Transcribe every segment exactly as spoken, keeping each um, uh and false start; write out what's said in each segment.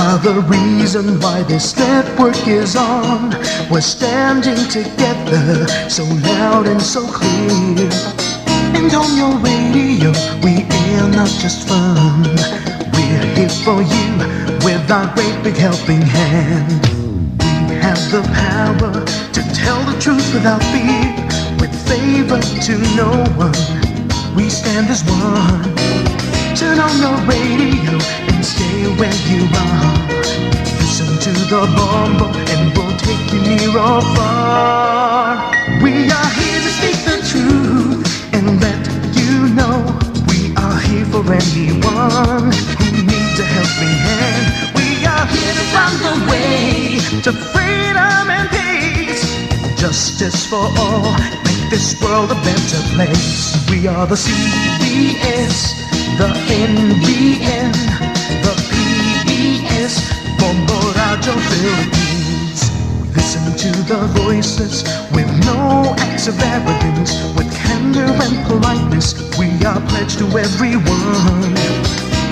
The reason why this network is on. We're standing together, so loud and so clear. And on your radio, we air not just fun. We're here for you with our great big helping hand. We have the power to tell the truth without fear, with favor to no one. We stand as one. Turn on your radio and stay where you are. Listen to the Bombo and we'll take you near or far. We are here to speak the truth and let you know we are here for anyone who needs a helping hand. We are here to find the way to freedom and peace. Justice for all, make this world a better place. We are the C B S, the N B N, the P B S, Bombo Radio Philippines. We listen to the voices with no acts of arrogance, with candor and politeness. We are pledged to everyone.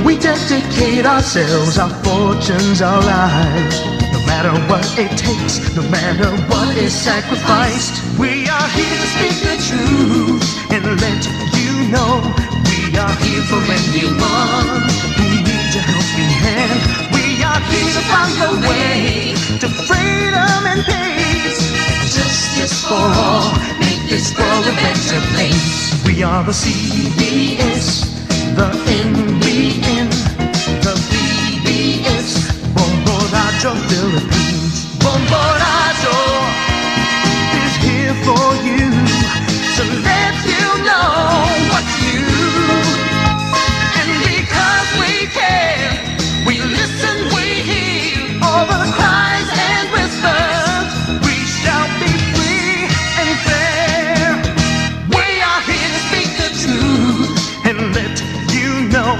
We dedicate ourselves, our fortunes, our lives. No matter what it takes, no matter what is sacrificed, we are here to speak the truth and let you know we are here for anyone who needs a helping hand. We are here to find a way to freedom and peace and justice for all. Make this world a better place. We are the C B S, the N B N, the P B S, Bombo Radio Philippines. Bombo Radio is here for you to let you know what you, and because we care, we listen, we hear all the cries and whispers. We shall be free and fair. We are here to speak the truth and let you know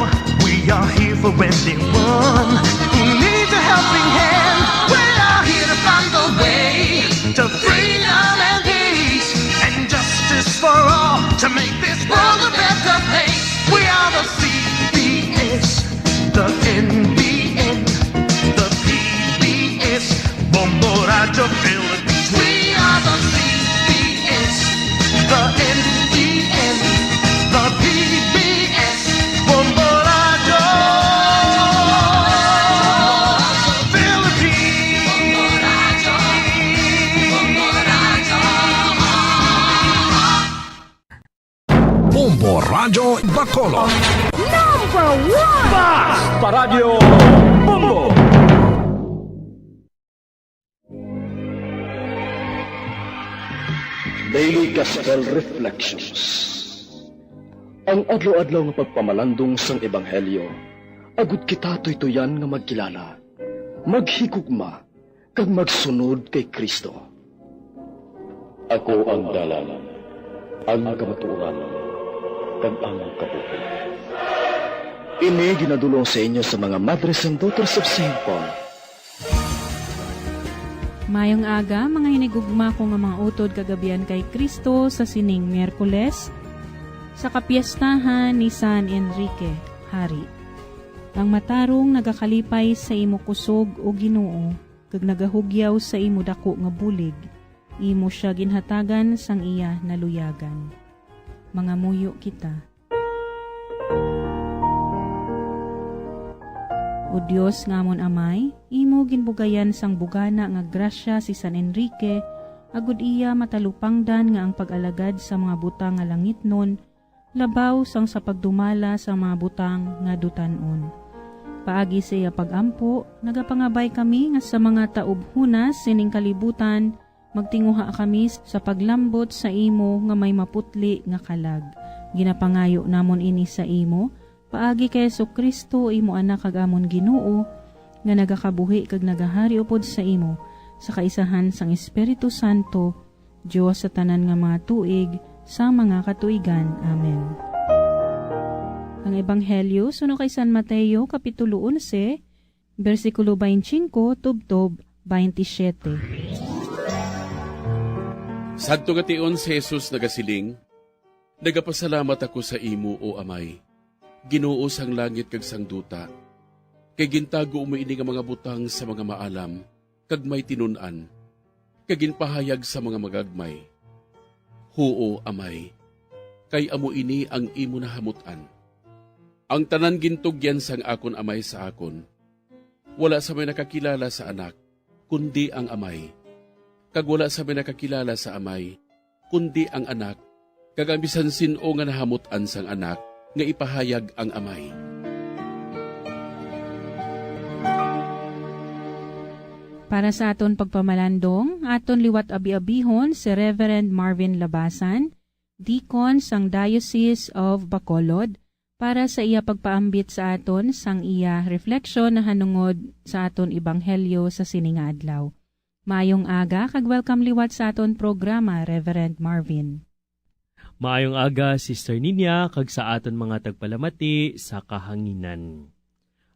we are here for anyone who needs a helping hand. We are here to find the way to freedom and peace and justice for all, to make this world a better place. We are the C B S, the N B N, the P B S, Bombo Radio Philippines. We are the C B S, the N B N, the P B S, Bombo Radio Philippines. Bombo Radyo Bacolod. Number one! Basta Radyo Bombo! Daily Gospel Reflections. Ang adlaw-adlaw nga pagpamalandong sang Ebanghelyo, agud kita tuytuyan nga magkilala, maghigugma, kag magsunod kay Cristo. Ako ang dalan, ang kamatuoran, kag ang kabuhi. Ini ginadul-ong sa inyo sa mga Madres and Daughters of Saint Paul. Mayong aga, mga hinigugma ko nga mga utod kag abyan kay Cristo, sa sining Miyerkules, sa kapiestahan ni San Enrique, Hari. Ang matarong nagakalipay sa imo kusog, O Ginoo, kag nagahugyaw sa imo daku nga bulig. Imo sia ginhatagan sang iya naluyagan. Mangamuyo kita. O Dios nga amon Amay, imo ginbugayan sang bugana nga grasya si San Enrique, agud iya matalupangdan nga ang pag-alagad sa mga butang nga langitnon labaw sang sa pagdumala sa mga butang nga dutan-on. Paagi sa iya pag-ampo, nagapangabay kami nga sa mga taubhona sining kalibutan, magtinguha kami sa paglambot sa imo nga may maputli nga kalag. Ginapangayo namon ini sa imo, paagi kay Jesu-Cristo, imo Anak kag amon Ginoo, nga nagakabuhi kag nagahari upod sa imo, sa kaisahan sang Espiritu Santo, Dios sa tanan nga mga tuig, sa mga katuigan. Amen. Ang Ebanghelyo suno kay San Mateo, Kapitulo onse, bersikulo twenty-five tubtob twenty-seven. Sadto nga tion si Jesus nagasiling, "Nagapasalamat ako sa imo, O Amay, Ginoo sang langit kag sang duta, Kay gintago mo ini nga mga butang sa mga maalam kag may tinun-an, kag ginpahayag sa mga magagmay. Huo, Amay, kay amo ini ang imo nahamut-an. Ang tanan gintugyan sang akon Amay sa akon. Wala sa may nakakilala sa Anak, kundi ang Amay. Kag wala sa may nakakilala sa Amay, kundi ang Anak, kag ang bisan sin-o nga nahamut-an sang Anak nga ipahayag ang Amay. Para sa aton pagpamalandong, aton liwat abi-abihon si Reverend Marvin Labasan, deacon sang Diocese of Bacolod, para sa iya pagpaambit sa aton sang iya refleksyon nahanungod sa aton ebanghelyo sa sini nga adlaw. Maayong aga kag welcome liwat sa aton programa, Reverend Marvin. Maayong aga, Sister Ninya, kag sa aton mga tagpalamati sa kahanginan.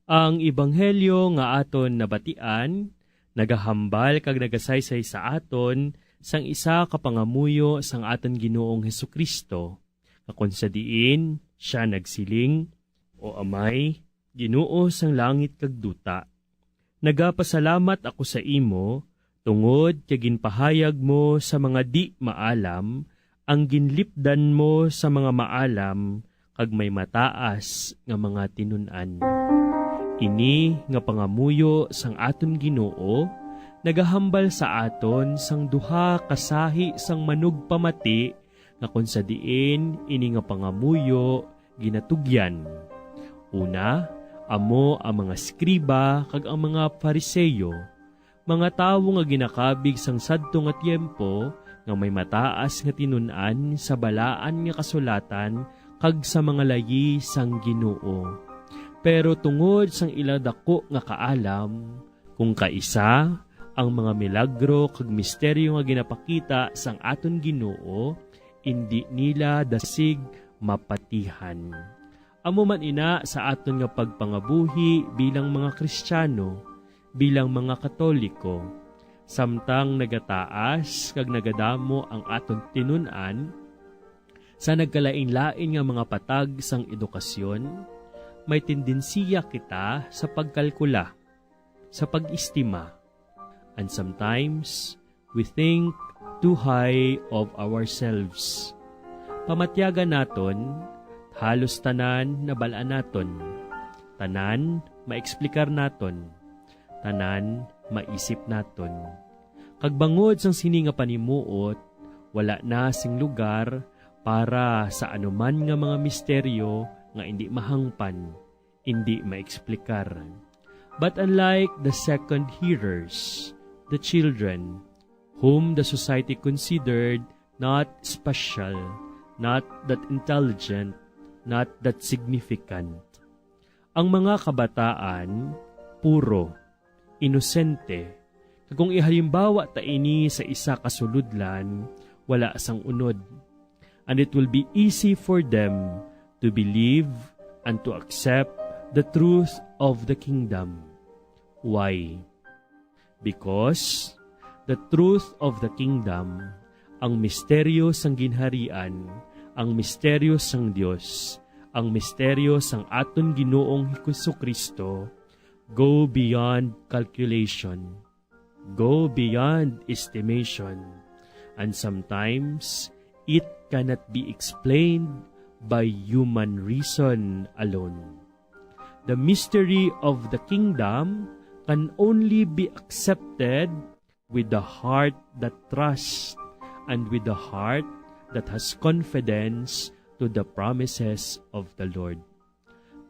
Ang ebanghelyo nga aton nabatian nagahambal kag nagasaysay sa aton sang isa ka pangamuyo sang aton Ginoong Jesu-Cristo, nga kon sa diin sia nagsiling, "O Amay, Ginoo sang langit kag duta, nagapasalamat ako sa imo tungod kay ginpahayag mo sa mga di-maalam ang ginlipdan mo sa mga maalam kag may mataas nga mga tinun-an." Ini nga pangamuyo sang aton Ginoo nagahambal sa aton sang duha ka sahi sang manugpamati, nga kon sa diin ini nga pangamuyo ginatugyan. Una, amo ang mga eskriba kag ang mga Fariseo, mga tawo nga ginakabig sang sadto nga tiempo nga may mataas nga tinun-an sa Balaan nga Kasulatan kag sa mga layi sang Ginoo. Pero tungod sang ila daku nga kaalam, kung kaisa, ang mga milagro kag misteryo nga ginapakita sang aton Ginoo, indi nila dasig mapatihan. Amo man ina sa aton nga pagpangabuhi bilang mga Kristiyano, bilang mga Katoliko, samtang nagataas kag nagadamo ang aton tinun-an sa nagkalainlain nga mga patag sang edukasyon, may tendensiya kita sa pagkalkula, sa pag-estima, and sometimes we think too high of ourselves. Pamatyagan naton, halos tanan nabal-an naton. Tanan maeksplikar naton. Tanan maisip naton. Kag bangod sang sini nga panimuot, wala na sing lugar para sa anuman nga mga misteryo nga indi mahangpan, indi maeksplikar. But unlike the second hearers, the children, whom the society considered not special, not that intelligent, not that significant, ang mga kabataan puro, inosente, kag kung ihalimbawa ta ini sa isa ka sulodlan, wala sang unod. And it will be easy for them to believe and to accept the truth of the kingdom. Why? Because the truth of the kingdom, ang misteryo sang ginharian, ang misteryo sang Dios, ang misteryo sang aton Ginoong Jesu-Cristo, go beyond calculation, go beyond estimation, and sometimes it cannot be explained by human reason alone. The mystery of the kingdom can only be accepted with the heart that trusts and with the heart that has confidence to the promises of the Lord.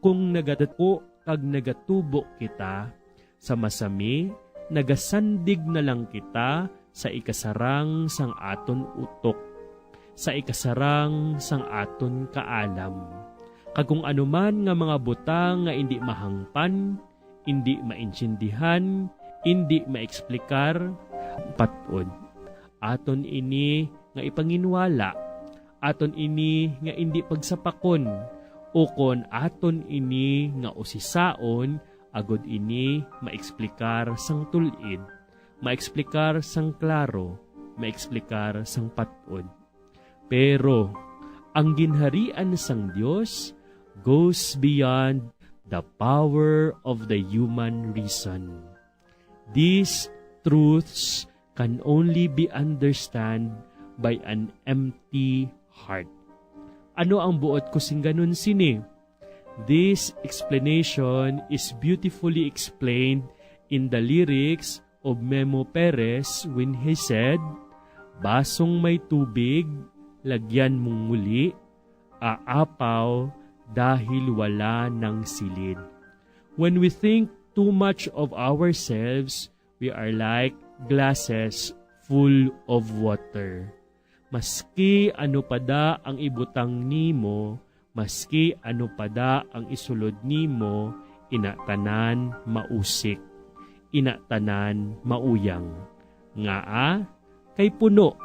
Kung nagatuo kag nagatubo kita, sa masami, nagasandig na lang kita sa ikasarang sang aton utok, sa ikasarang sang aton kaalam. Kag kung anuman nga mga butang nga indi mahangpan, indi maintindihan, indi maeksplikar, pat-od. Aton ini nga ipanginwala, aton ini nga indi pagsapakon, ukon aton ini nga usisaon, agod ini maeksplikar sang tul-id, maeksplikar sang klaro, maeksplikar sang pat-od. Pero ang ginharian sang Dios goes beyond the power of the human reason. These truths can only be understood by an empty heart. Ano ang buot ko singganon sini? This explanation is beautifully explained in the lyrics of Memo Perez when he said, "Basong may tubig, lagyan mong muli, aapaw dahil wala nang silid." When we think too much of ourselves, we are like glasses full of water. Maski ano pa da ang ibutang nimo, maski ano pa da ang isulod nimo, ina tanan mausik, ina tanan mauyang. Ngaa? Kay puno.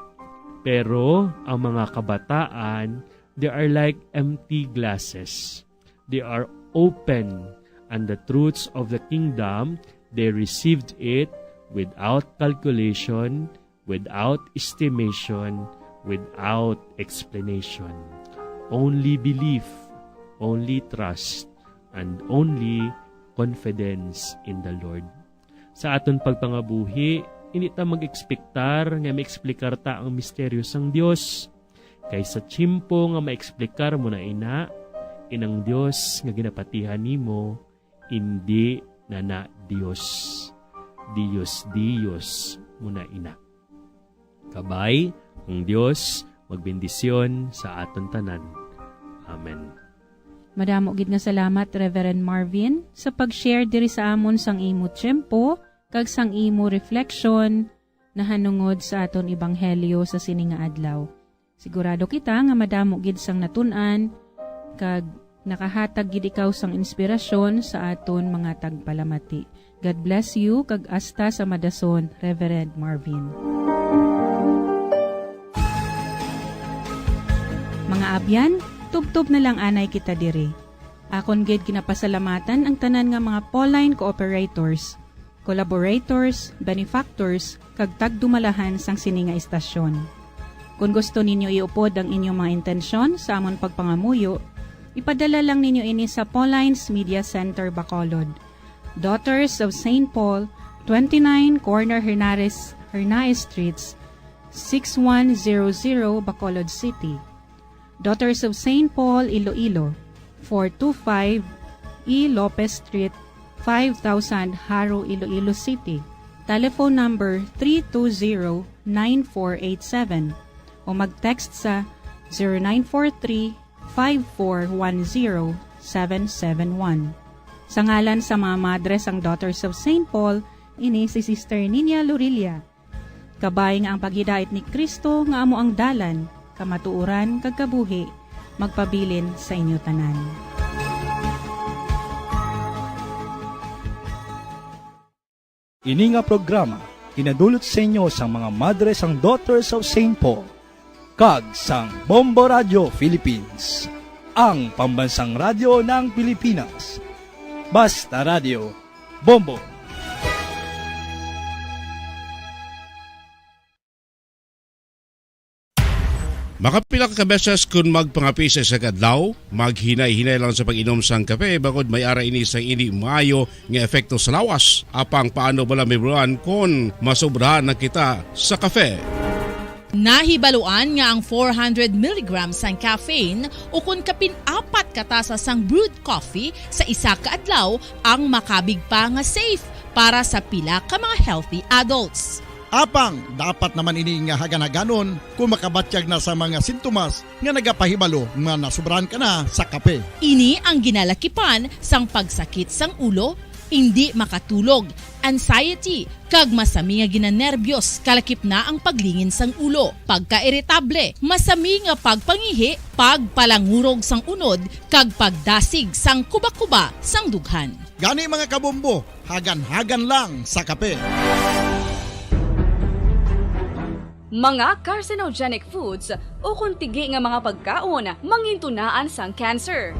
Pero ang mga kabataan, they are like empty glasses. They are open, and the truths of the kingdom, they received it without calculation, without estimation, without explanation. Only belief, only trust, and only confidence in the Lord. Sa aton pagpangabuhi, indi ta mag-ekspektar nga maeksplikar ta ang misteryo sang Dios. Kay sa tiyempo nga maeksplikar mo na ina, inang Dios nga ginapatihan nimo, indi na na Dios. Dios, Dios mo na ina. Kabay, ang Dios magbendisyon sa aton tanan. Amen. Madamo gid nga salamat, Reverend Marvin, sa pag-share diri sa amon sang imo tiyempo kag sang imo reflection nahanungod sa aton ebanghelyo sa sini nga adlaw. Sigurado kita nga madamo gid sang natun-an kag nakahatag gid ikaw sang inspirasyon sa aton mga tagpalamati. God bless you kag hasta sa madason, Reverend Marvin. Mga abyan, tubtob na lang anay kita diri. Akon gid ginapasalamatan ang tanan nga mga Pauline cooperators, collaborators, benefactors, kag tagdumalahan sang sini nga istasyon. Kon gusto ninyo iupod ang inyong mga intensyon sa amon pagpangamuyo, ipadala lang ninyo ini sa Pauline's Media Center, Bacolod, Daughters of Saint Paul, twenty-nine Corner Hernares, Hernaez Streets, six one zero zero, Bacolod City. Daughters of Saint Paul, Iloilo, four two five E Lopez Street, five thousand, Jaro, Iloilo City. Telephone number three two zero, nine four eight seven o mag-text sa zero nine four three, five four one zero, seven seven one. Sa ngalan sa mga madre sang Daughters of Saint Paul, ini si Sister Nina Lorilla. Kabay nga ang paghidait ni Cristo nga amo ang dalan, kamatuoran, kag kabuhi, magpabilin sa inyo tanan. Ini nga programa ginadulot sa inyo sang mga madre sang Daughters of Saint Paul kag sang Bombo Radio Philippines, ang pambansang radyo ng Pilipinas. Basta Radio, Bombo. Makapila ka beses kon magpangape sa isa ka adlaw, maghinay-hinay lang sa pag-inom sang kape, bangod may ara ini sang indi maayo nga epekto sa lawas. Apang paano bala, Ma'am Ron, kon masobrahan na kita sa kape? Nahibaluan nga ang four hundred milligrams sang caffeine, ukon kapin apat ka tasa sang brewed coffee sa isa ka adlaw, ang makabig pa nga safe para sa pila ka mga healthy adults. Apang dapat naman ini nga hagan-haganon kon makabatyag na sa mga sintomas nga nagapahibalo nga nasobrahan ka na sa kape. Ini ang ginalakipan sang pagsakit sang ulo, indi makatulog, anxiety, kag masami nga ginanerbyos, kalakip na ang paglingin sang ulo, pagkairitable, masami nga pagpangihi, pagpalangurog sang unod, kag pagdasig sang kuba-kuba sang dughan. Gani, mga kabombo, hagan-hagan lang sa kape. Mga carcinogenic foods ukon tigi nga mga pagkaon mangintunaan sang cancer.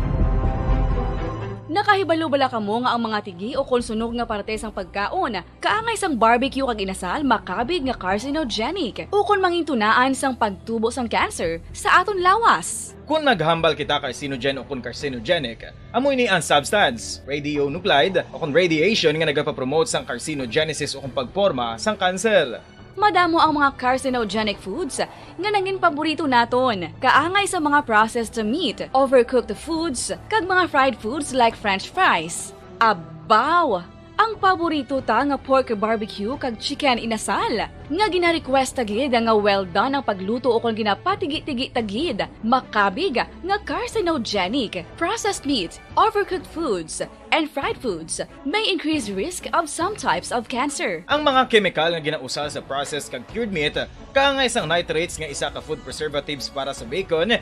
Nakahibalo bala kamo nga ang mga tigi o kon sunog nga parte sang pagkaon kaangay sang barbecue kag inasal makabig nga carcinogenic o kon mangintunaan sang pagtubo sang cancer sa aton lawas? Kon naghambal kita carcinogen o kon carcinogenic, amo ini ang substance, radionuclide o kon radiation nga nagapapromote sang carcinogenesis o kon pagporma sang kanser. Madamo ang mga carcinogenic foods nga nangin paborito naton, kaangay sa mga processed meat, overcooked foods, kag mga fried foods like French fries. Abaw! Ang paborito ta nga pork barbecue kag chicken inasal, nga gina-request ta gid nga well done ang pagluto o kon ginapatigi-tigi ta gid, makabig nga carcinogenic. Processed meat, overcooked foods, and fried foods may increase risk of some types of cancer. Ang mga kemikal nga ginausal sa processed kag cured meat, kaangay sang nitrates nga isa ka food preservatives para sa bacon,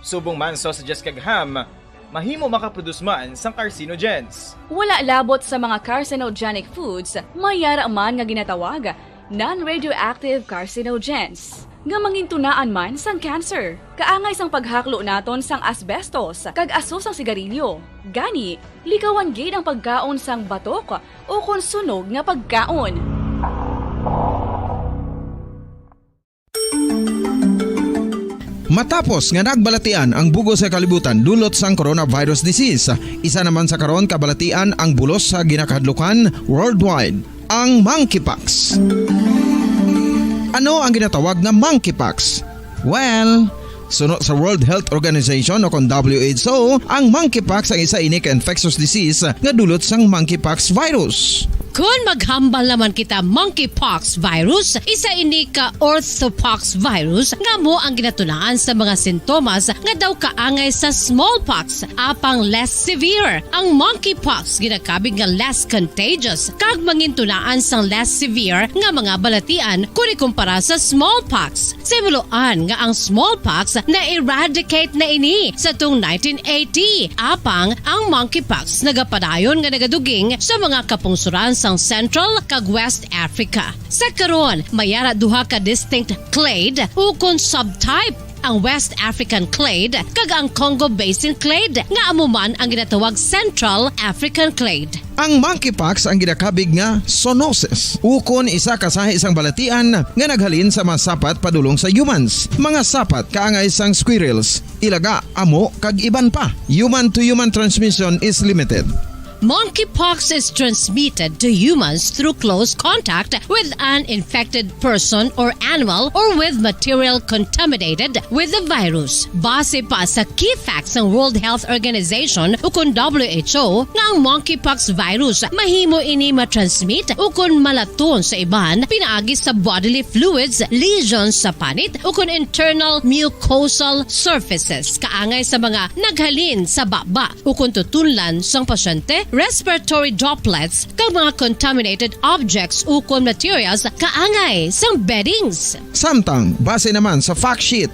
subong man sausages kag ham, mahimo makaproduce man sang carcinogens. Wala labot sa mga carcinogenic foods, may yara man nga ginatawag non-radioactive carcinogens, nga mangintunaan man sang cancer, kaangay sang paghaklo naton sang asbestos kag aso sang sigarilyo. Gani, likawan gid ang pagkaon sang batok o kon sunog nga pagkaon. Matapos nga nagbalatian ang bug-os nga kalibutan dulot sang coronavirus disease, isa naman sa karon kabalatian ang bulos sa ginakahadlukan worldwide, ang monkeypox. Ano ang ginatawag nga monkeypox? Well, suno sa World Health Organization o kon W H O, ang monkeypox ang isa ini ka infectious disease nga dulot sang monkeypox virus. Kon maghambal naman kita monkeypox virus, isa ini ka orthopox virus nga amo ang ginatunaan sa mga sintomas nga daw kaangay sa smallpox, apang less severe. Ang monkeypox ginakabig nga less contagious kag mangintunaan sang less severe nga mga balatian kon ikumpara sa smallpox. Sa himuloan nga ang smallpox na-eradicate na ini sa tung nineteen eighty, apang ang monkeypox nagapadayon nga nagaduging sa mga kapungsoran sang Central kag West Africa. Sa karon, may ara duha ka distinct clade ukon subtype, ang West African clade kag ang Congo Basin clade, nga amo man ang ginatawag Central African clade. Ang monkeypox ang ginakabig nga zoonosis, ukon isa ka sahi sang balatian nga naghalin sa mga sapat padulong sa humans. Mga sapat kaangay sang squirrels, ilaga, amo, kag iban pa. Human-to-human transmission is limited. Monkeypox is transmitted to humans through close contact with an infected person or animal or with material contaminated with the virus. Base pa sa key facts sang World Health Organization ukon W H O nga ang monkeypox virus mahimo ini matransmit ukon malaton sa iban pinaagi sa bodily fluids, lesions sa panit ukon internal mucosal surfaces kaangay sa mga naghalin sa baba ukon tutunlan sang pasyente, respiratory droplets, kag mga contaminated objects ukon materials kaangay sang beddings. Samtang, base naman sa fact sheet,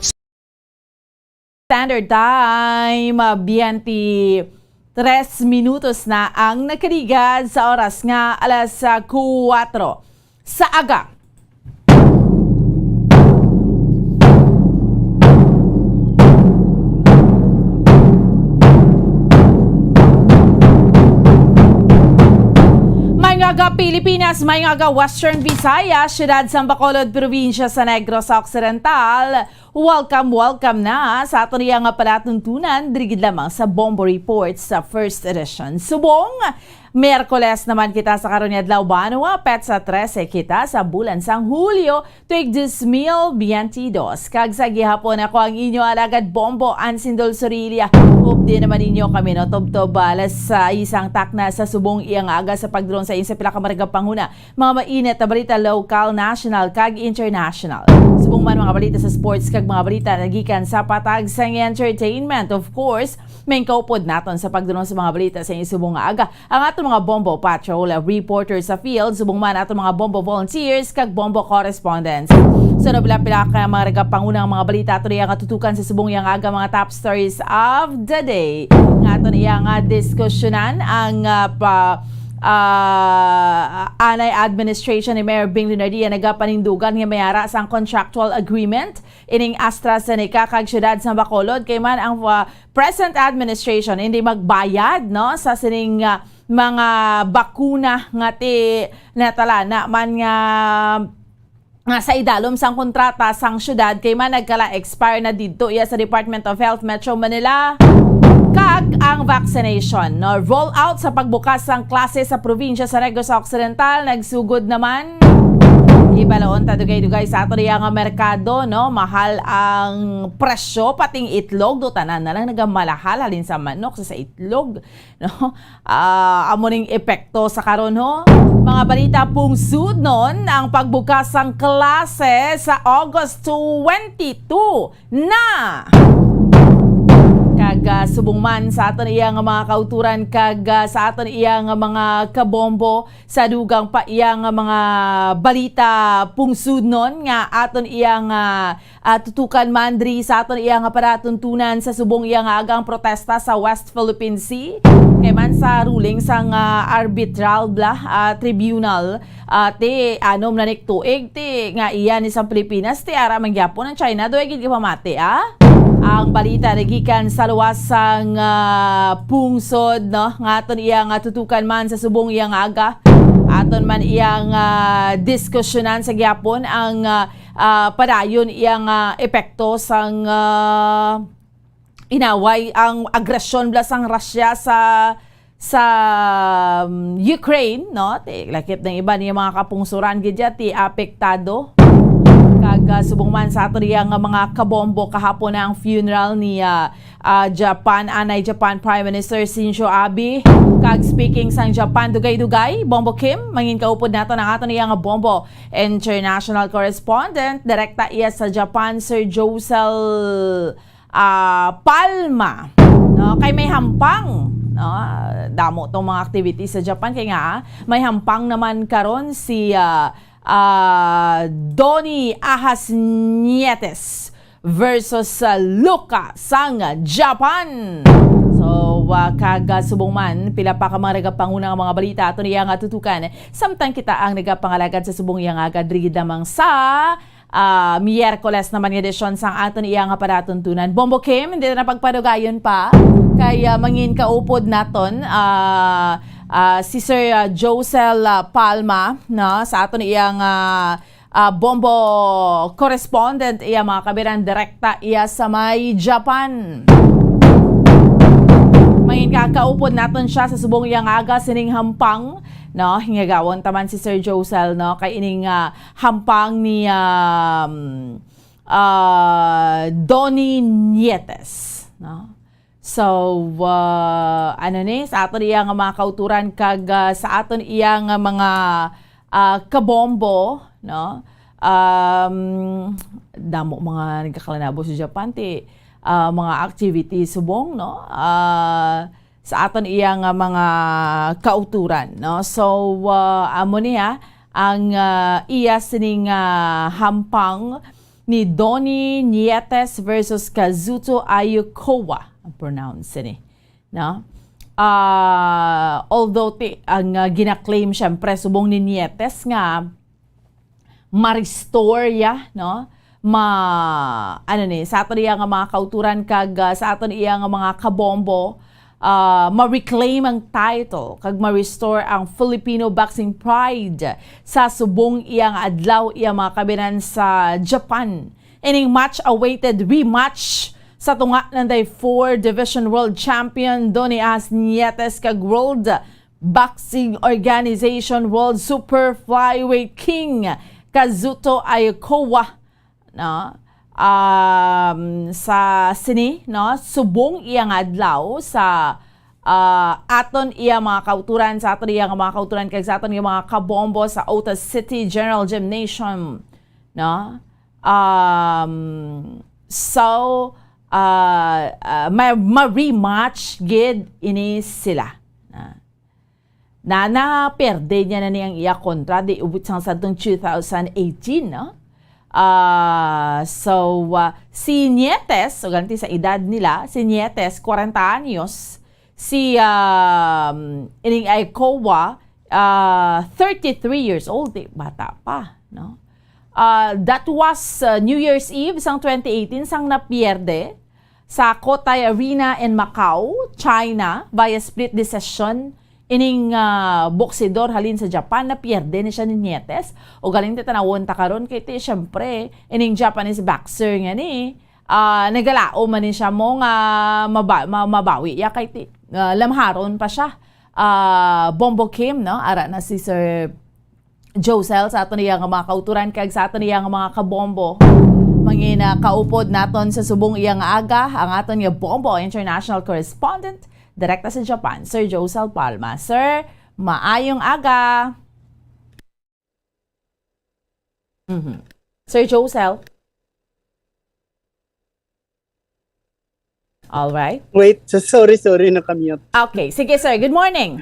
Standard Time, ah, twenty tres minutos na ang nakaligad sa oras nga alas, ah, kuwatro sa aga. Maayong aga, Pilipinas, maayong aga, Western Visayas, siyudad sang Bacolod, probinsya sa Negros Occidental. Welcome, welcome na sa aton iya nga palatuntunan, diri gid lamang sa Bombo Report sa first edition. Subong, Miyerkules naman kita sa karon nga adlaw, banwa, petsa trese kita sa bulan sang Hulyo, tuig dos mil biyente dos. Kag sa gihapon, ako ang inyo alagad Bombo, Ansindol Sorilla. Updi naman ninyo kami, no? Tubtob alas sais ang takna sa subong iyang aga sa pagdulong sa inyo sa pila ka mga panguna. Mga mainit na balita, lokal, national, kag international. Subong man mga balita sa sports kag mga balita nagikan sa patag sang entertainment. Of course, main kaupod naton sa pagdulong sa mga balita sa inyong subong nga aga ang aton mga Bombo Patrol reporter sa field, subong man aton mga Bombo volunteers kag Bombo correspondents. Sa pila-pila ka mga nagapangunang mga balita ato diya nga tutukan sa subong yang aga, mga top stories of the day nga aton iya nga diskusyonan ang, ah, pa ah, anay administration ni Mayor Bing Leonardia nagapanindugan nga may ara sang contractual agreement ining AstraZeneca kag siyudad sa Bacolod, kay man ang, ah, present administration hindi magbayad, no, sa sining, ah, mga bakuna nga ti-, natalana man nga nga sa idalom sang kontrata sang siyudad, kay man nagkala-expire na didto iya sa Department of Health Metro Manila. Kag ang vaccination, no, roll out sa pagbukas sang klase sa probinsya sa Negros Occidental nagsugod naman. Ibaloon ta dugay-dugay sa ato diya nga merkado, no, mahal ang presyo, pating itlog, do tanan na lang nagamalahal, halin sa manok sa, sa itlog, no? Ah, amo ning epekto sa karon, ho. Mga balita pungsod, non, ang pagbukas sang klase sa August twenty-two na. Kag, ah, subong man sa aton iya nga mga kauturan kag, ah, sa aton iya nga mga kabombo, sa dugang pa iya nga mga balita pungsod, non, nga aton iya nga ah, tutukan man diri sa aton iya nga palatuntunan sa subong iya nga agang protesta sa West Philippine Sea. Kay man sa ruling sang, ah, arbitral bla, ah, tribunal, ah, ti anom na nik tuig ti nga iya ni sa Pilipinas ti ara man gyapon ang China, do gid pamati, ah. Ang balita nagikan sa luwas sang, ah, pungsod, no, nga aton iya nga tutukan man sa subong iya nga aga. Aton man iya nga diskusyonan sa gyapon ang, ah, ah, padayon iya nga epekto sang, ah, inaway, ang agresyon bala sang Russia sa, sa, um, Ukraine, no? Ti, lakip ng iba niya mga kapungsuran gid dya, ti apektado. Kag, ah, subong man sa ato niya nga mga kabombo kahapon na ang funeral ni, ah, ah, Japan, anay Japan Prime Minister Shinzo Abe. Kag speaking sang Japan, dugay-dugay, Bombo Kim, mangin kaupod nato ang ato niya nga Bombo International correspondent, direkta iya sa Japan, Sir Josel, ah, Palma. No, kay may hampang, no? Damo tong mga activities sa Japan kay nga, ah, may hampang naman karon si, ah, ah, Donny Ahas Nietes versus sa Luka sang Japan. So, ah, kag, ah, subong man, pila pa ka mga nagapanguna nga mga balita ato niya nga tutukan. Samtang kita ang nagapangalagad sa subong iya nga aga diri lamang sa, ah, Miyerkules naman nga edisyon sang aton iya nga palatuntunan. Bombo Kim, hindi na pagpadugayon pa. Kay, ah, mangin kaupod naton, ah, ah, si Sir, ah, Josel, ah, Palma, no, sa aton iya nga ah, Bombo correspondent iya, mga kabiran, direkta iya sa may Japan. Mangin kakaupod naton siya sa subong iya nga aga sining hampang, no? Hingagawon taman si Sir Josel, no? Kay ining, ah, hampang ni, um, ah, Donny Nietes, no? So, ah, ano ni, sa aton iya nga mga kauturan kag, ah, sa aton iya nga mga, ah, kabombo, no? Um, damo mga nagkakalanabo sa Japan, ti, ah, mga activity subong, no? Ah, sa aton iya nga mga kauturan, no? So, ah, amo niya ang, ah, iya sining, ah, hampang ni Donny Nietes versus Kazuto Ayokowa ang pronounce ni, no? Ah, although ti, ang, ah, gina-claim, syempre, subong ni Nietes nga ma-restore ya, no? Ma-, ano ni, sa aton iya nga mga kauturan kag, ah, sa aton iya nga mga kabombo, ah, ma-reclaim ang title kag ma-restore ang Filipino boxing pride sa subong iya nga adlaw, iya mga kabinan sa Japan. Ining much-awaited rematch sa tunga nanday four division world champion Donny As Nietes kag World Boxing Organization World Super Flyweight King Kazuto Ayokowa, no? Um, sa sini, no, subong iya nga adlaw sa, ah, aton iya mga kauturan, sa aton iya nga mga kauturan kag sa aton iya mga kabombo sa Ota City General Gymnasium, no? Um, so, ah, ah, ma-, ma-rematch gid ini sila. Ah. Na, na-perde niya na ni ang iya kontra, di ubot sang sadtong two thousand eighteen, no? Ah, so, ah, si Nietes, so ganti sa edad nila, si Nietes, kwarenta anyos, si, um, ining ay Kowa, ah, thirty-three years old, eh, bata pa, no? Ah, that was, ah, New Year's Eve sang twenty eighteen, sang napierde sa Cotai Arena in Macau, China, via split decision. Ining, ah, boksidor halin sa Japan, napierde ni siya ni Nietes. O galing ti tanawon ta karon, kay ti, syempre, ining Japanese boxer nga ni, ah, nagalaom man ni siya mo nga maba-, ma-, mabawi ya kay ti, ah, lamharon pa siya. Ah, Bombo Kim, no? Ara na si Sir Josel sa aton iya nga mga kauturan kag sa aton iya nga mga kabombo. Mangina kaupod naton sa subong iya nga aga, ang aton nga Bombo international correspondent, direkta sa Japan, Sir Josel Palma. Sir, maayong aga. Mhm. Sir Josel? All right. Wait, so, sorry, sorry, nakamute. Okay. Sige, sir. Good morning.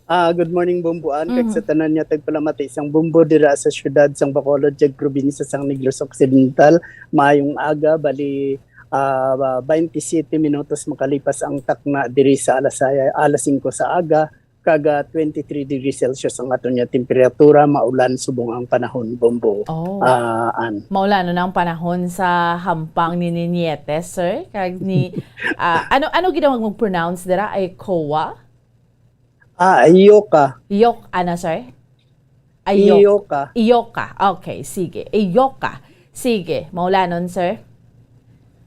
Ah, good morning, Bomboan, kag Mhm. sa tanan nga tagpalamati sang Bombo dira sa siyudad sang Bacolod, kag probinsya sang Negros Occidental. Maayong aga, bali, ah, twenty-seven minutos makalipas ang takna diri sa alas, alas singko sa aga, kag, ah, twenty-three degrees Celsius ang aton nga temperatura, maulan subong ang panahon, Bombo. Oh. Ah, Ann. Maulan na ang panahon sa hampang ni Niñete, sir? Kag ni, ah, ano, ano ginawag mo pronounce dira? Ay, kowa? Ah, Iyoka. Yok, ano, sir? Ayok. Iyoka. Iyoka. Okay, sige. Iyoka. Sige, maulanon, sir.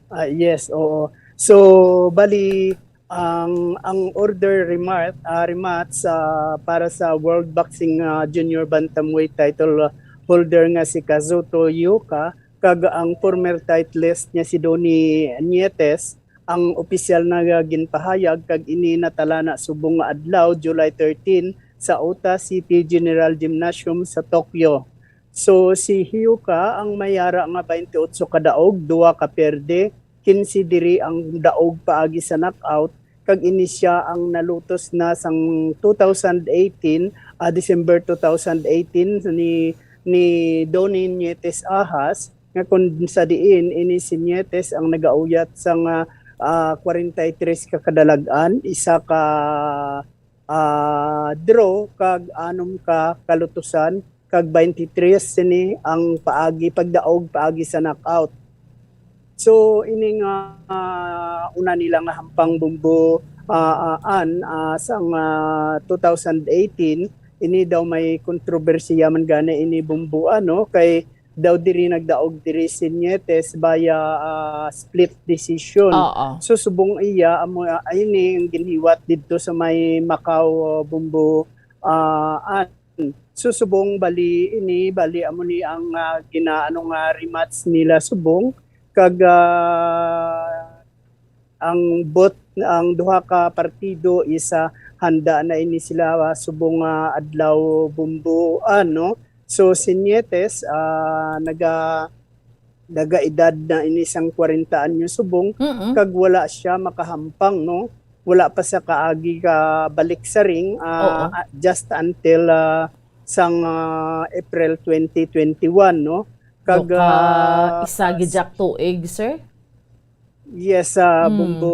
Ah, yes, oo. So, bali, ang, ang order remat-, ah, rematch, ah, para sa World Boxing, ah, Junior Bantamweight title holder nga si Kazuto Iyoka kag ang former titleist nga si Donnie Nietes, ang opisyal na nga ginpahayag, kag ini natalana subong nga adlaw, July thirteen, sa Ota City General Gymnasium sa Tokyo. So, si Hiuka ang may ara nga twenty-eight ka daog, duha ka perde, quince diri ang daog paagi sa knockout, kag ini sia ang nalutos na sang two thousand eighteen, ah, December two thousand eighteen ni, ni Donnie Nietes Ahas, nga kun sa diin ini si Nietes ang nagauyat sang, ah, ah, kwarenta y tres ka kadalag-an, isa ka, ah, draw, kag anom ka kalutusan, kag twenty-three sini ang paagi, pagdaog paagi sa knockout. So, ini nga, ah, una nila nga hampang, Bombo, ah, ah, Ann, ah, sang, ah, two thousand eighteen, ini daw may kontrobersiya man gani ini, Bombo, ano, kay daw diri nagdaog diri si Nietes via, ah, split decision. Oo. So, subong iya, amo, ah, ini ang ginhiwat didto sa may Macau, ah, Bombo, ah, Ann. So, subong bali ini, bali amo ni ang, ah, ginaano nga rematch nila subong. Kag, ah, ang bot-, ang duha ka partido is, ah, handa na ini sila, ah, subong nga adlaw, Bombo, ano. So, si Nietes, ah, naga-, nagaedad na ini sang kwarenta anyos subong, Mm-mm. kag wala sia makahampang, no? Wala pa sa kaagi ka balik sa ring, ah, Oo. ah, just until, ah, sang, ah, April twenty twenty-one, no? Kag, Doka ah, isa gid yak tuig, sir? Yes, ah, Mm. Bombo,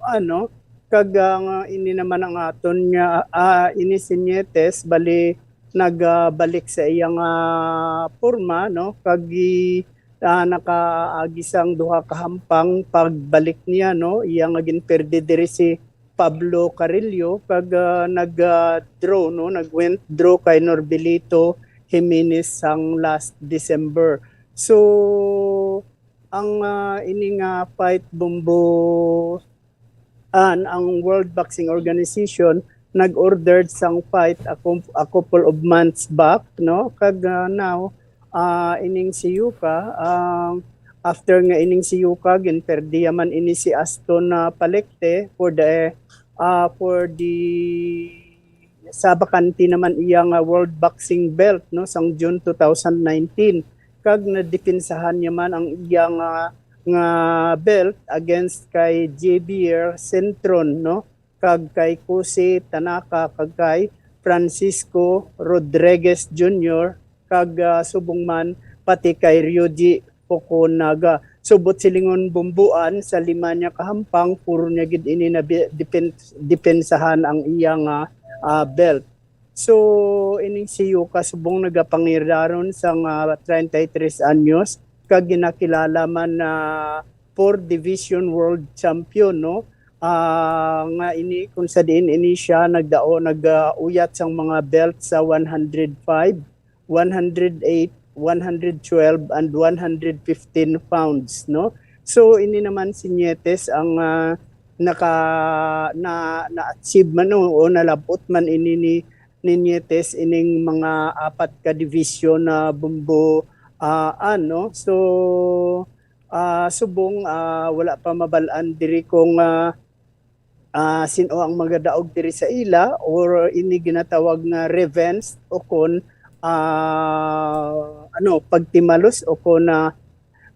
ano, kag, ah, nga ini naman ang aton nga, ah, ini si Nietes, bali, nagbalik sa iya nga porma, no? Kag gi-, ah, nakaagi sang duha ka hampang pagbalik niya, no? Iya nga ginperde diri si Pablo Carrillo, kag, ah, nag, ah, draw, no? Nag-went draw kay Norbelito Jimenez sang last December. So, ang, ah, ini nga fight, Bombo, an, ang World Boxing Organization nag-ordered sang fight a, coup-, a couple of months back, no? Kag, ah, now, ah, ining si Yuka, ah, after nga ining si Yuka, ginperdiya man ini si Aston, ah, Palecte for the, ah, for the sa bakante naman iya nga World Boxing Belt, no, sang June two thousand nineteen, kag nadepensahan niya man ang iya nga, nga belt against kay Javier Cintron, no, kag kay Jose Tanaka, kag kay Francisco Rodriguez Junior, kag, ah, subong man pati kay Ryuji Fukunaga. Subot silingon, Bombo, an, sa lima niya ka hampang, puro niya gid ini na bi-, depen-, depensahan ang iya nga, ah, belt. So, ining si Yuka subong nagapangiraron sang, ah, treinta y tres anyos, kag ginakilala man na four division world champion, no? Ah, nga ini, kung sa diin ini siya nagdao, nag-, ah, uyat sang mga belt sa one hundred five, one hundred eight, one hundred twelve, and one hundred fifteen pounds, no? So, ini naman si Nietes ang, ah, naka-, na, na-achieve man o, o nalabot man ini ni, ni Nietes ining mga apat ka division na bumbo, ah, ano. So, ah, subong, ah, wala pa mabal-an diri kung, ah, ah, sin-o ang magadaog diri sa ila, or ini ginatawag nga revenge, o kon, ah, ano, pagtimalos, o kon, ah,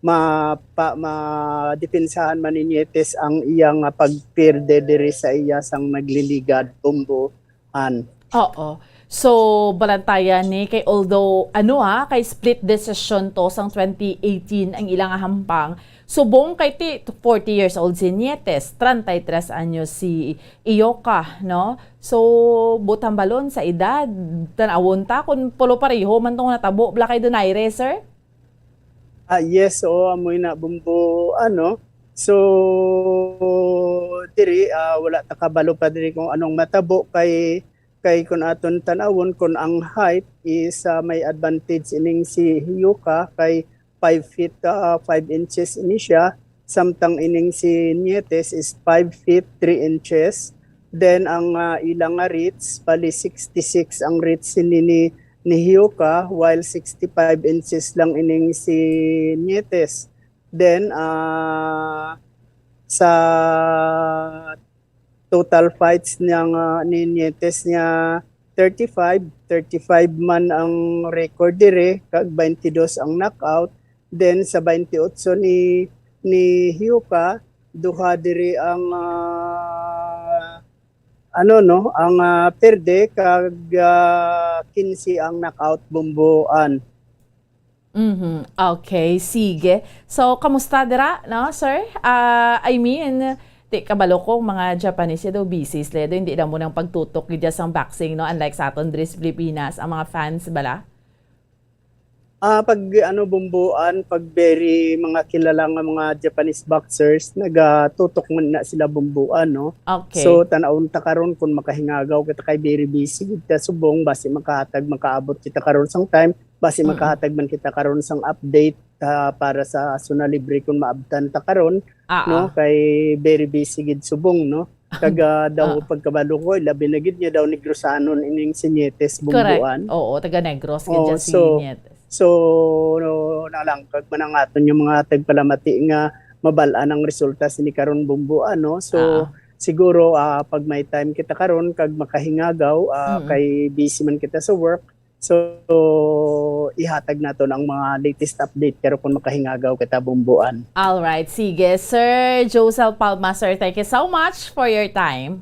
mapa-, madepensahan man ni Nietes ang iya nga pagpierde diri sa iya sang nagliligad, bumbuan. Oo. So, balantayan ni kay, although, ano ha, kay split decision to sang twenty eighteen ang ilang hampang. Subong kay ti forty years old si Nietes, treinta y tres anyos si Iyoka, no? So, butang balon sa edad, tan-awon ta kung pulo pareho man tong natabo, bala kay Donaire, sir? Ah, yes, oo, amoy na bumbo, ano. So, diri, ah, wala ta kabalo pa diri kung anong matabo kay, kay kun aton tan-awon, kun ang height is, ah, may advantage ining si Yuka kay five feet, ah, five inches ini siya, samtang ining si Nietes is five feet three inches. Then ang, ah, ila nga reach, bali sixty-six ang reach ni, ni, ni Hiuka, while sixty-five inches lang ining si Nietes. Then, ah, sa total fights niya nga ni Nietes niya thirty-five, thirty-five man ang record dire, kag twenty-dos ang knockout. Then sa twenty-eight ni, ni Hiuka, duha diri ang, ah, ano, no, ang, ah, perde, kag, ah, quince ang knockout bumbuan. Mhm. Okay, sige. So, kamusta dira, no, sir? Ah, I mean, ti kabalo ko, mga Japanese, daw busy sila, daw hindi na mo nang pagtutok gid sang boxing, no? Unlike sa aton diri sa Pilipinas, ang mga fans bala. Ah, pag, ano, bumbuan, pag very mga kilala nga mga Japanese boxers, nagatutok man na sila bumbuan, no? Okay. So, tan-awon ta karon kung makahingagaw kita kay very busy gid ta subong, basi makahatag, makaabot kita karon sang time, basi Mm-mm. makahatag man kita karon sang update, ah, para sa Zona Libre kung maabtan ta karon, Ah, no? ah. Kay very busy gid subong, no? Kag, ah, daw Ah. pagkabalo ko, labi na gid niya daw Negrosanon ining si Nietes Correct. Bumbuan. Oo, taga Negros gid Oh, siya si so, Nietes. so, no, nalangkag man ang aton yung mga tagpalamati nga mabal-an ang resulta sini karon bumbuan, no? So, Ah. siguro, ah, pag may time kita karon kag makahingagaw, ah, Mm. kay busy man kita sa work, so, ihatag naton ang mga latest update karon kung makahingagaw kita bumbuan. All right, sige. Sir Josel Palma, sir, thank you so much for your time.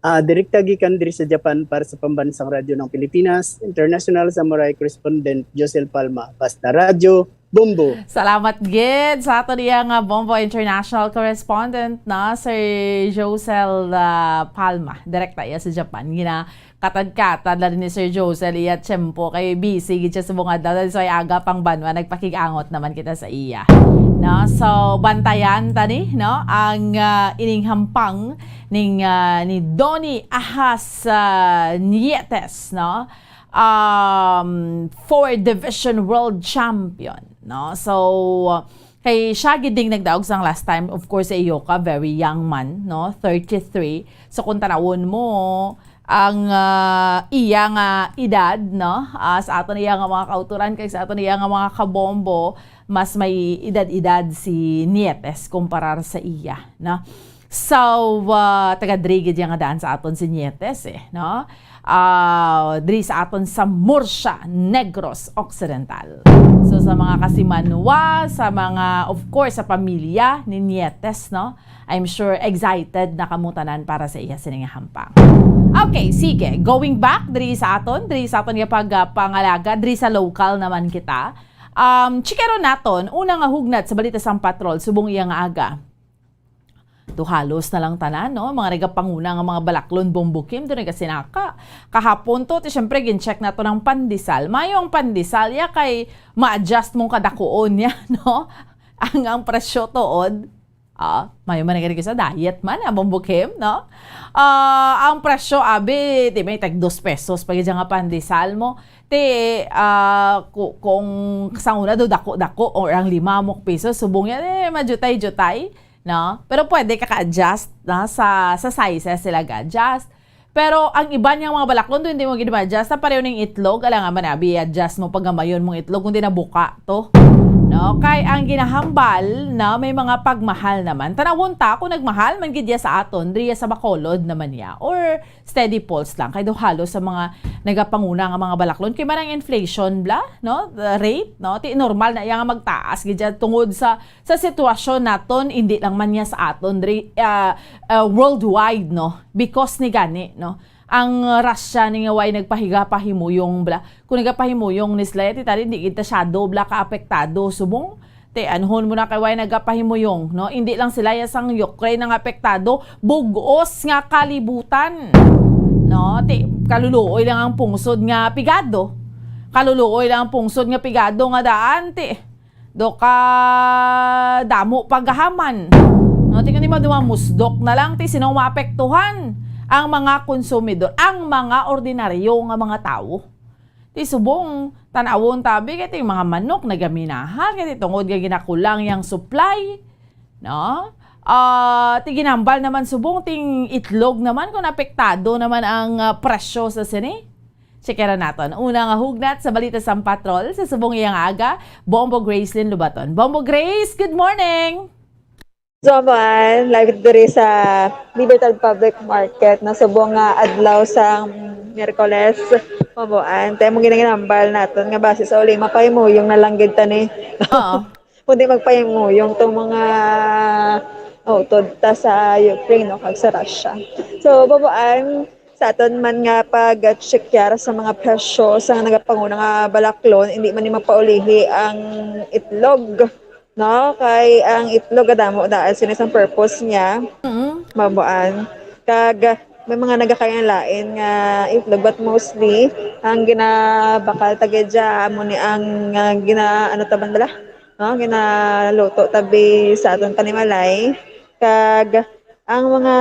Ah, direkta gikan diri sa Japan para sa Pambansang Radyo ng Pilipinas, International Samurai Correspondent Josel Palma, Basta Radyo, Bombo. Salamat gid sa aton iya nga Bombo International Correspondent na Sir Josel, ah, Palma. Direkta iya sa Japan. Ginakatad-katad lang ni Sir Josel iya tiyempo kay busy gid siya sa buong adlaw. That's why aga pang banwa nagpakig-angot naman kita sa iya. No? So, bantayan tani, no? Ang, ah, ining hampang ning, ah, ni Donny Ahas, ah, Nietes, no? Um, four division world champion, no? So, kay siya gid ding nagdaog sang last time, of course, si Iyoka, very young man, no? Thirty-three. So, kung tanawon mo, ang, ah, iya nga edad, no? Ah, sa aton iya nga mga kauturan, kag sa aton iya nga mga kabombo, mas may edad-edad si Nietes kumparar sa iya, no? So, ah, taga diri gid iya nga daan sa aton si Nietes, eh, no? Ah, diri sa aton sa Murcia, Negros Occidental. So, sa mga kasimanwa, sa mga, of course, sa pamilya ni Nietes, no? I'm sure excited na kamo tanan para sa iya sini nga hampang. Okay, sige. Going back diri sa aton, diri sa aton nga pag, ah, pangalaga, diri sa local naman kita. Um, chikaron naton, una nga hugnat sa balita sang patrol, subong iya nga aga. Do halos na lang tanan, no? Mga nagapanguna nga mga balaklon, Bombo Kim, do nagasinaka. Kahapon to, ti syempre, gin-check nato ng pandesal. Mayo ang pandesal, ya kay ma-adjust mong kadakuon niya, no? Ang, ang presyo tuod. Ah, mayo man nga sa diet man, ah, Bombo Kim, no? Ah, ang presyo, abi, di may tag dos pesos pa gid nga pandesal mo. Ti, ah, ku-, kung sa una do dako-dako or ang lima mo pesos, subong yan, eh, majutay-jutay, no? Pero pwede ka ka-adjust, no? Sa, sa sizes sila ga-adjust. Pero ang iban nga mga balaklon do, hindi mo gid ma-adjust. Sa pareho ning itlog, ala nga man, abi, adjust mo, paggamayon mong itlog, kundi nabuka to. No? Kay ang ginahambal na may mga pagmahal naman. Tanawon ta kung nagmahal man gid ya sa aton, diri sa Bacolod naman ya. Or steady pulse lang. Kay do halos sa mga nagapanguna nga mga balaklon. Kay marang inflation bla, no? The rate, no? Ti normal na iya nga magtaas gid ya tungod sa sa sitwasyon naton, hindi lang man niya sa aton, diri, ah, ah, worldwide, no? Because ni gani, no? Ang Russia ni nga way nagpahiga-pahimuyong, bla. Kung nagapahimuyong ni sila, ti tadi, hindi kita siya dobla ka apektado. Subong, ti, anhon mo na kay way nagapahimuyong, no? Hindi lang sila, ya sang Ukraine ang apektado, bugos nga kalibutan. No? Ti, kaluluoy lang ang pungsod nga pigado. Kaluluoy lang ang pungsod nga pigado nga daan, ti. Do ka damo paggahaman. No, tingnan mo, duwa musdok na lang, ti sino maapektuhan? Ang mga konsumidor, ang mga ordinaryo nga mga tawo. Ti subong, tanawon tabi, kay ti mga manok nagaminahal, kay ti tungod nga ginakulang yang supply. No? Ah, ti ginambal naman subong, ting itlog naman kung apektado naman ang, ah, presyo sa sini. Checkera naton. Una nga hugnat sa balita sang patrol sa subong iyang aga, Bombo Gracelyn Lubaton. Bombo Grace, good morning! So, amuan, live diri sa Libertad Public Market na subong nga adlaw sang Miyerkules, Bomboan. Tayo mong ginambal naton nga base sa uli, mapahimuyong na lang gid tani. Oo. Kundi magpahimuyong tong mga utod ta sa Ukraine, no, kag sa Russia. So, Bomboan, sa aton man nga pag-checkar sa mga presyo sa nagapanguna nga balaklon, hindi man ni mapaulihi ang itlog, no? Kay ang itlog, kadamo daan sini sang purpose niya. Mm. Bomboan. Kag may mga nagakalain nga itlog, but mostly ang ginabakal ta gid dya, amo ni ang, ah, gina-, ano ta man bala? No? Ginaluto tabi sa aton panimalay. Kag ang mga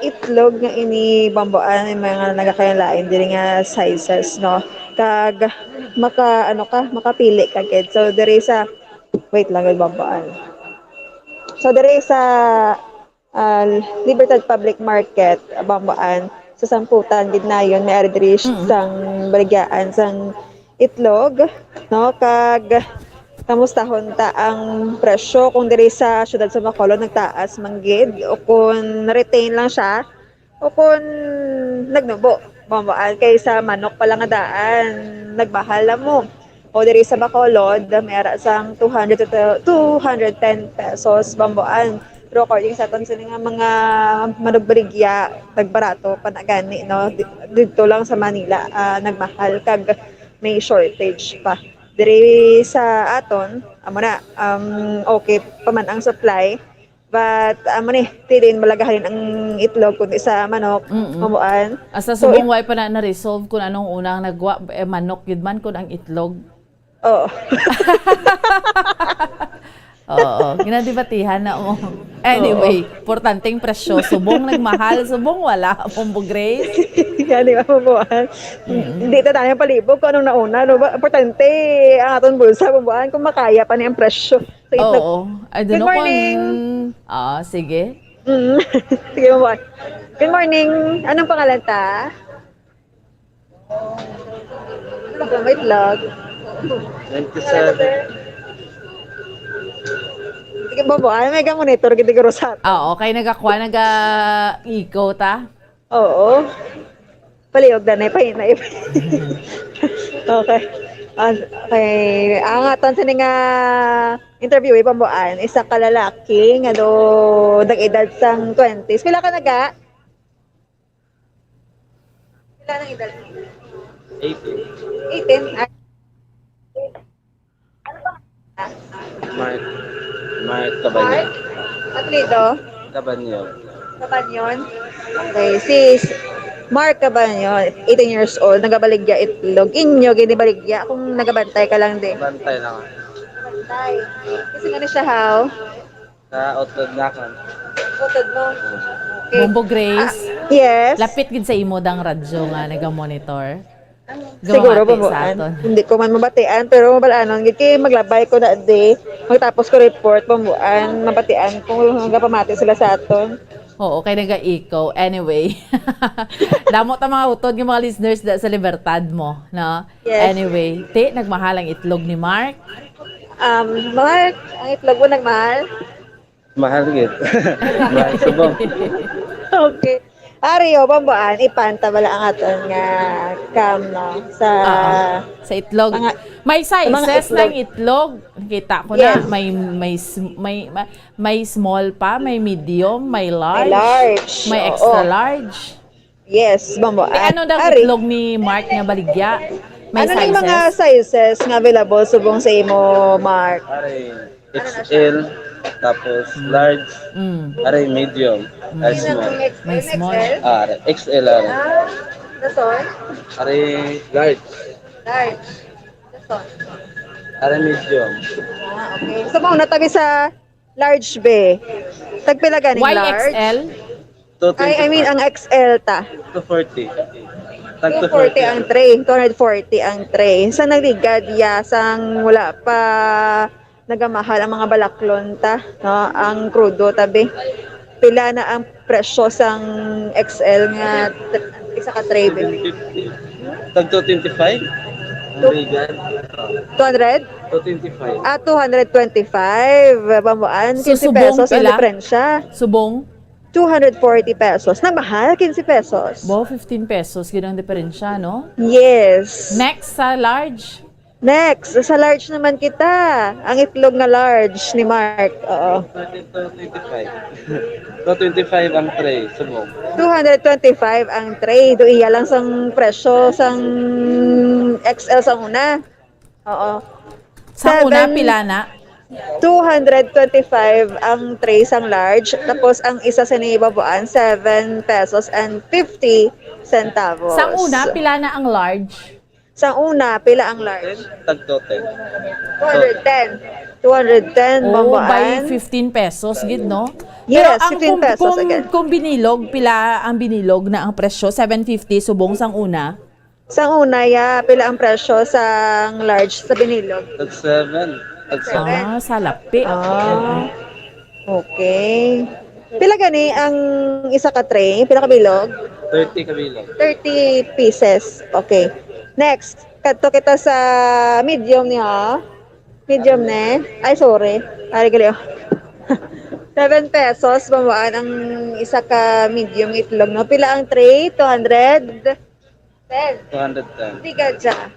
itlog nga ini, Bomboan, may mga nagakalain diri nga sizes, no? Kag maka-, ano ka, makapili ka gid. So, diri sa, wait lang, gid, Bomboan. So, diri sa, ah, Libertad Public Market, Bomboan, sa Samputan, gid nayon, may ari diri Mm. sang baligyaan sang itlog, no? Kag kamustahon ta ang presyo kung diri sa siyudad sa Bacolod nagtaas man gid o kung retain lang siya o kung nagnubo, Bomboan, kay sa manok pa lang nga daan nagmahal na mo. O diri sa Bacolod, may ara sang two hundred to two hundred ten pesos, Bomboan. Pero according sa aton sini nga mga manugbaligya, nagbarato pa na gani, no? Di-, didto lang sa Manila, ah, nagmahal kag may shortage pa. Diri sa aton, amo na, um, okay pa man ang supply. But, amo ni, ti diin malagahalin ang itlog kundi sa manok, Mm-mm. Bomboan. Hasta So, subong it- way pa na na-resolve kung anong unang nagwa, eh, manok gid man kung ang itlog. Oo. Oo, ginadibatihan na mo. Anyway, Oo. Importanteng presyo. Subong nagmahal, subong wala. Bombo Grace. Yan, di ba, Bomboan? Mm. Hindi ta tayo palibog kung anong nauna, no? Ba-, importante ang aton bulsa, Bomboan, kung makaya pa ni ang presyo sa itlog. Oo. I don't Good know kung morning. Ah, sige. Mm. Sige, Bomboan. Good morning. Anong pangalan ta? Wait lang. Twenty-seven. Sige, Bomboan, may ga-monitor gid siguro sa aton. Ah, okay, nagakuha, naga-echo ta. Oo. Palihog na, nay, pahinay. Okay. Ah, okay. Ang aton sini nga interviewee, Bomboan, isa ka lalaki nga do nag-edad sang twenties. Pila ka naga? Pila nang edad? Eighteen. Eighteen? Ay. Mark. Mark Caballero. Mark? Apelyido? Kabanyo. Kabanyon? Okay, si s- Mark Kabanyon, eighteen years old, nagabaligya itlog. Inyo, ginibaligya kung nagabantay ka lang di. Bantay lang. Bantay. Kasi nga na siya, how? Sa utod na kan. Utod mo. Okay. Bombo Grace, Yes. lapit gid sa imo dang radyo nga naga-monitor. Siguro, Gamamati sa Bambuan. aton. Hindi ko man mabatian, pero mabal-anon gid kay maglabay ko na di. Magtapos ko report, Bambuan, mabatian kung nagapamati sila sa aton. Oo, kay naga-echo. Anyway. Damo ta mga utod nga mga listeners da sa Libertad mo, no? Yes. Anyway, ti, nagmahal ang itlog ni Mark. Um, Mark, ang itlog mo nagmahal? Mahal gid. Mahal subong. Okay. Ari, o, Bambuan, ipanta bala ang aton nga cam, no? Sa... Ah, sa itlog. Mga- May sa mga sizes itlog. ng itlog. Kita ko na, Yes. may may s- may ma- may small pa, may medium, may large, large, may oo. Extra large. Yes, Bambuan. Eh, ano daw Ari, itlog ni Mark nga baligya? May ano na yung mga sizes? Sizes nga available subong sa imo, Mark? Ari, X L, tapos large, Mm. ari, medium, ari, small. May small. Ah, ari, X L, ari. Ah, dason? Ari, large. Large. Dason? Ari, medium. Ah, okay. So, mao na tabi sa large, be. Tagpila ganing large? Y X L? Ay, I mean, ang X L ta. Two forty. Tag Two forty ang tray. Two hundred forty ang tray. Sa nagligad, ya, sang wala pa nagamahal ang mga balaklon ta, no? Ang krudo, tabi. Pila na ang presyo sang X L nga tr- isa ka tray, be? Tag two twenty-five? Ang Two- legal. Two hundred? Two twenty-five. Ah, two hundred twenty-five. Bambuan, So, quince subong pesos ang pila? diferensya. Subong? Two hundred forty pesos. Na mahal, quince pesos. Bo, fifteen pesos gid ang diferensya, no? Yes. Next sa large. Next, sa large naman kita. Ang itlog nga large ni Mark. Oo. Two twenty-five. Two twenty-five ang tray, subong. Two hundred twenty-five ang tray. Do iya lang sang presyo sang X L sang una. Oo. Sa una, Seven- pila na? Two hundred twenty-five ang tray sang large, tapos ang isa sa ni Bambuan, seven pesos and fifty centavos. Sa una, pila na ang large? Sa una, pila ang large? Tag two ten. Two hundred ten. Two hundred ten, Oh, Bambuan. by fifteen pesos gid, no? Yes, Pero ang fifteen kung, pesos kung, again. Kung binilog, pila ang binilog na ang presyo? Seven fifty, subong sang una. Sang una, ya, pila ang presyo sang large sa binilog? Tag seven. Tag seven. Ah, salapi. Ah, okay. Pila gani ang isa ka tray? Pila ka bilog? Thirty ka bilog. Thirty pieces. Okay. Next, kadto kita sa medium niya. Medium ne. Ay, sorry. Ari gali, oh. Seven pesos, Bambuan, ang isa ka medium itlog, no? Pila ang tray? Two hundred? Ten. Two hundred ten. Di ka dyan.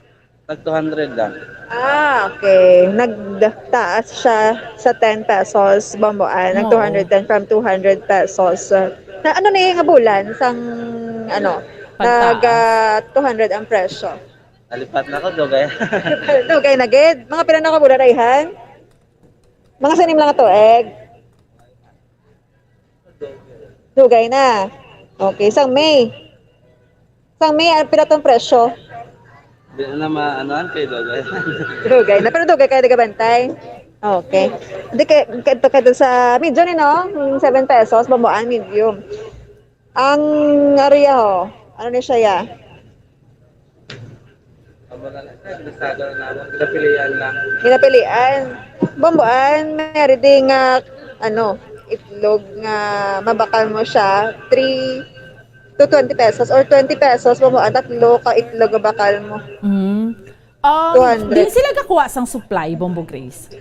Tag two hundred lang. Ah, okay. Nagtaas siya sa ten pesos, Bambuan. Nag Oo. Two hundred ten from two hundred pesos. Na, ano na yung bulan? Sang, ano? Pagtaas. Nag ah, two hundred ang presyo. Nalipat na ko, dugay. Dugay na gid. Mga pila na ka bulan, Rayhan? Mga sining lang tuig. Dugay na. Okay, sang May. Sang May, ang pila tong presyo? Di na ma-, ano, ang kay dugay. Dugay na, pero dugay kayo nagabantay. Okay. Hindi kay kadto kadto sa medyo ni, no? Yung seven pesos, Bambuan, medium. Ang area ho, ano ni siya ya? Amo na lang, nasaga na naman. Pinapilian lang. Ginapilian. Bambuan, may ready nga, ano, itlog nga mabakal mo siya, three to twenty pesos or twenty pesos, Bambuan, tatlo ka itlog nga bakal mo. Mm. Um, Two hundred. Di sila gakuha sang supply, Bombo Grace?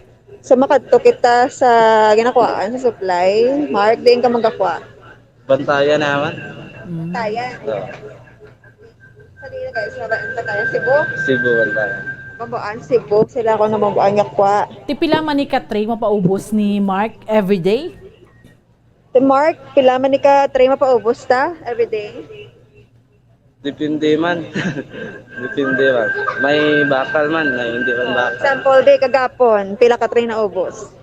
So, makadto kita sa ginakuhaan sa supply. Mark, diin ka magakuha? Bantayan naman. Mm. Tayan. Oo. Sa diin, guys, sa Bantayan, Cebu? Cebu, Bantayan. Bambuan, Cebu. Sila ako na Bambuan nga kuha. Ti pila man ni ka tray mapaubos ni Mark everyday? Si Mark, pila man ni ka tray mapaubos ta everyday? Depende man. Depende man. May bakal man, may hindi man bakal. Sample day kagapon, pila ka tray naubos?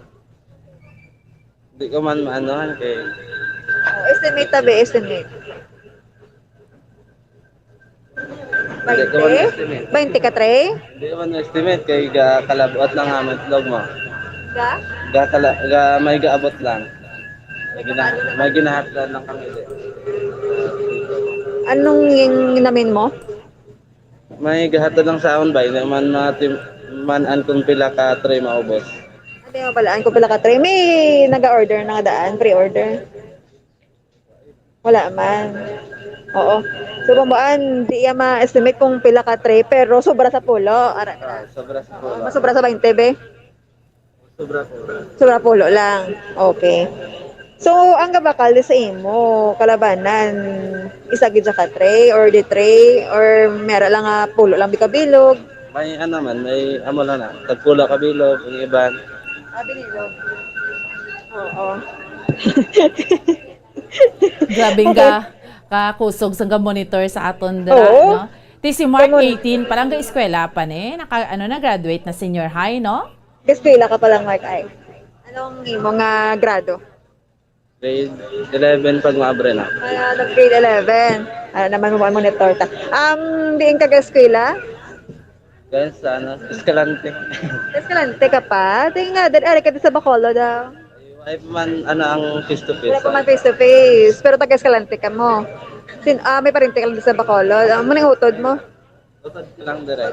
Di ko man maanohan kay Oh, estimate tabi, estimate. Hindi ko man Bainte? estimate. Bainte ka tray? Hindi ko man estimate kay ga kalabot lang ang itlog mo. Ga? Ga kala, ga may gaabot lang. May, gina, may ginahatdan lang kami di. Anong yung namin mo? May gahatdan lang sa akon ba? Hindi man matim, man-an kung pila ka tray maubos. Hindi mo balaan kung pila ka tray. May nag-order na nga daan, pre-order. Wala man. Oo. So, bambuan, di iya ma-estimate kung pila ka tray, pero sobra sa pulo. Ara. Ah, sobra sa Oo, pulo. mas sobra sa bainte, be? Sobra po. Sobra pulo lang. Okay. So, ang gabakal di sa imo, kalabanan, isa gid siya ka tray or di tray or mera lang nga pulo lang di kabilog? May ano man, may amo lang na. Tagpulo ka bilog, ang iban. Ah, binilog. Oo. Grabe nga kakusog sang ga-monitor sa aton dira, Oo. No? Ti si Mark, Kamun- eighteen, parang ga-eskwela pa ni. Naka, ano, na-graduate na senior high, no? Eskwela ka pa lang, Mark, ay. Anong imo nga grado? Grade eleven pag maabre na. Ay, nag grade eleven. Ano naman mo monitor ta? Um, diin ka ga-eskwela? Guys, sa ano, Escalante. Eskalante ka pa? Di nga, dad ari ka di sa Bacolod daw. Ay, man, ano ang face to face? Wala pa man face to face, pero taga Escalante ka mo. Sin, ah, may parente ka lang di sa Bacolod. Amo ning utod mo. Utod ka lang dire.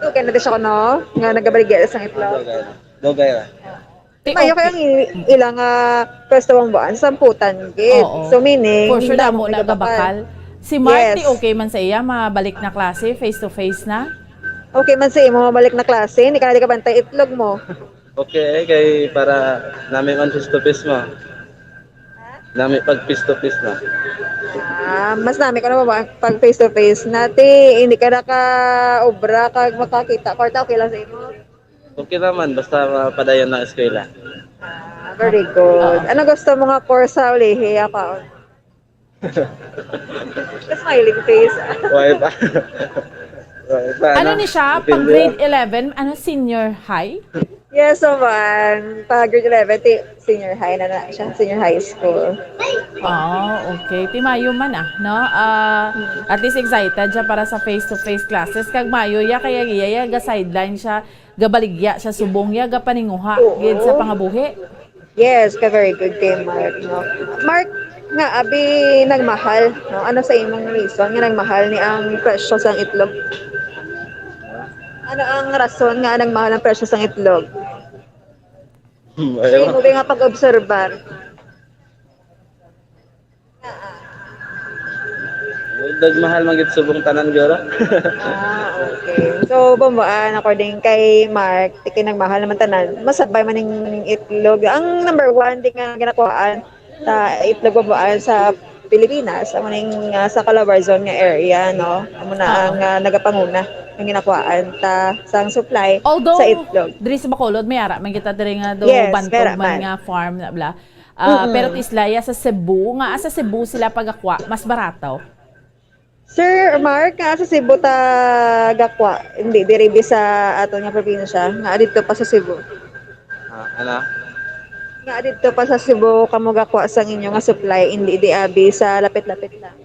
Okay na di siya kuno nga nagabaligya sang itlog. Dugay na. Dugay na. Ti, Mayo okay. Kay ang i- ila nga pwesto, bambuan, samputan gid. Oo. So, meaning, For sure, damo damo may na gabakal. gabakal. Si Mark, Yes. Ti, okay man sa iya, mabalik na klase, face to face na? Okay man sa imo mabalik na klase, hindi ka na di kabantay itlog mo. Okay, eh, kay para nami man face to face mo. Nami pag face to face na. Ah, mas nami ko na ba pag face to face na, Ti? Hindi ka naka-obra kag makakita. Kwarta, okay lang sa imo? Okay naman, basta mapadayon ng eskwela. Ah, very good. Ano gusto mo nga course sa ulihi? Ako. Smiling face. Why pa? Why pa, Ano ni siya? Pag grade eleven, ano, senior high? Yes, so man. Pag grade eleven, ti, senior high na na siya. Senior high school. Oh, okay. Ti mayo man ah, no? Ah, at least excited siya para sa face-to-face classes. Kag mayo ya, kaya iya ya, ga-sideline siya, gabaligya siya, subong ya, gapaninguha, Oo. Gid sa pangabuhi. Yes, ka very good kay Mark, no? Mark, nga abi nagmahal, no? Ano sa imong reason nga nagmahal ni ang presyo sang itlog? Ano ang rason nga nagmahal ang presyo sang itlog? Sa Ayaw. imo ba nga pag-obserbar? Nagmahal man gid subong tanan, guro. Ah, okay. So, bambuan, according kay Mark, ti kay nagmahal naman tanan, masabay man ning itlog. Ang number one, di nga ginakuhaan sa itlog, bambuan, sa Pilipinas, amo ning, ah, sa Calabarzon nga area, no? Amo na Oo. ang, ah, nagapanguna ang ginakuhaan ta sang supply Although, sa itlog. Diri sa Bacolod, may ara man kita diri nga do Yes, bantog may ara man man. Nga farm na bla. Ah, Mm-mm. Pero ti sila ya sa Cebu, nga sa Cebu sila pagakwa, mas barato. Sir Mark, nga sa Cebu ta gakwa, hindi diri bi sa aton nga probinsya, nga didto pa sa Cebu. Ah, ano? Nga didto pa sa Cebu kamo gakwa sang inyo nga supply, hindi di abi sa lapit-lapit lang.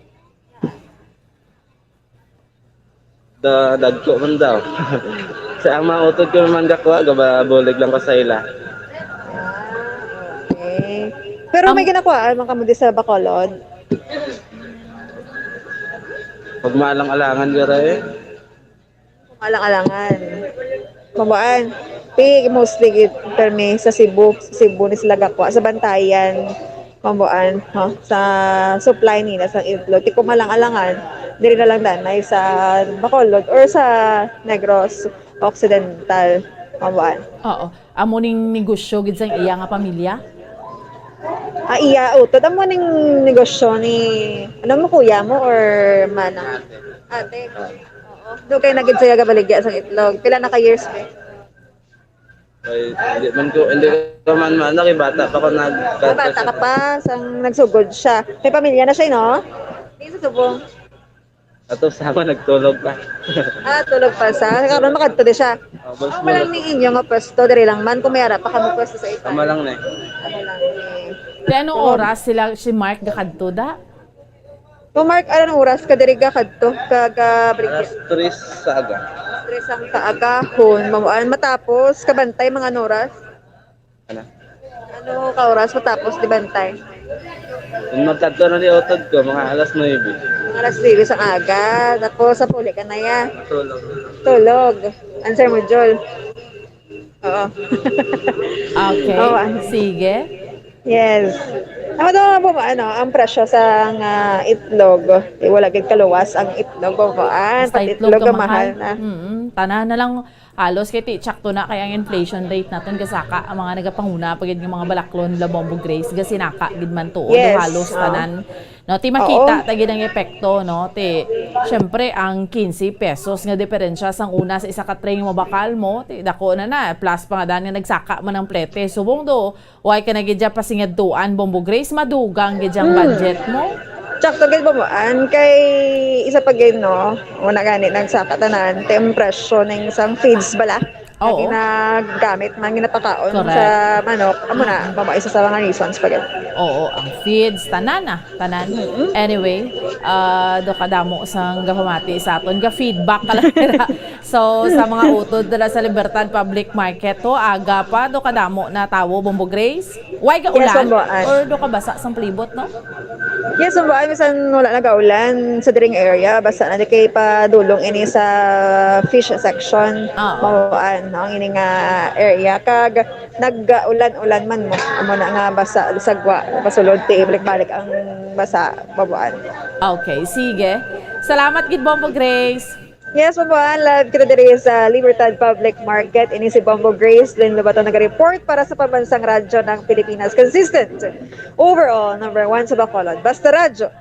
Da, dagko man daw. Sa ang mga utod ko naman gakwa, gababulig lang ko sa ila. Okay. Pero may Am- ginakwaan man kamo di sa Bacolod? Pag maalang-alangan, guro, eh. Maalang-alangan. Bambuan. Ti mostly gid permi sa Cebu, sa Cebu ni sila gakwa. Sa Bantayan, bambuan, no? Sa supply nila sa itlog. Ti kung maalang-alangan, diri na lang danay sa Bacolod or sa Negros Occidental, bambuan. Oo. Amo ning negosyo gid sang iya nga pamilya? Ah, iya, utod. Amo ning negosyo ni, ano mo, kuya mo or manang? Ate. Oo. Dugay na gid siya gabaligya sang itlog. Pila na ka years, be? Ay, hindi man ko, hindi ko man, ano, kay bata pa ko nag- Ah, bata ka pa, sang nagsugod siya. May pamilya na siya, no? Di sa subong. Ato sa ako nagtulog pa. Ah, tulog pa sa. Karon makadto di siya. Oh, boss Ang mo. Malang ni inyo nga pwesto, diri lang man kung may ara pa kamo pwesto sa itan. Tama lang na eh. Ano lang ni. Ti anong oras sila si Mark gakadto da? Kung Mark, anong oras ka diri ka kadto? Ka, ka, Alas tres sa aga. Tres ang kaagahon. Mamuan matapos, kabantay mga anong oras? Ano? Ano ka oras matapos di bantay? Kung magkadto na ni utod ko, mga alas nuebe. Mga alas nuebe sa aga. Tapos sa puli ka na ya. Tulog. Tulog. Answer mo, Jol. Oo. Okay. Oh, ah. Sige. Yes. Ako daw nga po, ano, ang presyo sa nga itlog. Eh, wala gid kaluwas ang itlog po. Ah, Basta pati itlog itlog ka ang mahal na. Mm, tanan na lang halos kay ti tsakto na kay ang inflation rate naton gasaka ang mga nagapanguna pa gid nga mga balaklon la Bombo Grace gasinaka gid man tuod Yes, halos oh. Tanan. No, ti makita Oo. ta gid ang epekto, no? Ti syempre ang quince pesos nga diferensya sang una sa isa ka tray nga mabakal mo, ti dako na na, plus pa nga dan nga nagsaka man ang plete. Subong do, way ka na gid dya pasingadtuan, Bombo Grace, madugang gid ang budget mo. Tsakto gid ba mo? An kay isa pa gid, no? Una gani nagsaka tanan, ti ang presyo ning isang feeds bala. Oo. Ginagamit man, ginapakaon Correct. sa manok. Amo na, mamo isa sa mga reasons pa gid. Oo, ang feeds, tanan na, tanan. Mm-mm. Anyway, ah, do kadamo sang gapamati sa aton, ga-feedback ka lang nila. So, sa mga utod dala sa Libertad Public Market to, aga pa, do kadamo na tawo, Bombo Grace? Way ga Yes, ulan? Bombo, ay. Or do kabasa sang palibot, no? Yes, ang buwan, bisan wala nagaulan sa diring area, basta na di kay padulong ini sa fish section. Ah. Mauan, no, ang ini nga area. Kag nag-ulan-ulan man mo, amo na nga basa sa gwa, pasulod ti balik-balik ang basa, babuan. Okay, sige. Salamat gid, Bombo Grace. Yes, mabuan, live kita diri sa Libertad Public Market. Ini si Bombo Grace Lynn Lobato nag-report para sa Pambansang Radyo ng Pilipinas. Consistent overall, number one sa Bacolod. Basta Radyo.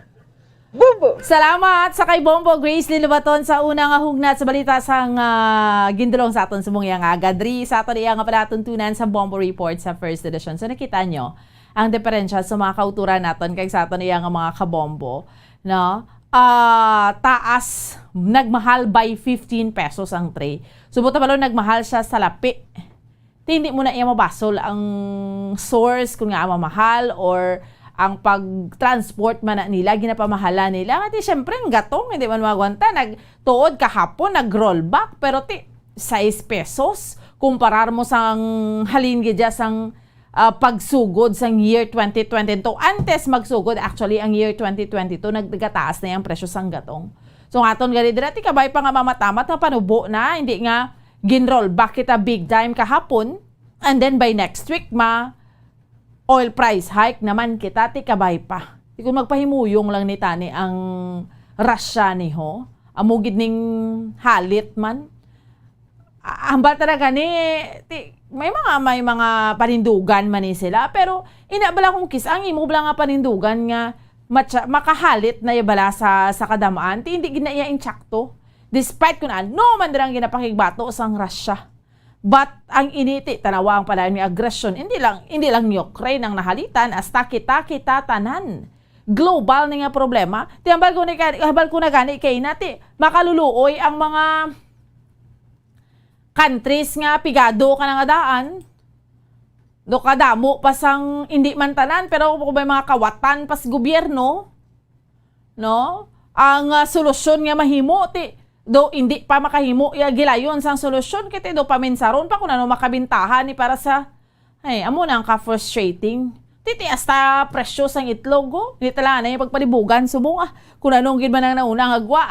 Bombo! Salamat sa kay Bombo Grace Lynn Lobaton sa una nga hugnat sa balita sang ah, gindulong sa aton subong nga aga diri sa aton iya nga palatuntunan sa Bombo Report sa First Edition. So nakita nyo ang diferensya sa mga kauturan naton kag sa aton iya nga mga kabombo, no? Ah, taas, nagmahal by fifteen pesos ang tray. Subot na pala nagmahal siya sa lapi. Ti hindi mo na iya mabasol ang source kung nga mamahal or ang pag-transport man na nila, ginapamahala nila. Nga ti, syempre, ang gatong, hindi man magwanta. Nagtuod kahapon, nag-rollback, pero ti, sais pesos. Kumparar mo sang halin gid dya sang ah, pagsugod sang year twenty twenty-two. Antes magsugod, actually, ang year twenty twenty-two, nagtaas na yung presyo sang gatong. So, nga aton gani dira, ti kabay pa nga mamatamat nga panubo na, hindi nga gin-roll back kita big time kahapon, and then by next week, ma oil price hike naman kita, ti kabay pa. Ti kung magpahimuyong lang ni tani ang Russia ni ho, amo gid ning halit man. Ah, hambal talaga ni, ti, may mga, may mga panindugan man ni sila, pero ina bala kung kis ang imo bala nga panindugan nga matsa, makahalit na iya bala sa, sa kadamaan, ti hindi gid na iya insakto. Despite kung ano man dirang ginapakigbato sang Russia. But ang initi, tanawa ang palayan may aggression, hindi lang, hindi lang ni Ukraine ang nahalitan, hasta kita, kita tanan. Global ni nga problema. Ti hambal ko ni ka-, hambal ko na gani kay na, ti, makaluluoy ang mga countries nga pigado ka na nga daan. Do kadamo pa sang, hindi man tanan, pero kung may mga kawatan pa sa gobyerno, no? Ang ah, solusyon nga mahimo, ti, do hindi pa makahimo, ya gilayon sang solusyon, kay ti do paminsaron pa kung ano makabintahan ni para sa, ay, amo na ang ka-frustrating. Ti, ti hasta presyo sang itlog, oh. Hindi talaga na yung pagpalibugan, subong, ah, kung anong gid man ang nauna nga gwa.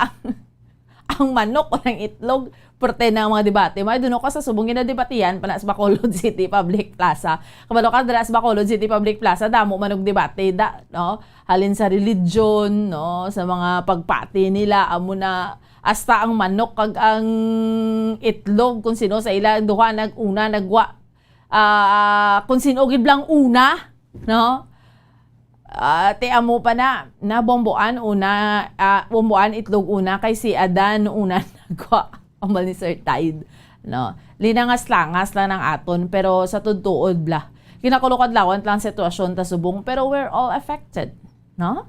Ang manok o ang itlog, parte na ang mga debate. May duno ka sa subong ginadebatihan pa na sa Bacolod City Public Plaza. Kabalo ka, dira sa Bacolod City Public Plaza, damo man og debate, da, no? Halin sa religion, no? Sa mga pagpati nila, amo na, hasta ang manok kag ang itlog, kung sino sa ila, ang duha, nag-una, nagwa, ah, kung sino gid lang una, no? Ah, ti amo pa na, na bomboan una, ah, bomboan itlog una kay si Adan una nagwa, ambal ni Sir Tide, no? Linangas-langas lang ang aton, pero sa tuod-tuod bla. Kinakulokadlawan lang sitwasyon ta subong, pero we're all affected, no?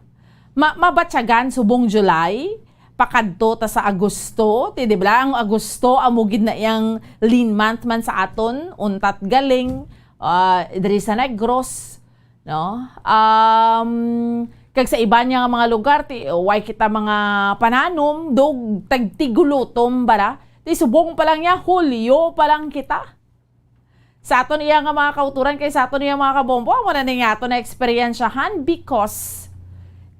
Ma mabatyagan subong July, pakadto ta sa Agosto, ti, di ba? Ang Agosto amo gid na iyang lean month man sa aton, untat galing, ah, diri sa Negros, no? Um, kag sa iban niya nga mga lugar, ti, way kita mga pananom, dog, tagtigulutom bala. Ti, subong pa lang niya, Hulyo pa lang kita. Sa aton iya nga mga kauturan, kay sa aton iya mga kabombo, amo na ni nga aton na eksperyensyahan because,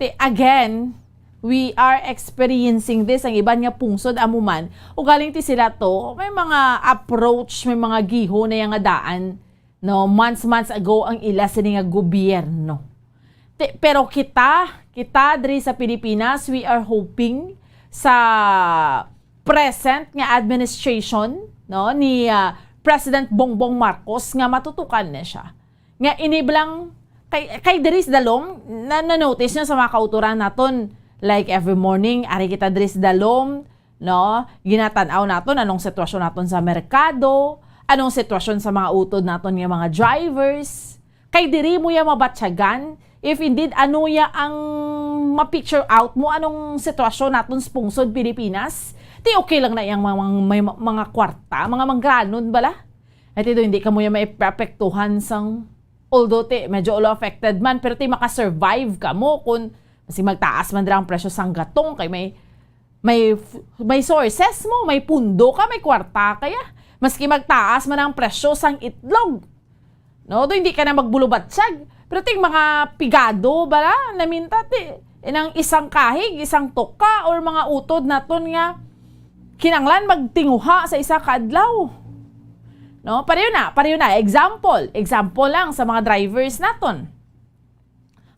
ti, again, we are experiencing this. Ang iban nga pungsod, amo man, ugaling ti sila to, may mga approach, may mga giho na iya nga daan, no, months, months ago ang ila sini nga gobyerno. Ti-, pero kita, kita diri sa Pilipinas, we are hoping sa present nga administration, no, ni, ah, President Bongbong Marcos nga matutukan na siya. Nga ini blang kay, kay diri sa dalom, na, na-notice niya sa mga kauturan naton, like, every morning, ari kita diri sa dalom, no? Ginatan-aw naton anong sitwasyon naton sa merkado, anong sitwasyon sa mga utod naton nga mga drivers. Kay diri mo ya mabatyagan if indeed ano ya ang ma-picture out mo anong sitwasyon naton sa pungsod Pilipinas. Ti okay lang na yang mga, mga, may mga kwarta, mga manggranon bala. Ay, ti do, hindi kamo ya maapektuhan sang, although ti medyo ulo affected man, pero ti makasurvive kamo kung si magtaas man dira ang presyo sang gatong kay may, may, may sources mo, may pundo ka, may kwarta kaya. Maski magtaas man ang presyo sang itlog, no? Do hindi ka na magbulubatyag. Pero ting mga pigado bala, naminta ti, inang isang kahig, isang tuka, or mga utod naton nga kinanglan magtinguha sa isa ka adlaw. No? Pareho na, pareho na. Example, example lang sa mga drivers naton.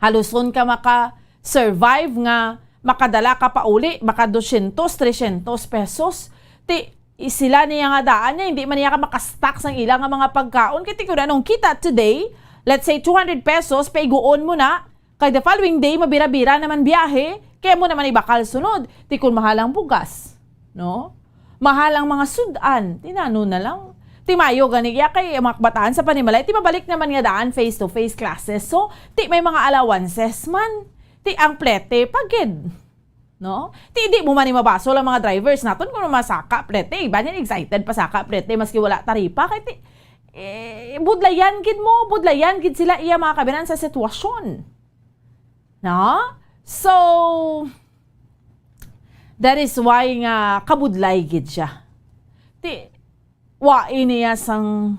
Haluson ka maka-survive nga makadala ka pauli, maka dosyentos, tresyentos pesos. Ti, i-, sila niya nga daan niya, hindi man niya ka makastock sang ila nga mga pagkaon. Kay ti kun anong kita today, let's say two hundred pesos, paiguon mo na, kay the following day, mabira-bira naman biyahe, kaya mo naman ibakal sunod. Ti kun mahal ang bugas, no? Mahal ang mga sudan, ti nano na lang. Ti mayo gani, iya kay ang mga kabataan sa panimalay, ti mabalik naman nga daan face-to-face classes. So, ti may mga allowances man. Ti ang plete, pagid. No? Ti di mo man ni mabasol ang mga drivers naton kung masaka plete. Iba niyan excited pa saka plete maski wala taripa. Kay ti, eh, budlayan gid mo, budlayan gid sila iya mga kabinan sa sitwasyon. No? So, that is why nga kabudlay gid siya. Ti, wa ini ya sang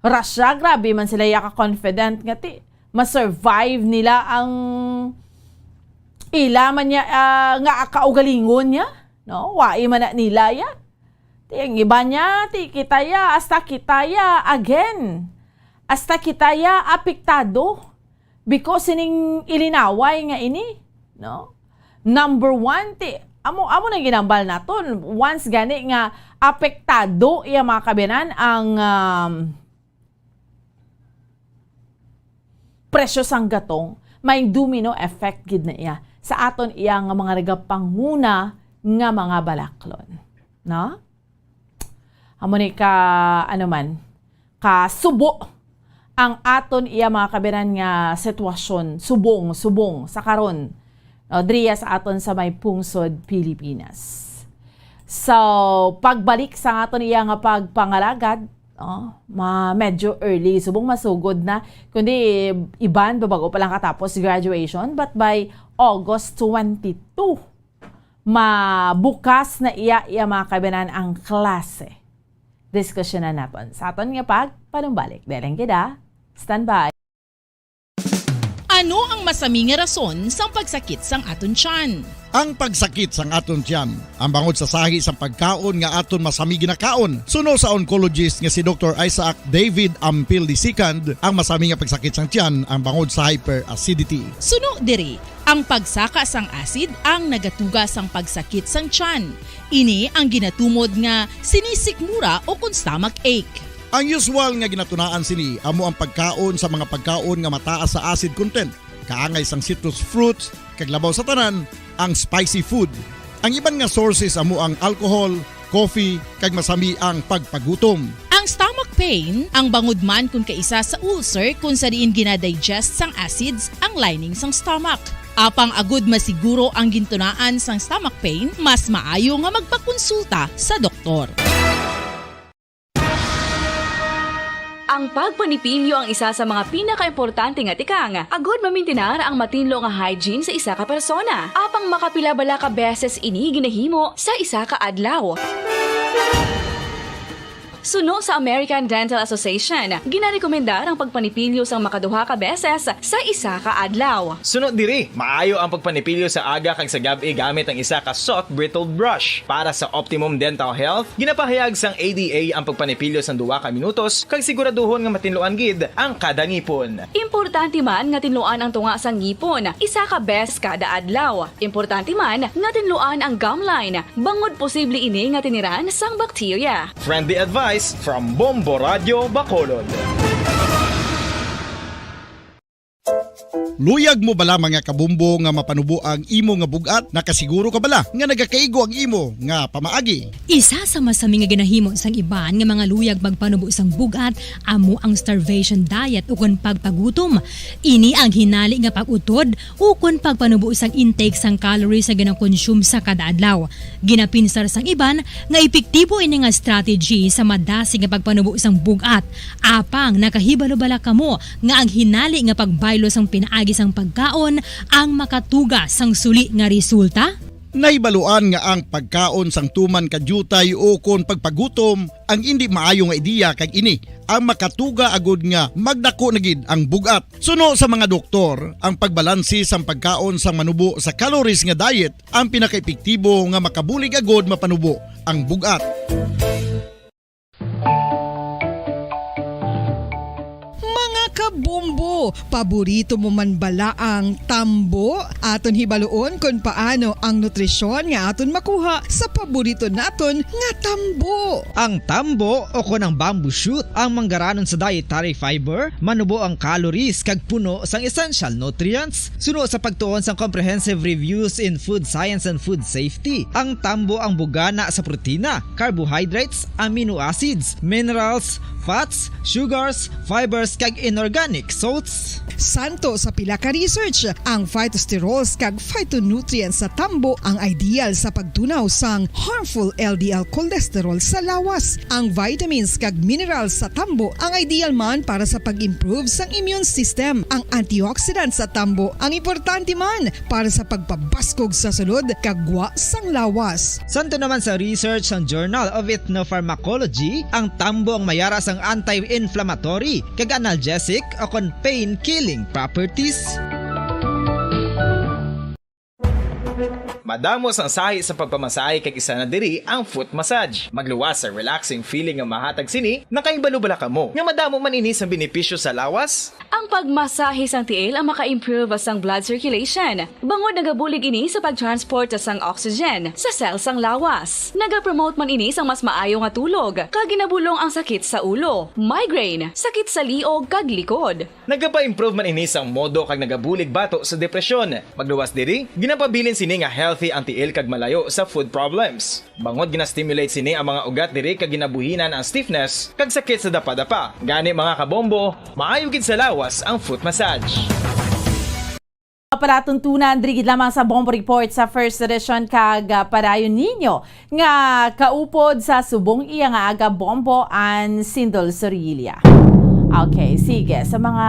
Russia, grabe man sila ya ka-confident nga ti, ma-survive nila ang ila man niya, ah, nga kaugalingon niya, no? Wa man na nila ya. Ti ang iba niya, ti kita ya, hasta kita ya, again. Hasta kita ya apektado because sining ilinaway nga ini, no? Number one, ti, amo, amo nang ginambal naton. Once gani nga apektado iya mga kabinan ang, um, presyo sang gatong, may domino effect gid na iya sa aton iya nga mga nagapanguna nga mga balaklon. No? Amo ni ka, ano man, ka subo ang aton iya mga kabinan nga sitwasyon, subong, subong sa karon, no, driya sa aton sa may pungsod Pilipinas. So, pagbalik sa aton iya nga pagpangalagad, no, ma-, medyo early, subong masugod na, kundi iban, babago pa lang katapos graduation, but by August twenty-two, mabukas na iya, iya mga kabinan ang klase. Diskusyonan naton sa aton nga pagpanumbalik. Daling gid, ah. Stand by. Ano ang masami nga rason sang pagsakit sang aton tiyan? Ang pagsakit sang aton tiyan, ang bangod sa sahi sang pagkaon nga aton masami ginakaon. Suno sa oncologist nga si Doktor Isaac David Ampil the second, ang masami nga pagsakit sang tiyan ang bangod sa hyperacidity. Suno diri, ang pagsaka sang acid ang nagatuga sang pagsakit sang tiyan. Ini ang ginatumod nga sinisikmura o kon stomach ache. Ang usual nga ginatunaan sini amo ang pagkaon sa mga pagkaon nga mataas sa acid content, kaangay sang citrus fruits, kag labaw sa tanan, ang spicy food. Ang iban nga sources amo ang alcohol, coffee, kag masami ang pagpagutom. Ang stomach pain, ang bangod man kon kaisa sa ulcer kon sa diin gina-digest sang acids ang lining sang stomach. Apang agud masiguro ang gintunaan sang stomach pain, mas maayo nga magpakonsulta sa doktor. Ang pagpanipilyo ang isa sa mga pinakaimportante nga tikang agud mamintinar ang matinlo nga hygiene sa isa ka persona. Apang makapila bala ka beses ini ginahimo sa isa ka adlaw? Suno sa American Dental Association, ginarekomendar ang pagpanipilyo sang makaduha ka beses sa isa ka adlaw. Suno diri, maayo ang pagpanipilyo sa aga kag sa gab-i gamit ang isa ka soft bristled brush. Para sa optimum dental health, ginapahayag sang A D A ang pagpanipilyo sang duha ka minutos kag siguraduhon nga matinluan gid ang kada ngipon. Importante man nga tinluan ang tunga sang ngipon isa ka beses kada adlaw. Importante man nga tinluan ang gum line, bangod posible ini nga tiniran sang bakterya. Friendly advice from Bombo Radio Bacolod. Luyag mo bala, mga kabombo, nga mapanubo ang imo nga bug-at? Nakasiguro ka bala nga nagakaigo ang imo nga pamaagi? Isa sa masami nga ginahimo sang iban nga mga luyag magpanubo sang bug-at amo ang starvation diet ukon pagpagutom. Ini ang hinali nga pag-utod ukon pagpanubo sang intake sang calories nga ginakonsume sa kada adlaw. Ginapinsar sang iban nga epektibo ini nga strategy sa madasig nga pagpanubo sang bug-at. Apang nakahibalo bala kamo nga ang hinali nga pagbaylo sang pinaagi sang pagkaon ang makatuga sang suli nga resulta? Nahibaluan nga ang pagkaon sang tuman ka diutay ukon pagpagutom ang indi maayo nga ideya, kag ini ang makatuga agud nga magdako na gid ang bug-at. Suno sa mga doktor, ang pagbalanse sang pagkaon sang manubo sa calories nga diet ang pinakaepektibo nga makabulig agud mapanubo ang bug-at. Mga kabombo, paborito mo man bala ang tambo? Aton hibaluon kon paano ang nutrisyon nga aton makuha sa paborito naton nga tambo. Ang tambo, o kon ang bamboo shoot, ang manggaranon sa dietary fiber, manubo ang calories kag puno sang essential nutrients. Suno sa pagtuon sang Comprehensive Reviews in Food Science and Food Safety, ang tambo ang bugana sa protina, carbohydrates, amino acids, minerals, fats, sugars, fibers, kag inorganic salts. Santo sa pila ka research, ang phytosterols kag phytonutrients sa tambo ang ideal sa pagtunaw sang harmful L D L cholesterol sa lawas. Ang vitamins kag minerals sa tambo ang ideal man para sa pag-improve sang immune system. Ang antioxidants sa tambo ang importante man para sa pagpabaskog sa sulod kag gwa sang lawas. Santo naman sa research sang Journal of Ethnopharmacology, ang tambo ang mayara sang anti-inflammatory kag analgesic o kon pain-killing properties. Madamo sang sahi sa pagpamasahe, kag isa na diri ang foot massage. Magluwas sa relaxing feeling nga mahatag sini. Nakahibalo bala kamo nga madamo man ini sang benepisyo sa lawas? Ang pagmasahe sang tiil ang maka-improve sang blood circulation, bangod nagabulig ini sa pag-transport sang oxygen sa cell sang lawas. Nagapromote man ini sang mas maayo nga tulog, kag ginabulong ang sakit sa ulo, migraine, sakit sa liog, kag likod. Nagapa-improve man ini sang modo kag nagabulig bato sa depresyon. Magluwas diri, ginapabilin sini nga healthy ang tiil kag malayo sa foot problems. Bangod gina-stimulate sini ang mga ugat diri kag ginabuhinan ang stiffness kag sakit sa dapadapa. Gani, mga kabombo, maayo gid sa lawas ang foot massage. Palatuntunan diri gid lamang sa Bombo Report sa first edition, kag, ah, padayon ninyo nga kaupod sa subong iya nga aga, Bombo and Sindol Sorilla. Okay, sige. Sa mga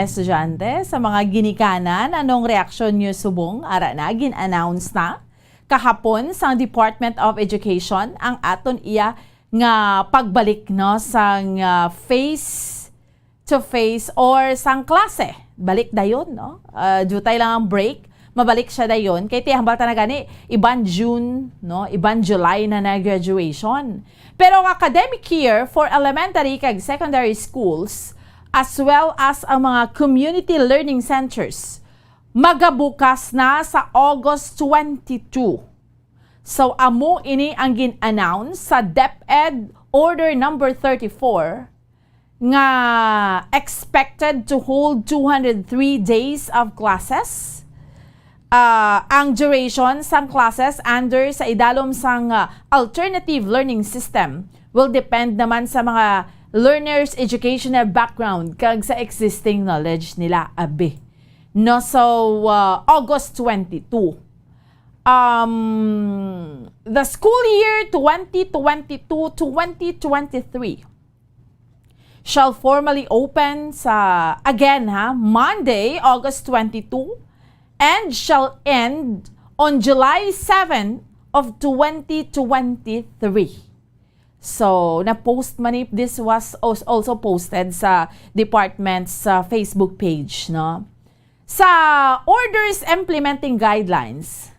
estudyante, sa mga ginikanan, anong reaksyon niyo subong? Ara na, gin-announce na kahapon sang Department of Education ang aton iya nga pagbalik, no, sang, ah, face to face or sang klase. Balik dayon, no? Ah, diutay lang ang break, mabalik siya dayon. Kay ti hambal ta na gani, iban June, no? Iban July na na graduation. Pero ang academic year for elementary kag secondary schools, as well as ang mga community learning centers, magabukas na sa August twenty-two. So, amo ini ang gin-announce sa DepEd Order Number thirty-four nga expected to hold two hundred three days of classes. Ah, ang duration sang classes under sa idalom sang, ah, alternative learning system will depend naman sa mga learners' educational background kag sa existing knowledge nila. Abi. No, so, uh, August twenty-two. Um, the school year twenty twenty-two twenty twenty-three shall formally open sa, again ha, Monday, August twenty-two, and shall end on July seven of twenty twenty-three. So, na-post man ni, this was als-, also posted sa department's, uh, Facebook page, no? Sa orders implementing guidelines,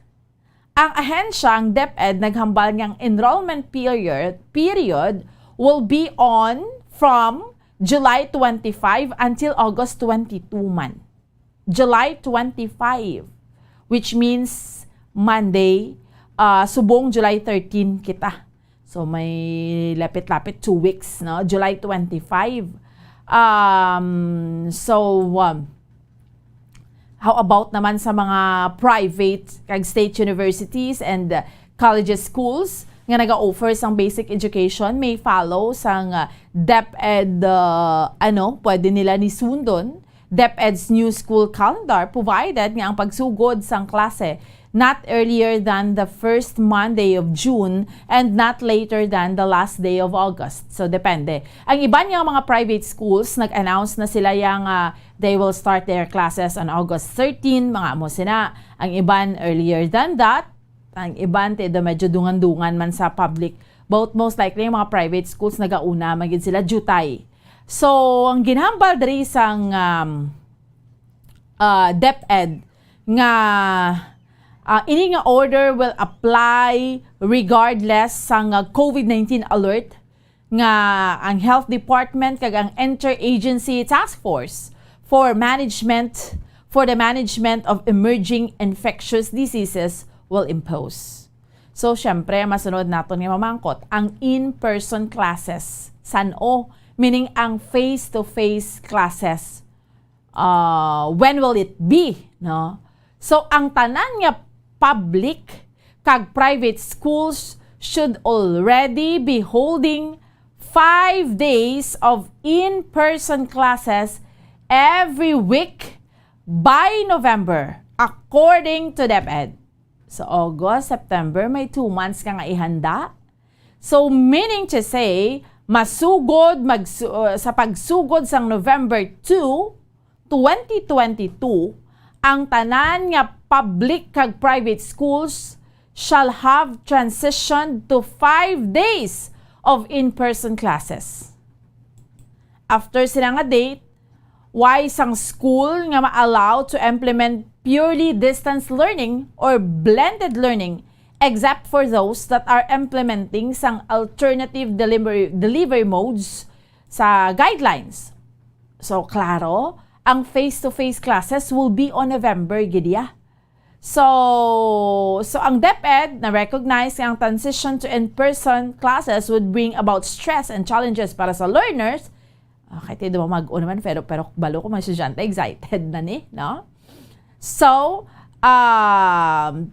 ang ahensya, ang DepEd, naghambal nga ang enrollment period, period will be on from July twenty-five until August twenty-two man. July twenty-five, which means Monday, ah, subong July thirteen kita. So, may lapit-lapit two weeks, no? July twenty-five. Um, so, um, how about naman sa mga private kag state universities and, uh, colleges, schools nga naga-offer sang basic education? May follow sang, uh, DepEd, uh, ano, pwede nila ni sundon DepEd's new school calendar, provided nga ang pagsugod sang klase not earlier than the first Monday of June and not later than the last day of August. So, depende. Ang iban nga mga private schools, nag-announce na sila yang, ah, they will start their classes on August thirteen, mga amo sina. Ang iban earlier than that, ang iban, te, do medyo dungan-dungan man sa public. But most likely, yung mga private schools, nagauna man gid sila, jutay. So, ang ginhambal diri sang, um, ah, DepEd nga, ah, ini nga order will apply regardless sang, ah, COVID nineteen alert nga ang Health Department kag ang Interagency Task Force for Management, for the Management of Emerging Infectious Diseases will impose. So, syempre, masunod naton nga mamangkot, ang in-person classes, san-o? Meaning, ang face-to-face classes, uh, when will it be, no? So, ang tanan nga public kag private schools should already be holding five days of in-person classes every week by November, according to DepEd. So, August, September, may two months ka nga ihanda. So, meaning to say, masugod magsu-, uh, sa pagsugod sang November two, twenty twenty-two, ang tanan nga public kag private schools shall have transitioned to five days of in-person classes. After sila nga date, way sang school nga ma-allow to implement purely distance learning or blended learning, except for those that are implementing sang alternative delivery, delivery modes sa guidelines. So, klaro, ang face-to-face classes will be on November, gid ya. So, so ang DepEd na-recognize nga ang transition to in-person classes would bring about stress and challenges para sa learners. Okay, ti, di ba, mag-o naman, pero, pero balo ko mga estudyante, excited na ni, no? So, um,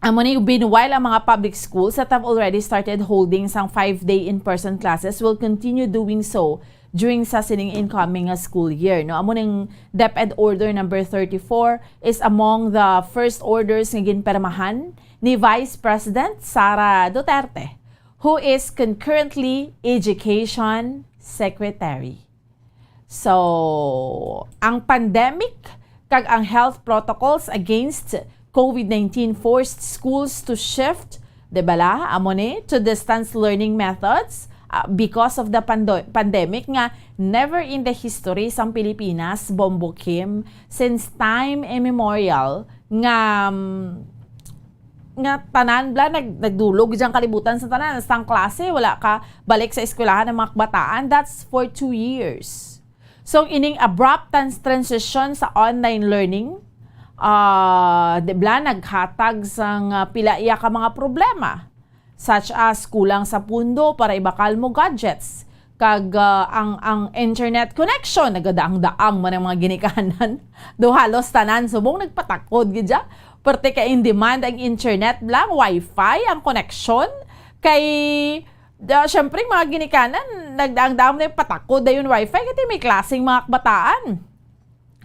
amo ni, meanwhile, ang mga public schools that have already started holding sang five-day in-person classes will continue doing so during sa sining incoming nga school year, no? Amo ning DepEd Order number thirty-four is among the first orders nga ginpirmahan ni Vice President Sara Duterte, who is concurrently Education Secretary. So, ang pandemic kag ang health protocols against COVID nineteen forced schools to shift, di bala, amo ni, to distance learning methods, ah, because of the pando-, pandemic nga never in the history sang Pilipinas, Bombo Kim, since time immemorial, nga, mm, nga tanan bala nag-, nagdulog diyang kalibutan sa tanan, sang klase, wala ka balik sa eskwelahan ng mga kabataan, that's for two years. So, ining abrupt trans-, transition sa online learning, ah, di bala, naghatag sang, ah, pila iya ka mga problema, such as kulang sa pundo para ibakal mo gadgets, kag, ah, ang, ang internet connection, nagadaang-daang man ang mga ginikanan. Do halos tanan subong nagpatakod gid siya. Perte ka in demand ang internet lang, wifi ang connection. Kay, da, syempre, mga ginikanan, nagdaang-daang na yung patakod na yung wifi, kasi may klaseng mga kabataan.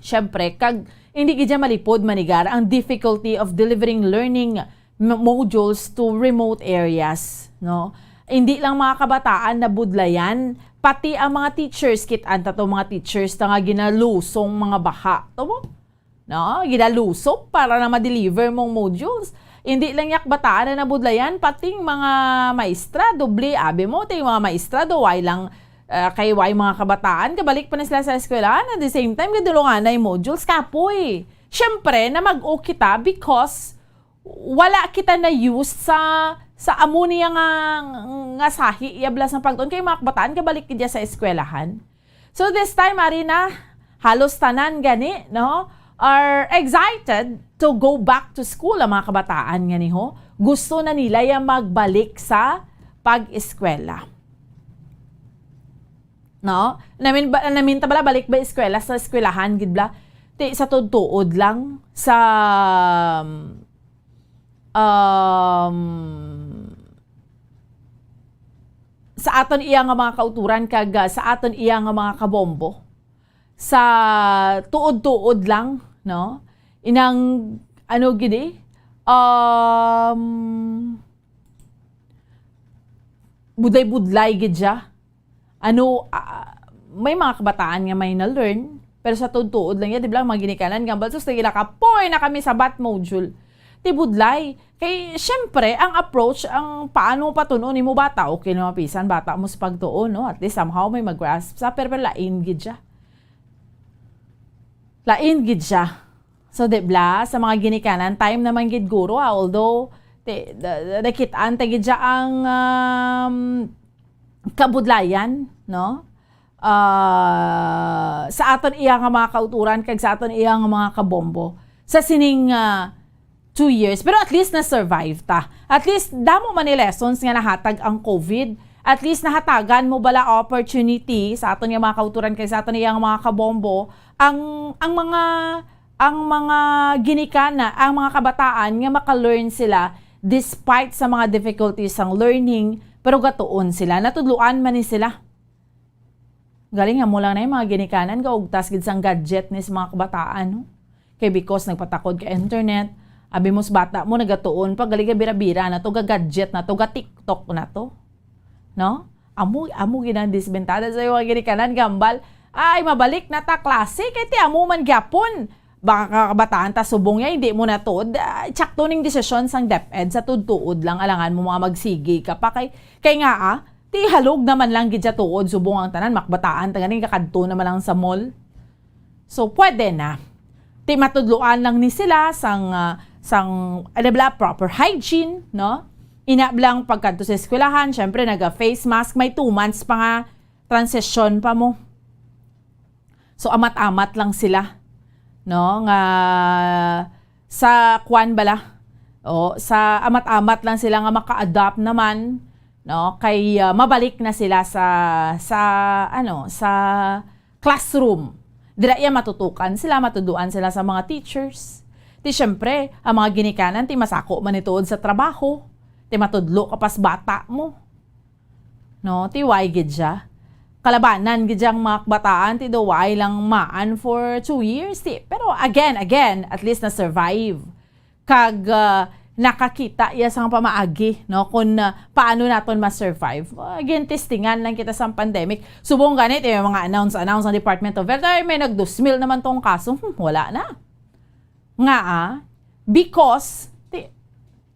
Siyempre, kag hindi gid siya malipod manigar ang difficulty of delivering learning m-, modules to remote areas, no? Hindi lang mga kabataan nabudlayan, pati ang mga teachers, kit-an ta to mga teachers ta nga ginalusong mga baha. Tama? No? Ginalusong para na ma-deliver mong modules. Hindi lang yak bataan na nabudlayan, pating mga maestra, doble, abi mo, ting mga maestra, do, way lang, ah, kay way mga kabataan, kabalik pa na sila sa eskwelahan, at the same time, gadulunganay modules, kapoy. Siyempre, na mag-o kita because wala kita na used sa, sa amo niya nga, nga sahi, iya bala sang pagtuon, kay mga kabataan, kabalik gid sa eskwelahan. So this time, ari na, halos tanan gani, no, are excited to go back to school ang mga kabataan nga niho. Gusto na nila yang magbalik sa pag-eskwela. No? Namin ba, namin ta bala balik ba eskwela sa eskwelahan gid bala? Ti sa tuod-tuod lang sa, um, sa aton iya nga mga kauturan kag, ah, sa aton iya nga mga kabombo, sa tuod-tuod lang, no? Inang, ano gid eh, um, budlay-budlay gid siya. Ano, ah, may mga kabataan nga may na-learn, pero sa tuod-tuod lang yan, di ba, mga ginikanan, gambal, sus, nagila ka, poy na kami sa bat module. Ti budlay. Kay, syempre, ang approach, ang paano mo patunon nimo bata, okay na mapisan, bata mo sa pagtuon, no? At least, somehow, may mag-grasp sa, pero, pero lain gid siya. Lain gid siya. So, di bla, sa mga ginikanan, time naman gid guro, ah, although, ti-, da-, da-, nakit-an ta gid siya ang, um, kabudlayan, no? Ah, sa aton iya nga mga kauturan kag sa aton iya nga mga kabombo sa sining, ah, two years. Pero at least na-survive ta. At least, damo man ni lessons nga nahatag ang covid. At least, nahatagan mo bala opportunity sa aton nga mga kauturan kag sa aton iya nga mga kabombo ang, ang mga, ang mga ginikana, ang mga kabataan nga maka-learn sila despite sa mga difficulties sang learning, pero gatuon sila, natudloan man ni sila. Galing nga mo lang na yung mga ginikanan, gaugtas gid sang gadget ni sa mga kabataan, no? Kay because nagpatakod ka internet, abi mo sa bata mo, nagatuon pa, galing ga bira-bira na to, ga gadget na to, ga TikTok na to. No? Amo, amo gid ang disbentada sa mga ginikanan, gambal. Ay, mabalik na ta klase, kay ti amo man gyapon. Baka kabataan ta subong niya, hindi mo na to. Da-, tsakto ning desisyon sang DepEd sa tuod-tuod lang, alangan mo mga magsigi ka pa. Kay, kay nga, ah, ti halog naman lang gid siya tuod, subong ang tanan, makbataan ta ganing kakadto naman lang sa mall. So, pwede na. Ti matudloan lang ni sila sang, ah, sang, ano bala, proper hygiene, no? Ina lang pagkadto sa eskwelahan, syempre, naga-face mask, may two months pa nga transition pa mo. So, amat-amat lang sila, no? Nga sa kwan bala, o, sa amat-amat lang sila nga maka-adapt naman, no? Kay, ah, mabalik na sila sa, sa, ano, sa classroom. Dira iya matutukan sila, matuduan sila sa mga teachers. Ti, syempre, ang mga ginikanan, ti masako man ni tuod sa trabaho. Ti matudlo ka pas bata mo. No, ti way gid siya. Kalabanan gid yang mga kabataan, ti do way lang maan for two years, ti. Pero again, again, at least na-survive. Kag, ah, nakakita iya sang pamaagi, no, kung, ah, paano naton ma-survive. Again, testingan lang kita sang pandemic. Subong gani, ti may mga announce, announce ang Department of Health, ay, may nag-dos mil naman tong kaso. Hmm, wala na. Nga, ah, because, ti,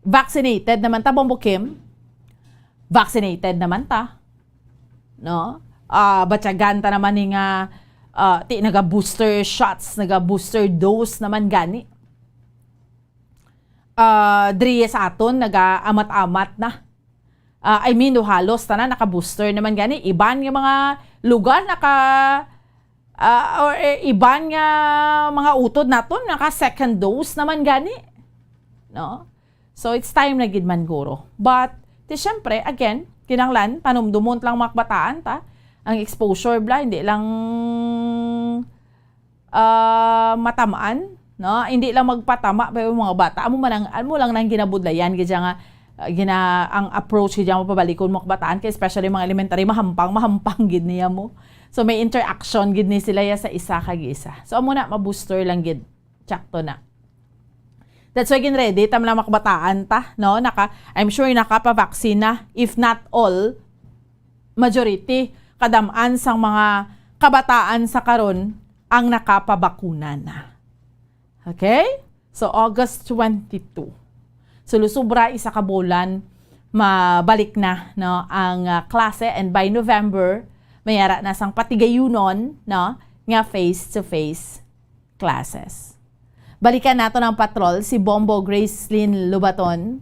vaccinated naman ta, Bombo Kim. Vaccinated naman ta. No? Ah, batyagan ta naman ni nga, ah, ti, naga-booster shots, naga-booster dose naman gani. Ah, diri sa aton, naga-amat-amat na. Ah, I mean, do halos tanan naka-booster naman gani. Iban nga mga lugar naka, ah, or, eh, iban nga mga utod naton naka second dose naman gani. No? So, it's time na gid man guro. But, ti, syempre, again, kinahanglan, panumdumon lang mga kabataan ta. Ang exposure, bla, hindi lang, ah, matamaan, no? Hindi lang magpatama pa yung mga bata. Amo man ang, amo lang nang ginabudlayan, gid siya nga, ah, gina-, ang approach gid mo pabalikon mo kabataan, kay especially mga elementary, mahampang, mahampang gid niya mo. So, may interaction gid ni sila ya sa isa kag isa. So, amo na, ma-booster lang gid. Tsakto na. That's why gin-ready ta man ang mga kabataan ta, no? Naka, I'm sure nakapa-vaccine na, if not all, majority, kadam-an sang mga kabataan sa karon ang nakapabakuna na. Okay? So, August twenty-two. So, lusubra isa ka bulan, mabalik na, no, ang, ah, klase, and by November, may ara na sang patigayunon, no, nga face-to-face classes. Balikan naton ang patrol, si Bombo Gracelyn Lobaton.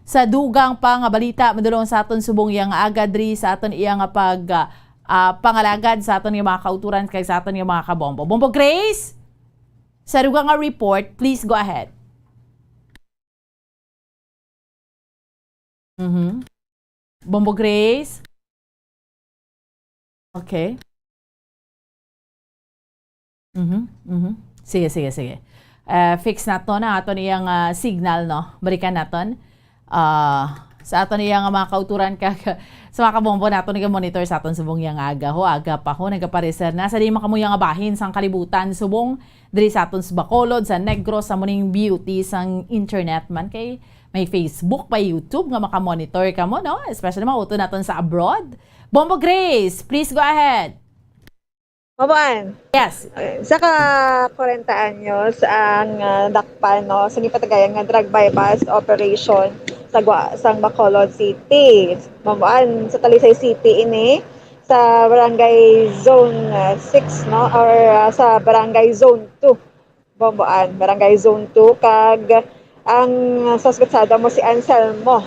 Sa dugang pa nga balita, madulong sa aton subong iya nga aga diri sa aton iya nga pag, ah, ah, pangalagad sa aton nga mga kauturan kag sa aton nga mga kabombo. Bombo Grace, sa dugang nga report, please go ahead. Mhm. Bombo Grace? Okay. Mhm, mhm. Sige, sige, sige. Ah, fix naton ang aton iyang, ah, signal, no? Balikan naton. Ah, sa aton iyang mga kauturan kag sa mga kabombo naton nga monitor sa aton subong yang aga. Ho, aga pa ho, nagapareser na. Sa di man kamo yang bahin sang kalibutan, subong diri sa aton sa Bacolod, sa Negros, sa muning beauty sang internet man kay may Facebook, may YouTube nga makamonitor kamo, no? Especially mga utod naton sa abroad. Bombo Grace, please go ahead. Mabuan. Yes. Eh, sa ka kwarenta anyos ang, ah, dakpan, no, sa gipatigayon nga drug buy-bust operation sa gwa-, sang Bacolod City. Mabuan sa Talisay City ini, sa Barangay Zone, ah, six, no, or, ah, sa Barangay Zone two. Bomboan, Barangay Zone two, kag ang suspetsado mo si Anselmo.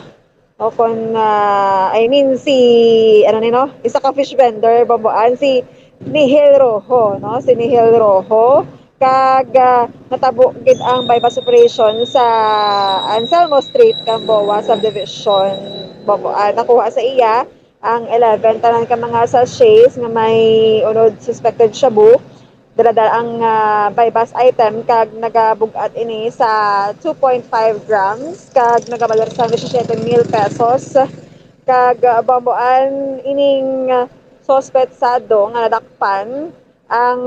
O kon, ah, I mean, si, ano ni, no? Isa ka fish vendor, Bomboan, si Nihil Rojo, no? Si Nihil Rojo. Kag, ah, natabo gid ang buy-bust operation sa Anselmo Street, Gamboa Subdivision, Bomboan. Nakuha sa iya ang eleven tanan ka mga sachets nga may unod suspected shabu. Dala-dala ang, ah, buy-bust item kag nagabug-at ini sa two point five grams kag nagabalor sa disisiete mil pesos. Kag, ah, bambuan ining, ah, suspetsado nga nadakpan ang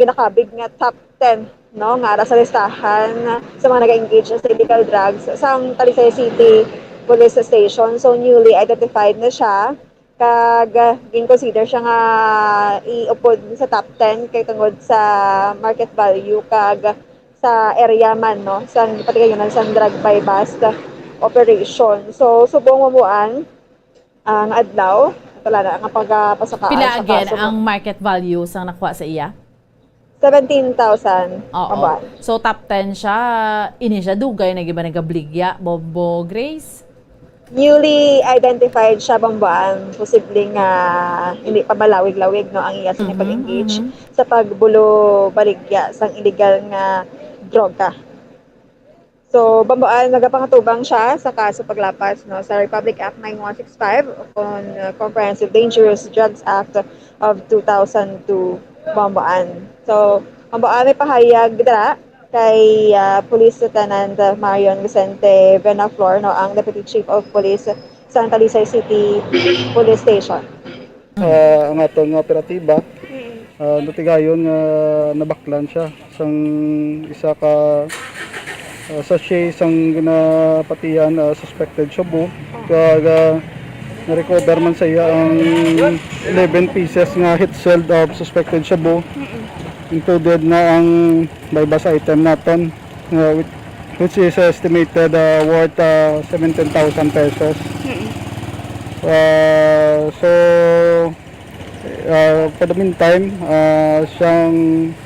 ginakabig nga top ten, no, nga ara sa listahan sa mga nag-engage sa illegal drugs sang Talisay City Police Station. So, newly identified na siya. Kag, ah, gin-consider siya nga iupod sa top ten kay tungod sa market value kag sa area man, no, sang gipatigayonan sang drug buy-bust operation. So, subong mamuan ang adlaw, wala na nga pagapasukaan Pila sa again kaso. Ang market value sang nakuha sa iya? Seventeen thousand Oo. Kabuan. So, top ten siya. Ini siya, dugay na giba nagabligya, Bombo Grace? Newly identified siya, Bomboan. Posible nga hindi pa malawig-lawig, no, ang iya sa Mhm, pag-engage mhm. sa pagbulo baligya sang illegal nga droga. So, bambuan, nagapangatubang siya sa kaso paglapas, no, sa Republic Act nine one six five o kon, uh, Comprehensive Dangerous Drugs Act of two thousand two, bambuan. So, bambuan, may pahayag dira kay, uh, Police Lieutenant, uh, Marion Vicente Venaflor, no, ang Deputy Chief of Police sa Talisay City Police Station. Ah, ang aton nga operatiba, Mm. ah, natigayon nga nabaklan siya sang isa ka, ah, sachet sang ginapatihan, ah, suspected shabu. Kag, ah, na-recover man sa iya ang eleven pieces nga heat sealed of suspected shabu. Mm-mm. Included na ang buy-bust item naton, uh, which, which is estimated, uh, worth, uh, seventeen thousand pesos. Mm-mm. Uh, so, uh, for the meantime, uh, siyang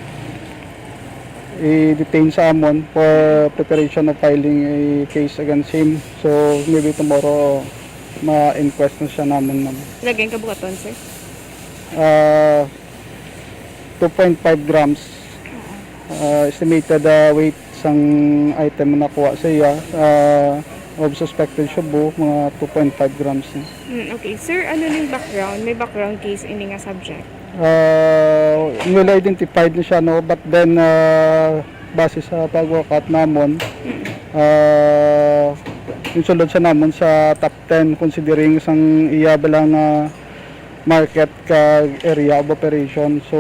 i-detain sa amon for preparation of filing a case against him. So, maybe tomorrow, ma-inquest na siya namon, ma'am. Lagay ang kabukaton, sir? Uh, two point five grams. Oo. Uh, estimated, uh, weight sang item na nakuha sa iya, uh, of suspected shabu, mga two point five grams na. Mm, okay. Sir, ano ning background? May background case ini nga subject? Uh, newly identified na siya, no? But then, uh, base sa pagwakat namon, Mm. uh, Yung sulod sa namon sa top ten, considering sang iya bala nga market ka area of operation. So,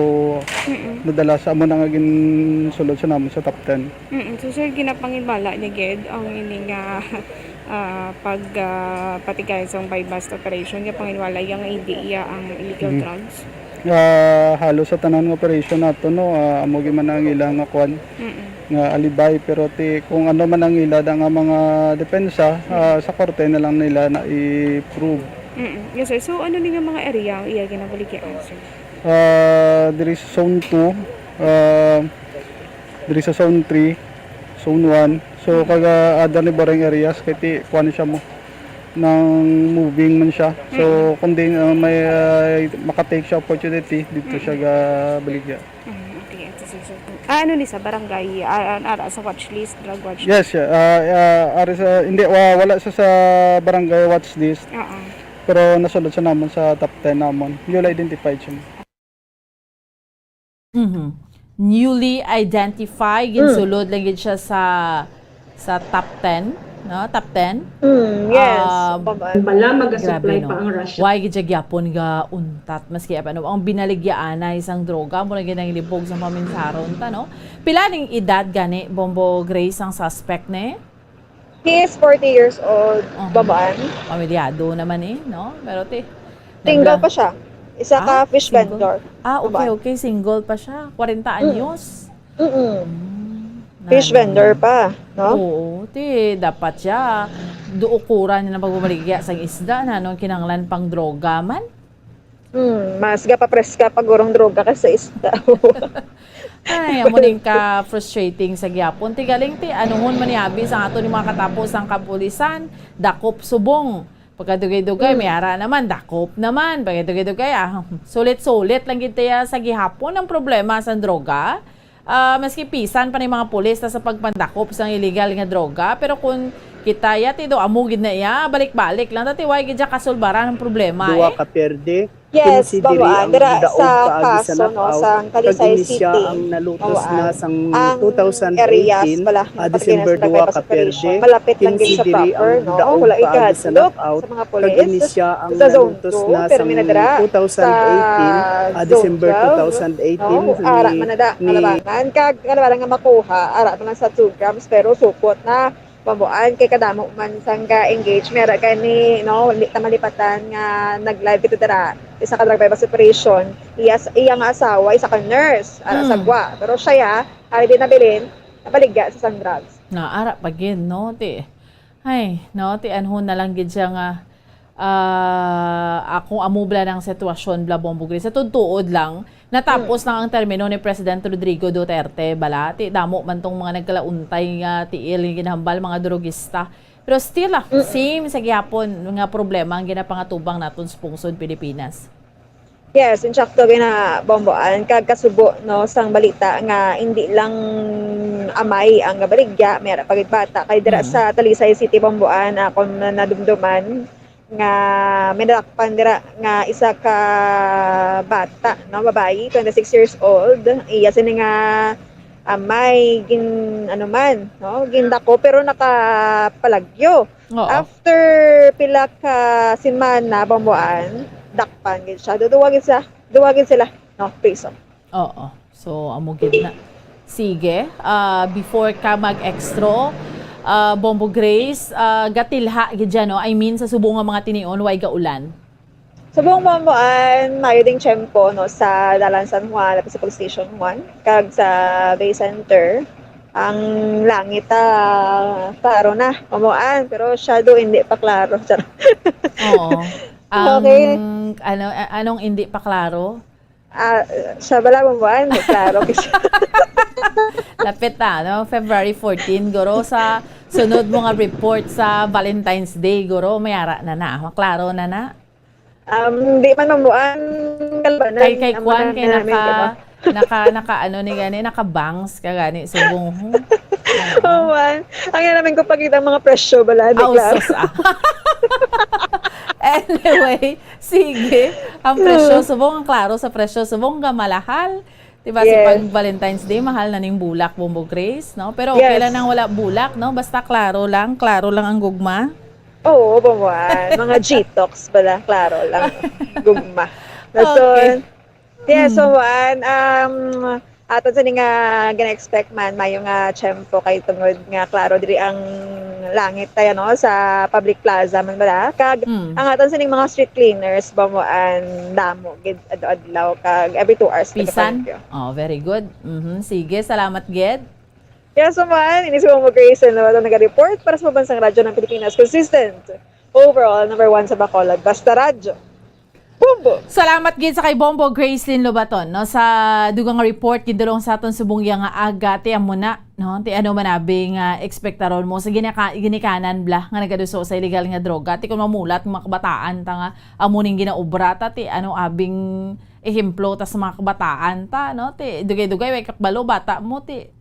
Mm-mm. nadala sa amo na nga ginsulod sa namon sa top ten. Mm-mm. So, sir, ginapanginbala niya gid ang ini nga, ah, pag, ah, patigayon sang buy-bust operation, ginapanginbala iya nga hindi iya ang illegal Mm. drugs? Ah, halos sa tanan nga operation nato, no, ah, amo gyud man ang ila nga kwan, Mm-mm. nga alibay, pero ti, kung ano man ang ila da nga mga depensa, ah, sa korte na lang nila na i-prove. Mm-mm. Yes, sir. So, ano ni nga mga area ang iya ginabaligyaan, sir? Ah, diri sa zone two, ah, diri sa zone three, zone one. So, Mm. kaga other ni Boreng areas, kay ti, kuwan siya mo, nang moving man siya. So, Mm. kung di, ah, may, ah, makatake siya opportunity, dito siya Mm. gabaligya. Mm, okay, ito sa, sa, ah, ano ni sa barangay, ah, ah, ara sa watch list, drug watch list? Yes, yeah. Ah, ah, ari sa, hindi, wa-, wala siya sa barangay watch list. Oo. Pero nasulod sa namon sa top ten namon. Newly identified siya. Mhm. Newly identified, Mm. ginsulod lang gid siya sa, sa top ten, no? Top ten? Mm, yes. Ah, Baba. Bala, mag-supply grabe, no? Pa ang Russia. Why gid siya gyapon ga untat? Maski apa, no? Ang binaligyaanay sang droga, mo na gid ang libog sa paminsaron ta, no? Pila ning edad gani, Bombo Grace, ang suspect ni? He is forty years old, Mhm. Bambuan. Pamilyado naman eh, no? Pero ti, Single nagla- pa siya. Isa ka Ah, fish single? vendor. Ah, okay, Bambuan. Okay. Single pa siya. Kwarenta Mm. anyos. Mm-mm. Mm, Fish nano. vendor pa, no? Oo, ti, dapat siya. Duukuran niya ng pagbumaligya sang isda na nung kinanglan pang droga man. Hmm, mas gapapreska pa gurong droga kaysa isda. Ay, amo ning ka-frustrating sa gyapon. Ti galing ti, anuhon man ni abi sa ato ni mga katapo sang kapulisan, dakop subong. Pagkadugay-dugay, Mm. may ara naman, dakop naman. Pagkadugay-dugay, ah, sulit-sulit lang gid tiya sa gihapon ang problema sa droga. Ah, maski pisan pa ni mga pulis na sa pagpandakop sang illegal nga droga, pero kung kita ya, ti do amo gid na iya, balik-balik lang, tati, way gid siya kasulbaran ang problema, Duwa eh. ka perde, Yes, kinsidiri Bambuan, ang dira daog sa kaagi sa kaso, no, knockout, sa kag Talisay ini siya City, ang nalutos Bambuan, na sang ang two thousand eighteen, areas pala, ah, December pagkina sa duwa ka perde, operation, malapit lang gid sa kinsidiri proper, ang no? daog Wala kaagi sa ikahadlok knockout, sa mga kag pulis ini siya ang sa Zone nalutos two, na pero sang minadara two thousand eighteen, sa ah, Zone December twelve, two thousand eighteen, no? Ara ni, man na da, ni Kalabangan, kag kalabangan nga makuha, ara man lang sa two grams, pero supot na. Bambuan kay kadamo man sang ga-engage. May ara gani, no, hindi ta malipatan nga nag-live kita dira. Isa ka drug buy-bust operation. Iya, iya nga asawa, isa ka nurse, ara sa Mm. Gua. Pero siya, ya, ari din nabilin, nabaligya sa sang drugs. Na, ara pa gid, no, ti. Ay, no, ti, anho na lang gid siya nga, ah, ah, kung amo bala ng sitwasyon bala, Bombo Grace. Sa tuod-tuod lang, natapos Mm. lang ang termino ni President Rodrigo Duterte, bala. Ti, damo man tong mga nagkalauntay nga tiil nga ginahambal, mga drogista. Pero still, ah, Mm. same sa gihapon nga problema ang ginapangatubang naton sa pungsod Pilipinas. Yes, insakto gina Bomboan, kag kasubo, no, sang balita nga hindi lang amay ang nabaligya, may ara pa gid bata kay dira Mm. sa Talisay City, Bomboan, akon na nadumduman nga may nadakpan dira nga isa ka bata, no, babayi, twenty-six years old. Iya sini nga amay gin, ano man, no, gindako pero nakapalagyo. Oo. After pila ka semana, Bomboan, dakpan gid siya. Duduwa gid siya, duwa gid sila, no, priso. Oo. So, amo gid na. Sige, ah, before ka mag-extra, ah, Bombo Grace, ah, gatilha gid dyan, no? I mean, sa subong nga mga tinion, way gaulan? Subong, Bomboan, mayo ding tiyempo, no, sa Dalan San Juan, lapit sa Police Station one, kag sa Bay Center, ang langit, ah, klaro na, Bomboan, pero shadow, hindi pa klaro. Char. Oo. Okay. Ang, ano, a-, anong hindi pa klaro? Ah, siya bala, Bomboan, hindi klaro. Lapit na, no? February fourteen, guro, sa sunod mo nga report sa Valentine's Day, guro, may ara na na, maklaro na na. Um, di man, Bomboan, kalabanan. Kay, kay Ang Kwan, mga kay namin, naka, ano? naka, naka, ano ni gani, naka-bangs ka gani, subong. Oo, man. Ang yan namin kung pakita ang mga presyo, bala, di Ah, klaro. Usos, ah. Anyway, sige. Ang presyo, Ah. subong ang klaro sa presyo, subong nga malahal. Diba, si Yes. pag Valentine's Day, mahal na ning bulak, Bombo Grace, no? Pero okay Yes. lang nang wala bulak, no? Basta klaro lang, klaro lang ang gugma. Oo, Bombo Ann. Mga G-talks bala, klaro lang. Gugma. That's Okay. all. Yes, Mm. Bombo Ann, um, aton sa nga gina-expect man, mayo nga tiyempo kay tungod nga klaro diri ang langit tayo, no, sa public plaza man bala. Kag Mm. ang aton sa mga street cleaners, Bombo Ann, damo gid adlaw-adlaw, kag every two hours Pisan? nagapangkyo. Oh, very good. Mhm. Sige, salamat gid. Yes, Bombo Ann, ini si Bombo Grace, and naga-report para sa Pambansang Radyo ng Pilipinas. Consistent. Overall, number one sa Bacolod. Basta Radyo. Bombo! Salamat gid sa kay Bombo Gracelyn Lobaton, no, sa dugang nga report gindulong sa aton subong iya nga aga. Ti amo na, no, ti ano man abi nga ekspektaron mo sa ginaka-, ginikanan bala nga nagaduso sa illegal nga droga. Ti kung mamulat ang mga kabataan ta nga amo ning ginaobra ta, ti ano abing ehemplo ta sa mga kabataan ta, no? Ti dugay-dugay way kakbalo bata mo, ti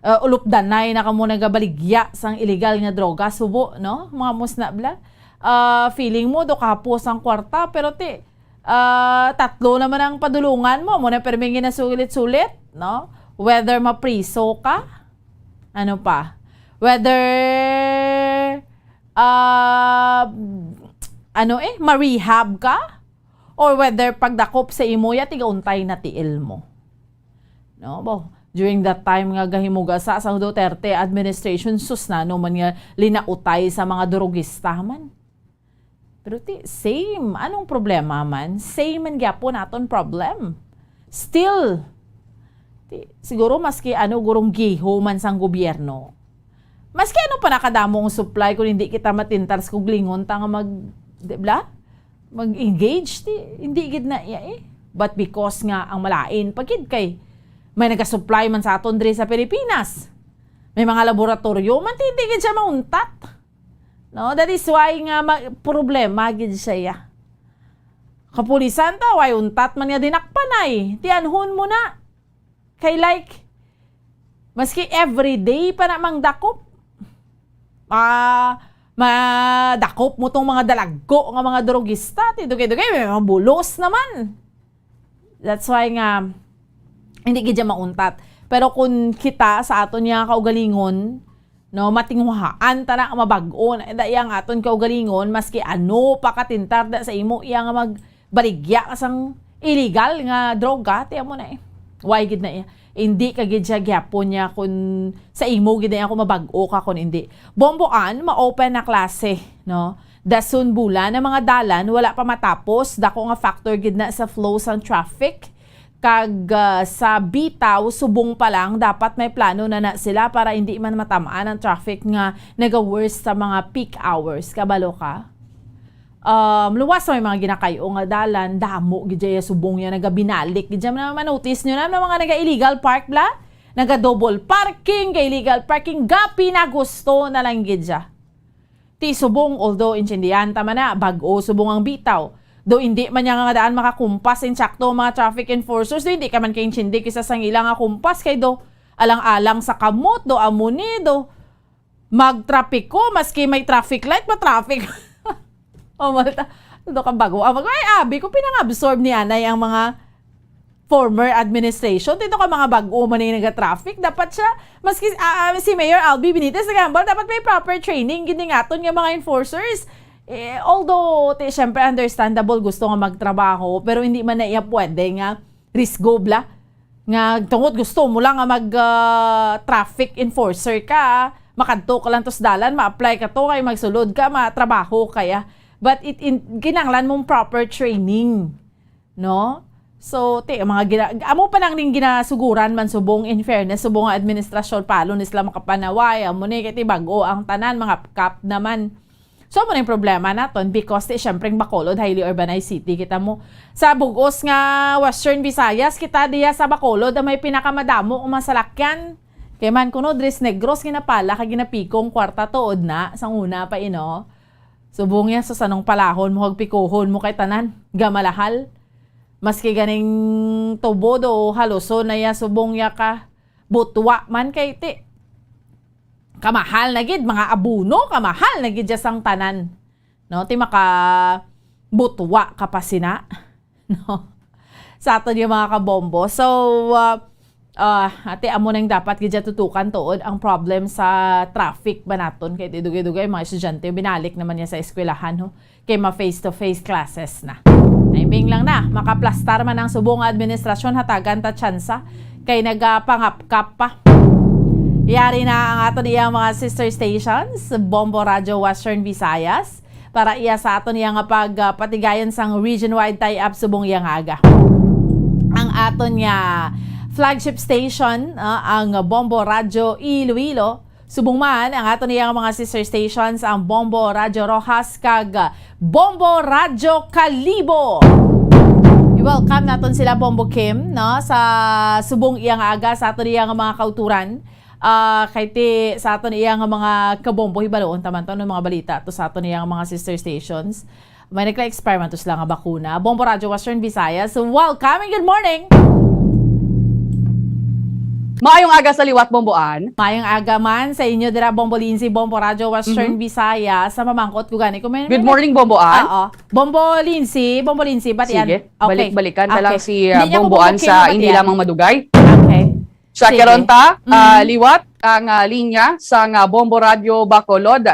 uh, ulupdanay na kamo nagabaligya sang illegal nga droga, subo, no? Mga musna bala. Uh, feeling mo, do kahapos ang kwarta, pero ti, uh, tatlo naman ang padulungan mo, mo na permi ginasulit-sulit, no? Whether mapriso ka, ano pa? Whether, uh, ano eh, ma-rehab ka? Or whether pagdakop sa imo ya, tigauntay na tiil mo. No, bo, during that time nga gahimugasa sang Duterte administration, sus, nano man nga linautay sa mga durogista man. Pero ti, same. Anong problema man? Same man gyapon aton problem. Still, ti, siguro maski ano gurong giho man sang gobyerno, maski ano pa nakadamo ang supply, kung hindi kita matintar sa kuglingon ta nga mag, di ba? Mag-engage, ti, hindi gid na iya eh. But because nga ang malain pa gid kay may nagasupply man sa aton diri sa Pilipinas. May mga laboratorio man, ti, hindi gid siya mauntat. No, that is why nga ma-, problema gid siya. Kapulisan ta, way untat man nga dinakpan ay. Tianhon mo na. Kay like, maski everyday pa na mangdakop. Ah, madakop mo tong mga dalagko nga mga drogista, ti dugay-dugay, may mga bulos naman. That's why nga, hindi gid siya mauntat. Pero kung kita sa aton nga kaugalingon, no, matinguhaan ta na, mabag-o na, da, yang aton kaugalingon, maski ano pa katintar da sa imo, iya nga magbaligya ka sang illegal nga droga, ti amo na eh. Why gid na iya? Hindi ka gid siya gyapon niya kung sa imo gid na iya kung mabag-o ka kung hindi. Bombo Ann, ma-open na klase, no? Dason bulan ang mga dalan, wala pa matapos, dako nga factor gid na sa flow sang traffic. Kag, ah, sa bitaw, subong pa lang, dapat may plano na na sila para hindi man matamaan ang traffic nga naga-worse sa mga peak hours. Kabalo ka? Um, luwas may mga ginakay-o nga dalan, damo gid dya subong ya nagabinalik. Gid dya na manotice nyo na, na mga naga-illegal park bla? Naga-double parking, ga-illegal parking, gapi na gusto na lang gid dya. Ti subong, although intindihan ta man na, bag-o subong ang bitaw. Do hindi man niya nga daan makakumpas insakto ang mga traffic enforcers, do hindi ka man kaintindi kisa sang ila nga kumpas, kay do alang-alang sa kamot, do amo ni, do magtrapiko, maski may traffic light, matraffic. O, malta, do ka bag-o. Ah, mag-, ay, abi ko, pinang-absorb ni anay ang mga former administration, dito ka mga bag-o man yung nag-traffic, dapat siya, maski, ah, ah, si Mayor Albi Benitez nagambal, dapat may proper training, gini nga aton nga mga enforcers. Eh, although, ti, syempre, understandable, gusto nga magtrabaho, pero hindi man na iya pwede nga risgo, bla, nga tungod gusto mo lang nga mag, ah, traffic enforcer ka, makadto ka lang to sa dalan, ma-apply ka to, kay magsulod ka, matrabaho kaya. But it, in, kinahanglan mong proper training. No? So, ti, ang mga gina-, amo pa nang ning ginasuguran man subong, in fairness, subong nga administrasyon, palo ni sila makapanaway, amo ni, kay ti bag-o ang tanan, mga kap naman. So, amo na yung problema naton because, ti, syempre, ang Bacolod, highly urbanized city, kita mo. Sa bugos nga Western Visayas, kita diya sa Bacolod, ang may pinakamadamo ang mga salakyan. Kay man kuno, Dres Negros, ginapala, kay ginapikong kwarta tuod na, sang una pa, ino. Subong yan sa sanong palahon mo, kag pikuhon mo kay tanan, gamalahal. Maski ganing tubo do, haluson na ya, subong ya ka, butwa man kay ti. Kamahal na gid, mga abono, kamahal na gid ya sang tanan. No, ti maka butwa ka pa sina. No? sa aton nga mga kabombo. So, ah, ah, ate, amo nang dapat gid siya tutukan tuod ang problem sa traffic ba naton, kay dugay-dugay mga estudyante binalik naman niya sa eskwelahan, ho, kay ma face to face classes na. Timing lang na, makaplastar man ang subong nga administrasyon, hatagan ta tsansa kay nagapangapkap pa. Yari na ang aton iyang mga sister stations, Bombo Radyo Western Visayas, para iya sa aton iya nga pag, ah, patigayon sang region-wide tie-up subong iya nga aga. Ang aton nga flagship station, ah, ang Bombo Radyo Iloilo, subong man ang aton iya nga mga sister stations, ang Bombo Radyo Roxas kag Bombo Radyo Kalibo. I-welcome naton sila, Bombo Kim, no, sa subong iya nga aga sa aton iya nga mga kauturan. Ah, kay ti sa aton iya nga mga kabombo, hibaloon ta man to, no, mga balita to sa aton iya nga mga sister stations. May nagka-expire man to sila nga bakuna. Bombo Radyo Western Visayas, welcome and good morning! Maayong aga sa liwat, Bomboan. Maayong aga man sa inyo dira, Bombo Lindsay, Bombo Radyo Western Mhm. Visayas. Sa mamangkot ko gani kung may Good morning, Bomboan. Oo. Bombo Lindsay, Bombo Lindsay, batian. Sige, Okay. balik-balikan na lang Okay. si, ah, Hindi niya ko Bomboan Bombo Kim sa mabatian. hindi lamang madugay. Okay. Sa Sige. Karon ta, ah, Mhm. liwat ang, ah, linya sang, ah, Bombo Radyo Bacolod.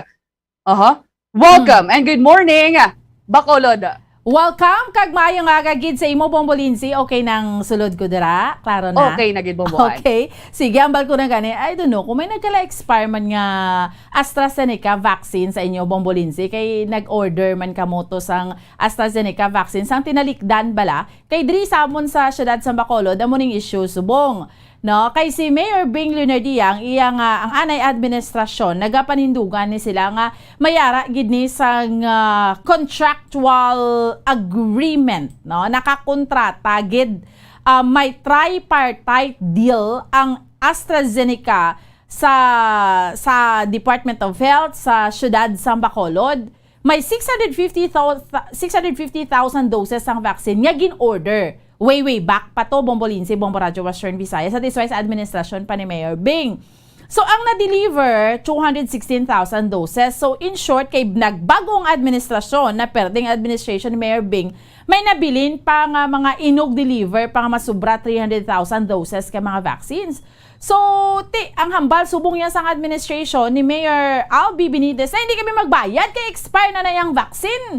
Aha. Welcome Hmm. and good morning, Bacolod. Welcome, kag maayong aga gid sa imo, Bombo Lindsay. Okay nang sulod ko dira? Klaro na? Okay na gid, Bomboan. Okay. Sige, ambal ko na gani. I don't know kung may nagkala-expire man nga AstraZeneca vaccine sa inyo, Bombo Lindsay. Kay nag-order man kamo to sang AstraZeneca vaccine. Sang tinalikdan bala. Kay diri sa amon sa siyudad sa Bacolod, amo ning issue subong. No, kay si Mayor Bing Leonardia, ang iya nga, ang anay administrasyon, nagapanindugan ni sila nga mayara gid ni sang, ah, contractual agreement, no? Nakakontrata gid, ah, may tripartite deal ang AstraZeneca sa, sa Department of Health sa siyudad sang Bacolod. May six hundred fifty thousand, six hundred fifty thousand doses sang vaccine nga gin-order. Way, way back pa to, Bombo Lindsay, Bombo Radyo Western Visayas, sa diswise administration pa ni Mayor Bing. So, ang na-deliver, two hundred sixteen thousand doses. So, in short, kay nagbag-o ang administrasyon, na perding administration ni Mayor Bing, may nabilin pa nga mga inog-deliver pa nga masubra three hundred thousand doses ka mga vaccines. So, ti, ang hambal subong niya sang administration ni Mayor Albi Benitez na hindi kami magbayad kay expire na na yang vaccine.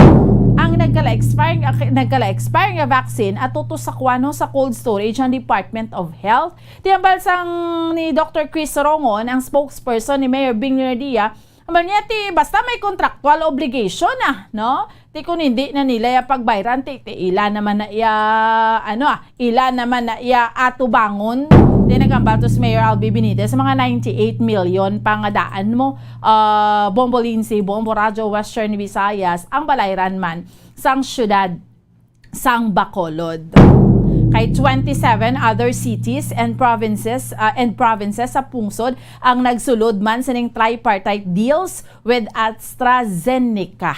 Ang nagkala-expire, nagkala-expire nga vaccine ato to sa kuwano sa cold storage ang Department of Health. Ti hambal sang ni Doctor Chris Sorongon, ang spokesperson ni Mayor Bing Leonardia, Ambal niya, ti, basta may contractual obligation na, no? Ti, kung hindi na nila ya pagbayran, ti, ti, ila naman na iya, ano, ah, ila naman na iya atubangon. Ti, nagambal to si Mayor Albi Benitez, mga ninety-eight million pa nga daan mo, ah, Bombo Lindsay, Bombo Radyo Western Visayas, ang balayran man sang syudad sang Bacolod. Kay twenty-seven other cities and provinces, ah, and provinces sa pungsod ang nagsulod man sining tripartite deals with AstraZeneca.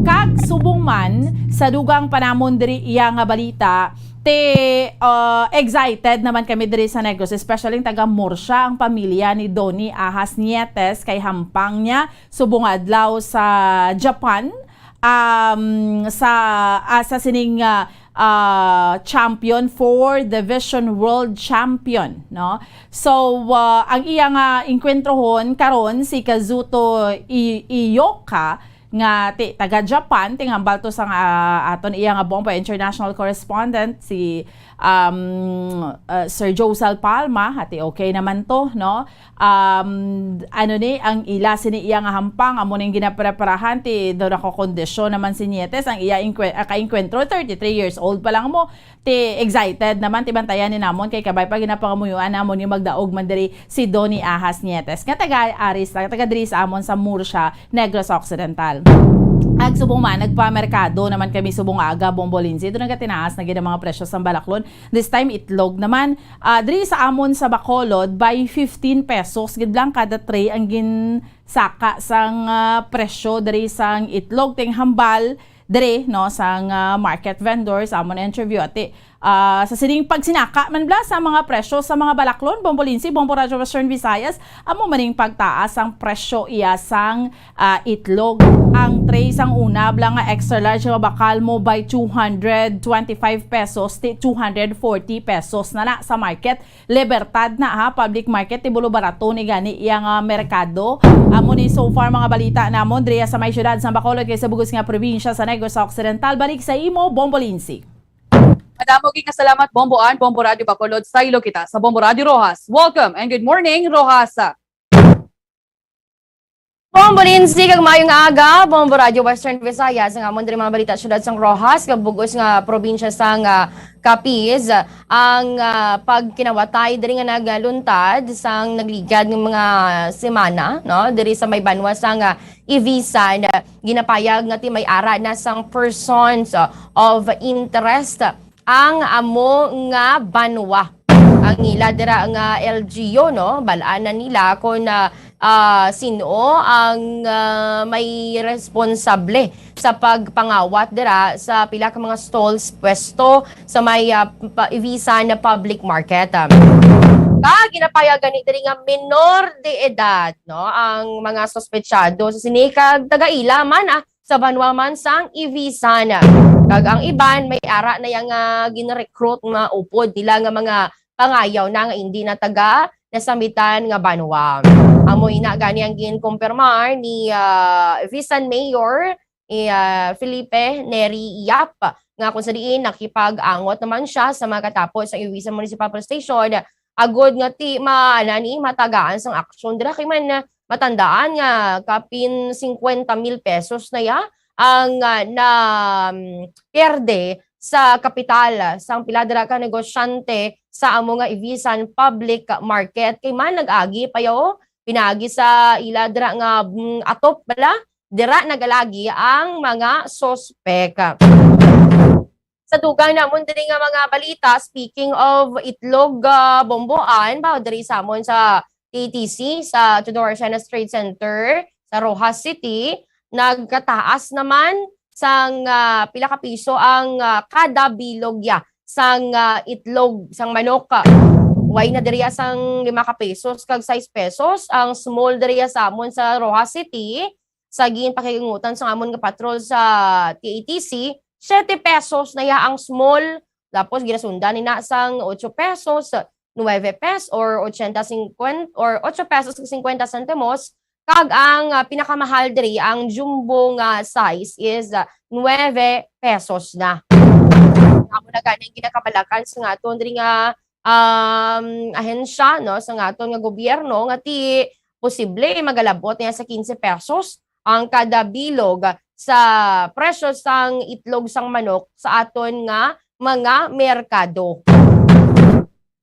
Kag subong man sa dugang pa namon diri iya nga balita, ti, ah, excited naman kami diri sa Negros, especially ang taga Murcia, ang pamilya ni Donny Ahas Nietes, kay hampang niya subong nga adlaw sa Japan, um, sa, ah, sa sining, ah, ah, champion, four division world champion, no? So, ah, ang iya nga engkwentrohon karon si Kazuto I-, Iyoka nga ti-, taga Japan, ti hambal to sang, ah, aton iya nga Bombo international correspondent si, um, ah, Sir Josal Palma, ati okay naman to, no? Um, ano ni, ang ila sini iya nga hampang, amo ning ginapreparahan, ti daw nakokondisyon naman si Nietes, ang iya enkwe-, ah, kaengkwentro, thirty-three years old pa lang mo, ti excited naman, ti bantayan ni namon, kay kabay pa ginapangamuyuan namon nga magdaog man diri si Donny Ahas Nietes, nga taga Aris, taga diri sa amon sa Murcia, Negros Occidental. Ag subong man, nagpamerkado naman kami subong aga, Bombo Lindsay, ito nagatinaas na gid ang mga presyo sa balaklon. This time, itlog naman, Ah, diri sa amon sa Bacolod, by fifteen pesos gid lang kada tray ang ginsaka sang, ah, presyo diri sang itlog. Ting hambal diri, no, sang, ah, market vendor sa amon interview, ati, Ah, sa sining pagsinaka man bala sa mga presyo sa mga balaklon, Bombo Lindsay, Bombo Radyo Western Visayas, amo maning pagtaas ang presyo iya sang, ah, itlog. Ang tray sang una bala nga extra large nga bakal mo by two hundred twenty-five pesos ti two hundred forty pesos na na sa market. Libertad na ha, public market ti Bulo Barato ni gani iya nga merkado. Amo ni so far mga balita namon diri sa may siyudad sa Bacolod kay sa bugos nga probinsya sa Negros Occidental. Balik sa imo, Bombo Lindsay. Madamo gid nga salamat, Bombo Ann, Bombo Radyo Bacolod, saylo kita sa Bombo Radyo Roxas. Welcome and good morning, Roxas. Bombo Lindsay, kag maayong aga, Bombo Radyo Western Visayas, ang amon diri mga balita, siyudad sang Roxas, kag bugos nga probinsya sang, ah, Capiz, ang, ah, pagkinawatay diri nga nagluntad sang nagligad nga mga semana, no, diri sa may banwa sang, ah, Ivisan, ginapayag nga ti may ara na sang persons of interest ang amo nga banwa. Ang ila dira nga L G U, no, bal-an na nila kon, ah, ah, sin-o ang, ah, may responsable sa pagpangawat dira sa pila ka mga stalls pwesto sa may, ah, pa-, Ivisan na public market. Kag ginapayag gani diri nga minor de edad, no, ang mga suspetsado sa sini kag taga-ila man, ah, sa banwa man sang Ivisan. Kag ang iban may ara na iya nga gin-recruit nga upod nila nga mga pangayaw na nga indi na taga nasambitan nga banwa. Amo ina gani ang ginkumpirmar ni, ah, Ivisan Mayor, eh, ah, Felipe Neri Yap, nga kung sa diin nakipag-angot naman siya sa mga katapo sa Ivisan Municipal Police Station agod nga ti ma-, ana ni, matagaan sang aksyon dira kay man, ah, matandaan nga kapin singkwenta mil pesos na ya ang, ah, na, mm, pierde sa kapital sang pila dira ka negosyante sa amo nga Ivisan Public Market. Kay man nag-agi pa yo, pinaagi sa ila dira nga, mm, atop bala, dira nagalagi ang mga suspek. Sa dugang namon diri nga mga balita, speaking of itlog, ah, Bombo Ann, ba, diri sa amon sa T T C, sa Teodoro Arcenas Trade Center, sa Roxas City, nagkataas naman sang, ah, pila ka piso ang, ah, kada bilog ya sang, ah, itlog sang manok. Wala na diri ya sang lima ka pesos kag sais pesos ang small diri ya sa amon sa Roxas City, sa ginpakigungutan sang amon nga patrol sa T A T C, siete pesos na ya ang small, tapos ginasundan ni na sang ocho pesos, nueve pesos, or ochenta cincuenta, or ocho pesos cincuenta centimos, kag ang, ah, pinakamahal diri, ang jumbo nga size is, ah, nueve pesos na. Amo na gani ang ginakabalakan sa nga aton diri nga, um, ahensya, no, sa nga aton nga gobyerno, nga ti posible magalabot niya sa quince pesos ang kada bilog sa presyo sang itlog sang manok sa aton nga mga merkado.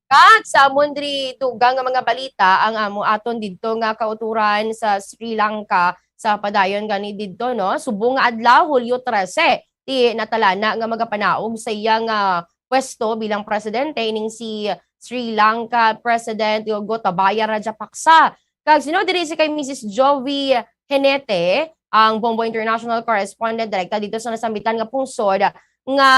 Kag sa amon diri dugang nga mga balita, ang amo aton didto nga kauturan sa Sri Lanka sa padayon gani didto, no, subong nga adlaw, Hulyo trese, ti natalana nga magapanaog sa iya nga pwesto bilang presidente ining si Sri Lanka President Gotabaya Rajapaksa. Kag sino diri si kay Missus Jovi Henete, ang Bombo International Correspondent, direkta dito sa nasambitan nga pungsod, nga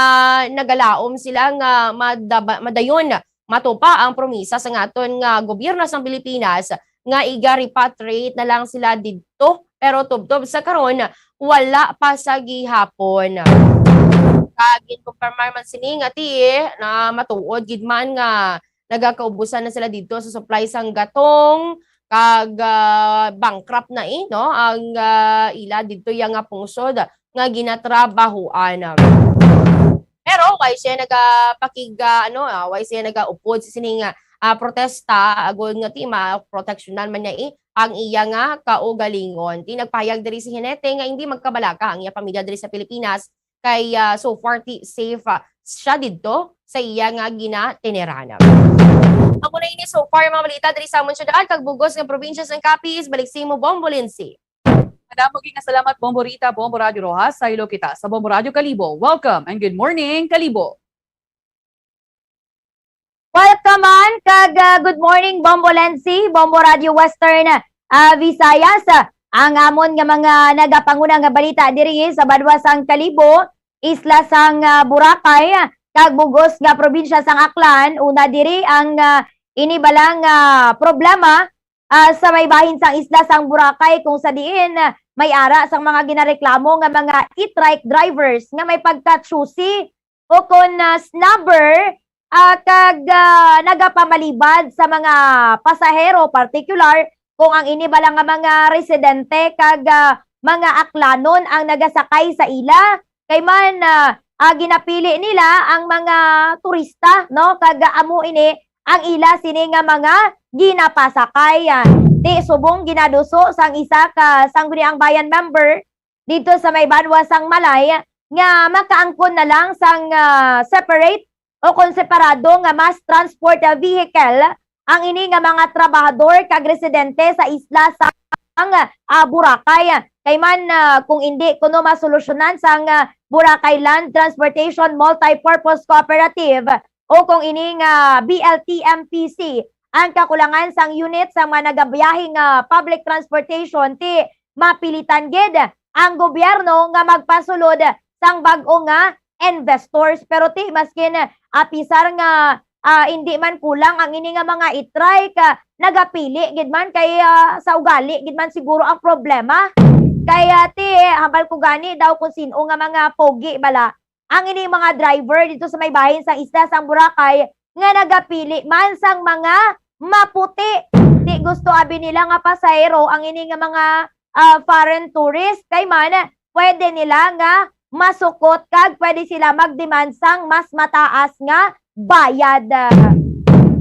nagalaom sila nga madaba-, madayon matupa ang promisa sa nga aton nga gobyerno sang Pilipinas nga iga-repatriate na lang sila didto, pero tubtob sa karon wala pa sa gihapon. Kag ginkumpirmar man sini nga ti na matuod gid man nga nagakaubusan na sila didto sa supply sang gatong, kag, ah, bankrupt na, eh, no, ang, ah, ila didto ya nga pungsod nga ginatrabahuan. Pero wala siya nagapakig-, ah, ano, ah, wala siya nagaupod sa sining, ah, protesta, agod nga ti maproteksyonan man niya, eh, ang iya nga kaugalingon. Ti nagpahayag diri si Henete nga hindi magkabalaka ang iya pamilya diri sa Pilipinas, kay, ah, so far ti safe, ah, siya didto sa iya nga ginatiniran. Amo na ini so far mga balita diri sa amon syudad kag bugos nga probinsya sang Capiz. Balik sa imo, Bombo Lindsay. Madamo gid nga salamat, Bombo Rita, Bombo Radyo Roxas. Saylo kita sa Bombo Radyo Kalibo. Welcome and good morning, Kalibo. Welcome man, kag, ah, good morning, Bombo Lency, Bombo Radio Western, ah, Visayas. Ah, ang amon nga mga nagapanguna nga balita diri sa banwa sang Kalibo, isla sang, ah, Boracay, ah, kag bug-os nga probinsya sang Aklan. Una diri ang, ah, ini bala nga problema, ah, sa may bahin sang isla sang Boracay, kung sa diin, ah, may ara sang mga ginareklamo nga mga e-trike drivers nga may pagka-choosy o kon, ah, snobber, ah, kag, ah, nagapamalibad sa mga pasahero, partikular kung ang ini bala nga mga residente kag, ah, mga Aklanon ang nagasakay sa ila, kay man, ah, ah, ginapili nila ang mga turista, no? Kag, ah, amo ini ang ila sini nga mga ginapasakay. Ah, ti subong ginaduso sang isa ka Sangguniang Bayan member didto sa may banwa sang Malay nga makaangkon na lang sang, ah, separate o kon separado nga mass transport, ah, vehicle ang ini nga mga trabahador kag residente sa isla sang, ah, Boracay. Kay man, ah, kung indi kuno masolusyonan sang, ah, Boracay Land Transportation Multipurpose Cooperative o kung ini nga B L T M P C ang kakulangan sang unit sa mga nagabiyahe nga public transportation, ti mapilitan gid ang gobyerno nga magpasulod sang bag-o nga investors. Pero ti maskin, ah, apisar nga, ah, indi man kulang ang ini nga mga e-trike, ah, nagapili gid man kay, ah, sa ugali gid man siguro ang problema. Kay, ah, ti, hambal ko gani daw kung sin-o nga mga pogi bala ang ini mga driver didto sa may bahin sang isla sang Boracay nga nagapili man sang mga maputi. Ti gusto abi nila nga pasahero ang ini nga mga, ah, foreign tourist, kay man pwede nila nga masukot kag pwede sila mag-demand sang mas mataas nga bayad.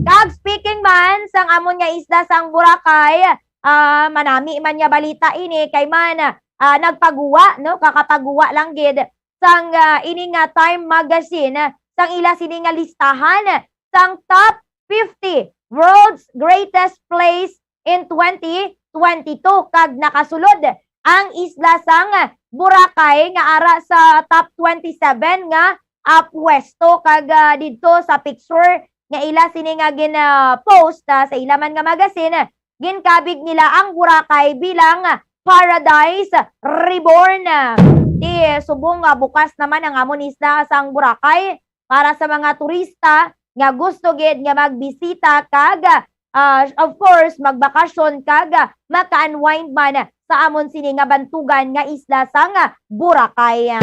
Kag speaking man sang amon nga isla sang Boracay, ah, manami man nga balita ini kay man, ah, nagpaguwa, no, kakapaguwa lang gid sang, ah, ini nga Time Magazine, ah, sang ila sini nga listahan sang top fifty world's greatest place in twenty twenty-two, kag nakasulod ang isla sang Boracay nga ara sa top twenty-seven nga, ah, pwesto, kag, ah, didto sa picture nga ila sini nga gin-, ah, post, ah, sa ila man nga magazine, ginkabig nila ang Boracay bilang Paradise Reborn. Ti subong nga bukas naman ang amon isla sang Boracay para sa mga turista nga gusto gid nga magbisita kag, ah, of course, magbakasyon kag, ah, maka-unwind man sa amon sini nga bantugan nga isla sang Boracay.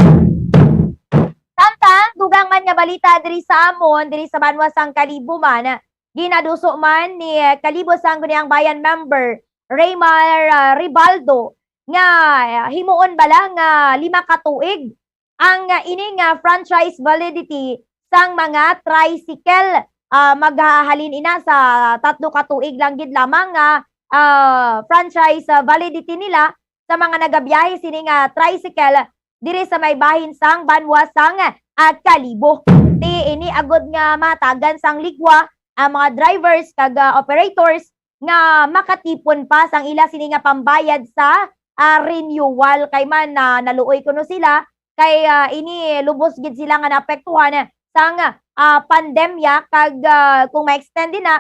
Samtang dugang man nga balita diri sa amon, diri sa banwa sang Kalibo man, ginaduso man ni, eh, Kalibo Sangguniang Bayan member Raymar, ah, Ribaldo nga, eh, himuon bala nga lima ka tuig ang, ah, ini nga franchise validity sang mga tricycle. Ah, maghahalin ina sa tatlo ka tuig lang gid lamang nga, ah, franchise, ah, validity nila sa mga nagabiyahe sini nga tricycle diri sa may bahin sang banwa sang, ah, Kalibo. Ti ini agod nga matagan sang ligwa ang mga drivers kag, ah, operators nga makatipon pa sang ila sini nga pambayad sa, ah, renewal, kay man na naluoy kuno sila kay, ah, ini lubos gid sila nga naapektuhan sang, ah, pandemya kag, ah, kung ma-extend din na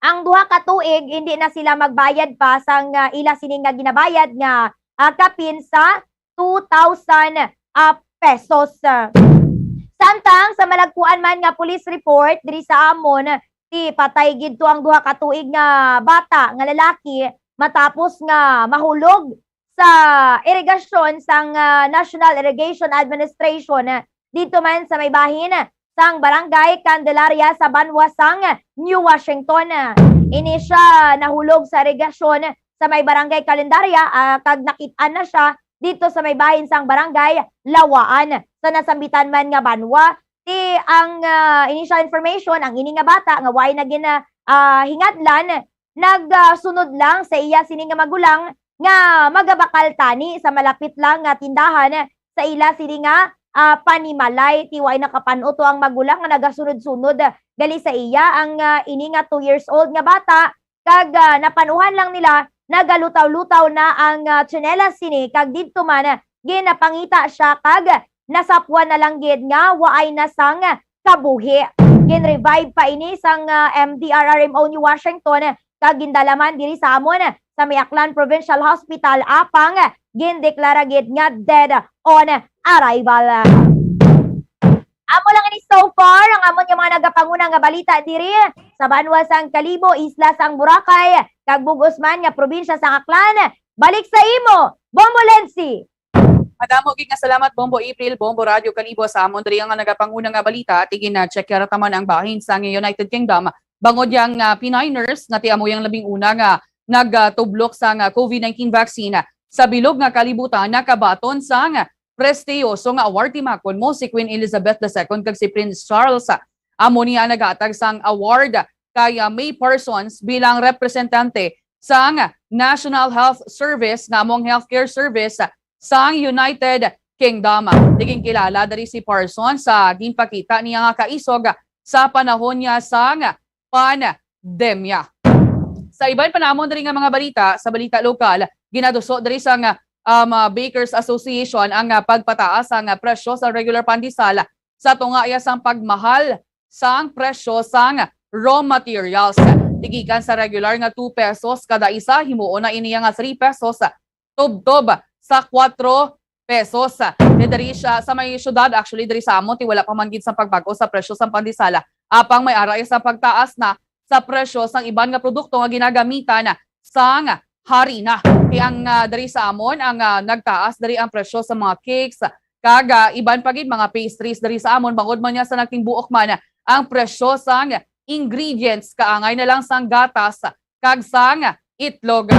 ang duha ka tuig, hindi na sila magbayad pa sang, ah, ila sini nga ginabayad nga, ah, kapin sa two thousand, ah, pesos. Samtang sa malagkuan man nga police report diri sa amon, ti patay gid to ang duha ka tuig nga bata nga lalaki matapos nga mahulog sa irigasyon sang, ah, National Irrigation Administration, ah, dito man sa may bahin sang Barangay Candelaria sa banwa sang New Washington. Ini siya nahulog sa irigasyon sa may Barangay Candelaria, ah, kag nakit-an na siya dito sa may bahin sang Barangay Lawaan sa nasambitan man nga banwa. Ti ang, ah, initial information, ang ini nga bata nga way na gin-, ah, hingadlan, nagsunod lang sa iya sini nga magulang nga magabakal tani sa malapit lang nga tindahan sa ila sini nga, ah, panimalay. Ti way nakapan-o to ang magulang nga nagasunod-sunod gali sa iya ang, ah, ini nga two years old nga bata, kag, ah, napan-uhan lang nila nagalutaw-lutaw na ang, ah, tsinelas sini, kag didto man, ah, ginapangita siya kag nasapwan na lang gid nga waay na sang kabuhi. Gin-revive pa ini sang, ah, M D R R M O New Washington, kag gindala man diri sa amon sa may Aklan Provincial Hospital, apang gindeklara gid nga dead on arrival. Amo lang ini so far ang amon nga mga nagapanguna nga balita diri sa banwa sang Kalibo, isla sang Boracay, kag bug-os man nga probinsya sang Aklan. Balik sa imo, Bombo Lensi. Madamo gid nga salamat, Bombo April, Bombo Radyo Kalibo, sa amon diri nga nagapanguna nga balita. Tigin na check yara taman ang bahin sang United Kingdom. Bangod yang, ah, Pinay nurse nga ti amo yang labing una nga nagatublok sang, ah, COVID nineteen vaccine sa bilog nga kalibutan, nakabaton sang prestiyoso nga award, timakon mo, si Queen Elizabeth the Second kag si Prince Charles. Amo niya naghatag sang award kay, ah, May Parsons bilang representante sang National Health Service, nga amo ang healthcare service sang United Kingdom. Tigin kilala diri si Parsons sa ginpakita niya nga kaisog sa panahon niya sang pandemya. Sa iban pa namon diri nga mga balita, sa balita lokal, ginaduso diri sang, um, uh, Bakers Association ang, uh, pagpataas sang, uh, presyo sa regular pandesal sa tunga iya sang pagmahal sang presyo sang raw materials. Tigikan sa regular nga two pesos kada isa, himuon na ini nga three pesos tubtob sa kwatro pesos. Di diri siya sa may syudad, actually, diri sa amon, ti wala pa man gid sa pagbag-o sa presyo sang pandesal. Apang may ara sa pagtaas na sa presyo sang iban nga produkto nga ginagamitan sang harina. Ti ang, ah, diri sa amon, ang, ah, nagtaas diri ang presyo sa mga cakes, kag, ah, iban pa gid mga pastries diri sa amon, bangod man niya sa nagtingbuok man ang presyo sang ingredients, kaangay na lang sang gatas kag sang itlog.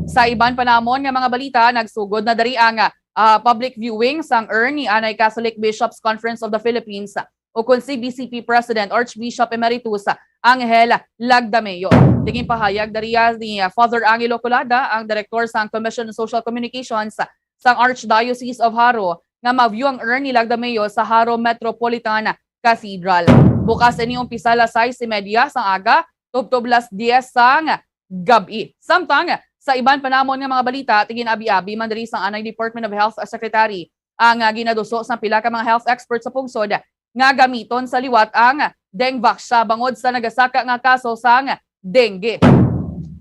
Sa iban pa namon nga mga balita, nagsugod na diri ang, ah, public viewing sang urn ni anay Catholic Bishops Conference of the Philippines, ukon C B C P President Archbishop Emeritus Angel Lagdameo. Tigin pahayag diriya ni, ah, Father Angelo Colada, ang direktor sang Commission on Social Communications sang Archdiocese of Jaro, nga ma-view ang urn ni Lagdameo sa Jaro Metropolitan Cathedral. Bukas ini umpisa alas sais y media sang aga, tubtob alas diyes sang gab-i. Samtang sa iban pa namon nga mga balita, tigin abi-abi man diri sang anay Department of Health Secretary ang, ah, ginaduso sang pila ka mga health experts sa pungsod nga gamiton sa liwat ang Dengvaxia bangod sa nagasaka nga kaso sang dengue.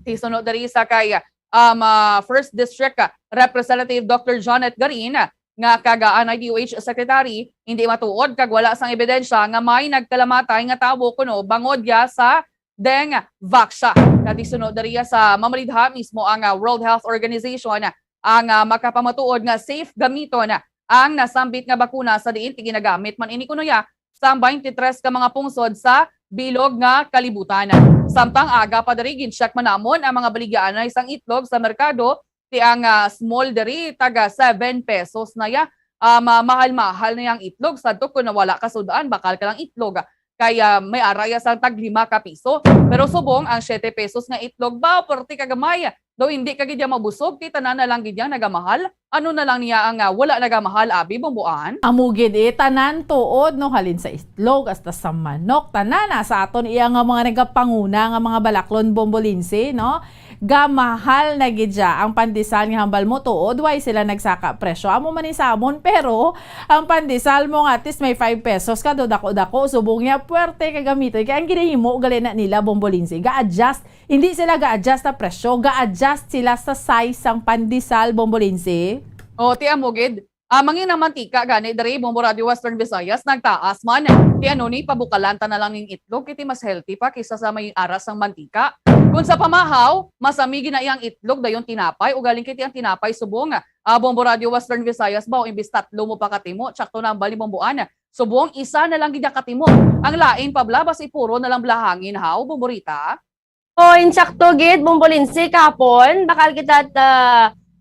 Ti suno diri sa kay, um, ah, First District, ah, Representative Doctor Jonette Garin, nga kag, ah, anay D O H Secretary, hindi matuod kag wala sang ebidensya nga may nagkalamatay nga tawo kuno bangod ya sa Dengvaxia. Kag ti suno diriya sa mamalidha, mismo ang, ah, World Health Organization ang, ah, makapamatuod nga safe gamiton ang nasambit nga bakuna, sa diin ti ginagamit man ini kuno ya sang twenty-three ka mga pungsod sa bilog nga kalibutan. Samtang aga pa diri, gin-check man namon ang mga baligyaanay sang itlog sa merkado, ti ang, ah, small diri taga seven pesos na ya. Ah, ma-, mahal-mahal na yang itlog sadto kon wala ka sud-an, bakal ka lang itlog. Kay, ah, may ara ya sang tag lima ka piso. Pero subong ang siete pesos nga itlog, ba, perti ka gamay. Daw hindi ka gid ya mabusog, ti tanan na lang gid yang nagamahal. Ano na lang niya ang, ah, wala nagamahal, abi, Bomboan? Amo gid, eh, tanan tuod, no, halin sa itlog hasta sa manok, tanan na sa aton iya nga mga nagapanguna nga mga balaklon, Bombolinsi, no? Gamahal na gid siya ang pandesal nga hambal mo tuod, why sila nagsaka presyo? Amo man ni sa amon, pero ang pandesal mo nga at least may five pesos ka do, dako-dako, subong niya, puwerte ka gamiton. Kaya ang ginahimo, gali na nila, Bombolinsi, ga-adjust. Hindi sila ga-adjust sa presyo, ga-adjust sila sa size sang pandesal, Bombolinsi. O, ti amo gid. Ah, mangin ang mantika gani diri, Bombo Radio Western Visayas, nagtaas man. Ti ano ni, pabukalan ta na lang ning itlog, kay ti mas healthy pa kaysa sa may aras sang mantika. Kung sa pamahaw, mas amigi na iyang itlog, dayon tinapay, ugaling kay ti ang tinapay subong, ah, Bombo Radio Western Visayas ba, o imbis tatlo mo pakatimo, tsakto na ang bali, Bomboan. Subong, isa na lang gid ang katimo. Ang lain pa bala, basi puro na lang bala hangin, haw, Bombo Rita? O, insakto gid, Bombolinsi, kahapon, bakal kita ta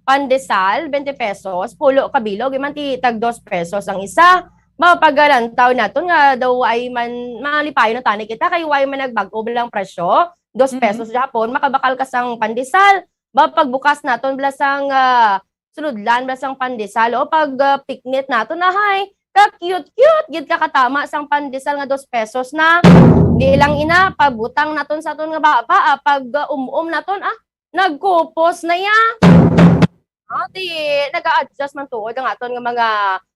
pandesal, twenty pesos, pulo ka bilog, iman ti tag dos pesos ang isa. Mao paglantaw naton nga daw ay man, malipayon na tani kita, kay way man nagbag-o lang presyo, dos Mhm. pesos gihapon, makabakal ka sang pandesal. Ba, pagbukas naton, bala sang, ah, sulodlan bala sang pandesal, o pag, ah, piknit naton, ahay, ka-cute-cute gid ka katama sang pandesal nga dos pesos na. Di lang ina, pagbutang naton sa aton nga baba, ah, pag, ah, um-um naton, ah, nagkupos na ya. Ah, di, nag-a-adjust man tuod ang aton nga mga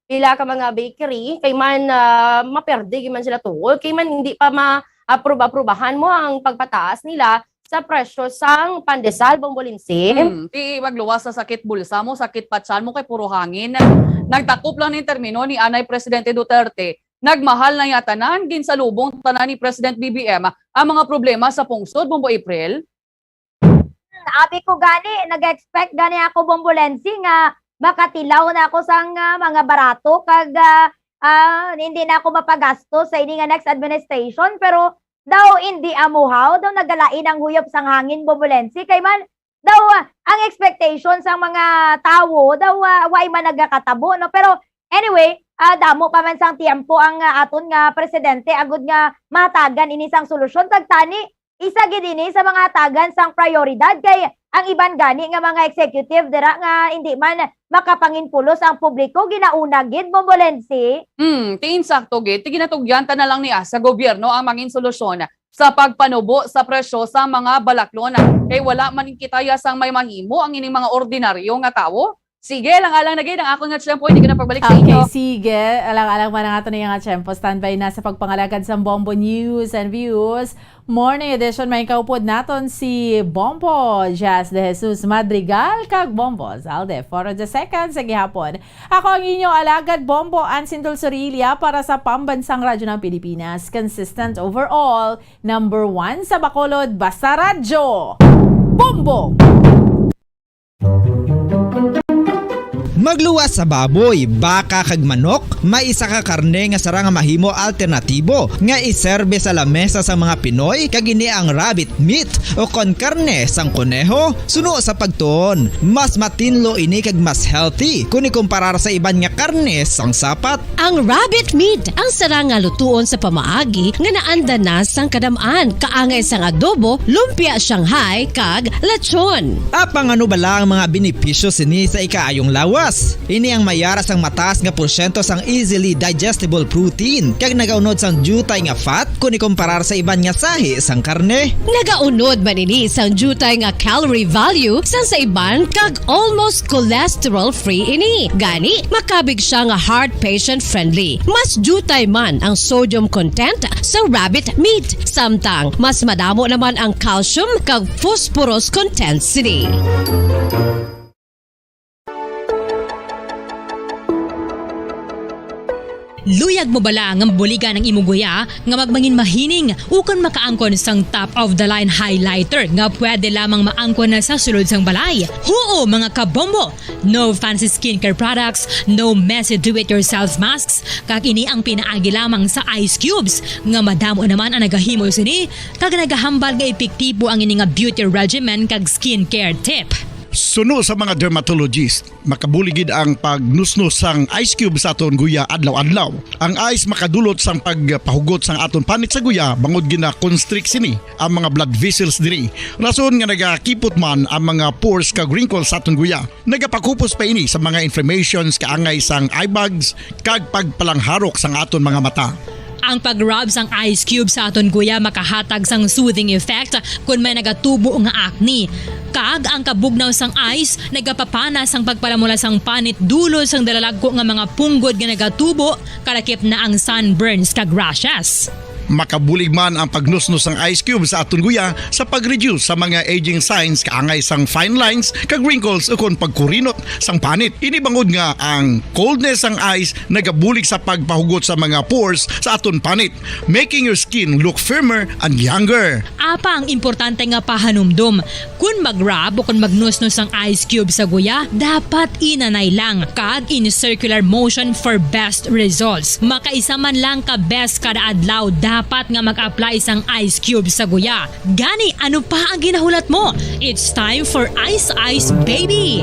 pila ka mga bakery, kay man, ah, maperde gid man sila tuod, kay man hindi pa ma-approve-aprubahan mo ang pagpataas nila sa presyo sang pandesal, Bombolinsi. Hmm, ti magluwas sa sakit bulsa mo, sakit patsan mo kay puro hangin. Nagtakop lang ning termino ni anay Presidente Duterte Nagmahal na ya tanan, ginsalubong tanan ni President B B M ang mga problema sa pungsod, Bombo April. Abi ko gani, nag-expect gani ako, Bombolensi, nga makatilaw na ako sang, ah, mga barato kag, ah, ah, hindi na ako mapagasto sa ini nga next administration, pero daw hindi amuhaw, daw nagalain ang huyop sang hangin, Bombolensi, kay man daw, ah, ang expectation sang mga tawo daw, ah, way man nagakatabo, no? Pero anyway, ah, damo pa man sang tiempo ang, ah, aton nga presidente agud nga mahatagan ini sang solusyon. Kag tani, isa gid ini sa mga hatagan sang prioridad, kay ang iban gani nga mga executive dira nga hindi man makapanginpulos ang publiko, ginauna gid, Bombolensi. Hmm, ti insakto gid, ti ginatugyan ta na lang niya sa gobyerno ang mangin solusyon sa pagpanubo sa presyo sa mga balaklon. Kay wala man kita ya sang may mahimo ang ining mga ordinaryo nga tawo. Sige, alang-alang na gid ang akon nga tiyempo, hindi ko na pagbalik sa Okay, inyo. Sige. Alang-alang man ang aton nga tiyempo. Standby na sa pagpangalagad sa Bombo News and Views. Morning edition, may kaupod naton si Bombo Jazz de Jesus Madrigal kag Bombo Zalde Foro the second sa gihapon. Ako ang inyo alagad, Bombo Ansin Dulzurilia, para sa Pambansang Radyo ng Pilipinas. Consistent overall, number one sa Bacolod, basta radyo. Bombo! Magluwas sa baboy, baka kag manok, may isa ka karne nga sarang nga mahimo alternatibo nga iserbe sa lamesa sa mga Pinoy, kag ini ang rabbit meat o kon karne sang koneho. Suno sa pagtuon, mas matinlo ini kag mas healthy kon ikumparar sa iban nga karne sang sapat. Ang rabbit meat ang sarang nga lutuon sa pamaagi nga naanda na sang kadam-an, kaangay sang adobo, lumpia Shanghai, kag lechon. Apang ano bala ang mga benepisyo sini sa ikaayong lawas? Ini ang mayara sang mataas nga porsyento sang easily digestible protein, kag nagaunod sang diutay nga fat kon ikumparar sa iban nga sahi sang karne. Nagaunod man ini sang diutay nga calorie value sang sa iban kag almost cholesterol-free ini. Gani, makabig siya nga heart patient-friendly. Mas diutay man ang sodium content sa rabbit meat, samtang mas madamo naman ang calcium kag phosphorus content sini. Luyag mo bala nga mabuligan ang imo guya nga magmangin mahining ukon makaangkon sang top of the line highlighter nga pwede lamang maangkon na sa sulod sang balay? Huo, mga kabombo! No fancy skincare products, no messy do-it-yourself masks, kag ini ang pinaagi lamang sa ice cubes nga madamo naman ang nagahimo sini kag nagahambal nga epektibo ang ini nga beauty regimen kag skincare tip. Suno sa mga dermatologist, makabulig gid ang pagnusnos sang ice cube sa aton guya adlaw-adlaw. Ang ice makadulot sang pagpahugot sang aton panit sa guya, bangod gina-constrict sini ang mga blood vessels diri, rason nga nagakipot man ang mga pores kag wrinkles sa aton guya. Nagapakupos pa ini sa mga inflammations kaangay sang eye bags kag pagpalangharok sang aton mga mata. Ang pag-rub sang ice cube sa aton guya makahatag sang soothing effect kon may nagatubo nga acne. Kag ang kabugnaw sang ice nagapapana sang pagpalamula sang panit dulot sang dalalagko nga mga punggod nga nagatubo, kalakip na ang sunburns kag rashes. Makabulig man ang pagnusnos sang ice cube sa aton guya sa pag-reduce sa mga aging signs kaangay sang fine lines kag wrinkles ukon pagkurinot sang panit. Ini bangod nga ang coldness sang ice nagabulig sa pagpahugot sa mga pores sa aton panit, making your skin look firmer and younger. Apang importante nga pahanumdom, kon mag-rub o kon magnusnos ang ice cube sa guya, dapat inanay lang kag in circular motion for best results. Makaisa man lang ka beses kada adlaw dapat nga mag-apply sang ice cube sa guya. Gani, ano pa ang ginahulat mo? It's time for Ice Ice Baby!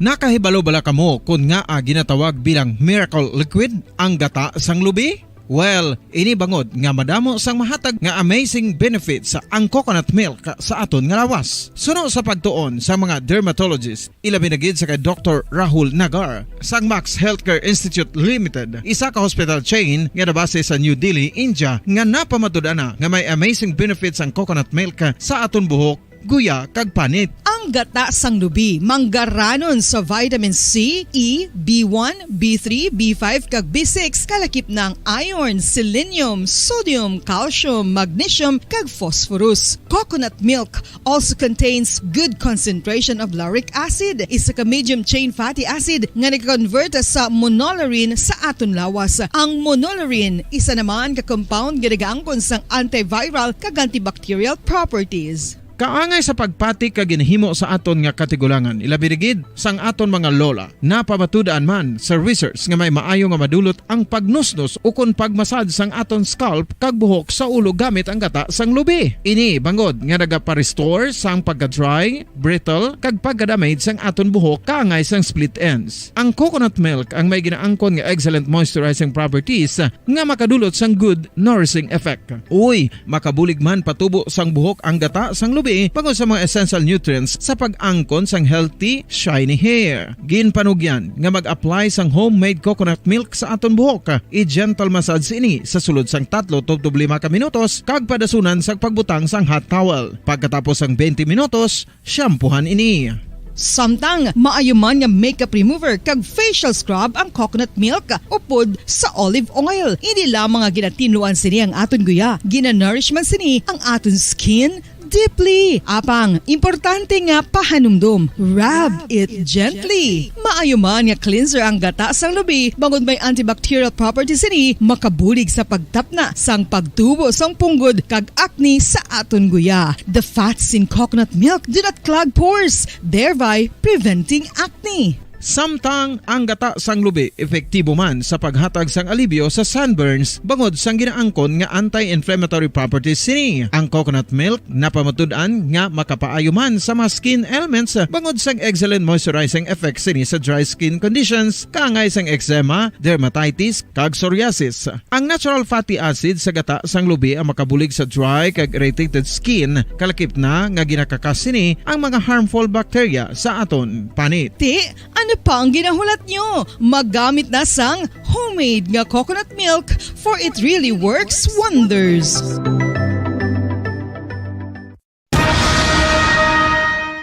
Nakahibalo bala kamo kon ngaa ginatawag bilang miracle liquid ang gata sang lubi? Well, ini bangod nga madamo sang mahatag nga amazing benefits ang coconut milk sa aton nga lawas. Suno sa pagtuon sa mga dermatologist, ilabi na gid sa kay Doktor Rahul Nagar sang Max Healthcare Institute Limited, isa ka hospital chain nga nabase sa New Delhi, India, nga napamatud-an na nga may amazing benefits ang coconut milk sa aton buhok guya, kag panit. Ang gata sang lubi manggaranon sa vitamin C, E, B one, B three, B five, kag B six, kalakip na ang iron, selenium, sodium, calcium, magnesium, kag phosphorus. Coconut milk also contains good concentration of lauric acid, isa ka medium chain fatty acid nga nag-convert sa monolaurin sa aton lawas. Ang monolaurin isa naman ka compound nga nagaangkon sang antiviral kag antibacterial properties. Kaangay sa pagpati kag ginahimo sa aton nga katigulangan, ilabi na gid sang aton mga lola. Napamatud-an man sa research nga may maayo nga madulot ang pagnusnos ukon pagmasad sang aton scalp kag buhok sa ulo gamit ang gata sang lubi. Ini bangod nga nagapa-restore sang pagka-dry, brittle, kag pagka-damage sang aton buhok kaangay sang split ends. Ang coconut milk ang may ginaangkon nga excellent moisturizing properties nga makadulot sang good nourishing effect. Uy, makabulig man patubo sang buhok ang gata sang lubi bangod sa mga essential nutrients sa pag-angkon sang healthy, shiny hair. Ginpanugyan nga mag-apply sang homemade coconut milk sa aton buhok. I-gentle massage ini sa sulod sang tatlo tubtob lima ka minutos kag padasunan sang pagbutang sang hot towel. Pagkatapos sang twenty minutos, shampoohan ini. Samtang maayo man nga makeup remover kag facial scrub ang coconut milk upod sa olive oil. Hindi lamang nga ginatinluan sini ang aton guya, ginanourish man sini ang aton skin deeply. Apang, importante nga pahanumdom, rub it gently. Maayo man nga cleanser ang gata sang lubi bangod may antibacterial properties sini, makabulig sa pagtapna sang pagtubo sang punggod kag acne sa aton guya. The fats in coconut milk do not clog pores, thereby preventing acne. Samtang ang gata sang lubi epektibo man sa paghatag sang alibyo sa sunburns bangod sang ginaangkon nga anti-inflammatory properties sini. Ang coconut milk napamatud-an nga makapaayo man sa mga skin ailments bangod sang excellent moisturizing effects sini sa dry skin conditions, kaangay sang eczema, dermatitis, kag psoriasis. Ang natural fatty acid sa gata sang lubi ang makabulig sa dry kag irritated skin, kalakip na nga ginakakas sini ang mga harmful bacteria sa aton panit. Ti, ano pa ang ginahulat nyo? Magamit na sang homemade nga coconut milk, for it really works wonders.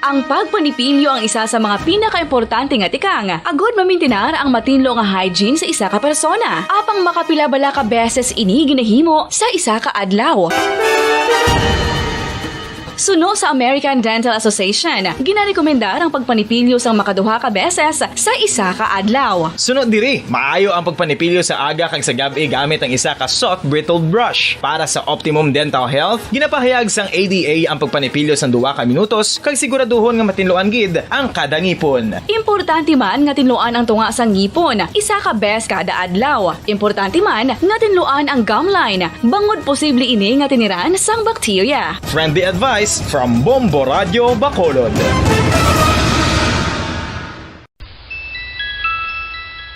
Ang pagpanipilyo ang isa sa mga pinakaimportante nga tikang agud mamintinar ang matinlo nga hygiene sa isa ka persona. Apang makapila bala ka beses ini ginahimo sa isa ka adlaw? Suno sa American Dental Association, ginarekomendar ang pagpanipilyo sang makaduha ka beses sa isa ka adlaw. Suno diri, maayo ang pagpanipilyo sa aga kag sa gab-i gamit ang isa ka soft bristled brush. Para sa optimum dental health, ginapahayag sang A D A ang pagpanipilyo sang duha ka minutos kag siguraduhon nga matinluan gid ang kada ngipon. Importante man nga tinluan ang tunga sang ngipon isa ka bes kada adlaw. Importante man nga tinluan ang gum line, bangod posible ini nga tiniran sang bakterya. Friendly advice from Bombo Radyo Bacolod.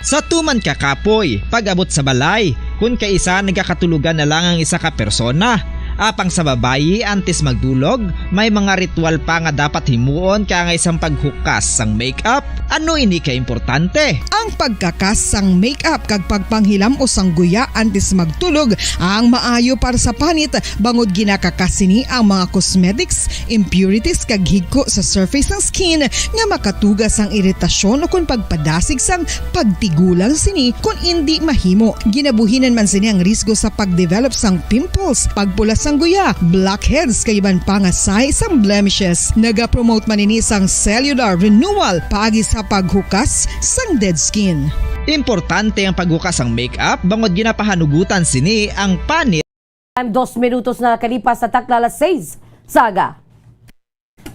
Sa tuman ka kapoy, pag-abot sa balay, kun kaisa nagakatulogan na lang ang isa ka persona. Apang sa babayi, antes magdulog, may mga ritual pa nga dapat himuon kaangay sang paghukas sang makeup. Ano ini ka importante? Ang pagkakas sang makeup kag pagpanghilam-os sang guya antes magtulog ang maayo para sa panit, bangod ginakakas sini ang mga cosmetics, impurities kag higko sa surface sang skin nga makatuga sang iritasyon ukon pagpadasig sang pagtigulang sini kon indi mahimo. Ginabuhinan man sini ang risgo sa pagdevelop sang pimples, pagpula sang guya, blackheads kag iban pa nga sign sang blemishes. Nagapromote man ini sang cellular renewal paagi sa paghukas sang dead skin. Importante ang paghukas sang makeup bangod ginapahanugutan sini ang panit. Time, dos minutos na nakalipas sa takna alas seis sa aga.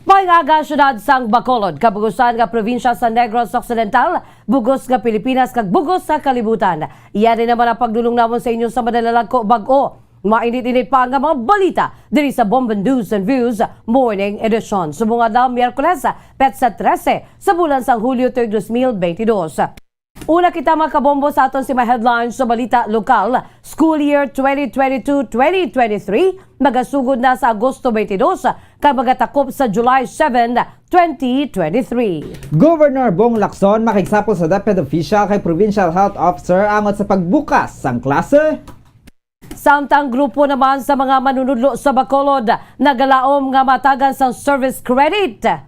Maayong aga, siyudad sang Bacolod, kabugusan nga probinsya sa Negros Occidental, bugos nga Pilipinas, kag bugos sa kalibutan. Iya ni naman ang pagdulong namon sa inyo sa madala lang ko bag-o. Mainit-init pa nga mga balita diri sa Bombo News and Views Morning Edition. Subong adlaw, Miyerkules, petsa trese sa bulan sang Hulyo, tuig dos mil beintidos. Una kita, mga kabombo, sa aton sima headlines sa balita lokal. School year twenty twenty-two twenty twenty-three magasugod na sa Agosto twenty-two kag magatakop sa July seven, twenty twenty-three. Governor Bong Lacson makigsapol sa DepEd official kag provincial health officer angot sa pagbukas sang klase. Samtang grupo naman sa mga manunudlo sa Bacolod nagalaom nga matagan sang service credit.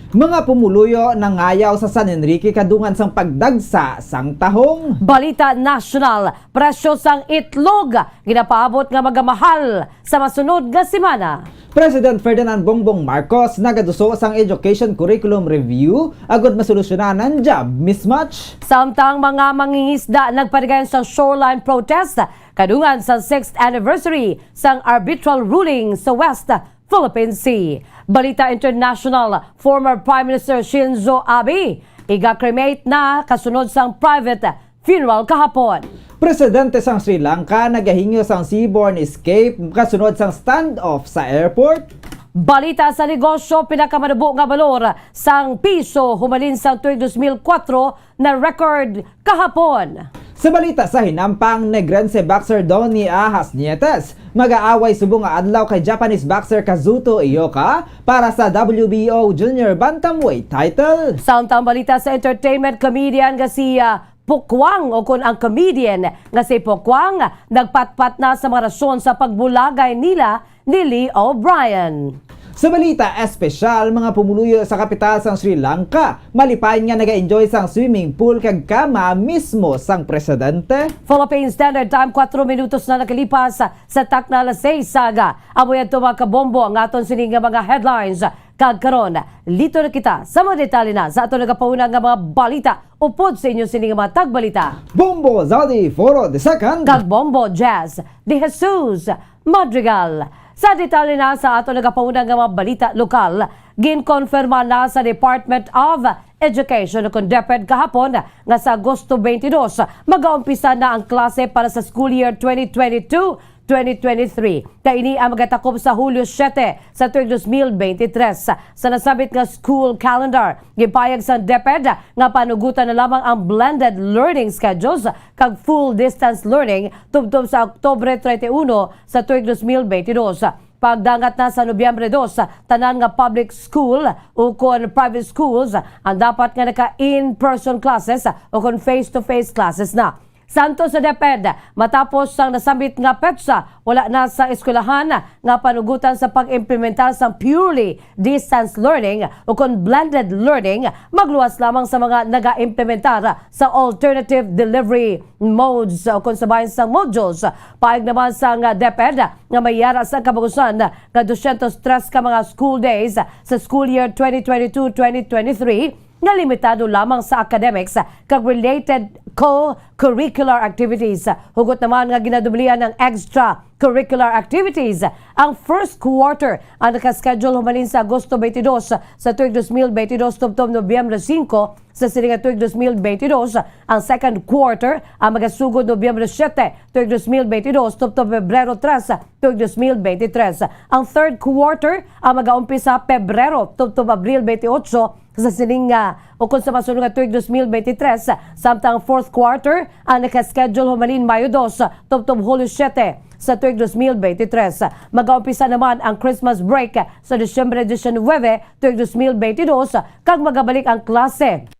Mga pumuluyo nangayaw sa San Enrique kadungan sang pagdagsa sang tahong. Balita nasyonal, presyo sang itlog ginapaabot nga magamahal sa masunod nga semana. President Ferdinand Bongbong Marcos nagaduso sang Education Curriculum Review agud masolusyonan ang job mismatch. Samtang mga mangingisda nagpadayon sa shoreline protest kadungan sa sixth anniversary sang arbitral ruling sa West Philippine Sea. Balita international, former Prime Minister Shinzo Abe iga-cremate na kasunod sang private funeral kahapon. Presidente sang Sri Lanka nagahingyo sang seaborne escape kasunod sang standoff sa airport. Balita sa negosyo, pinakamanubo nga balor sang piso humalin sang tuig dos mil kuwatro na record kahapon. Sa balita sa hinampang, Negrense boxer Donnie Ahas Nietes mag-aaway subong nga adlaw kay Japanese boxer Kazuto Ioka para sa W B O Junior Bantamweight title. Samtang balita sa entertainment, comedian nga si, ah, Pokwang, o kon ang comedian nga si Pokwang, nagpatpat na sa mga rason sa pagbulagay nila ni Lee O'Brien. Sa balita espesyal, mga pumuluyo sa kapital sang Sri Lanka malipayon nga naga-enjoy sang swimming pool kag kama mismo sang presidente. Philippine Standard Time, kuwatro minutos na nakalipas sa takna alas seis sa aga. Amo yadto, mga kabombo, ang aton sini nga mga headlines. Kag karon, liton na kita sa mga detalye na sa aton nagapauna nga mga balita upod sa inyo sini nga mga tagbalita, Bombo Zaldi Foro the second. Kag Bombo Jazz de Jesus Madrigal. Sa detalye na sa aton nagapauna nga mga balita lokal, ginkonfirma na sa Department of Education o kon DepEd kahapon nga sa Agosto twenty-two, magaumpisa na ang klase para sa school year twenty twenty-two twenty twenty-three. Kay ini ang magatakop sa Hulyo siete sa tuig dos mil beintitres. Sa nasambit nga school calendar, gipahayag sang DepEd nga panugutan na lamang ang blended learning schedules kag full distance learning tubtob sa Oktubre treinta y uno sa tuig dos mil beintidos. Pagdangat na sa Nobyembre dos, tanan nga public school ukon private schools ang dapat nga naka-in-person classes ukon face-to-face classes na. Santo sa DepEd, matapos sang nasambit nga petsa, wala na sa eskwelahan nga panugutan sa pag-implementar sang purely distance learning ukon blended learning, magluwas lamang sa mga naga-implementar sa alternative delivery modes ukon sa bahin sang modules. Pahayag naman sang DepEd nga may yara sa kabagusan nga dosyentos tres ka mga school days sa school year twenty twenty-two twenty twenty-three nga limitado lamang sa academics kag related co-curricular activities. Hugot naman nga ginadublihan ang extracurricular activities. Ang first quarter ang naka-schedule humalin sa Agosto twenty-two sa tuig dos mil twenty-two tubtob Nobyembre singko sa sini nga tuig dos mil twenty-two. Ang second quarter ang magasugod Nobyembre siete tuig dos mil twenty-two tubtob Pebrero tres tuig dos mil twenty-three. Ang third quarter ang magaumpisa Pebrero tubtob Abril twenty-eight sa sining nga ukon sa masunod nga tuig dos mil twenty-three, samtang ang fourth quarter ang naka-schedule humalin Mayo dos tubtob Hulyo siete sa tuig dos mil twenty-three. Magaumpisa naman ang Christmas break sa Disyembre diecinueve tuig dos mil twenty-two kag magabalik ang klase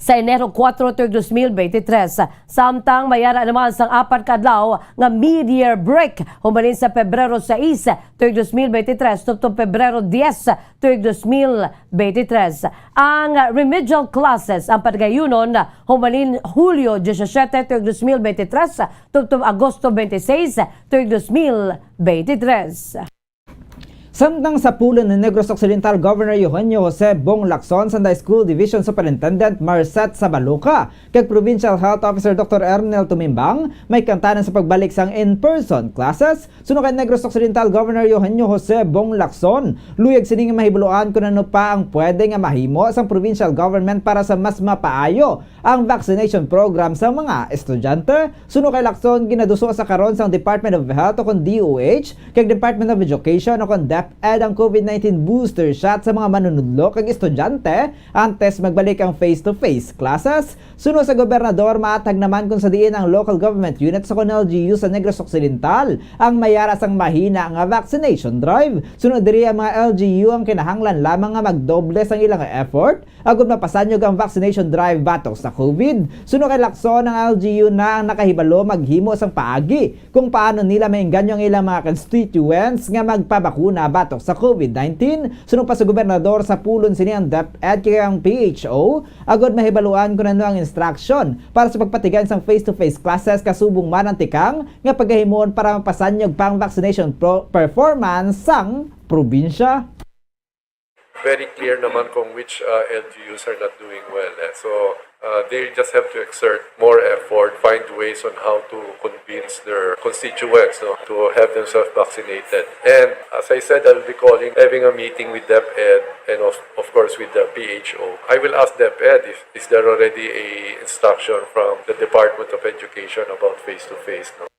sa Enero kuwatro tuig dos mil beintitres. Samtang may ara naman sang apat ka adlaw nga mid-year break humalin sa Pebrero sais tuig dos mil beintitres tubtob Pebrero diyes tuig dos mil beintitres. Ang remedial classes ang patagayunon humalin Hulyo diyesisiyete tuig dos mil beintitres tubtob Agosto twenty-six tuig dos mil beintitres. Samtang sa pulong ni Negros Occidental Governor Eugenio Jose Bong Lacson, Sunday School Division Superintendent Marcet Sabaluca, kag Provincial Health Officer Doctor Ernel Tumimbang, may kantanan sa pagbalik sang in-person classes. Suno kay Negros Occidental Governor Eugenio Jose Bong Lacson, luyag sini nga mahibaluan kon ano pa ang pwede nga mahimo sang provincial government para sa mas mapaayo ang vaccination program sa mga estudyante. Suno kay Lacson, ginaduso sa karon sang Department of Health o kon D O H kag Department of Education o kon DepEd DepEd ang COVID nineteen booster shot sa mga manunudlo kag estudyante antes magbalik ang face-to-face classes. Suno sa gobernador, maathag naman kung sa diin ang local government unit sa kon L G U sa Negros Occidental ang mayara sang mahina nga vaccination drive. Suno diri, ang mga L G U ang kinahanglan lamang nga magdoble sang ilang effort agud mapasanyog ang vaccination drive batok sa COVID. Suno kay Lacson, ang L G U na ang nakahibalo maghimo sang paagi kung paano nila maengganyo ang ilang mga constituents nga magpabakuna batok sa COVID nineteen. Suno pa sa gobernador, sapulon sini ang DepEd kag ang P H O agud mahibaluan kung ano ang instruction para sa pagpatigay sang face-to-face classes kasubong man ang tikang nga pagahimuon para mapasanyog pa ang vaccination pro- performance sang probinsya. Very clear naman kung which uh, L G Us are not doing well. Eh. So uh, they just have to exert more effort, find ways on how to convince their constituents no, to have themselves vaccinated. And as I said, I'll be calling, having a meeting with DepEd and of, of course with the P H O. I will ask DepEd if is there already a instruction from the Department of Education about face-to-face. No?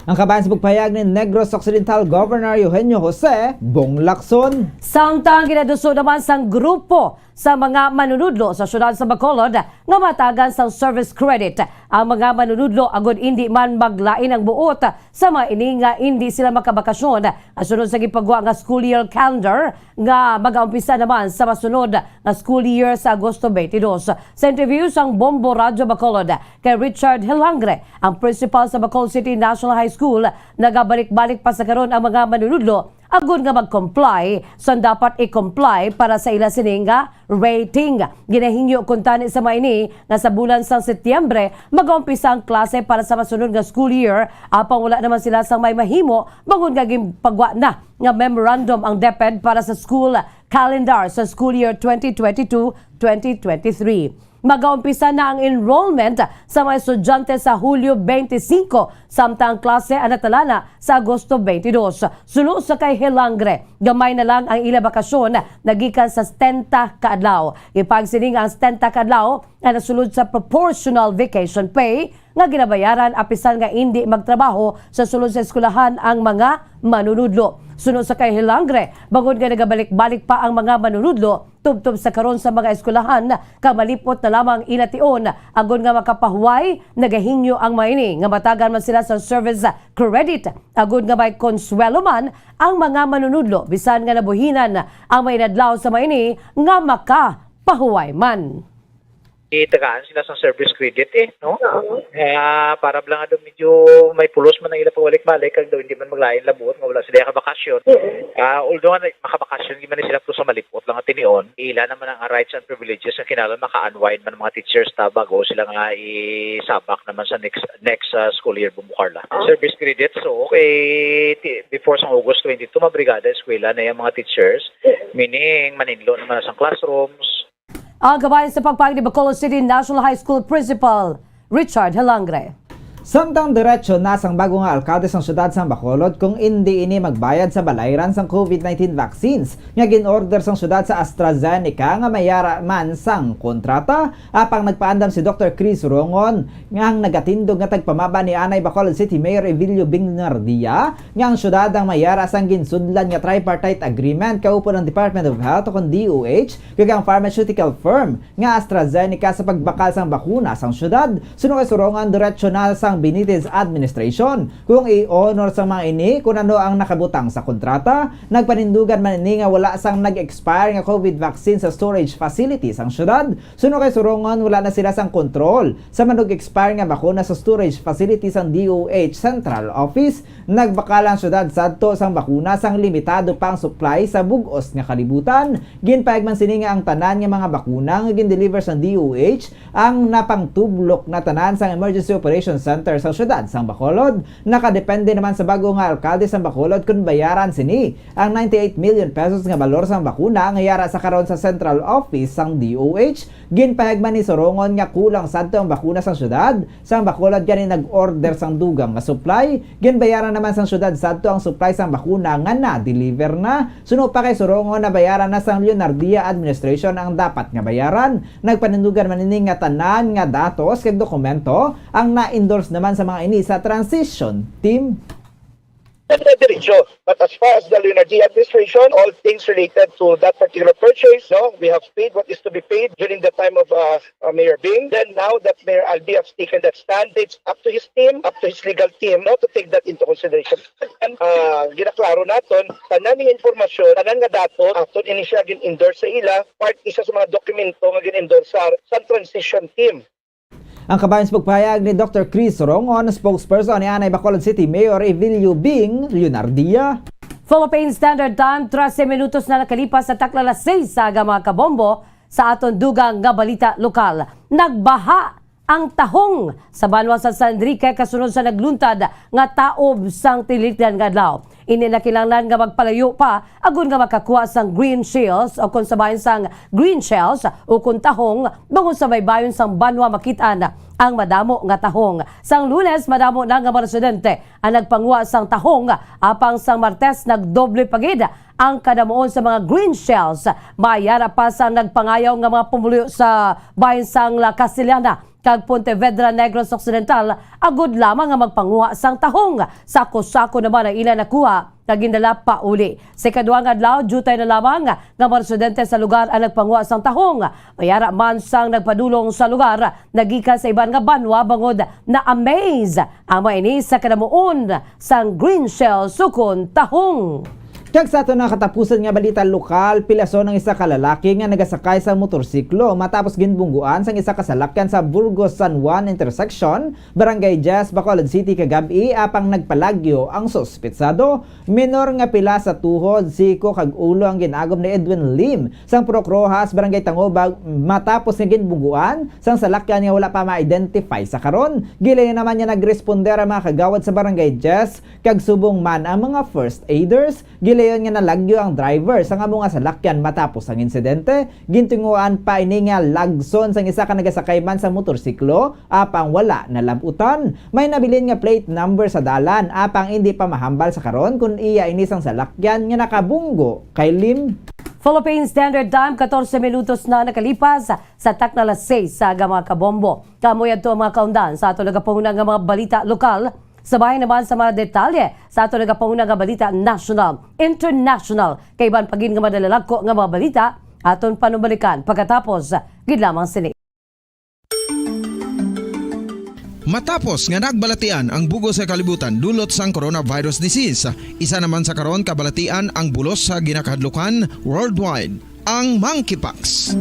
Ang kabahin sa pagpahayag ni Negros Occidental Governor Eugenio Jose Bong Lacson. Samtang ginaduso naman sang grupo sa mga manunudlo sa siyudad sa Bacolod nga matagan sang service credit ang mga manunudlo agud indi man maglain ang buot sa mga ini nga indi sila makabakasyon sunod sa gipagwa nga school year calendar nga magaumpisa naman sa masunod nga school year sa Agosto twenty-two. Sa interview sang Bombo Radyo Bacolod kay Richard Hilangre, ang principal sa Bacolod City National High School, nagabalik-balik pa sa karon ang mga manunudlo agud nga mag-comply sa dapat i-comply para sa ila sini nga rating. Ginahingyo kuntani sa mga ini nga sa bulan sang Setyembre magaumpisa ang klase para sa masunod nga school year, apang wala naman sila sang may mahimo bangod nga ginpagwa na nga memorandum ang DepEd para sa school calendar sa school year twenty twenty-two, twenty twenty-three. Magaumpisa na ang enrollment sa mga estudyante sa Hulyo twenty-five, samtang ang klase anatala na sa Agosto twenty-two. Suno sa kay Hilangre, gamay na lang ang ila bakasyon nagikan sa setenta ka adlaw. Ipag sini nga ang setenta ka adlaw nga nasulod sa proportional vacation pay nga ginabayaran apisan nga indi magtrabaho sa sulod sa eskwelahan ang mga manunudlo. Suno sa kay Hilangre, bangod nga nagabalik-balik pa ang mga manunudlo tubtob sa karon sa mga eskwelahan, kag malipot na lamang ila tion, agod nga makapahuway, nagahingyo ang mga ini nga matagan man sila sa service credit, agod nga may konswelo man ang mga manunudlo bisan nga nabuhinan ang mga inadlaw sa mga ini nga makapahuway man. Itagaan sila sang service credit eh, no? Oo. Kaya para lang nga daw medyo may pulos man ang ila pabalik-balik kag daw hindi man maglain labuot nga wala sila ka bakasyon. Mm-mm. Ah, although nga makabakasyon di man sila pero sa malipot lang nga tinion, ila naman ang rights and privileges nga kinahanglan maka-unwind man ang mga teachers ta bago sila nga isabak naman sa next next ah, school year, Bumbo Carla. Ah. Service credit, so okay, ti- before sang August twenty-two, mabrigada eskwela na yung mga teachers, Mm-mm. meaning maninlo naman sa classrooms, Ang kabahin sa pagpahayag ni Bacolod City National High School Principal Richard Hilangre. Samtang diretsyo na sang bago nga alkalde sang siyudad sang Bacolod kung indi ini magbayad sa balayran sang COVID nineteen vaccines nga gin-order sang siyudad sa AstraZeneca nga mayara man sang kontrata, apang nagpaandam si Doktor Chris Rongon nga ang nagatindog nga tagpamaba ni anay Bacolod City Mayor Evilio Bingnardia nga ang siyudad ang mayara sang ginsudlan nga tripartite agreement kaupod ang Department of Health o kon D O H kag ang pharmaceutical firm nga AstraZeneca sa pagbakal sang bakuna sang siyudad. Suno kay Sorongon, diretsyo na sang Benitez administration kung i-honor sang mga ini kun ano ang nakabutang sa kontrata. Nagpanindugan man ini nga wala sang nag-expire nga COVID vaccine sa storage facility sang siyudad. Suno kay Sorongon, wala na sila sang kontrol sa manug-expire nga bakuna sa storage facility sang D O H Central Office. Nagbakal ang siyudad sadto sang bakuna sang limitado pa ang supply sa bug-os nga kalibutan. Ginpahayag man sini nga ang tanan nga mga bakuna nga gindeliver sang D O H ang napangtublok na tanan sang Emergency Operations Center sa siyudad sang Bacolod. Nakadepende naman sa bago nga alkalde sang Bacolod kon bayaran sini ang ninety-eight million pesos nga balor sang bakuna nga yara sa karon sa central office sang D O H. Ginpahayag man ni Sorongon nga kulang sadto ang bakuna sang siyudad sang Bacolod gani nag-order sang dugang nga supply. Ginbayaran naman sang siyudad sadto ang supply sang bakuna nga na-deliver na. Suno pa kay Sorongon, nabayaran na sang Leonardia administration ang dapat nga bayaran. Nagpanindugan man ini nga tanan nga datos kag dokumento ang na-endorse naman sa mga ini sa transition team. Diretso. But as far as the Leonardia administration, all things related to that particular purchase, no, we have paid what is to be paid during the time of uh, uh, Mayor Bing. Then now that Mayor Albi has taken that stand, it's up to his team, up to his legal team, no, to take that into consideration. And uh, ginaklaro naton, tanan nga impormasyon, tanan nga datos, aton ini siya gin-endorse sa ila, part isa sa mga dokumento nga gin-endorse sa, sa transition team. Ang kabahin sa pagpahayag ni Doctor Chris Rongon, spokesperson ni anay Bacolod City Mayor Evilio Bing Leonardia. Philippine Standard Time, trese minutos na nakalipas sa takna alas seis sa aga, mga kabombo. Sa aton dugang nga balita lokal, nagbaha ang tahong sa banwa sa San Enrique kasunod sa nagluntad nga taob sang tilikdan nga adlaw. Ini nakinahanglan nga magpalayo pa agod nga makakuha sang green shells o kon sa bahin sang green shells o kon tahong bangod sa baybayon sang banwa makit-an ang madamo nga tahong. Sang Lunes, madamo na nga mga residente ang nagpanguha sang tahong, apang sang Martes nagdoble pa gid ang kadamuon sa mga green shells. Mayara pa sang nagpangayaw nga mga pumuluyo sa bahin sang La Castellana kag Pontevedra, Negros Occidental, agud lamang nga magpanguha sang tahong. Sako-sako naman ang ila nakuha nga gindala pauli. Sa ikaduhang adlaw, diutay na lamang nga mga residente sa lugar ang nagpanguha sang tahong. Mayara man sang nagpadulong sa lugar nagikan sa iban nga banwa bangod na-amaze ang mga ini sa kadamuon sang green shells ukon tahong. Kag sa aton nga katapusan nga balita lokal, pilason ang isa ka lalaki nga nagasakay sa motorsiklo matapos ginbungguan sang isa ka salakyan sa Burgos, San Juan intersection, Barangay Diez, Bacolod City kagab-i, apang nagpalagyo ang suspetsado. Minor nga pila sa tuhod, siko kag ulo ang gin-agom ni Edwin Lim sang Purok Rojas, Barangay Tangubag, matapos nga ginbungguan sang salakyan nga wala pa ma-identify sa karon. Gilayon naman nga nagresponde ang mga kagawad sa Barangay Diez, kag subong man ang mga first aiders, gilayon nga nalagyo ang driver sang amo nga salakyan matapos ang insidente. Gintinguhaan pa ini nga lagson sang isa ka nagasakay man sa motorsiklo, apang wala nalab-utan. May nabilin nga plate number sa dalan, apang indi pa mahambal sa karon kon iya ini sang salakyan nga nakabunggo kay Lim. Philippine Standard Time, katorse minutos na nakalipas sa takna alas seis sa aga, mga kabombo. Kamo yadto ang mga kaundan sa ato nagapanguna nga mga balita lokal. Sa bahin naman sa mga detalye sa ato nagapanguna nga balita national, international, kay iban pa gid nga madalalagko nga mga balita, aton panumalikan pagkatapos gid lamang sini. Matapos nga nagbalatian ang bug-os nga kalibutan dulot sang coronavirus disease, isa naman sa karon kabalatian ang bulos sa ginakahadlukan worldwide, ang monkeypox.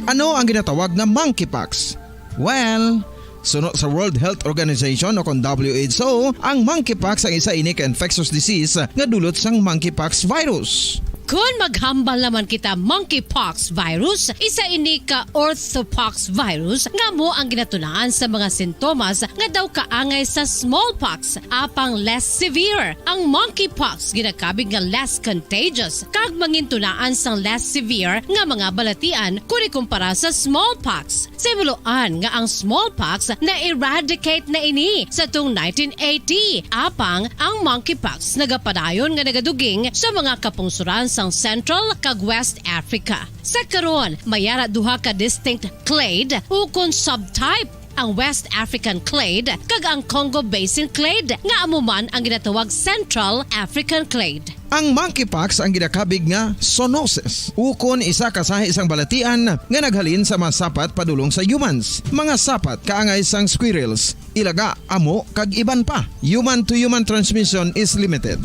Ano ang ginatawag nga monkeypox? Well, suno sa World Health Organization o kon W H O, ang monkeypox ang isa ini ka infectious disease nga dulot sang monkeypox virus. Kon maghambal naman kita, monkeypox virus, isa ini ka orthopox virus nga amo ang ginatunaan sa mga sintomas nga daw kaangay sa smallpox, apang less severe. Ang monkeypox ginakabig nga less contagious kag mangintunaan sang less severe nga mga balatian kon ikumpara sa smallpox. Sa himuloan nga ang smallpox na-eradicate na ini sa tung nineteen eighty, apang ang monkeypox nagapadayon nga nagaduging sa mga kapungsoran sang Central kag West Africa. Sa karon, may ara duha ka distinct clade ukon subtype, ang West African clade kag ang Congo Basin clade, nga amo man ang ginatawag Central African clade. Ang monkeypox ang ginakabig nga zoonosis, ukon isa ka sahi sang balatian nga naghalin sa mga sapat padulong sa humans, mga sapat kaangay sang squirrels, ilaga, amo, kag iban pa. Human-to-human transmission is limited.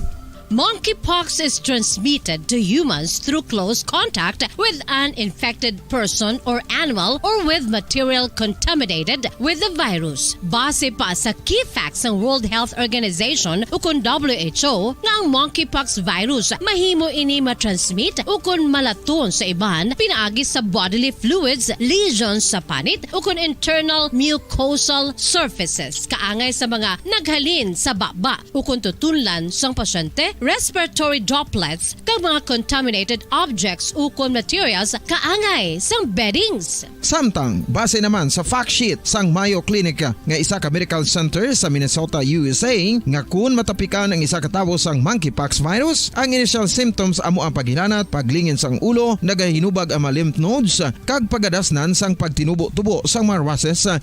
Monkeypox is transmitted to humans through close contact with an infected person or animal or with material contaminated with the virus. Base pa sa key facts sang World Health Organization ukon W H O nga ang monkeypox virus mahimo ini ma-transmit ukon malaton sa iban pinaagi sa bodily fluids, lesions sa panit ukon internal mucosal surfaces kaangay sa mga naghalin sa baba ukon tutunlan sang pasyente, respiratory droplets, kag mga contaminated objects ukon materials kaangay sang beddings. Samtang, base naman sa fact sheet sang Mayo Clinic nga isa ka medical center sa Minnesota, U S A, nga kun matapikan ang isa ka tawo sang monkeypox virus, ang initial symptoms amo ang paghilanat, paglingin sang ulo, nagahinubag ang mga lymph nodes, kag pagadasnan sang pagtinubo-tubo sang mga rushes sa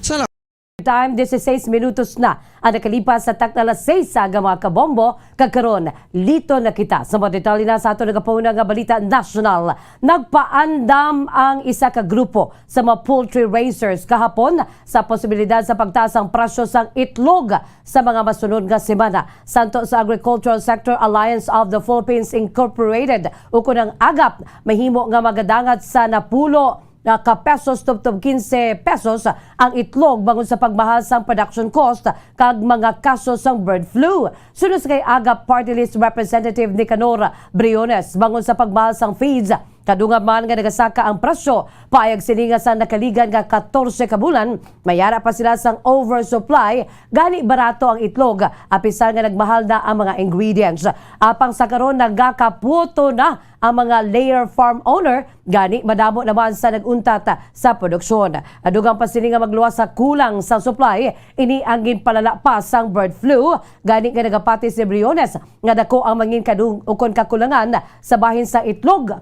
Time, dieciséis minutos na ang nakalipas sa takna alas seis sa aga, mga kabombo. Kag karon, lito na kita sa mga detalye na sa ato nagapuna nga balita nasyonal. Nagpaandam ang isa ka grupo sa mga poultry raisers kahapon sa posibilidad sa pagtaas ang presyo sang itlog sa mga masunod nga semana. Santo sa Agricultural Sector Alliance of the Philippines Incorporated, ukon ang agap, mahimo nga magadangat sa napulo nga ka pesos tubtob quince pesos ang itlog bangod sa pagmahal sang production cost kag mga kaso sang bird flu. Suno sa kay agap Party List Representative Nicanor Briones, bangod sa pagmahal sang feeds, kadungan man nga nagasaka ang presyo. Paayag sini nga sa nakaligan nga katorse ka bulan, may ara pa sila sang oversupply, gani barato ang itlog, apisar nga nagmahal na ang mga ingredients. Apang sa karon, nagakapwoto na ang mga layer farm owner, gani madamo naman sa nag-untat sa produksyon. Dugang pa sini nga magluwas sa kulang sa supply, ini ang ginpalala pa sang bird flu, gani nga nagapati si Briones nga dako ang mangin kadung ukon kakulangan sa bahin sa itlog.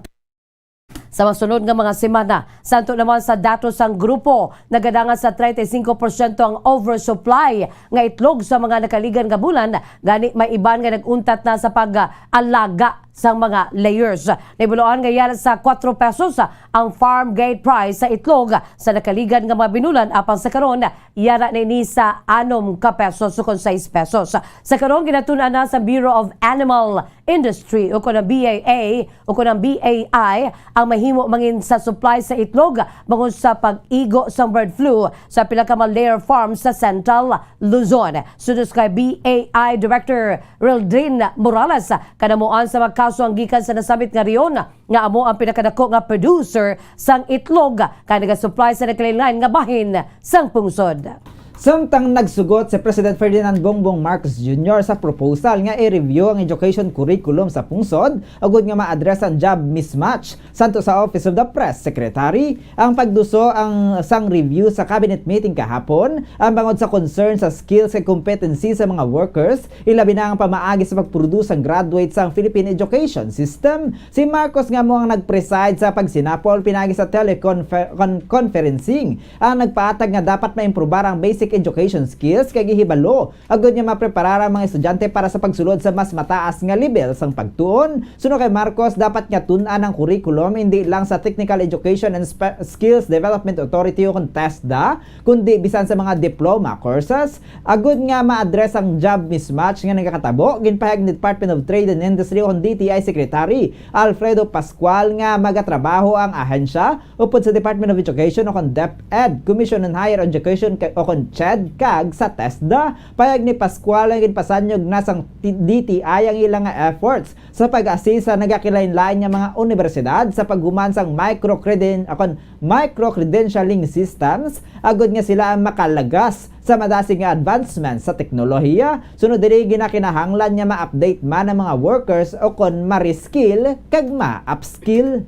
Sa masunod nga mga semana, santo naman sa datos sang grupo, nagadangat sa treinta y cinco porsyento ang oversupply nga itlog sa mga nakaligan nga bulan, gani may iban nga nag-untat na sa pag-alaga sang mga layers. Nahibaluan nga yara sa kuwatro pesos ang farm gate price sa itlog sa nakaligan nga mga binulan, apang sa karon, yara na ini sa anom ka pesos ukon sais pesos. Sa karon, ginatun-an na sa Bureau of Animal Industry ukon ang B A A ukon ang B A I ang mahimo mangin sa supply sa itlog bangod sa pag-igo sang bird flu sa pila ka mga layer farm sa Central Luzon. Suno kay B A I Director Reldrin Morales, kanamuan sa mga kaso ang gikan sa nasambit nga rehiyon nga amo ang pinakadako nga producer sang itlog kay nagasupply sa nagkalain-lain nga bahin sang pungsod. Samtang nagsugot si President Ferdinand Bongbong Marcos Junior sa proposal nga i-review ang education curriculum sa pungsod agud nga ma-address ang job mismatch, santo sa Office of the Press Secretary ang pagduso ang sang review sa cabinet meeting kahapon, ang bangod sa concern sa skills kag competency sa mga workers, ilabi na ang pamaagi sa pagproduce sang graduate sang Philippine education system. Si Marcos nga amo ang nag-preside sa pagsinapol pinaagi sa teleconfer-, con-, conferencing ang nagpahatag nga dapat maimprobar ang basic education skills kag ihibalo agud nga mapreparar ang mga estudyante para sa pagsulod sa mas mataas nga lebel sang pagtuon. Suno kay Marcos, dapat nga tun-an ang curriculum indi lang sa Technical Education and Spe-, Skills Development Authority o kon TESDA, kundi bisan sa mga diploma courses. Agud nga ma-address ang job mismatch nga nagakatabo, ginpahayag ni Department of Trade and Industry o kon D T I Secretary Alfredo Pascual nga magatrabaho ang ahensya upod sa Department of Education o kon DepEd, Commission on Higher Education ka-, o kon CHED, kag sa TESDA. Payag ni Pascual nga ginpasanyog na sang T-, D T I ang ila nga efforts sa pag-assist sa nagakilain-lain nga mga unibersidad sa paghuman sang micro-creden-, o kon micro-credentialing systems, agud nga sila ang makalagas sa madasig nga advancement sa teknolohiya. Sunod diri, ginakinahanglan nga ma-update man ang mga workers o kon ma-reskill kag ma-upskill.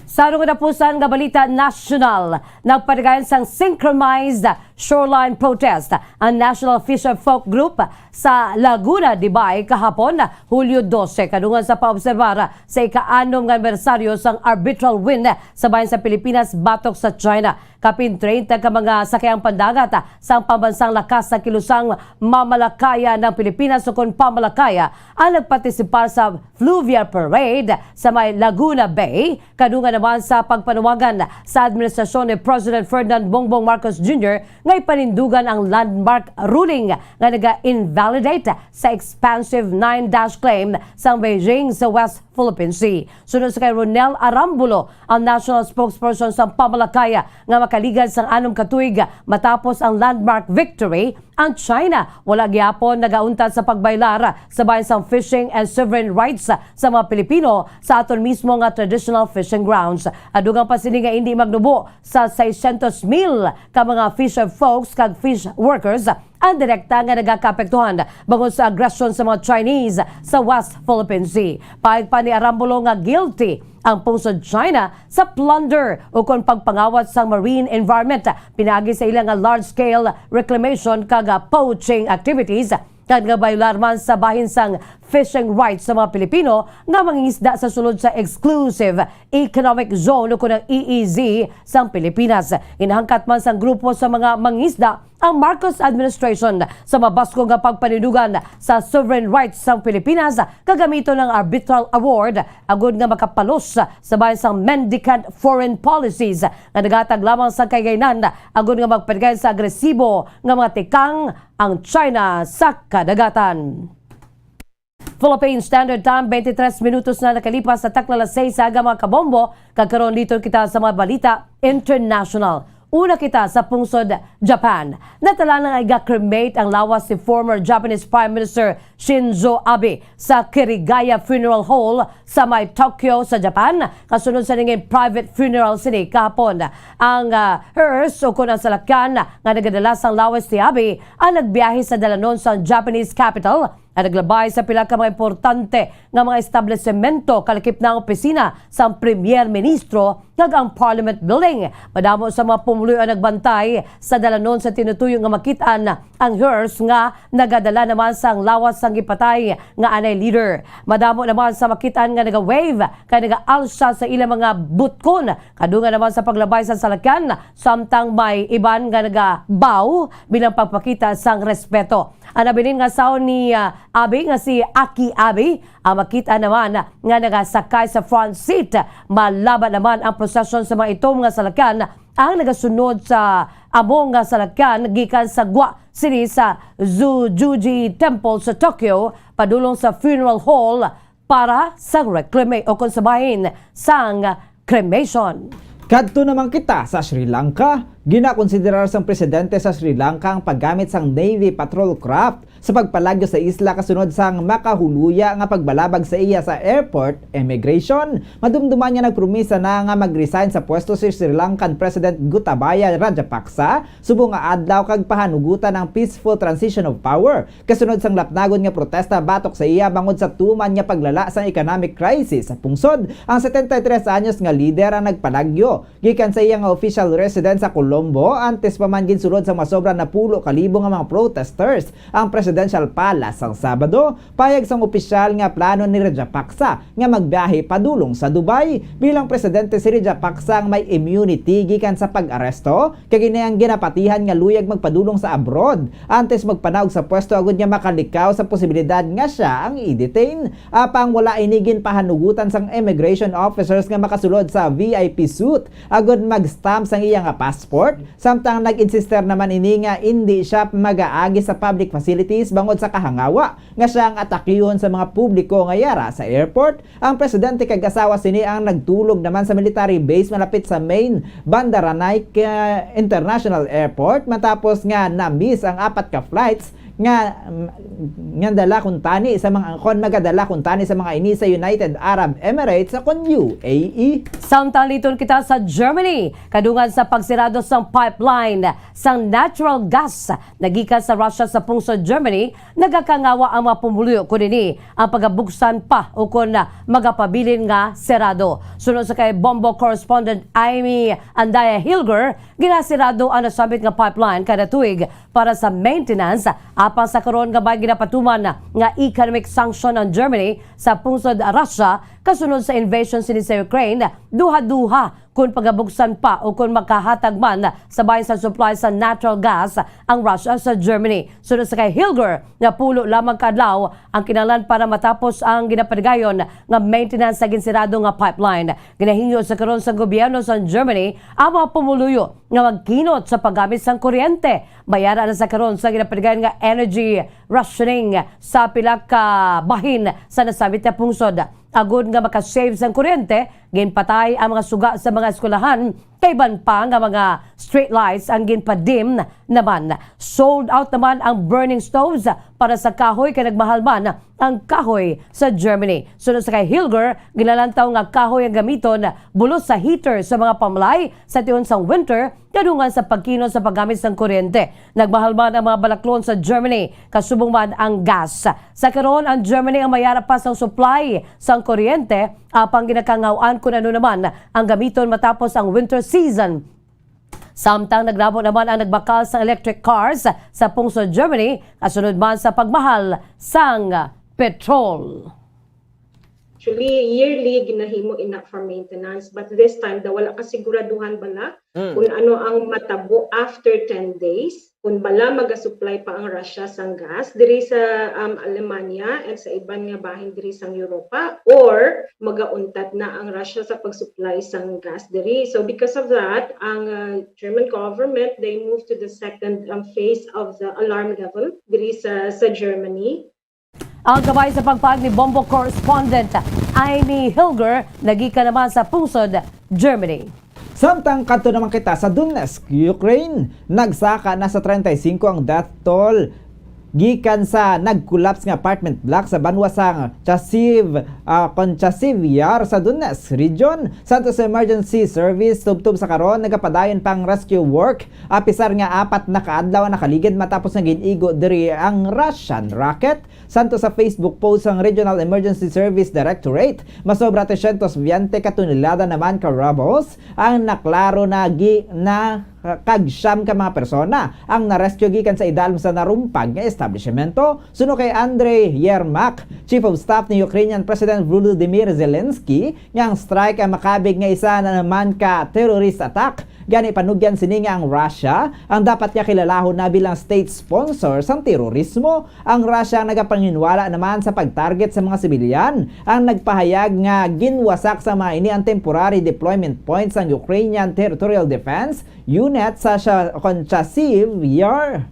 Sa rong katapusan nga balita nasyonal, nagpatigayon sang synchronized shoreline protest ang National Fisher Folk Group sa Laguna de Bay kahapon, Hulyo dose, kadungan sa paobserbar sa ika-anom nga anibersaryo sang arbitral wind sa bahin sa Pilipinas batok sa China. Kapin treinta ka mga sakayang pandagat sang pambansang lakas sa kilusang mamalakaya ng Pilipinas o kon pamalakaya ang nagpartisipar sa Fluvial Parade sa may Laguna Bay, kadungan naman sa pagpanawagan sa administrasyon ni President Ferdinand Bongbong Marcos Junior nga ipanindugan ang landmark ruling nga naga-invalidate sa expansive nine dash claim sang Beijing sa West Philippine Sea. Suno sa kay Ronel Arambulo, ang national spokesperson sang pamalakaya nga makaligad sang anom ka tuig matapos ang landmark victory, ang China wala gihapon nagauntat sa pagbaylar sa bahin sang fishing and sovereign rights sa mga Pilipino sa aton mismo nga traditional fishing grounds. Adugang pa sini nga indi magnubo sa seiscientos mil ka mga fisher folks kag fish workers ang direkta nga nagakaapektuhan bangod sa agresyon sa mga Chinese sa West Philippine Sea. Pahayag pa ni Arambulo nga guilty ang pungsod China sa plunder o kon pagpangawat sang marine environment pinaagi sa ila nga large-scale reclamation kag, ah, poaching activities, kag nga bayular man sa bahin sang fishing rights sa mga Pilipino nga mangingisda sa sulod sa Exclusive Economic Zone o kon ang E E Z sang Pilipinas. Ginhangkat man sang grupo sa mga mangingisda ang Marcos administration sa mabaskog nga pagpaninugan sa sovereign rights sang Pilipinas, kagamiton ang arbitral award agud nga makapalos sa bahin sang mendicant foreign policies nga naghatag lamang sa kahigayonan agud nga magpatigay sa agresibo nga mga tikang ang China sa kadagatan. Philippine Standard Time, twenty-three minutos na nakalipas sa takna alas sais sa aga, mga kabombo. Kag karon, liton kita sa mga balita international. Una kita sa pungsod Japan. Natala nga iga-cremate ang lawas ni former Japanese Prime Minister Shinzo Abe sa Kirigaya Funeral Hall sa may Tokyo sa Japan, kasunod sa nangin private funeral sini kahapon. Ang, ah, hearse, o kon ang salakyan nga nagadala sang lawas ni Abe, ang nagbiyahe sa dalanon sang Japanese capital, nga naglabay sa pila ka mga importante nga mga establisemento, kalakip na ang opisina sang Premier Ministro, kag ang Parliament Building. Madamo sa mga pumuluyo ang nagbantay sa dalanon sa tinutuyo nga makit-an ang hearse nga nagadala naman sang lawas sang gipatay nga anay leader. Madamo naman sa makit-an nga naga-wave kag nagaalsa sa ilang mga butkon, kadungan naman sa paglabay sa salakyan, samtang may iban nga nagabaw bilang pagpakita sang respeto. Ang nabilin nga asawa ni, ah, Abe nga si Aki Abe ang makita naman nga nagasakay sa front seat. Malaban naman ang prosesyon sa mga itom nga salakyan ang nagasunod sa amo nga salakyan gikan sa gwa sini sa Zujuji Temple sa Tokyo padulong sa funeral hall para sa reclame o kon sa bahin sang cremation. Kadto naman kita sa Sri Lanka. Ginakonsiderar sang presidente sa Sri Lanka ang paggamit sang Navy patrol craft sa pagpalagyo sa isla kasunod sang makahuluya nga pagbalabag sa iya sa airport immigration. Madumduman nga nagpromisa na nga mag-resign sa pwesto si Sri Lankan President Gotabaya Rajapaksa subong nga adlaw kag pahanugutan ang peaceful transition of power. Kasunod sang lapnagon nga protesta batok sa iya bangod sa tuman nga paglala sang economic crisis sa pungsod, ang setenta y tres anyos nga lider ang nagpalagyo gikan sa iya nga official residence sa Colombo, antes pa man ginsulod sang masobra napulo ka libo nga mga protesters ang presidential palace sang Sabado. Pahayag sang opisyal nga plano ni Rajapaksa nga magbiyahe padulong sa Dubai. Bilang presidente, si Rajapaksa ang may immunity gikan sa pag-aresto, kag ini ang ginapatihan nga luyag magpadulong sa abroad antes magpanaog sa pwesto agud nga makalikaw sa posibilidad nga sia ang i-detain. Apang wala ini ginpahanugutan sang immigration officers nga makasulod sa V I P suit agud mag-stamp sang iya nga passport, samtang nag-insister naman ini nga indi sia magaagi sa public facilities bangod sa kahangawa nga sia ang atakihon sa mga publiko nga yara sa airport. Ang presidente kag asawa sini ang nagtulog naman sa military base malapit sa main Bandaranaike, ah, International Airport matapos nga na-miss ang apat ka flights nga, nga dala kuntani sa mga, kon magadala kuntani sa mga ini sa United Arab Emirates o kon U A E. Samtang liton kita sa Germany, kadungan sa pagsirado sang pipeline sang natural gas nagikan sa Russia sa pungsod Germany, nagakangawa ang mga pumuluyo kun ini ang pagabuksan pa o kon, ah, magapabilin nga serado. Suno sa kay Bombo correspondent Amy Andaya Hilger, ginasirado ang nasambit nga pipeline kada tuig para sa maintenance, apang sa karon nga may ginapatuman nga economic sanction ang Germany sa pungsod Russia kasunod sa invasion sini sa Ukraine, duha-duha kon pagabuksan pa o kon makahatag man sa bahin sa supply sa natural gas ang Russia sa Germany. Suno sa kay Hilger, nga pulo lamang ka adlaw ang kinahanglan para matapos ang ginapatigayon nga maintenance sa ginsirado nga pipeline. Ginahingyo sa karon sa gobyerno sa Germany ang mga pumuluyo nga magkinot sa paggamit sang kuryente. May ara na sa karon sa ginapatigayon nga energy rationing sa pila ka bahin sa nasambit nga pungsod. Agud nga makasave sang kuryente, ginpatay ang mga suga sa mga eskwelahan, kay iban pa nga mga street lights ang ginpadim naman. Sold out naman ang burning stoves para sa kahoy, kay nagmahal man ang kahoy sa Germany. Suno sa kay Hilger, ginalantaw nga kahoy ang gamiton bulos sa heater sa mga pamlay sa tion sang winter, kadungan sa pagkinot sa paggamit sang kuryente. Nagmahal man ang mga balaklon sa Germany, kasubong man ang gas. Sa karon, ang Germany ang may ara pa sang supply sang kuryente, apang ginakangaw-an kon ano naman ang gamiton matapos ang winter season. Samtang naglabo naman ang nagbakal sang electric cars sa pungsod Germany, kasunod man sa pagmahal sang petrol. Actually, yearly ginahimo ina for maintenance, but this time daw wala kasiguraduhan bala Mm. kung ano ang matabo after ten days, kung bala magasupply pa ang Russia sang gas diri sa, um, Alemania and sa iban nga bahin diri sang Europa, or magauntat na ang Russia sa pagsupply sang gas diri. So because of that, ang, uh, German government, they moved to the second, um, phase of the alarm level diri sa, sa Germany. Ang kabay sa pagpag ni Bombo correspondent Aimee Hilger nagikan naman sa pungsod Germany. Samtang kadto naman kita sa Donetsk, Ukraine, nagsaka na sa treinta y cinco ang death toll gikan sa nag-collapse nga apartment block sa banwa sang Chasiv, ah, kon Chasiv Yar sa Donetsk region. Santos Emergency Service tubtob sa karon nagapadayon pang rescue work, apisar nga apat na ka adlaw ang nakaligid matapos nga gin-igo diri ang Russian rocket. Santos sa Facebook post sang Regional Emergency Service Directorate, masobra trescientos veinte ka tonelada naman ka rubbles ang naklaro na gi na kag siyam ka mga persona ang na-rescue gikan sa idalom sa narumpag nga establishmento. Suno kay Andrei Yermak, Chief of Staff ni Ukrainian President Volodymyr Zelensky, nga ang strike ang makabig nga isa na naman ka terrorist attack. Gani, panugyan sini nga ang Russia ang dapat nga kilalahon na bilang state sponsor sang terorismo. Ang Russia ang nagapanginwala naman sa pag-target sa mga sibilyan. Ang nagpahayag nga ginwasak sa mga ini ang temporary deployment points sang Ukrainian Territorial Defense Unit sa Sha- kon Chasiv Yar.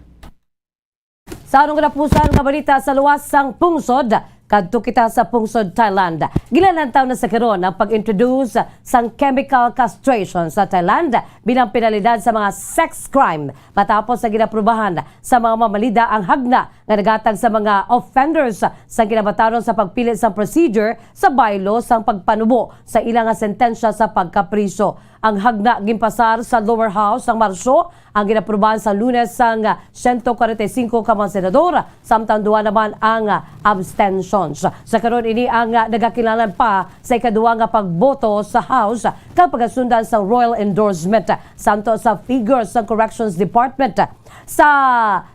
Sa anong katapusan nga balita sa luwas sang pungsod, kadto kita sa pungsod Thailand. Ginalantaw na sa karon ang pag-introduce sang chemical castration sa Thailand bilang penalidad sa mga sex crime, matapos sa ginaprubahan sa mga mamalida ang hagna nga naghatag sa mga offenders sa kinabataron sa pagpili sang procedure sa baylo sang pagpanubo sa ila nga sentensya sa pagkapriso. Ang hagna ginpasar sa lower house sang Marso, ang ginaprubahan sa Lunes sang sento kwarenta y singko ka mga senador, samtang duha naman ang abstentions. Sa karon, ini ang nagakinahanglan pa sa ikaduha nga pagboto sa House kag pagasundan sang royal endorsement. Santo sa figures sang Corrections Department, sa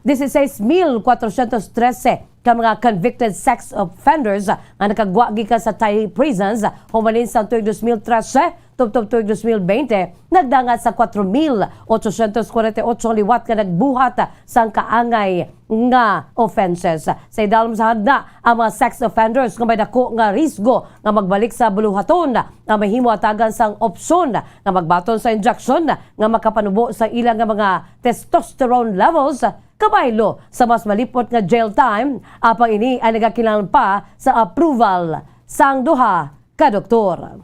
dieciséis mil cuatrocientos trece ka mga convicted sex offenders nga nakagwa gikan sa Thai prisons humalin sa tuig dos mil trese tubtob tuig dos mil bente, nagdangat sa cuatro mil ochocientos cuarenta y ocho ang liwat nga nagbuhat sang kaangay nga offenses. Sa idalom sa hagna, ang mga sex offenders nga may dako nga risgo nga magbalik sa buluhaton nga mahimo hatagan sang opsyon nga magbaton sa injection nga makapanubo sa ila nga mga testosterone levels, kabaylo sa mas malipot nga jail time, apang ini ay nagakinahanglan pa sa approval sang duha ka doktor.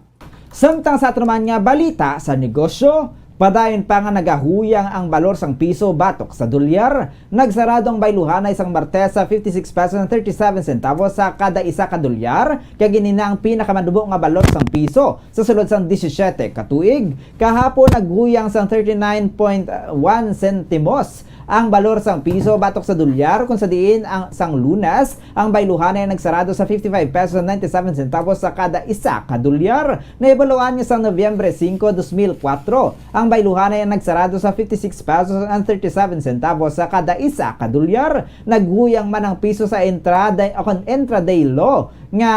Samtang sa ato naman nga balita sa negosyo, padayon pa nga nagahuyang ang balor sang piso batok sa dolyar. Nagsarado ang bayluhanay sang Martes sa fifty-six pesos and thirty-seven centavos sa kada isa ka dolyar, kag ini na ang pinakamanubo nga balor sang piso sa sulod sang disisyete ka tuig. Kahapon naghuyang sang thirty-nine point one sentimos ang balor sang piso batok sa dolyar, kung sa diin ang sang Lunes ang bayluhanay nagsarado sa fifty-five pesos and ninety-seven centavos sa kada isa ka dolyar. Nahibaluan nga sang Nobyembre singko, dos mil kuwatro, ang bayluhanay ang nagsarado sa fifty-six pesos and thirty-seven centavos sa kada isa ka dolyar. Naghuyang man ang piso sa intraday, o kon intraday low nga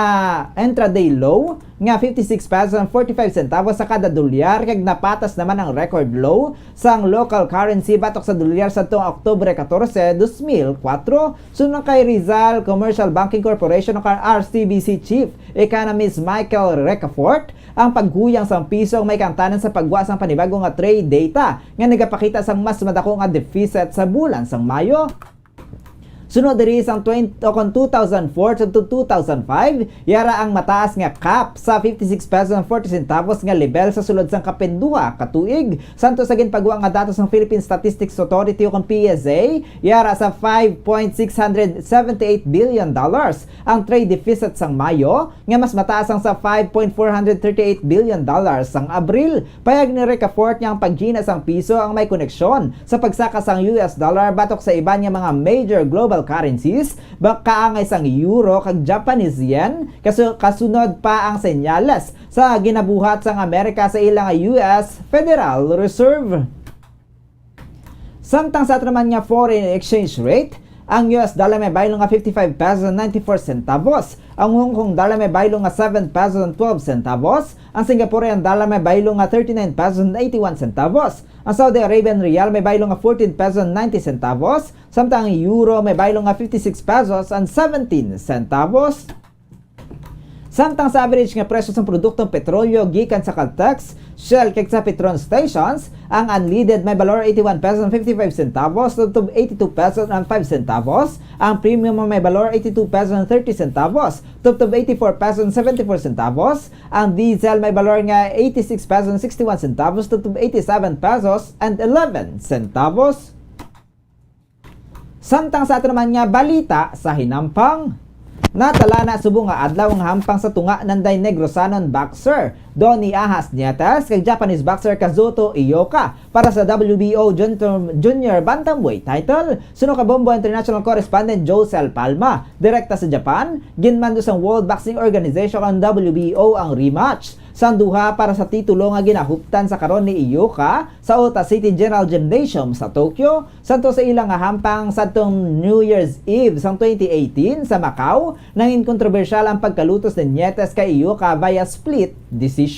intraday low nga fifty-six pesos and forty-five centavos sa kada dolyar, kag napatas naman ang record low sang local currency batok sa dolyar sadtong Oktubre katorse, dos mil kuwatro. Suno kay Rizal Commercial Banking Corporation o kay R C B C Chief Economist Michael Ricafort, ang paghuyang sang piso ang may kaangtanan sa pagwa sang panibago nga trade data nga nagapakita sang mas madako nga deficit sa bulan sang Mayo. Sunod diri sang twenty, o kon two thousand four to two thousand five, yara ang mataas nga cap sa fifty-six pesos and forty centavos nga lebel sa sulod sang kapinduha ka tuig. Santo sa ginpagwa nga datos sang Philippine Statistics Authority o kon P S A, yara sa five point six hundred seventy-eight billion dollars ang trade deficit sang Mayo, nga mas mataas ang sa five point four hundred thirty-eight billion dollars sang Abril. Payag ni Ricafort nga ang paghina sang piso ang may koneksyon sa pagsaka sang U S dollar batok sa iban nga mga major global currencies, ba-, kaangay sang euro kag Japanese yen, kasu-, kasunod pa ang senyales sa ginabuhat sang Amerika sa ila nga U S Federal Reserve. Samtang sa ato naman nga foreign exchange rate, Ang U S dollar may baylo nga fifty-five pesos and ninety-four centavos. Ang Hong Kong dollar may baylo nga seven pesos and twelve centavos. Ang Singaporean dollar may baylo nga thirty-nine pesos and eighty-one centavos. Ang Saudi Arabian riyal may baylo nga fourteen pesos and ninety centavos. Samtang ang euro may baylo nga fifty-six pesos and seventeen centavos. Samtang sa average nga presyo sang produktong petrolyo gikan sa Caltex, Shell, kag sa Petron stations, ang unleaded may balor eighty-one pesos and fifty-five centavos tubtob eighty-two pesos and five centavos, ang premium may balor eighty-two pesos and thirty centavos tubtob eighty-four pesos and seventy-four centavos, ang diesel may balor nga eighty-six pesos and sixty-one centavos tubtob eighty-seven pesos and eleven centavos. Samtang sa ato naman nga balita sa hinampang, natalana subong nga adlaw ang hampang sa tunga nanday Negrosanon boxer Donnie Ahas Nietes kag Japanese boxer Kazuto Iyoka para sa W B O Jun-, Junior Bantamweight title. Suno ka Bombo International Correspondent Josel Palma, direkta sa Japan, ginmando sang World Boxing Organization kang W B O ang rematch sang duha para sa titulo nga ginahuptan sa karon ni Iyoka sa Ota City General Gymnasium sa Tokyo. Sadto sa ila nga hampang sadtong New Year's Eve sang twenty eighteen sa Macau, nangin kontrobersyal ang pagkalutos ni Nietes kay Iyoka via split decision.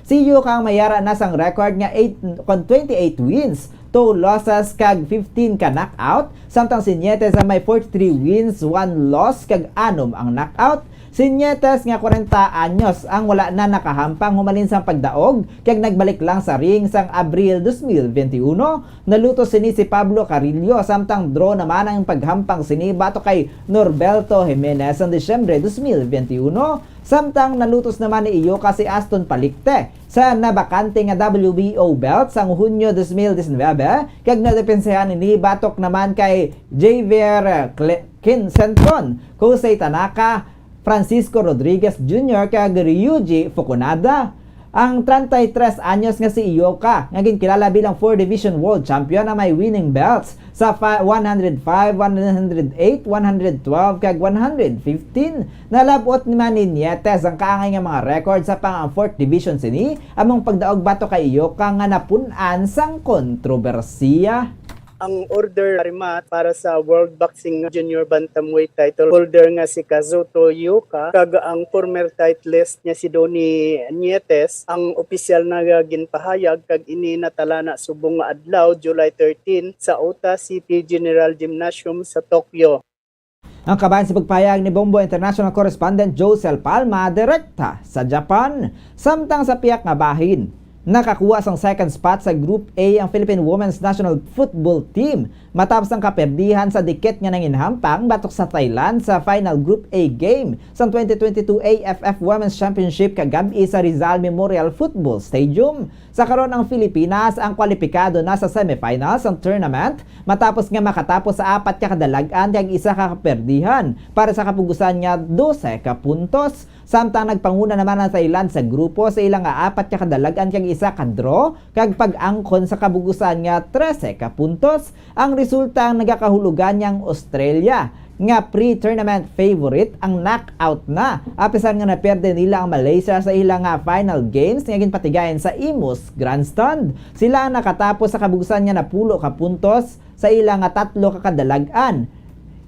Si Iyoka ang may ara na sang record nga eight kon twenty-eight wins, two losses kag fifteen ka knockout, samtang si Nietes ang may forty-three wins, one loss kag anom ang knockout. Si Nietes nga kwarenta anyos ang wala na nakahampang humalin sang pagdaog kag nagbalik lang sa ring sang Abril dos mil benti uno. Nalutos sini si Pablo Carrillo, samtang draw naman ang paghampang sini batok kay Norberto Jimenez sang Disyembre dos mil benti uno. Samtang nalutos naman ni Iyoka si Aston Palikte sa nabakante nga W B O belt sang Hunyo dos mil disinwebe, kag nadepensahan ini batok naman kay Javier Cle-, Quincenton, Jose Tanaka, Francisco Rodriguez Junior kag Ryuji Fukunaga. Ang treinta y tres anyos nga si Iyoka, nga ginkilala bilang four division world champion, ang may winning belts sa fa-, one hundred five, one hundred eight, one hundred twelve, kag one hundred fifteen. Nalab-ot ni man ni Nietes ang kaangay nga mga record, sa pang ang fourth division sini, among pagdaog batok kay Iyoka nga napun-an sang kontrobersiya. Ang order rematch para sa World Boxing Junior Bantamweight title holder nga si Kazuto Iyoka kag ang former titleist nga si Donnie Nietes ang opisyal na ginpahayag, kag ini natalana subong nga adlaw, July thirteen, sa Ota City General Gymnasium sa Tokyo. Ang kabahin sa pagpahayag ni Bombo International Correspondent Josel Palma, direkta sa Japan. Samtang sa pihak nga bahin, nakakuha sang second spot sa Group A ang Philippine Women's National Football Team matapos ang kaperdihan sa dikit nga nanginhampang batok sa Thailand sa final Group A game sang twenty twenty-two A F F Women's Championship kagab-i sa Rizal Memorial Football Stadium. Sa karon, ang Pilipinas ang kwalipikado na sa semifinals sang tournament matapos nga makatapos sa apat ka kadalag-an kag isa ka kaperdihan para sa kapugusan nga dose ka puntos, samtang nagpanguna naman ang Thailand sa grupo sa ila nga apat ka kadalag-an kag isa ka draw kag pag-angkon sa kabugusan nga trese ka puntos. Ang resulta, ang nagakahulugan nga ang Australia nga pre-tournament favorite ang knockout na, apisar nga naperde nila ang Malaysia sa ila nga final games nga ginpatigayon sa Imus Grandstand. Sila ang nakatapos sa kabugusan nga napulo ka puntos sa ila nga tatlo ka kadalag-an,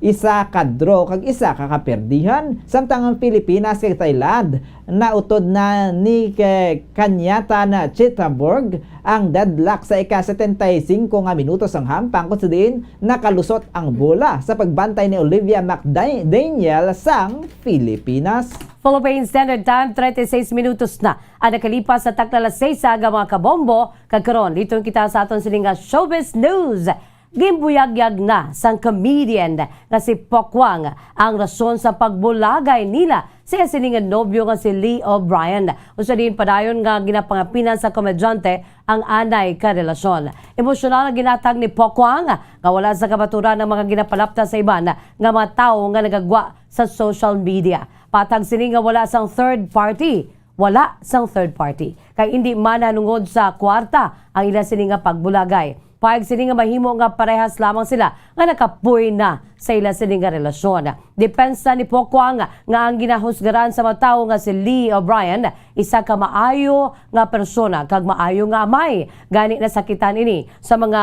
isa ka draw kag isa ka kaperdihan, samtang ang Pilipinas kag Thailand nautod na ni ke-, Kanyata na Chitaborg ang deadlock sa ika-setenta y cinco nga minuto sang hampang, kung sa diin nakalusot ang bola sa pagbantay ni Olivia McDaniel sang Pilipinas. Philippine Standard Time, treinta y seis minutos na ang nakalipas sa takna alas seis sa aga, mga kabombo. Kag karon, liton kita sa aton sini nga showbiz news. Ginbuyagyag na sang comedian nga si Pokwang ang rason sa pagbulagay nila sa iya sini nga nobyo nga si Lee O'Brien. Usa din padayon nga ginapangapinan sa komedyante ang anay ka relasyon. Emosyonal ang ginatag ni Pokwang nga wala sa kabaturan ang mga ginapalapta sa iban nga mga tawo nga nagagwa sa social media. Patag sini nga wala sang third party, wala sang third party, kay indi man nanungod sa kwarta ang ila sini nga pagbulagay. Pahayag sini nga mahimo nga parehas lamang sila nga nakapuy na sa ila sini nga relasyon. Depensa ni Pokwang nga ang ginahusgaran sa mga tawo nga si Lee O'Brien, isa ka maayo nga persona kag maayo nga amay. Gani nasakitan ini sa mga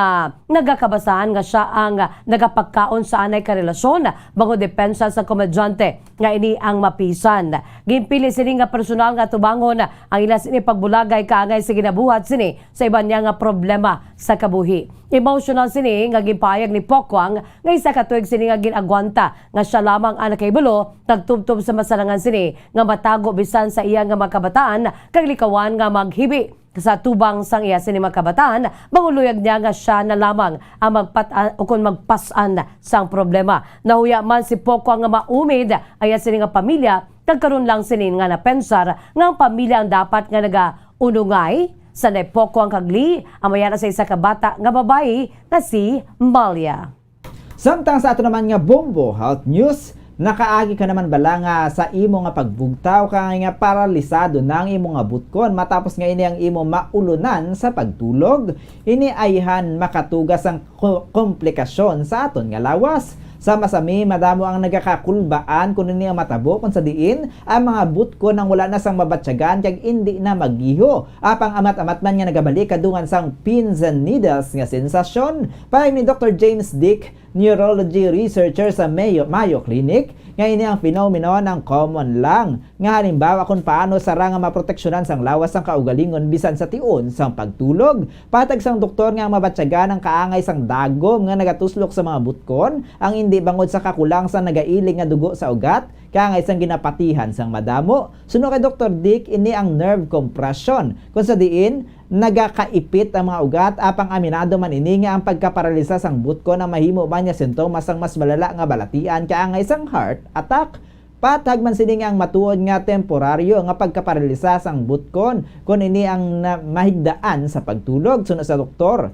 nagakabasahan nga siya ang nagapagkaon sa anay ka relasyon, bangod depensa sa komedyante nga ini ang mapisan. Ginpili sini nga personal nga tubangon ang ila sini pagbulagay kaangay sa ginabuhat sini sa iban niya nga problema sa kabuhi. Emotional sini nga ginpahayag ni Pokwang nga isa ka tuig sini nga gin-agwanta nga siya lamang ang nakahibalo, nagtubtob sa masarangan sini nga matago bisan sa iya nga mga kabataan kag likawan nga maghibi sa tubang sang iya sini mga kabataan, bangod luyag niya nga siya na lamang ang magpat-an ukon magpas-an sang problema. Nahuya man si Pokwang nga maumid ang iya sini nga pamilya, kag karon lang sini nga napensar nga ang pamilya ang dapat nga nagaunongay. Sanday Pokwang kag Lee ang may-ara sa isa ka bata nga babayi nga si Malia. Samtang sa ato naman nga Bombo Health News, nakaagi ka naman bala nga sa imo nga pagbugtaw ka nga paralisado na ang imo nga butkon matapos nga ini ang imo maulunan sa pagtulog? Ini ayhan makatuga sang ko-, komplikasyon sa aton nga lawas. Sama sami, madamo ang nagakakulbaan kon ini ang matabo, kon sa diin ang mga butkon ang wala na sang mabatyagan kag indi na magiho. Apang amat-amat man nga nagabalik kadungan sang pins and needles nga sensasyon. Pahayag ni Doktor James Dick, neurology researcher sa Mayo, Mayo Clinic, nga ini ang phenomenon ang common lang nga halimbawa kung paano sara nga maproteksyonan sang lawas sang kaugalingon bisan sa tion sang pagtulog. Patag sang doktor nga ang mabatyagan ang kaangay sang dagom nga nagatuslok sa mga butkon, ang indi bangod sa kakulang sa nagailing nga dugo sa ugat, kaangay sang ginapatihan sang madamo. Suno kay Doktor Dick, ini ang nerve compression, kung sa diin nagakaipit ang mga ugat, apang aminado man ini nga ang pagkaparalisa sang butkon ang mahimo man nga sintomas sang mas malala nga balatian kaangay sang heart attack. Patag man sini nga ang matuod nga temporaryo nga pagkaparalisa sang butkon kon ini ang na-, mahigdaan sa pagtulog, suno sa doktor.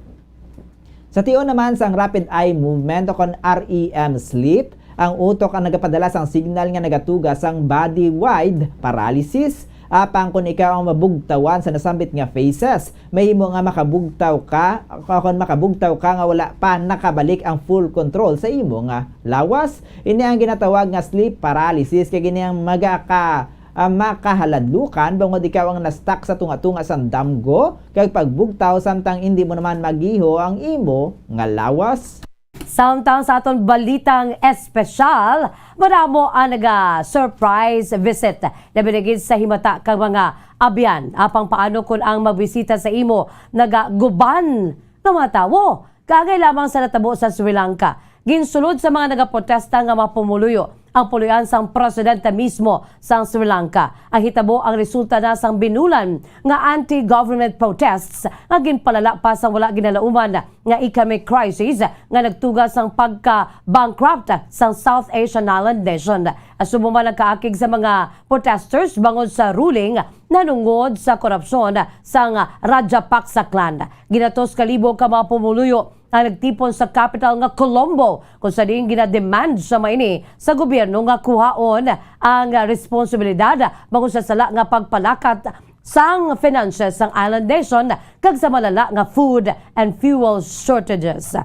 Sa tion naman sang rapid eye movement o kon R E M sleep, ang utok ang nagapadala sang signal nga nagatuga sang body-wide paralysis. Apang kon ikaw ang mabugtawan sa nasambit nga phases, mahimo nga makabugtaw ka, o kon makabugtaw ka nga wala pa nakabalik ang full control sa imo nga lawas. Ini ang ginatawag nga sleep paralysis, kay ini ang magaka-, ah, makahaladlukan bangod ikaw ang na-stuck sa tunga-tunga sang damgo kag pagbugtaw samtang indi mo naman magiho ang imo nga lawas. Samtang sa aton balitang espesyal, madamo ang naga-surprise visit na binigid sa himata kag mga abyan. Apang paano kun ang magbisita sa imo nagaguban nga mga tawo? Kaangay lamang sa natabo sa Sri Lanka. Ginsulod sa mga nagaprotesta nga mga pumuluyo ang puloy-an sang presidente mismo sang Sri Lanka. Ang hitabo ang resulta na sang binulan nga anti-government protests nga ginpalala pa sang wala ginalauman nga economic crisis nga nagtuga sang pagka-bankrupt sang South Asian island nation. Asubo man ang kaakig sa mga protesters bangod sa ruling nanungod sa korupsyon sang Rajapaksa clan. Ginatos ka libo ka mga pumuluyo ang nagtipon sa kapital nga Colombo, kung sa diin ginademand sa mga ini sa gobyerno nga kuhaon ang responsibilidad bangod sa sala nga pagpalakat sang finances sang island nation kag sa malala nga food and fuel shortages.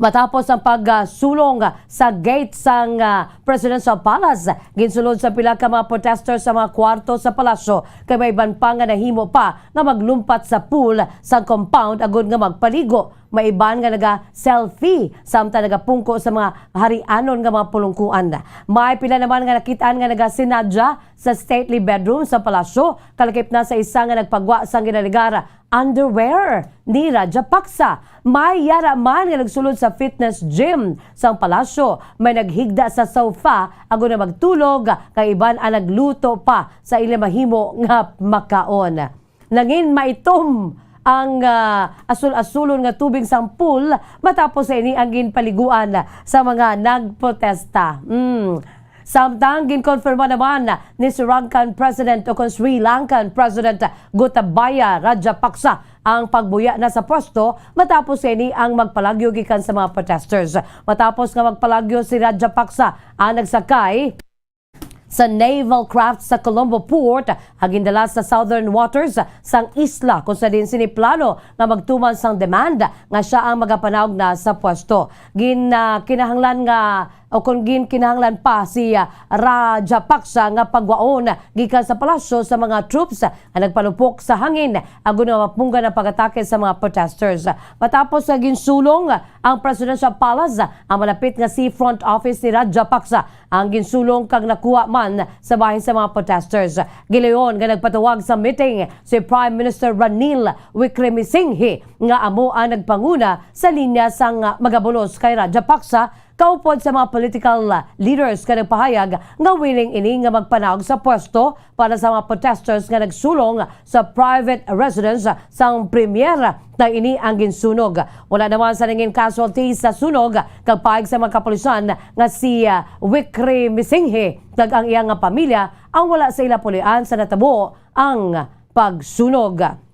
Matapos ang pagsulong sa gate sang, ah, Presidential Palace, ginsulod sa pila ka mga protester sa mga kwarto sa palasyo, kay may iban pa nga nahimo pa nga maglumpat sa pool sa compound agod nga magpaligo. May iban nga naga-selfie samtang nagapungko sa mga harianon nga mga pulungkuan. May pila naman nga nakit-an nga nagasinadya sa stately bedroom sa palasyo, kalakip na sa isa nga nagpagwa sang ginalegar underwear ni Rajapaksa. May yara man nga nagsulod sa fitness gym sang palasyo. May naghigda sa sofa agod na magtulog, kay iban ang nagluto pa sa ila mahimo nga makaon. Nangin maitom ang, ah, asul-asulon nga tubig sang pool matapos sa ini ang ginpaliguan sa mga nagprotesta. Mm. Samtang ginkonfirma naman ni Sri Lankan President o kon Sri Lankan President Gotabaya Rajapaksa ang pagbuya na sa pwesto matapos sa ini ang magpalagyo gikan sa mga protesters. Matapos nga magpalagyo si Rajapaksa ang nagsakay sa naval craft sa Colombo Port ang gindala sa southern waters sang isla, kung sa diin sini plano nga magtuman sang demand nga sia ang magapanaog na sa pwesto. Gin, ah, kinahanglan nga, o kung gin kinahanglan pa si, ah, Rajapaksa nga pagwaon gikan sa palasyo sa mga troops nga nagpalupok sa hangin, agod nga mapunggan ang pag-atake sa mga protesters. Matapos nga ginsulong ang Presidential Palace, ang malapit nga seafront office ni Rajapaksa ang ginsulong kag nakuha man sa bahin sa mga protesters. Gilayon nga nagpatawag sa meeting si Prime Minister Ranil Wickremesinghe, nga amo ang nagpanguna sa linya sang magabulos kay Rajapaksa, kaupod sa mga political leaders nga nagpahayag nga willing ini nga magpanaog sa pwesto para sa mga protesters nga nagsulong sa private residence sang premier, nga ini ang ginsunog. Wala naman sa nangin casualty sa sunog, kag paig sa mga kapulisan nga si, ah, Wickremesinghe kag ang iya nga pamilya ang wala sa ila pulian sa natabo ang pagsunog.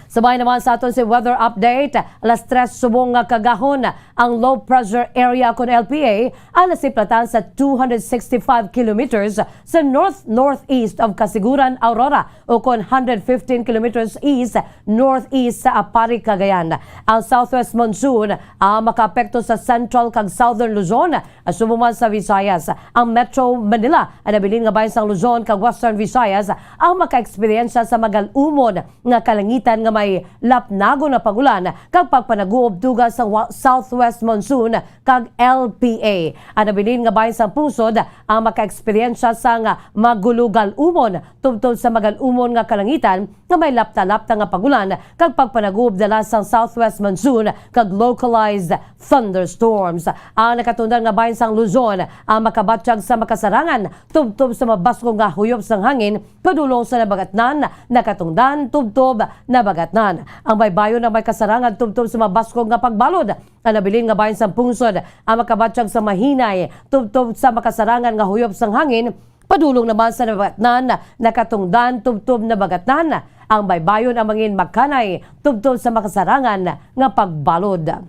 Sabay naman sa aton si weather update, alas tres subong nga kagahon ang low pressure area kon L P A ang nasiplatan sa two hundred sixty-five kilometers sa north-northeast of Casiguran, Aurora, o kon hundred fifteen kilometers east-northeast sa Aparri, Cagayan. Ang southwest monsoon ang makaapekto sa central kag southern Luzon, asubo man sa Visayas. Ang Metro Manila, ang nabilin nga bahin sang Luzon kag Western Visayas, ang makaeksperyensya sa magal-umon nga kalangitan nga may lapnagon nga pag-ulan kag pagpanaguob dugang sa wa-, southwest monsoon kag L P A. Ang nabilin nga bahin sang pungsod ang makaeksperyensya sang magulugal-umon tubtob sa magal-umon nga kalangitan nga may lapta-lapta nga pag-ulan kag pagpanaguob dala sang southwest monsoon kag localized thunderstorms. Ang nakatundan nga bahin sang Luzon ang makabatyag sa makasarangan tubtob sa mabaskog nga huyop sang hangin padulong sa Nabagatnan, Nakatundan, tubtob Nabagatnan. Ang baybayon ang may kasarangan tubtob sa mabaskog nga pagbalod. Ang nabilin nga bahin sang pungsod ang makabatyag sa mahinay tubtob sa makasarangan nga huyop sang hangin padulong naman sa Nabagatnan, Nakatundan, tubtob Nabagatnan. Ang baybayon ang mangin makanay tubtob sa makasarangan nga pagbalod.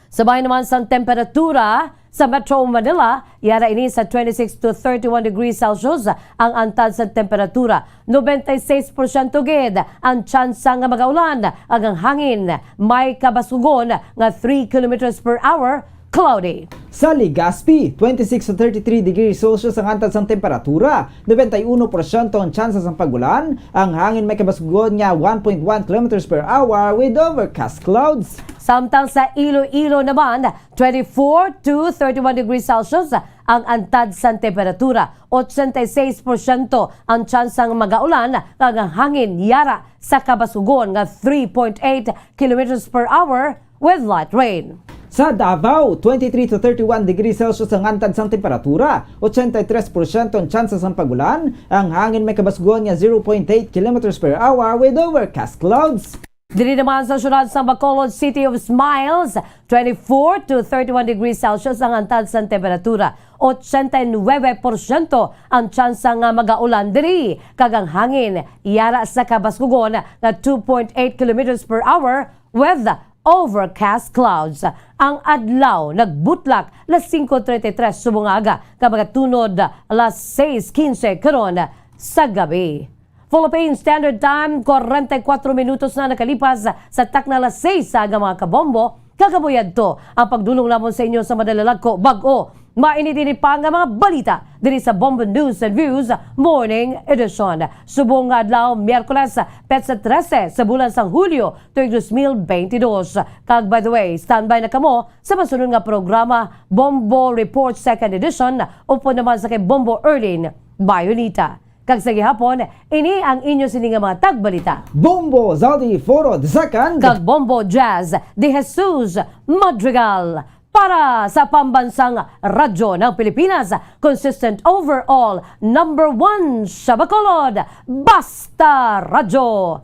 Sabay naman sang temperatura sa Metro Manila, yara ini sa twenty-six to thirty-one degrees Celsius ang antad sa temperatura. Nobenta y seis porsyento gid ang tsansa nga magaulan, ag ang hangin may kabaskugon nga three kilometers per hour, cloudy. Sa Legazpi, twenty-six to thirty-three degrees Celsius ang antad sang temperatura, nobenta y uno porsyento ang tsansa sang pag-ulan, ang hangin may kabaskugon nga one point one kilometers per hour with overcast clouds. Samtang sa Iloilo naman, twenty-four to thirty-one degrees Celsius ang antad sang temperatura, ochenta y seis porsyento ang tsansa nga magaulan, kag ang hangin yara sa kabaskugon nga three point eight kilometers per hour with light rain. Sa Davao, twenty-three to thirty-one degrees Celsius ang antad sang temperatura, ochenta y tres porsyento ang tsansa sang pag-ulan, ang hangin may kabasgon nga zero point eight kilometers per hour with overcast clouds. Diri naman sa siyudad sa Bacolod, City of Smiles, twenty-four to thirty-one degrees Celsius ang antad sang temperatura, ochenta y nuebe porsyento ang tsansa nga magaulan diri, kag ang hangin yara sa kabaskugon nga two point eight kilometers per hour with overcast clouds. Ang adlaw nagbutlak las singko treinta y tres subong nga aga, nga magatunod las seis quince karon sa gabi. Philippine Standard Time, kwarenta y kuwatro minutos na nakalipas sa takna las seis sa aga, mga kabombo. Kag amo yadto ang pagdulong namon sa inyo sa madalalagko, bag-o, mainit-init pa nga mga balita diri sa Bombo News and Views Morning Edition. Subong nga adlaw, Miyerkules, petsa trese sa bulan sang Hulyo, tuig dos mil beintidos. Kag by the way, standby na kamo sa masunod nga programa, Bombo Report Second Edition, upod naman sa kay Bombo Erlin Bayonita. Kag sa gihapon, ini ang inyo sini nga mga tagbalita. Bombo Zaldi Foro the second. Kag Bombo Jazz de Jesus Madrigal. Para sa Pambansang Radyo ng Pilipinas, consistent overall number one sa Bacolod, Basta Radyo.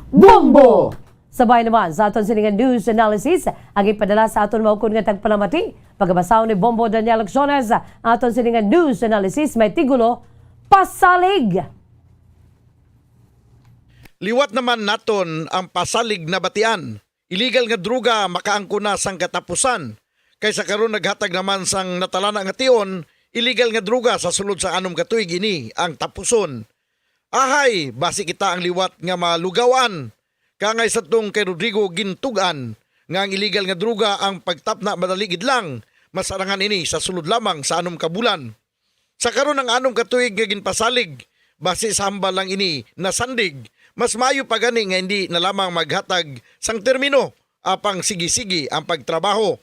Bombo! Sabay naman sa aton sini nga news analysis, ang ipadala sa aton maukon nga tagpalamati. Pagabasahon ni Bombo Daniel Acciones, aton sini nga news analysis may tigulo, Pasalig. Liwat naman naton ang pasalig na batian. Iligal nga droga makaangkon na sang katapusan, kay sa karon naghatag naman sang natalana nga tion, Iligal nga droga sa sulod sa anom ka tuig ini ang tapuson. Ahay, basi kita ang liwat nga malugawan. Kangay sa tong kay Rodrigo gintug-an nga ang iligal nga droga ang pagtapna madali gid lang, mas arangan ini sa sulod lamang sa anom ka bulan. Sa karon ang anom ka tuig nga ginpasalig, basi sa hambal lang ini nasandig, mas maayo pa gani nga hindi na lamang maghatag sang termino, apang sige-sige ang pagtrabaho.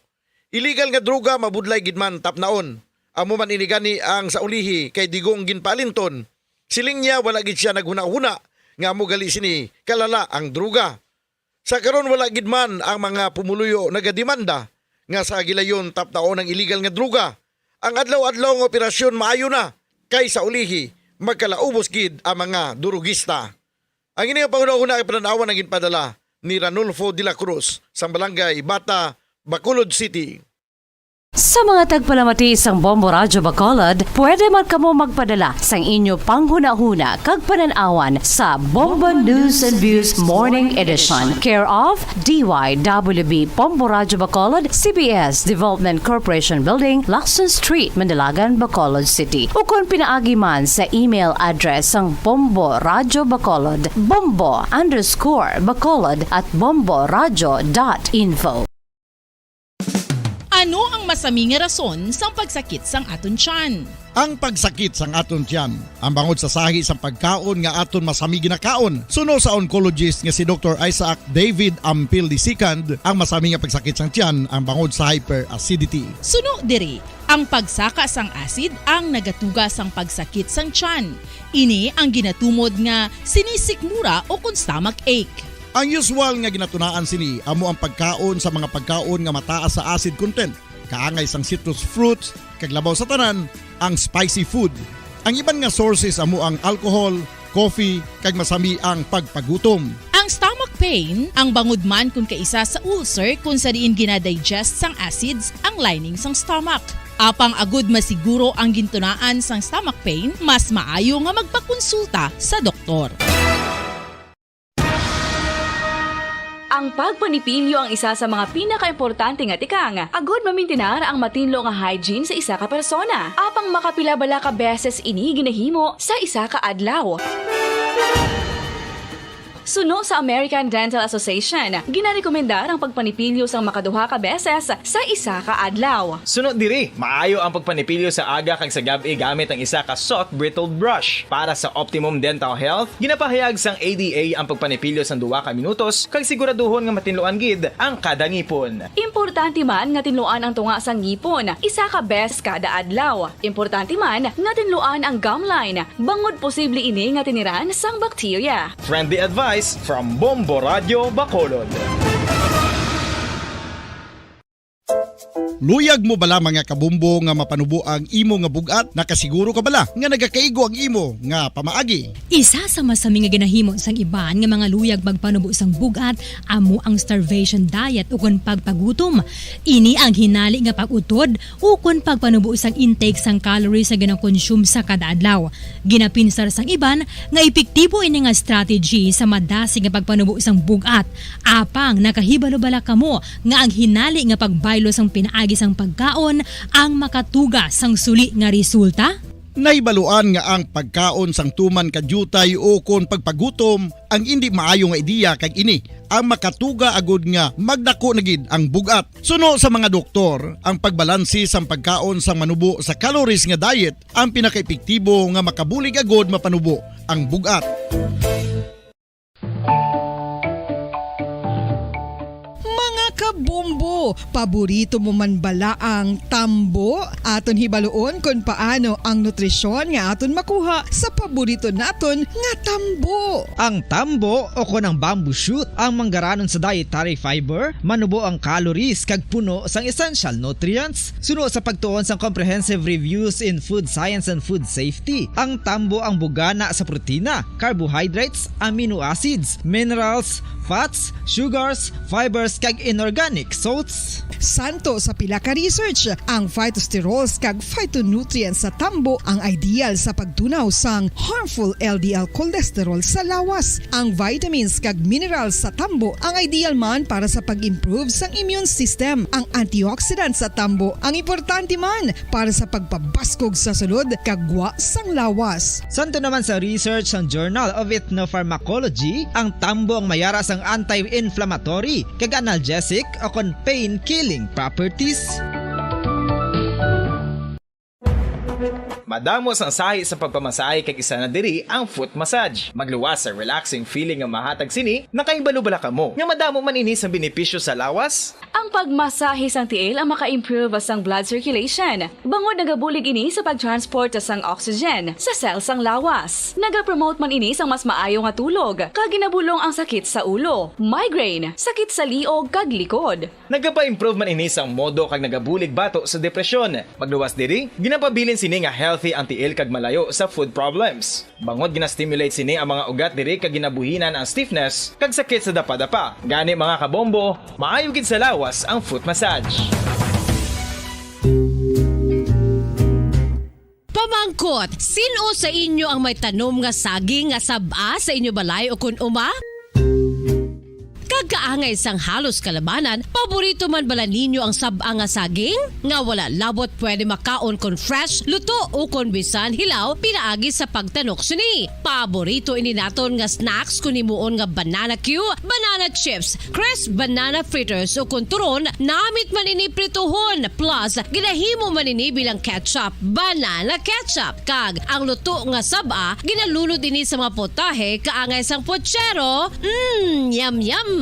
Iligal nga droga mabudlay gid man tapnaon. Amo man ini gani ang sa ulihi kay Digong ginpaalinton. Siling niya wala gid siya naghuna-huna nga amo gali sini kalala ang droga. Sa karon wala gid man ang mga pumuluyo nagademanda nga sa gilayon tapnaon ang iligal nga droga. Ang adlaw-adlaw nga operasyon maayo na kay sa ulihi magkalaubos gid ang mga durugista. Ang ini nga panghunahuna kay panan-awan ang ginpadala ni Ranulfo de la Cruz sang Barangay Bata, Bacolod City. Sa mga tagpalamati sang Bombo Radyo Bacolod, pwede man kamo magpadala sang inyo panghunahuna kag panan-awan sa Bombo News and Views Morning Edition, care of D Y W B Bombo Radyo Bacolod, C B S Development Corporation Building, Lacson Street, Mandalagan, Bacolod City, ukon pinaagi man sa email address sang Bombo Radyo Bacolod, bombo underscore bacolod at bomboradyo dot info. Ano ang masami nga rason sang pagsakit sang aton tiyan? Ang pagsakit sang aton tiyan, ang bangod sa sahi sang pagkaon nga aton masami ginakaon. Suno sa oncologist nga si Doktor Isaac David Ampil the second, ang masami nga pagsakit sang tiyan ang bangod sa hyperacidity. Suno diri, ang pagsaka sang acid ang nagatuga sang pagsakit sang tiyan. Ini ang ginatumod nga sinisikmura o kon stomach ache. Ang usual nga ginatunaan sini amo ang pagkaon sa mga pagkaon nga mataas sa acid content, kaangay sang citrus fruits, kag labaw sa tanan, ang spicy food. Ang iban nga sources amo ang alcohol, coffee, kag masami ang pagpagutom. Ang stomach pain, ang bangod man kon kaisa sa ulcer kon sa diin ginadigest sang acids ang lining sang stomach. Apang agud masiguro ang gintunaan sang stomach pain, mas maayo nga magpakonsulta sa doktor. Ang pagpanipilyo ang isa sa mga pinakaimportante nga tikang agud mamintinar ang matinlo nga hygiene sa isa ka persona. Apang makapila bala ka beses ini ginahimo sa isa ka adlaw? Suno sa American Dental Association, ginarekomendar ang pagpanipilyo sang makaduha ka beses sa isa ka adlaw. Suno diri, maayo ang pagpanipilyo sa aga kag sa gab-i gamit ang isa ka soft bristled brush. Para sa optimum dental health, ginapahayag sang A D A ang pagpanipilyo sang duha ka minutos kag siguraduhon nga matinluan gid ang kada ngipon. Importante man nga tinluan ang tunga sang ngipon isa ka beses kada adlaw. Importante man nga tinluan ang gum line, bangod posible ini nga tiniran sang bakterya. Friendly advice from Bombo Radyo Bacolod. Luyag mo bala, mga kabombo, nga mapanubo ang imo nga bug-at? Nakasiguro ka bala nga nagakaigo ang imo nga pamaagi? Isa sa masami nga ginahimo sang iban nga mga luyag magpanubo sang bug-at amo ang starvation diet ukon pagpagutom. Ini ang hinali nga pag-utod ukon pagpanubo sang intake sang calories nga ginakonsume sa kada adlaw. Ginapinsar sang iban nga epektibo ini nga strategy sa madasig nga pagpanubo sang bug-at. Apang nakahibalo bala kamo nga ang hinali nga pagbaylo sang pinaagi sang pagkaon ang makatuga sang suli nga resulta? Nahibaluan nga ang pagkaon sang tuman ka diutay ukon pagpagutom ang indi maayo nga ideya, kag ini ang makatuga agud nga magdako na gid ang bug-at. Suno sa mga doktor, ang pagbalanse sang pagkaon sang manubo sa calories nga diet ang pinakaepektibo nga makabulig agud mapanubo ang bug-at. Mga kabombo, paborito mo man bala ang tambo? Aton hibaluon kon paano ang nutrisyon nga aton makuha sa paborito naton nga tambo. Ang tambo, o kon ang bamboo shoot, ang manggaranon sa dietary fiber, manubo ang calories kag puno sang essential nutrients. Suno sa pagtuon sang Comprehensive Reviews in Food Science and Food Safety, ang tambo ang bugana sa protina, carbohydrates, amino acids, minerals, fats, sugars, fibers, kag inorganic salts. Santo sa pila ka research, ang phytosterols kag phytonutrients sa tambo ang ideal sa pagtunaw sang harmful L D L cholesterol sa lawas. Ang vitamins kag minerals sa tambo ang ideal man para sa pag-improve sang immune system. Ang antioxidants sa tambo ang importante man para sa pagpabaskog sa sulod kag gwa sang lawas. Santo naman sa research sang Journal of Ethnopharmacology, ang tambo ang mayara sang anti-inflammatory kag analgesic o kon pain-killing properties. Madamo sang sahi sa pagpamasahe kag isa na diri ang foot massage. Magluwas sa relaxing feeling nga mahatag sini, nakahibalo bala kamo nga madamo man ini sang benepisyo sa lawas? Ang pagmasahe sang tiil ang maka-improve sang blood circulation, bangod nagabulig ini sa pag-transport sang oxygen sa cell sang lawas. Nagapromote man ini sang mas maayo nga tulog, kag ginabulong ang sakit sa ulo, migraine, sakit sa liog, kag likod. Nagapa-improve man ini sang modo kag nagabulig bato sa depresyon. Magluwas diri, ginapabilin sini nga healthy ang tiil kag malayo sa food problems. Bangod gina-stimulate sini ang mga ugat diri kag ginabuhinan ang stiffness kag sakit sa dapadapa. Gani, mga kabombo, maayo gid sa lawas ang foot massage. Pamangkot, sin-o sa inyo ang may tanom nga saging nga sab-a sa inyo balay ukon uma? Kag kaangay sang halos kalabanan, paborito man bala ninyo ang sab-a nga saging? Nga wala labot pwede makaon kon fresh, luto, o kon bisan hilaw pinaagi sa pagtanok sini. Paborito ini naton nga snacks kon himuon nga banana cue, banana chips, crisp banana fritters, o kon turon, namit man ini prituhon. Plus, ginahimo man ini bilang ketchup, banana ketchup. Kag ang luto nga sab-a, ginalunod ini sa mga potahe kaangay sang pochero. Mm, yum, yum!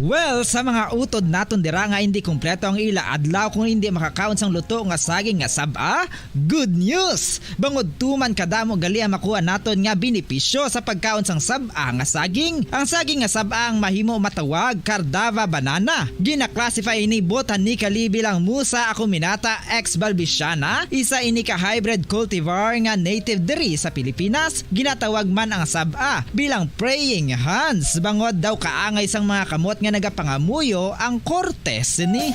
Well, sa mga utod naton dira nga hindi kompleto ang ila adlaw kung hindi makakaon sang luto nga saging nga sab-a, good news! Bangod tuman kadamo gali ang makuha naton nga benepisyo sa pagkaon sang sab-a nga saging. Ang saging nga sab-a ang mahimo matawag Cardava banana. Gina-classify ini botanically bilang Musa acuminata ex balbisiana, isa ini ka hybrid cultivar nga native diri sa Pilipinas. Ginatawag man ang sab-a bilang praying hands, bangod daw kaangay sang mga kamot nga nagapangamuyo ang korte sini.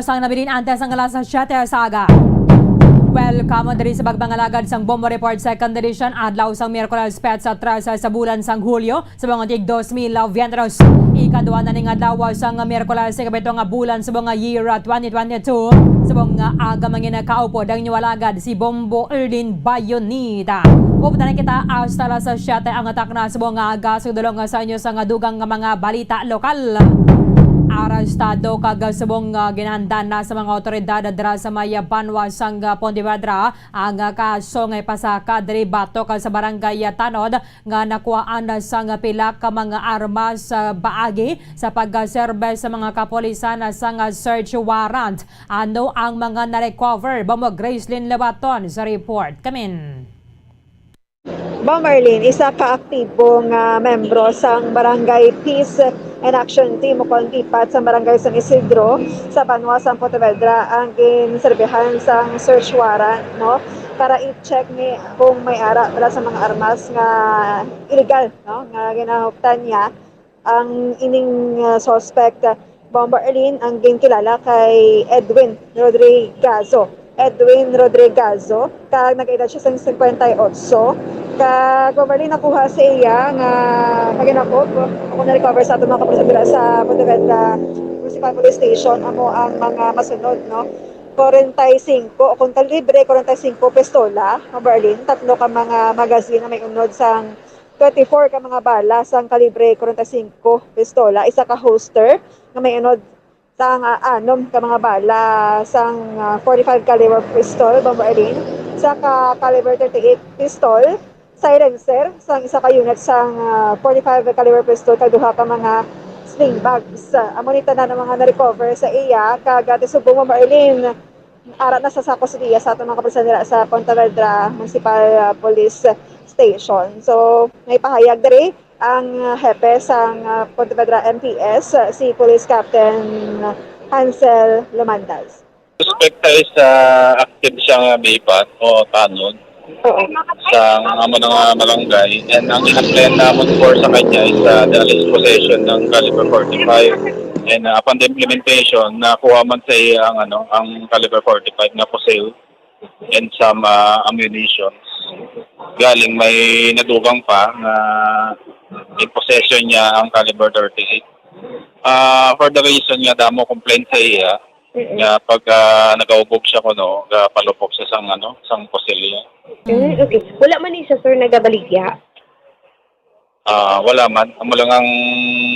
Sang nabilin antes ang alas siete sa aga. Welcome diri sa pagpangalagad sang Bombo Report Second Edition, adlaw sang Miyerkules, petsa trese sa bulan sang Hulyo, subong nga tig dos mil veintitrés. Ikadua na ning adlaw sang Miyerkules, ikapito nga bulan subong nga year twenty twenty-two. Subong nga aga, mangin kaupod ang inyo alagad, si Bombo Erlin Bayonita. Upod na kita hasta alas siete ang takna subong nga aga. Sugdulong sa inyo sang dugang nga mga balita lokal. Arestado kag subong nga ginandan na sa mga awtoridad dira sa may banwa sang Pontevedra ang kaso nga ipasaka diri batok sa barangay Tanod nga nakuhaan sang pila ka mga armas sa paagi sa pagserbe sa mga kapulisan sang search warrant. Ano ang mga na-recover? Bombo Gracelyn Lebaton sa report. Kamin. Bombo Erlin, isa ka aktibo nga membro sang Barangay Peace and Action Team o kon BPAT sa Barangay San Isidro sa banwa sang Pontevedra ang ginserbihan sang search warrant, no? Para i-check ni kung may ara bala sa mga armas nga illegal, no? Nga ginahuptan niya. Ang ining, ah, suspect, ah, Bombo Erlin, ang ginkilala kay Edwin Rodrigazo. Edwin Rodrigazo, kag nag-edad siya sa fifty-eight. Kag, Bombo Erlin, nakuha sa iya nga paginakop, ako na-recover sa aton mga kapulisan dira sa Pontevedra Municipal Police Station, amo ang mga masunod, no? Forty-five o kon kalibre forty-five pistola, Bombo Erlin, tatlo ka mga magazine nga may unod sang twenty-four ka mga bala sang kalibre forty-five pistola, isa ka holster nga may unod sang, ah, anom ka mga bala sang, ah, forty-five caliber pistol, Bombo Erlin, isa ka caliber thirty-eight pistol, silencer sang isa ka unit sang, ah, forty-five caliber pistol, kag duha ka mga sling bags. Amo ni tanan ang mga na-recover sa iya, kag, ah, subong, Bombo Erlin, ara na sa, sa kustodiya sa aton mga kapulisan dira sa Pontevedra Municipal, ah, Police Station. So, may pahayag diri ang, ah, hepe sang, ah, Pontevedra M P S, ah, si Police Captain Hansel Lumandas. Suspect is, ah, active siya nga BPAT o Tanod. Oo. Sa amo na nga barangay. And ang in-applyan namon for sa kanya is, ah, the alleged possession ng caliber forty-five. And, ah, upon the implementation, nakuha man sa iya ang, ano, ang caliber forty-five nga for sale and some, ah, ammunitions. Galing may nadugang pa nga in possession niya ang caliber thirty-eight. Ah, for the reason nga damo complaint sa iya, Mm-mm. nga pag, ah, nagahubog siya kuno, gapalupok siya sang, ano, sang pusilya. Mm, okay. Wala man ni siya, sir, nagabaligya? Ah, wala man. Amo lang ang,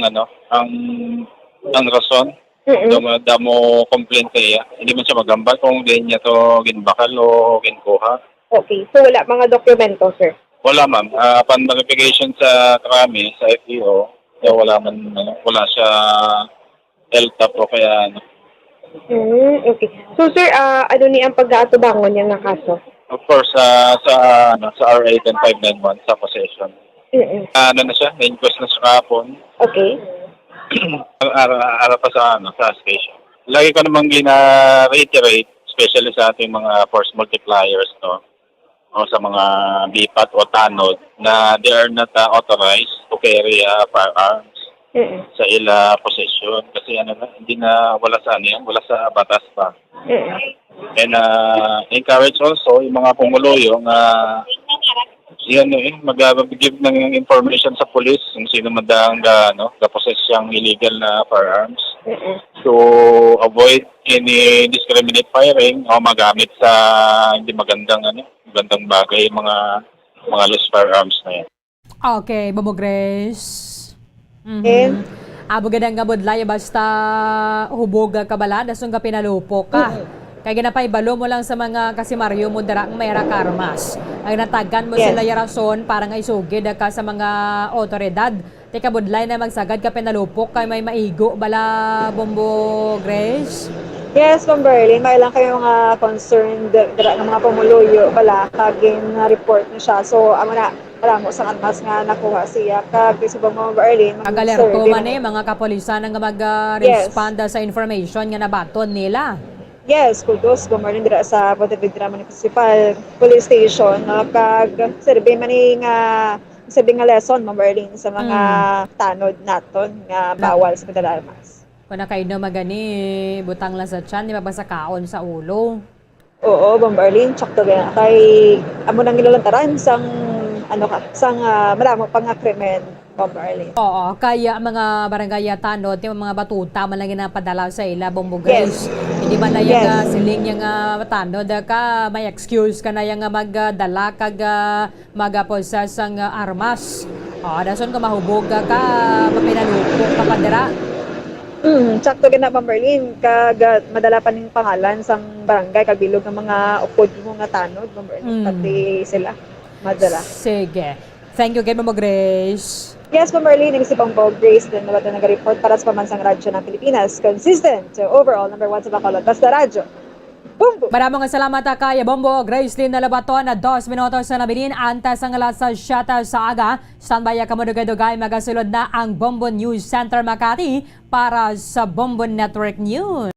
ano, ang, ang rason. Mm-mm. Damo, damo complaint sa iya. Hindi man siya magambal kung diin niya to ginbakal o ginkuha. Okay. So, wala mga dokumento, sir? Wala, ma'am. Ah, upon verification sa krami, sa F E O, so wala man, ano, wala siya L top o kaya, ano. Mm, okay. So, sir, ah, ano ni ang pag-aatubangon niya nga kaso? Of course, ah, sa, ano, sa R A ten five nine one, sa possession. Mm-mm. Ah, ano na siya? Na-inquest na siya kahapon. Okay. Ara, ara pa sa, ano, sa station. Lagi ko namang gina-reiterate, especially sa ating mga force multipliers, no? O sa mga bipat o tanod na they are not, ah, authorized to carry, ah, firearms Mm-mm. sa ila posesyon. Kasi ano na, hindi na, wala sa ano yan, wala sa batas pa. Mm-mm. And, ah, encourage also yung mga pumuluyo nga yan, eh, mag-, ah, give ng information sa police kung sino man dang, ah, ano, ga-possess siyang illegal na firearms Mm-mm. to avoid any discriminate firing o magamit sa hindi magandang, ano, magandang bagay, mga, mga loose firearms na yan. Okay, Bobo Grace. Mhm. And Abo gid ang nga budlay, basta hubog ka bala, dason ka pinalupok ka. Mm. Kay ginapahibalo mo lang sa mga kasimaryo mo dira ang may rakarmas. Ang natagan mo Yes. sila ya rason para nga isugid ka sa mga otoridad. Ti kabudlay na magsagad ka pinalupok kay may maigo bala, Bombo Grace? Yes, Ma'am Berlin, may lang kayo mga concerned dira nga mga pumuluyo bala, kag gin-report na siya. So, amo na, malamo sang armas nga nakuha siya. Kag, subong mo, Ma'am Berlin, Ag-alerto mag-survey man man. eh, mga kapulisan nga Yes. mag-respond sa information nga nabaton nila. Yes, kudos, Ma'am Berlin, dira sa Ponte Vedra Municipal Police Station, no? Kag survey man ni nga, survey nga lesson, Ma'am Berlin, sa mga Mm. tanod naton nga Nako. bawal sa pagdala armas. Kung nakaino magani, butang lang sa tiyan, di ba, basta kaon sa ulo? Oo, Bomb Arlene, tsakto gina. Kay amo nang ginalantaran sang, ano ka, sang, ah, malamo pa nga krimen, Bomb Arlene. Oo, kay, ah, mga barangay, ah, tanod, yung mga batuta man lang ginapadala sa ila, Bombo Yes. Grace. Hindi man na yung, Yes. ah, siling yung, ah, tanod, ah, ka, may excuse ka na yung, ah, magdala kag, ah, magapossess sang, ah, armas. Ah, dason kung mahubog ka, ka, mapinalupok ka pa dira. Mm, sakto gina, Ma'am Berlin. Kag, ah, madala pa ning pangalan sang barangay kag bilog nga mga upod mo nga tanod, Ma'am Berlin. Mm. Pati sila madala. Sige. Thank you, kay Ma'am Grace. Yes, Ma'am Berlin, nagsi Bombo Grace din naman na nag-report para sa Pamansang Radyo ng Pilipinas. Consistent, overall, number one sa Bacolod. Basta Radyo. Bombo! Maraming salamat, ah, kay Bombo Grace Lynn Nalabaton, na dos minutos sa nabilin, antes ang alas siyete sa aga. Standby, ah, kamo dugay-dugay, magasulod na ang Bombo News Center Makati para sa Bombo Network News.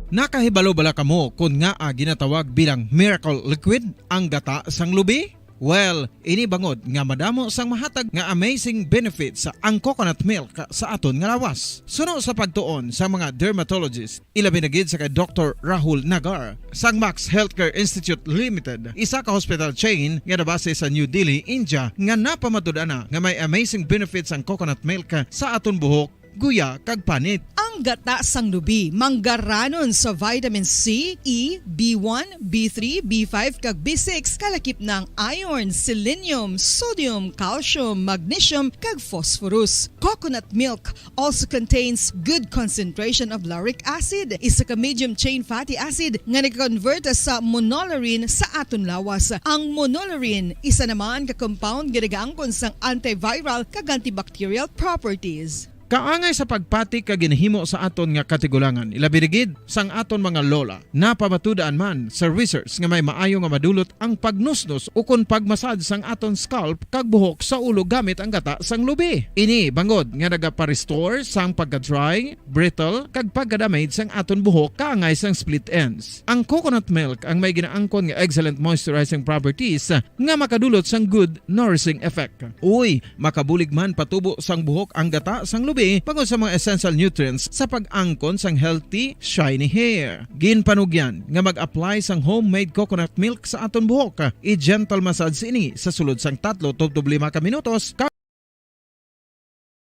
Nakahibalo bala kamo kon ngaa ginatawag bilang miracle liquid ang gata sang lubi? Well, ini bangod nga madamo sang mahatag nga amazing benefits ang coconut milk sa aton nga lawas. Suno sa pagtuon sa mga dermatologist, ilabi na gid sa kay Doktor Rahul Nagar sang Max Healthcare Institute Limited, isa ka hospital chain nga nabase sa New Delhi, India, nga napamatud-an na nga may amazing benefits ang coconut milk sa aton buhok, guya, kag panit. Ang gata sang lubi manggaranon sa vitamin C, E, B one, B three, B five, kag B six, kalakip na ang iron, selenium, sodium, calcium, magnesium, kag phosphorus. Coconut milk also contains good concentration of lauric acid, isa ka medium chain fatty acid nga nag-convert sa monolaurin sa aton lawas. Ang monolaurin, isa naman ka compound nga nagaangkon sang antiviral kag antibacterial properties. Kaangay sa pagpati ka ginhimo sa aton nga katigulangan, ilabi rigid sang aton mga lola. Napamatudan man sa research nga may maayo nga madulot ang pagnusnos ukon pagmasad sang aton scalp kag buhok sa ulo gamit ang gata sang lubi. Ini bangod nga nagapa-restore sang pagka-dry, brittle, kag pagka-damage sang aton buhok kaangay sang split ends. Ang coconut milk ang may ginaangkon nga excellent moisturizing properties nga makadulot sang good nourishing effect. Uy, makabulig man patubo sang buhok ang gata sang lubi bangod sa mga essential nutrients sa pag-angkon sang healthy, shiny hair. Ginpanugyan nga mag-apply sang homemade coconut milk sa aton buhok. I-gentle massage ini sa sulod sang tatlo tubtob lima ka minutos.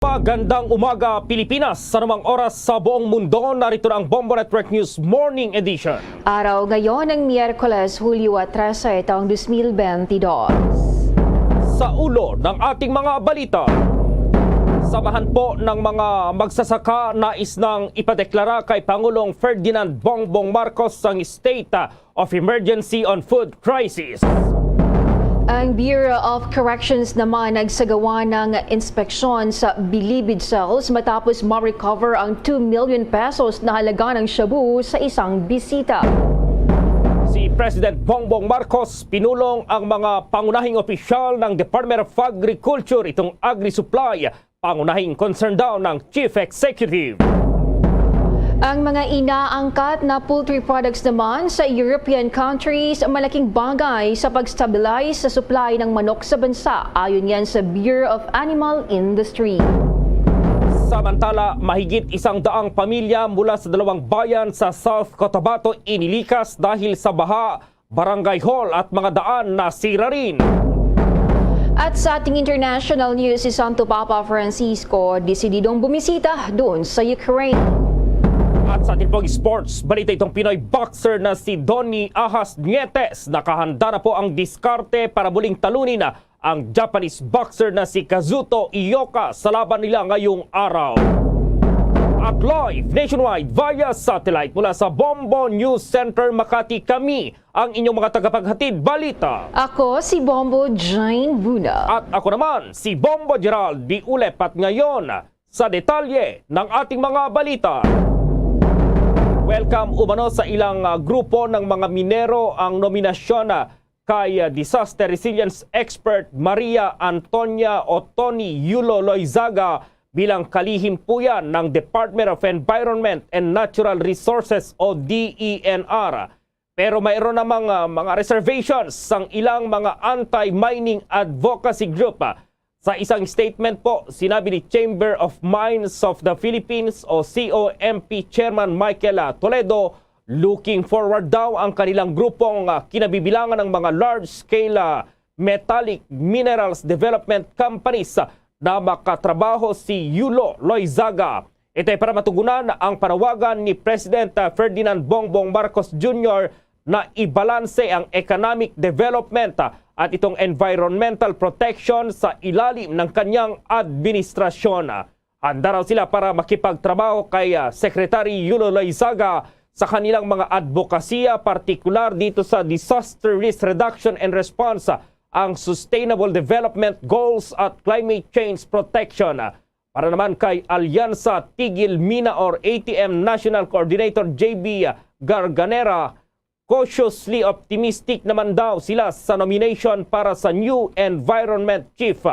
Magandang umaga, Pilipinas. Sa anumang oras sa buong mundo, narito na ang Bombo Network News Morning Edition. Araw ngayon ng Miyerkules, Hulyo trese, taong dos mil bentidós. Sa ulo ng ating mga balita, samahan po ng mga magsasaka, nais nang ipadeklara kay Pangulong Ferdinand Bongbong Marcos ang state of emergency on food crisis. Ang Bureau of Corrections naman nagsagawa ng inspeksyon sa Bilibid cells matapos ma-recover ang two million pesos na halaga ng shabu sa isang bisita. Si President Bongbong Marcos pinulong ang mga pangunahing opisyal ng Department of Agriculture, itong Agri-Supply, pangunahing concern daw ng Chief Executive. Ang mga inaangkat na poultry products naman sa European countries, malaking bagay sa pag-stabilize sa supply ng manok sa bansa, ayon yan sa Bureau of Animal Industry. Samantala, mahigit isang daang pamilya mula sa dalawang bayan sa South Cotabato inilikas dahil sa baha, barangay hall at mga daan nasira rin. At sa ating international news, si Santo Papa Francisco desididong bumisita doon sa Ukraine. At sa ating pong sports balita, itong Pinoy boxer na si Donnie Ahas Nietes, nakahanda na po ang diskarte para muling talunin ang Japanese boxer na si Kazuto Iyoka sa laban nila ngayong araw. At live nationwide via satellite mula sa Bombo News Center Makati, kami ang inyong mga tagapaghatid balita. Ako si Bombo Jane Buna. At ako naman, si Bombo Gerald Diulep. At ngayon, sa detalye ng ating mga balita. Welcome umano sa ilang, ah, grupo ng mga minero ang nominasyon, ah, kay, ah, disaster resilience expert Maria Antonia o Tony Yulo Loizaga bilang kalihim po yan ng Department of Environment and Natural Resources o D E N R. Pero mayroon namang, ah, mga reservations sang ilang mga anti-mining advocacy group, ah. Sa isang statement po, sinabi ni Chamber of Mines of the Philippines o C O M P Chairman Michael, ah, Toledo, looking forward daw ang kanilang grupong, ah, kinabibilangan ng mga large-scale, ah, metallic minerals development companies, ah, na makatrabaho si Yulo Loizaga. Ito ay para matugunan ang panawagan ni President, ah, Ferdinand Bongbong Marcos Junior na ibalanse ang economic development, ah, at itong environmental protection sa ilalim ng kanyang administrasyon. Handa raw sila para makipagtrabaho kay, ah, Secretary Yulo Loizaga sa kanilang mga advokasya, partikular dito sa disaster risk reduction and response, ah, ang Sustainable Development Goals at Climate Change Protection. Para naman kay Alyansa Tigil Mina or A T M National Coordinator J B Garganera, cautiously optimistic naman daw sila sa nomination para sa new environment chief.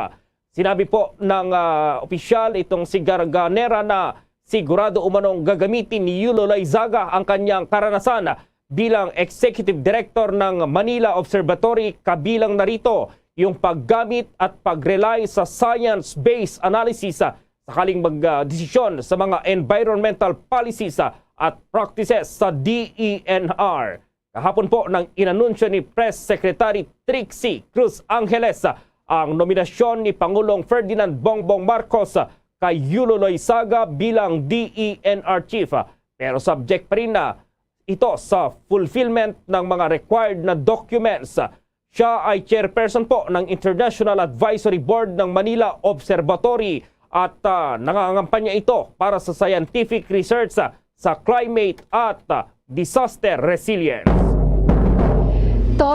Sinabi po ng, ah, opisyal itong si Garganera na sigurado umanong gagamitin ni Yulo Loizaga ang kanyang karanasan bilang executive director ng Manila Observatory, kabilang na rito yung paggamit at pag-rely sa science-based analysis, ah, sakaling mag, ah, desisyon sa mga environmental policies, ah, at practices sa D E N R. Kahapon po nang inanunsyo ni Press Secretary Trixie Cruz Angeles, ah, ang nominasyon ni Pangulong Ferdinand Bongbong Marcos, ah, kay Yulo Loizaga bilang D E N R chief, ah, pero subject pa rin na ito sa fulfillment ng mga required na documents. Siya ay chairperson po ng International Advisory Board ng Manila Observatory at, ah, nangangampanya ito para sa scientific research, ah, sa climate at, ah, disaster resilience.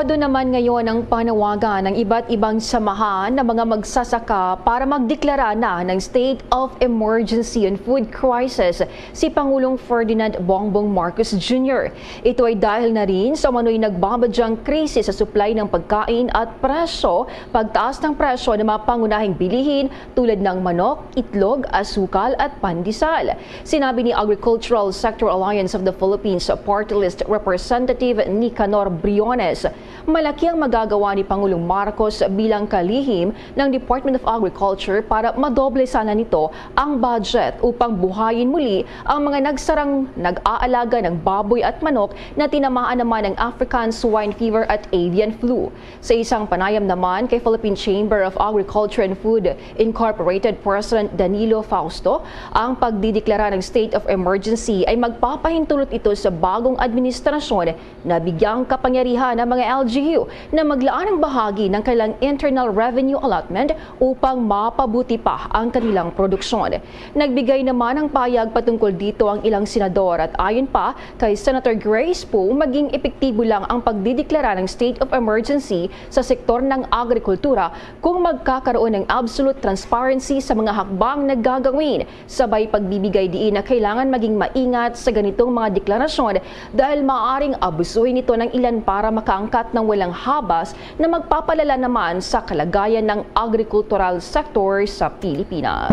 Sarado naman ngayon ang panawagan ng iba't ibang samahan ng mga magsasaka para magdeklara na ng state of emergency and food crisis si Pangulong Ferdinand Bongbong Marcos Junior. Ito ay dahil na rin sa umano'y nagbabadyang krisis sa supply ng pagkain at presyo, pagtaas ng presyo ng mga pangunahing bilihin tulad ng manok, itlog, asukal at pandesal. Sinabi ni Agricultural Sector Alliance of the Philippines Party List Representative Nicanor Briones, malaki ang magagawa ni Pangulong Marcos bilang kalihim ng Department of Agriculture para madoble sana nito ang budget upang buhayin muli ang mga nagsarang nag-aalaga ng baboy at manok na tinamaan naman ng African swine fever at avian flu. Sa isang panayam naman kay Philippine Chamber of Agriculture and Food Incorporated President Danilo Fausto, ang pagdideklara ng state of emergency ay magpapahintulot ito sa bagong administrasyon na bigyang kapangyarihan ang mga L G U na maglaan ng bahagi ng kanilang internal revenue allotment upang mapabuti pa ang kanilang produksyon. Nagbigay naman ng payag patungkol dito ang ilang senador at ayon pa kay Senator Grace Poe, maging epektibo lang ang pagdideklara ng state of emergency sa sektor ng agrikultura kung magkakaroon ng absolute transparency sa mga hakbang na gagawin. Sabay pagbibigay diin na kailangan maging maingat sa ganitong mga deklarasyon dahil maaaring abusuhin ito ng ilan para makaangkat ng walang habas na magpapalala naman sa kalagayan ng agrikultural sektor sa Pilipinas.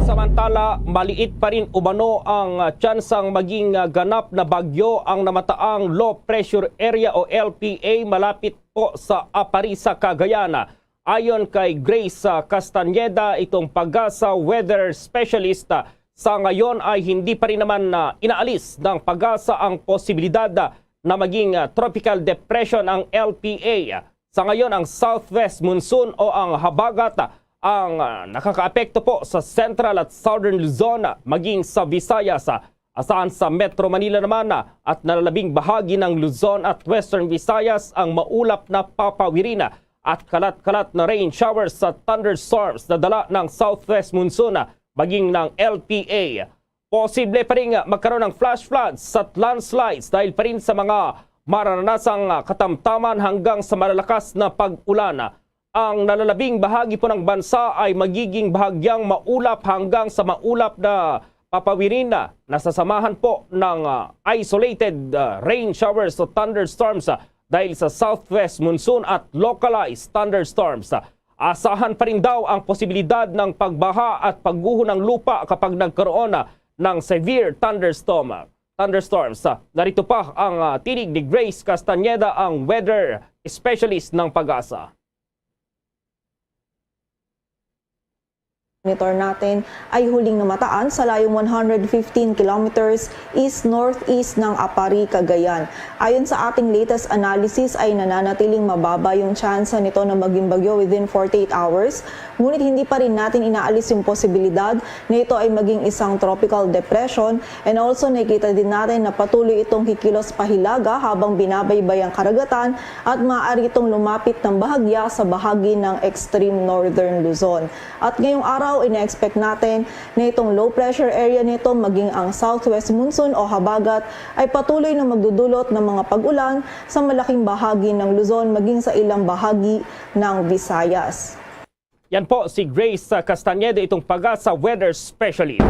Samantala, maliit pa rin umano ang, ah, tsansang maging, ah, ganap na bagyo ang namataang low pressure area o L P A malapit po sa Aparisa, Cagayan. Ayon kay Grace, ah, Castañeda, itong PAGASA weather specialist, ah, sa ngayon ay hindi pa rin naman, ah, inaalis ng PAGASA ang posibilidad, ah, na maging, ah, tropical depression ang L P A. Sa ngayon, ang southwest monsoon o ang habagat, ah, ang, ah, nakakaapekto po sa central at southern Luzon, ah, maging sa Visayas, ah, asahan sa Metro Manila naman, ah, at nalalabing bahagi ng Luzon at Western Visayas ang maulap na papawirin, ah, at kalat-kalat na rain showers sa thunderstorms na dala ng southwest monsoon, ah, maging ng L P A. Posible pa rin, ah, magkaroon ng flash floods at landslides dahil pa rin sa mga mararanasang, ah, katamtaman hanggang sa malalakas na pag-ulan. Ang nalalabing bahagi po ng bansa ay magiging bahagyang maulap hanggang sa maulap na papawirin na nasasamahan po ng, ah, isolated, ah, rain showers o thunderstorms, ah, dahil sa southwest monsoon at localized thunderstorms. Asahan pa rin daw ang posibilidad ng pagbaha at pagguho ng lupa kapag nagkaroon, ah, ng severe thunderstorm, thunderstorms. Narito pa ang, ah, tinig ni Grace Castañeda, ang weather specialist ng PAGASA. Monitor natin ay huling namataan sa layong one hundred fifteen kilometers east-northeast ng Aparri, Cagayan. Ayon sa ating latest analysis ay nananatiling mababa yung tsansa nito na maging bagyo within forty-eight hours. Ngunit hindi pa rin natin inaalis yung posibilidad na ito ay maging isang tropical depression, and also nakikita din natin na patuloy itong kikilos pahilaga habang binabaybay ang karagatan at maaari itong lumapit ng bahagya sa bahagi ng extreme northern Luzon. At ngayong araw, ina-expect natin na itong low pressure area nito maging ang southwest monsoon o habagat ay patuloy na magdudulot ng mga pag-ulan sa malaking bahagi ng Luzon maging sa ilang bahagi ng Visayas. Yan po si Grace Castañeda, itong PAGASA weather specialist.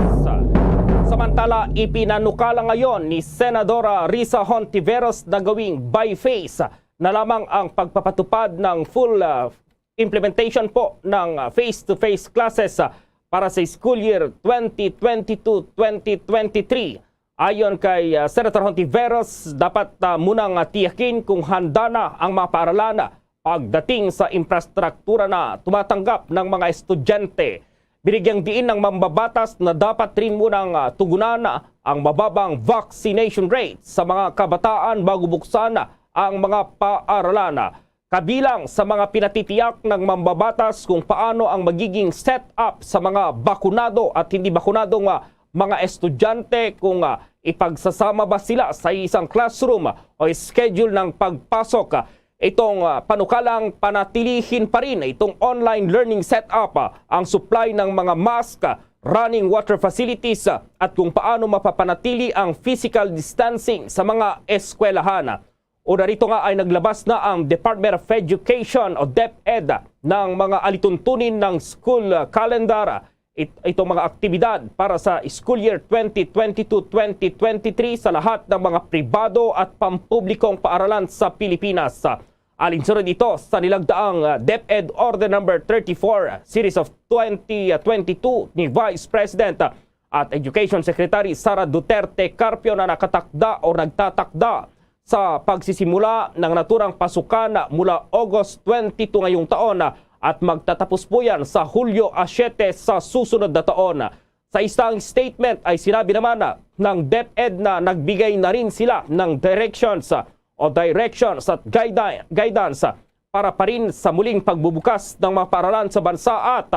Samantala, ipinanukala ngayon ni Senadora Risa Hontiveros na gawing by-phase na lamang ang pagpapatupad ng full, ah, implementation po ng, ah, face-to-face classes, ah, para sa school year twenty twenty-two twenty twenty-three. Ayon kay, ah, Senator Hontiveros, dapat, ah, munang, ah, tiyakin kung handa na ang mga paaralan, ah, pagdating sa infrastruktura na tumatanggap ng mga estudyante. Binigyang diin ng mambabatas na dapat rin munang, ah, tugunan, ah, ang mababang vaccination rate sa mga kabataan bago buksan, ah, ang mga paaralan. Kabilang sa mga pinatitiyak ng mambabatas kung paano ang magiging set-up sa mga bakunado at hindi bakunadong, ah, mga estudyante, kung, ah, ipagsasama ba sila sa isang classroom o schedule ng pagpasok. Itong, ah, panukalang panatilihin pa rin itong online learning setup, ah, ang supply ng mga mask, ah, running water facilities, ah, at kung paano mapapanatili ang physical distancing sa mga eskwelahan. O narito nga ay naglabas na ang Department of Education o DepEd ng mga alituntunin ng school calendar, it- itong mga aktibidad para sa school year twenty twenty-two twenty twenty-three sa lahat ng mga pribado at pampublikong paaralan sa Pilipinas. Alinsunod ito sa nilagdaang, ah, DepEd Order Number thirty-four, Series of twenty twenty-two ni Vice President, ah, at Education Secretary Sara Duterte Carpio na nakatakda o nagtatakda sa pagsisimula ng naturang pasukan mula August twenty-two ngayong taon at magtatapos po yan sa Hulyo a siyete sa susunod na taon. Sa isang statement ay sinabi naman ng DepEd na nagbigay na rin sila ng directions o directions at guide- guidance para pa rin sa muling pagbubukas ng mga paaralan sa bansa at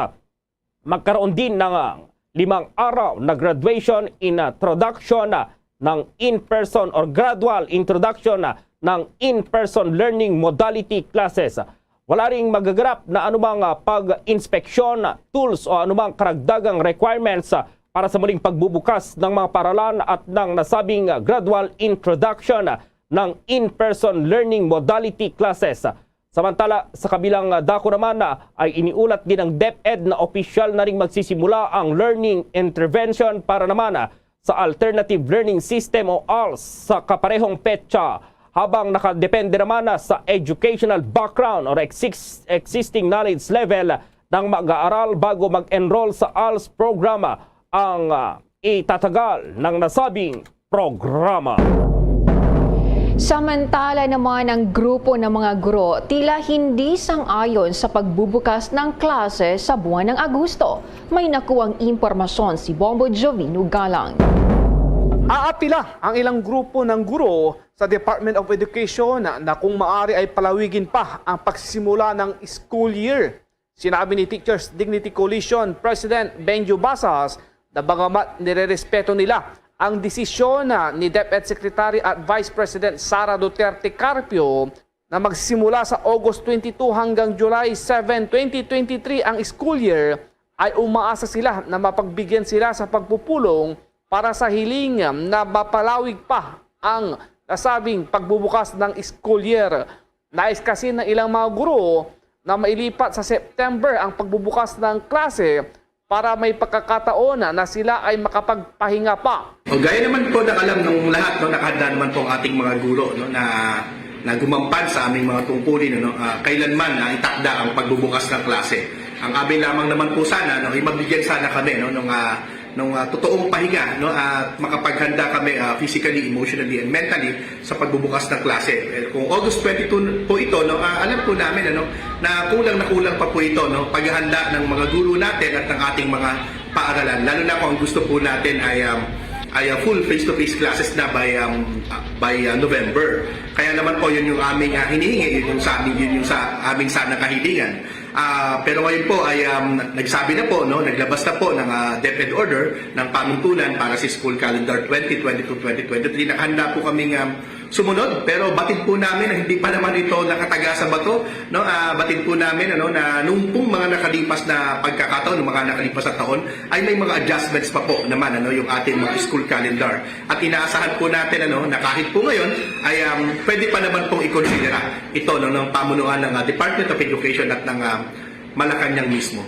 magkaroon din ng, ah, limang araw na graduation introduction, ah, ng in-person or gradual introduction, ah, ng in-person learning modality classes. Wala ring magaganap na anumang, ah, pag-inspeksyon, ah, tools o anumang karagdagang requirements, ah, para sa muling pagbubukas ng mga paaralan at ng nasabing, ah, gradual introduction, ah, ng in-person learning modality classes. Samantala, sa kabilang, ah, dako naman, ah, ay iniulat din ng DepEd na opisyal na ring magsisimula ang learning intervention para naman, ah, sa Alternative Learning System o ALS sa kaparehong petsa, habang nakadepende naman, ah, sa educational background or exis- existing knowledge level ng mag-aaral bago mag-enroll sa ALS program, ah, ang, ah, itatagal ng nasabing programa. Samantala naman, ang grupo ng mga guro tila hindi sang-ayon sa pagbubukas ng klase sa buwan ng Agosto. May nakuwang impormasyon si Bombo Jovino Galang. Aapila ang ilang grupo ng guro sa Department of Education na kung maaari ay palawigin pa ang pagsisimula ng school year. Sinabi ni Teachers Dignity Coalition President Benjo Basas na bagamat nirerespeto nila ang desisyon na ni DepEd Secretary at Vice President Sara Duterte Carpio na magsimula sa August twenty-two hanggang July seven, twenty twenty-three ang school year, ay umaasa sila na mapagbigyan sila sa pagpupulong para sa hiling na mapalawig pa ang nasabing pagbubukas ng school year. Nais kasi ng ilang mga guro na mailipat sa September ang pagbubukas ng klase para may pagkakataon na sila ay makapagpahinga pa. O gaya naman po ng alam ng lahat, no, nakahanda naman po ang ating mga guro, no, na, na gumampan sa aming mga tungkulin, ano, ah, kailanman na itakda ang pagbubukas ng klase. Ang amin lamang naman po sana, no, ay mabigyan sana kami, no, ng, ah, ng, ah, totoong pahinga, no, at makapaghanda kami, ah, physically, emotionally, and mentally sa pagbubukas ng klase. Eh, kung August twenty-two po ito, no, ah, alam po namin, ano, na kulang na kulang pa po ito, no, paghahanda ng mga guro natin at ng ating mga paaralan, lalo na kung ang gusto po natin ay, um, ay, uh, full face-to-face classes na by, um, uh, by, uh, November. Kaya naman po, yun yung aming, uh, hinihingi, yun yung sa amin, yun yung sa aming sana kahilingan. Ah, pero ngayon po ay, um, nagsabi na po, no, naglabas na po ng, ah, DepEd order ng panuntunan para sa school calendar twenty twenty-two twenty twenty-three. Nakahanda po kaming, um, sumunod, pero batid po namin na hindi pa naman ito nakataga sa bato, no? Ah, batid po namin, ano, na nung pong mga nakalipas na pagkakataon, nung mga nakalipas na taon, ay may mga adjustments pa po naman, ano, yung ating mga school calendar. At inaasahan po natin, ano, na kahit po ngayon ay, um, pwede pa naman pong ikonsidera ito, no, ng pamunuan ng, ah, Department of Education at ng, ah, Malacañang mismo.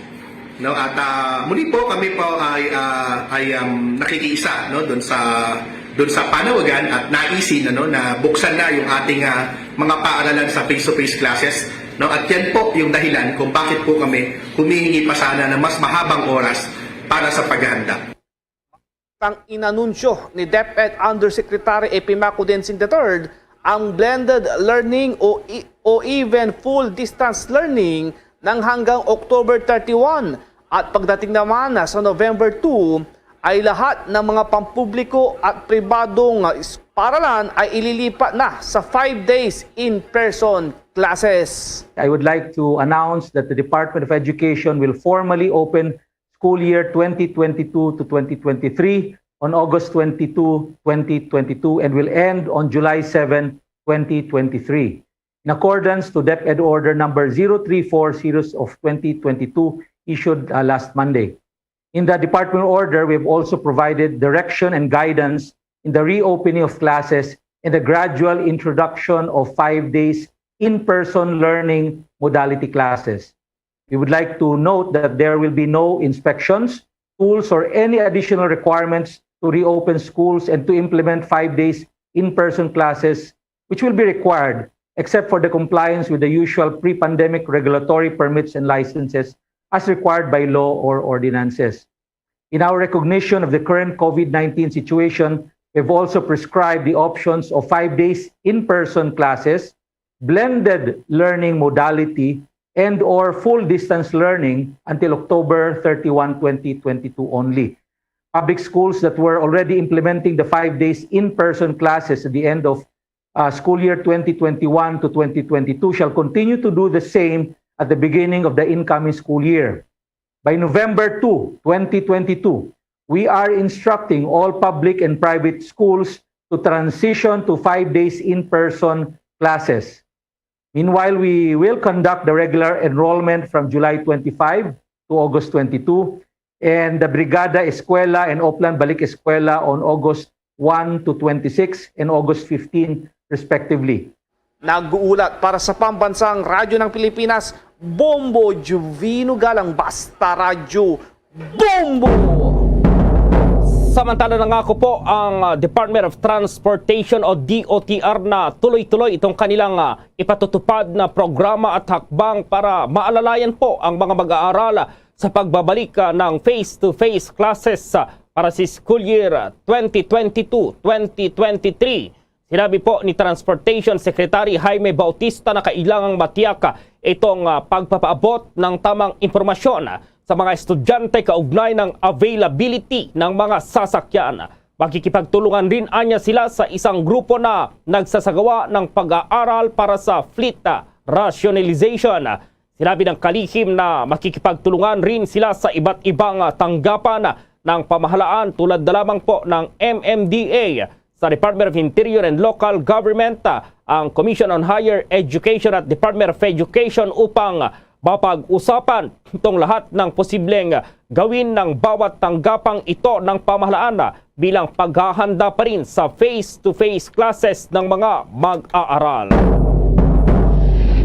No, at, ah, muli po, kami po ay, ah, ay, um, nakikiisa, no, doon sa, doon sa panawagan at naisin, ano, na buksan na yung ating, ah, mga paaralan sa face-to-face classes, no? At yan po yung dahilan kung bakit po kami humihingi pa sana ng mas mahabang oras para sa paghahanda. Sang inanunsyo ni DepEd Undersecretary Epimaco Densing the third ang blended learning o, i- o even full distance learning nang hanggang October thirty-one, at pagdating naman na sa November two ay lahat ng mga pampubliko at pribadong, ah, is- paaralan ay ililipat na sa five days in-person classes. I would like to announce that the Department of Education will formally open school year twenty twenty-two to twenty twenty-three on August twenty-two, twenty twenty-two, and will end on July seven, twenty twenty-three, in accordance to DepEd Order Number zero three four series of twenty twenty-two, issued, uh, last Monday. In the department order, we have also provided direction and guidance in the reopening of classes and the gradual introduction of five days in-person learning modality classes. We would like to note that there will be no inspections, tools, or any additional requirements to reopen schools and to implement five days in-person classes, which will be required except for the compliance with the usual pre-pandemic regulatory permits and licenses as required by law or ordinances. In our recognition of the current COVID nineteen situation, we've also prescribed the options of five days in-person classes, blended learning modality, and or full distance learning until October thirty-one, twenty twenty-two only. Public schools that were already implementing the five days in-person classes at the end of uh, school year twenty twenty-one to twenty twenty-two shall continue to do the same at the beginning of the incoming school year. By November two, twenty twenty-two, we are instructing all public and private schools to transition to five days in-person classes. Meanwhile, we will conduct the regular enrollment from July twenty-five to August twenty-two, and the Brigada Eskwela and Oplan Balik Eskwela on August one to twenty-six and August fifteen, respectively. Nag-uulat para sa Pambansang Radyo ng Pilipinas, Bombo Juvino Galang, Basta Radyo, Bombo! Samantala, nangako po ang, ah, Department of Transportation o D O T R na tuloy-tuloy itong kanilang, ah, ipatutupad na programa at hakbang para maalalayan po ang mga mag-aaral sa pagbabalik, ah, ng face-to-face classes, ah, para sa school year, ah, twenty twenty-two, twenty twenty-three. Sinabi po ni Transportation Secretary Jaime Bautista na kailangang matiyak, ah, itong, ah, pagpapaabot ng tamang impormasyon, ah, sa mga estudyante kaugnay ng availability ng mga sasakyan. Makikipagtulungan rin anya sila sa isang grupo na nagsasagawa ng pag-aaral para sa fleet, ah, rationalization. Sinabi ng kalihim na makikipagtulungan rin sila sa iba't ibang, ah, tanggapan ng pamahalaan, tulad na lamang po ng M M D A, sa Department of Interior and Local Government, ah, ang Commission on Higher Education at Department of Education upang mapag-usapan itong lahat ng posibleng gawin ng bawat tanggapang ito ng pamahalaan bilang paghahanda pa rin sa face-to-face classes ng mga mag-aaral.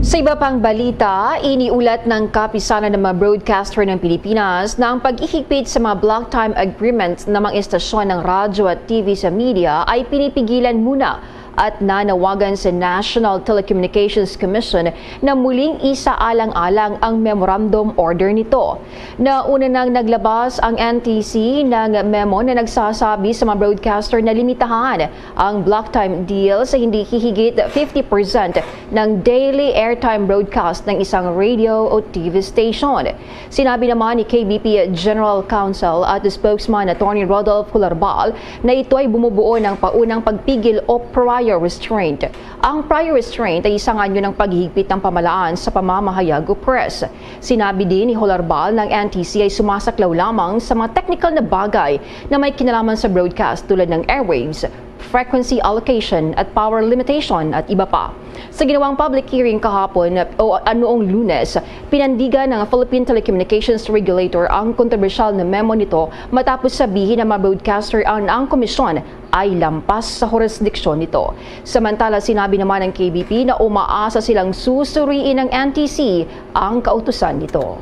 Sa iba pang balita, iniulat ng Kapisanan ng mga Broadcaster ng Pilipinas na ang paghihigpit sa mga block time agreement ng mga istasyon ng radyo at T V sa media ay pinipigilan muna at nanawagan sa National Telecommunications Commission na muling isaalang-alang ang memorandum order nito. Nauna nang naglabas ang N T C ng memo na nagsasabi sa mga broadcaster na limitahan ang block time deal sa hindi hihigit fifty percent ng daily airtime broadcast ng isang radio o T V station. Sinabi naman ni K B P General Counsel at Spokesman Attorney Rodolph Hularbal na ito ay bumubuo ng paunang pagpigil o prior restraint. Ang prior restraint ay isang anyo ng paghihigpit ng pamahalaan sa pamamahayag o press. Sinabi din ni Hularbal na ang N T C ay sumasaklaw lamang sa mga technical na bagay na may kinalaman sa broadcast, tulad ng airwaves, frequency allocation at power limitation, at iba pa. Sa ginawang public hearing kahapon o noong Lunes, pinandigan ng Philippine Telecommunications Regulator ang kontrobersyal na memo nito, matapos sabihin ng mga broadcaster ang, ang komisyon ay lampas sa hurisdiksyon nito. Samantala, sinabi naman ng K B P na umaasa silang susuriin ng N T C ang kautusan nito.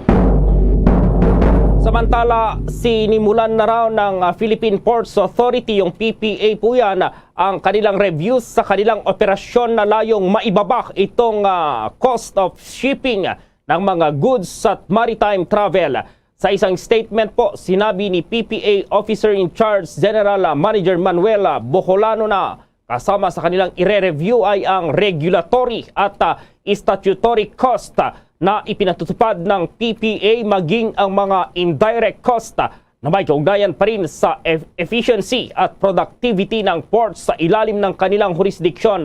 Samantala, sinimulan na raw ng, ah, Philippine Ports Authority, yung P P A po yan, ang kanilang review sa kanilang operasyon na layong maibaba itong, ah, cost of shipping ng mga goods at maritime travel. Sa isang statement po, sinabi ni P P A Officer in Charge General Manager Manuel Boholano na kasama sa kanilang ire-review ay ang regulatory at, ah, statutory cost, ah, na ipinatutupad ng P P A, maging ang mga indirect cost, ah, na may kaugnayan pa rin sa eff-, efficiency at productivity ng port sa ilalim ng kanilang hurisdiksyon.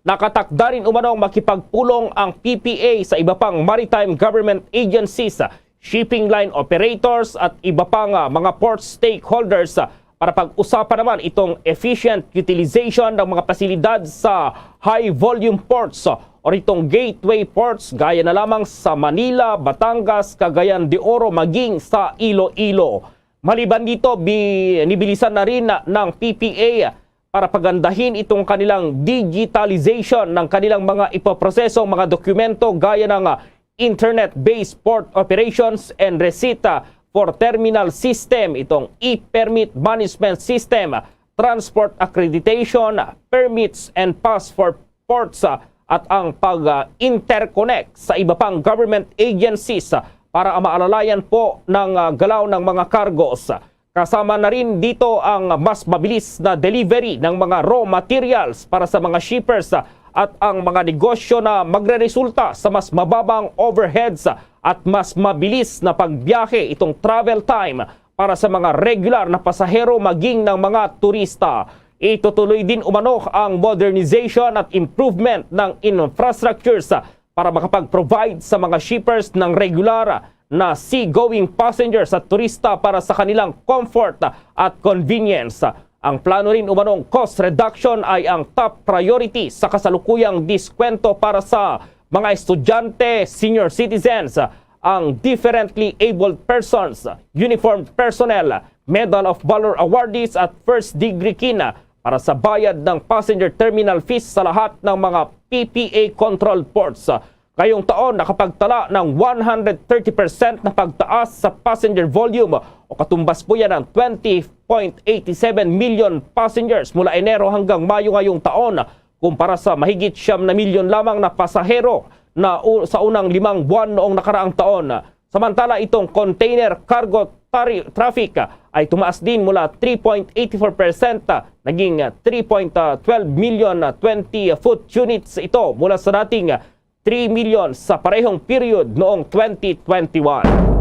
Nakatakda rin umanong makipagpulong ang P P A sa iba pang maritime government agencies, shipping line operators at iba pang, ah, mga port stakeholders, ah, para pag-usapan naman itong efficient utilization ng mga pasilidad sa high volume ports, ah, o itong gateway ports, gaya na lamang sa Manila, Batangas, Cagayan de Oro, maging sa Iloilo. Maliban dito, bi-, nibilisan na rin na, ng P P A para pagandahin itong kanilang digitalization ng kanilang mga ipoprosesong mga dokumento gaya ng, ah, internet-based port operations and receipt, ah, for terminal system, itong e-permit management system, transport accreditation, permits and pass for ports, ah, at ang pag-interconnect sa iba pang government agencies, ah, para maalalayan po ng, ah, galaw ng mga cargos. Kasama na rin dito ang mas mabilis na delivery ng mga raw materials para sa mga shippers, ah, at ang mga negosyo na magreresulta sa mas mababang overheads, ah, at mas mabilis na pagbiyahe, itong travel time para sa mga regular na pasahero maging ng mga turista. Itutuloy din umano ang modernization at improvement ng infrastructures para makapag-provide sa mga shippers ng regular na seagoing passengers at turista para sa kanilang comfort at convenience. Ang plano rin umanong cost reduction ay ang top priority sa kasalukuyang diskwento para sa mga estudyante, senior citizens, ang differently abled persons, uniformed personnel, Medal of Valor awardees at first degree kin para sa bayad ng passenger terminal fees sa lahat ng mga P P A controlled ports. Ngayong taon, nakapagtala ng one hundred thirty percent na pagtaas sa passenger volume o katumbas po yan ng twenty point eight seven million passengers mula Enero hanggang Mayo ngayong taon, kumpara sa mahigit siyam na milyon lamang na pasahero na u-, sa unang limang buwan noong nakaraang taon. Samantala, itong container cargo tari-, traffic, ah, ay tumaas din mula three point eight four percent, ah, naging, ah, three point twelve million, ah, twenty foot units ito mula sa dating, ah, three million sa parehong period noong twenty twenty-one.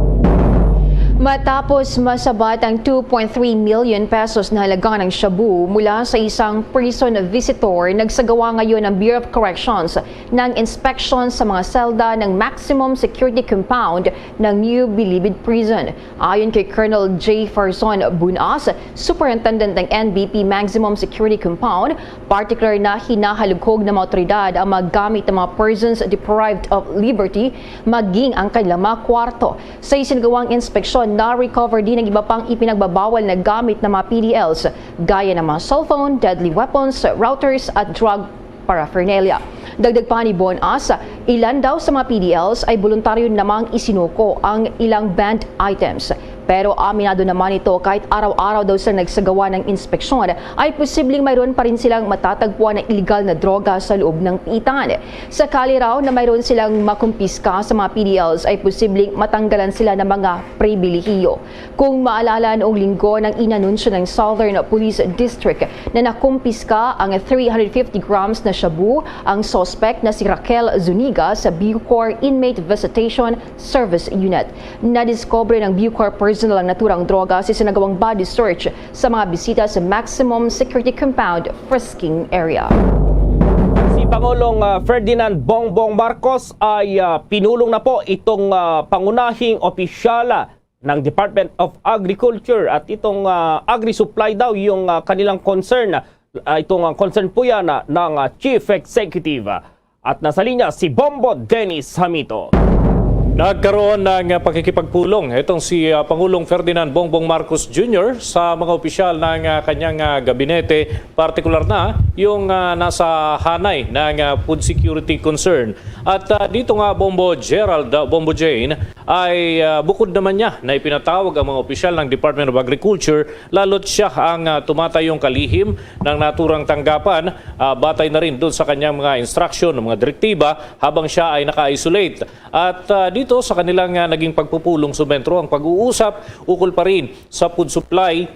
Matapos masabat ang two point three million pesos na halaga ng shabu mula sa isang prison visitor, nagsagawa ngayon ang Bureau of Corrections ng inspection sa mga selda ng maximum security compound ng New Bilibid Prison. Ayon kay Colonel Jefferson Bunas, Superintendent ng N B P Maximum Security Compound, particular na hinahalughog ng mga otoridad ang mga gamit ng mga persons deprived of liberty, maging ang kanilang mga kwarto. Sa isinagawang inspeksyon, na-recover din ang iba pang ipinagbabawal na gamit ng mga P D Ls, gaya ng mga cellphone, deadly weapons, routers, at drug paraphernalia. Dagdag pa ni Bunas, ilan daw sa mga P D Ls ay voluntaryo namang isinuko ang ilang banned items. Pero aminado naman ito, kahit araw-araw daw sila nagsagawa ng inspeksyon, ay posibleng mayroon pa rin silang matatagpuan na iligal na droga sa loob ng piitan. Sakali raw na mayroon silang makumpiska sa mga P D Ls, ay posibleng matanggalan sila ng mga pribilehiyo. Kung maalala, noong Linggo nang inanunsyo ng Southern Police District na nakumpiska ang three hundred fifty grams na shabu ang suspect na si Raquel Zuniga sa Bucor Inmate Visitation Service Unit. Nadiskubre ng Bucor personnel ang naturang droga sa isinagawang body search sa mga bisita sa Maximum Security Compound Frisking Area. Si Pangulong, ah, Ferdinand Bongbong Marcos ay, ah, pinulong na po itong, ah, pangunahing opisyal, ah, ng Department of Agriculture at itong, ah, Agri-Supply daw yung, ah, kanilang concern, ah, itong, ah, concern po yan, ah, ng, ah, Chief Executive. At nasa linya si Bombo Dennis Hamito. Nagkaroon ng, ah, pakikipagpulong itong si, ah, Pangulong Ferdinand Bongbong Marcos Junior sa mga opisyal ng, ah, kanyang, ah, gabinete, partikular na yung, ah, nasa hanay ng, ah, food security concern. At, ah, dito nga, Bombo Gerald, ah, Bombo Jane, ay, ah, bukod naman niya na ipinatawag ang mga opisyal ng Department of Agriculture, lalo't siya ang, ah, tumatayong kalihim ng naturang tanggapan, ah, batay na rin doon sa kanyang mga instruction, mga direktiba, habang siya ay naka-isolate. At, ah, dito sa kanilang, ah, naging pagpupulong sumentro ang pag-uusap ukol pa rin sa food supply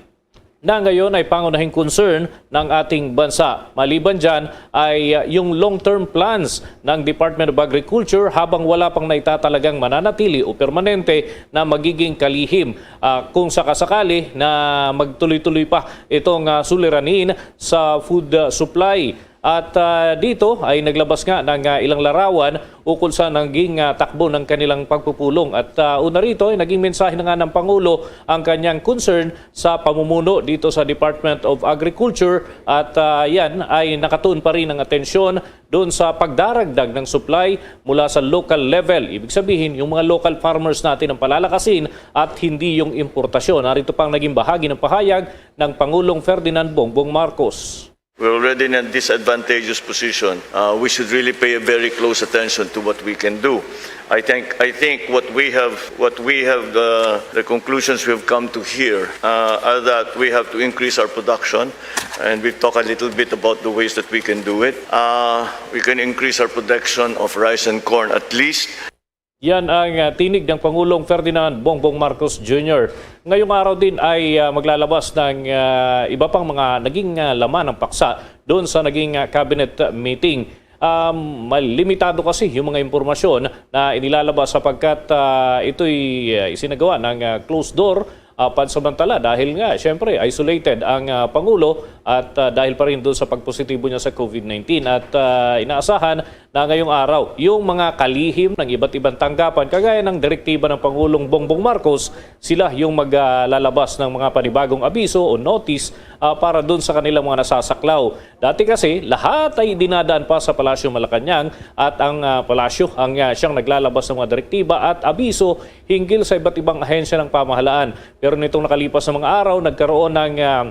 na ngayon ay pangunahing concern ng ating bansa. Maliban dyan ay, uh, yung long-term plans ng Department of Agriculture habang wala pang naitatalagang mananatili o permanente na magiging kalihim, uh, kung sakasakali na magtuloy-tuloy pa itong, uh, suliranin sa food, uh, supply. At, ah, dito ay naglabas nga ng, ah, ilang larawan ukol sa naging, ah, takbo ng kanilang pagpupulong. At, ah, una rito ay naging mensahe na nga ng Pangulo ang kanyang concern sa pamumuno dito sa Department of Agriculture. At, ah, yan ay nakatuon pa rin ang atensyon doon sa pagdaragdag ng supply mula sa local level. Ibig sabihin, yung mga local farmers natin ang palalakasin at hindi yung importasyon. Narito pang naging bahagi ng pahayag ng Pangulong Ferdinand Bongbong Marcos. We're already in a disadvantageous position. Uh, we should really pay a very close attention to what we can do. I think, I think what we have, what we have, uh, the conclusions we have come to here, uh, are that we have to increase our production, and we've talked a little bit about the ways that we can do it. Uh, we can increase our production of rice and corn at least. Yan ang, ah, tinig ng Pangulong Ferdinand Bongbong Marcos Junior. Ngayong araw din ay, ah, maglalabas ng, ah, iba pang mga naging, ah, laman ng paksa doon sa naging, ah, cabinet meeting. Um, malimitado kasi yung mga impormasyon na inilalabas sapagkat, ah, ito'y, ah, isinagawa ng, ah, closed door, ah, pansamantala dahil nga, syempre, isolated ang, ah, Pangulo at, ah, dahil pa rin doon sa pagpositibo niya sa COVID nineteen. At, ah, inaasahan na ngayong araw, yung mga kalihim ng iba't ibang tanggapan, kagaya ng direktiba ng Pangulong Bongbong Marcos, sila yung maglalabas ng mga panibagong abiso o notice, ah, para doon sa kanilang mga nasasaklaw. Dati kasi, lahat ay dinadaan pa sa Palasyo Malacañang at ang, ah, Palasyo ang, ah, siyang naglalabas ng mga direktiba at abiso hinggil sa iba't ibang ahensya ng pamahalaan. Pero nitong nakalipas na mga araw, nagkaroon ng, ah,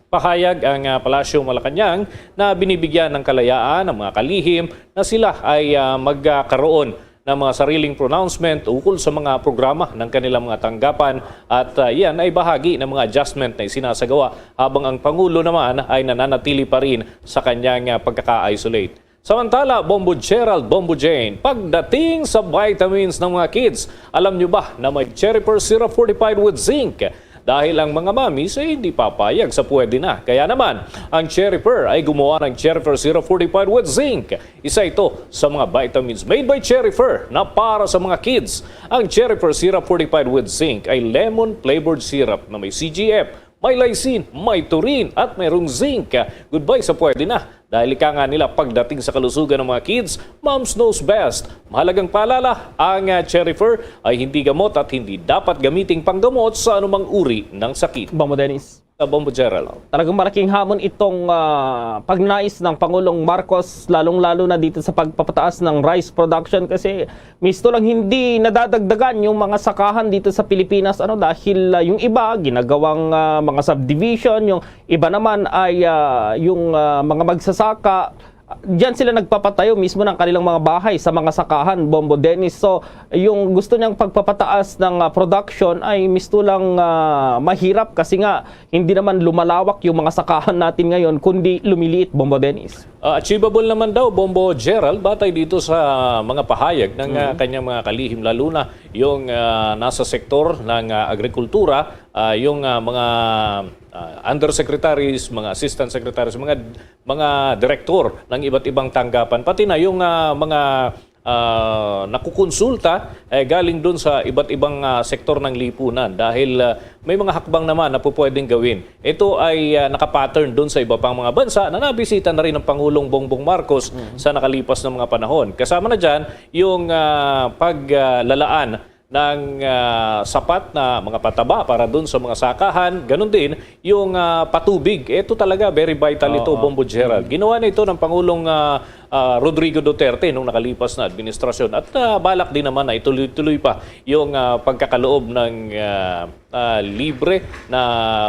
pahayag ang, ah, Palasyo Malacañang na binibigyan ng kalayaan ang mga kalihim na sila ay, ah, magkakaroon ng mga sariling pronouncement ukol sa mga programa ng kanilang mga tanggapan at, ah, yan ay bahagi ng mga adjustment na isinasagawa habang ang Pangulo naman ay nananatili pa rin sa kanyang, ah, pagkaka-isolate. Samantala, Bombo Gerald, Bombo Jane, pagdating sa vitamins ng mga kids, alam nyo ba na may Cherry First Syrup fortified with zinc? Dahil ang mga mommies ay hindi papayag sa pwede na. Kaya naman, ang Cherry First ay gumawa ng Cherry First Syrup fortified with zinc. Isa ito sa mga vitamins made by Cherry First na para sa mga kids. Ang Cherry First Syrup fortified with zinc ay lemon-flavored syrup na may C G F, may lysine, may taurine, at mayroong zinc. Goodbye sa pwede na. Dahil ika nga nila pagdating sa kalusugan ng mga kids, Moms knows best. Mahalagang paalala, ang, ah, Cherry First ay hindi gamot at hindi dapat gamiting panggamot sa anumang uri ng sakit. Bombo Dennis. Ah, Bombo Gerald. Talagang malaking hamon itong, ah, pagnais ng Pangulong Marcos, lalong-lalo na dito sa pagpapataas ng rice production kasi misto lang hindi nadadagdagan yung mga sakahan dito sa Pilipinas, ano, dahil, ah, yung iba ginagawang, ah, mga subdivision, yung iba naman ay, ah, yung, ah, mga magsasaka, diyan sila nagpapatayo mismo ng kanilang mga bahay sa mga sakahan, Bombo Dennis. So, yung gusto niyang pagpapataas ng, ah, production ay misto lang, ah, mahirap kasi nga hindi naman lumalawak yung mga sakahan natin ngayon kundi lumiliit, Bombo Dennis. Ah, achievable naman daw, Bombo Gerald, batay dito sa mga pahayag ng, ah, kanyang mga kalihim, lalo na yung, ah, nasa sektor ng, ah, agrikultura, ah, yung, ah, mga, ah, undersecretaries, mga assistant secretaries, mga mga direktor ng iba't ibang tanggapan, pati na yung, ah, mga, ah, nakukonsulta, eh, galing dun sa iba't ibang, ah, sektor ng lipunan dahil, ah, may mga hakbang naman na pupwedeng gawin. Ito ay, ah, nakapattern dun sa iba pang mga bansa na nabisita na rin ng Pangulong Bongbong Marcos sa nakalipas na mga panahon. Kasama na dyan yung, ah, paglalaan ng, ah, sapat na mga pataba para dun sa mga sakahan. Ganun din yung, ah, patubig. Ito talaga, very vital ito, Oo. Bombo Gerald. Ginawa na ito ng Pangulong, ah, ah, Rodrigo Duterte nung nakalipas na administrasyon. At, ah, balak din naman na ituloy-tuloy pa yung, ah, pagkakaloob ng, ah, ah, libre na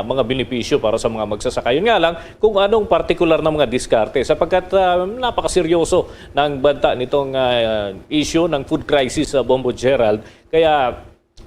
mga benepisyo para sa mga magsasaka. Yun nga lang, kung anong partikular na mga diskarte. Sapagkat, ah, napakaseryoso ng banta nitong, ah, issue ng food crisis sa Bombo Gerald. Kaya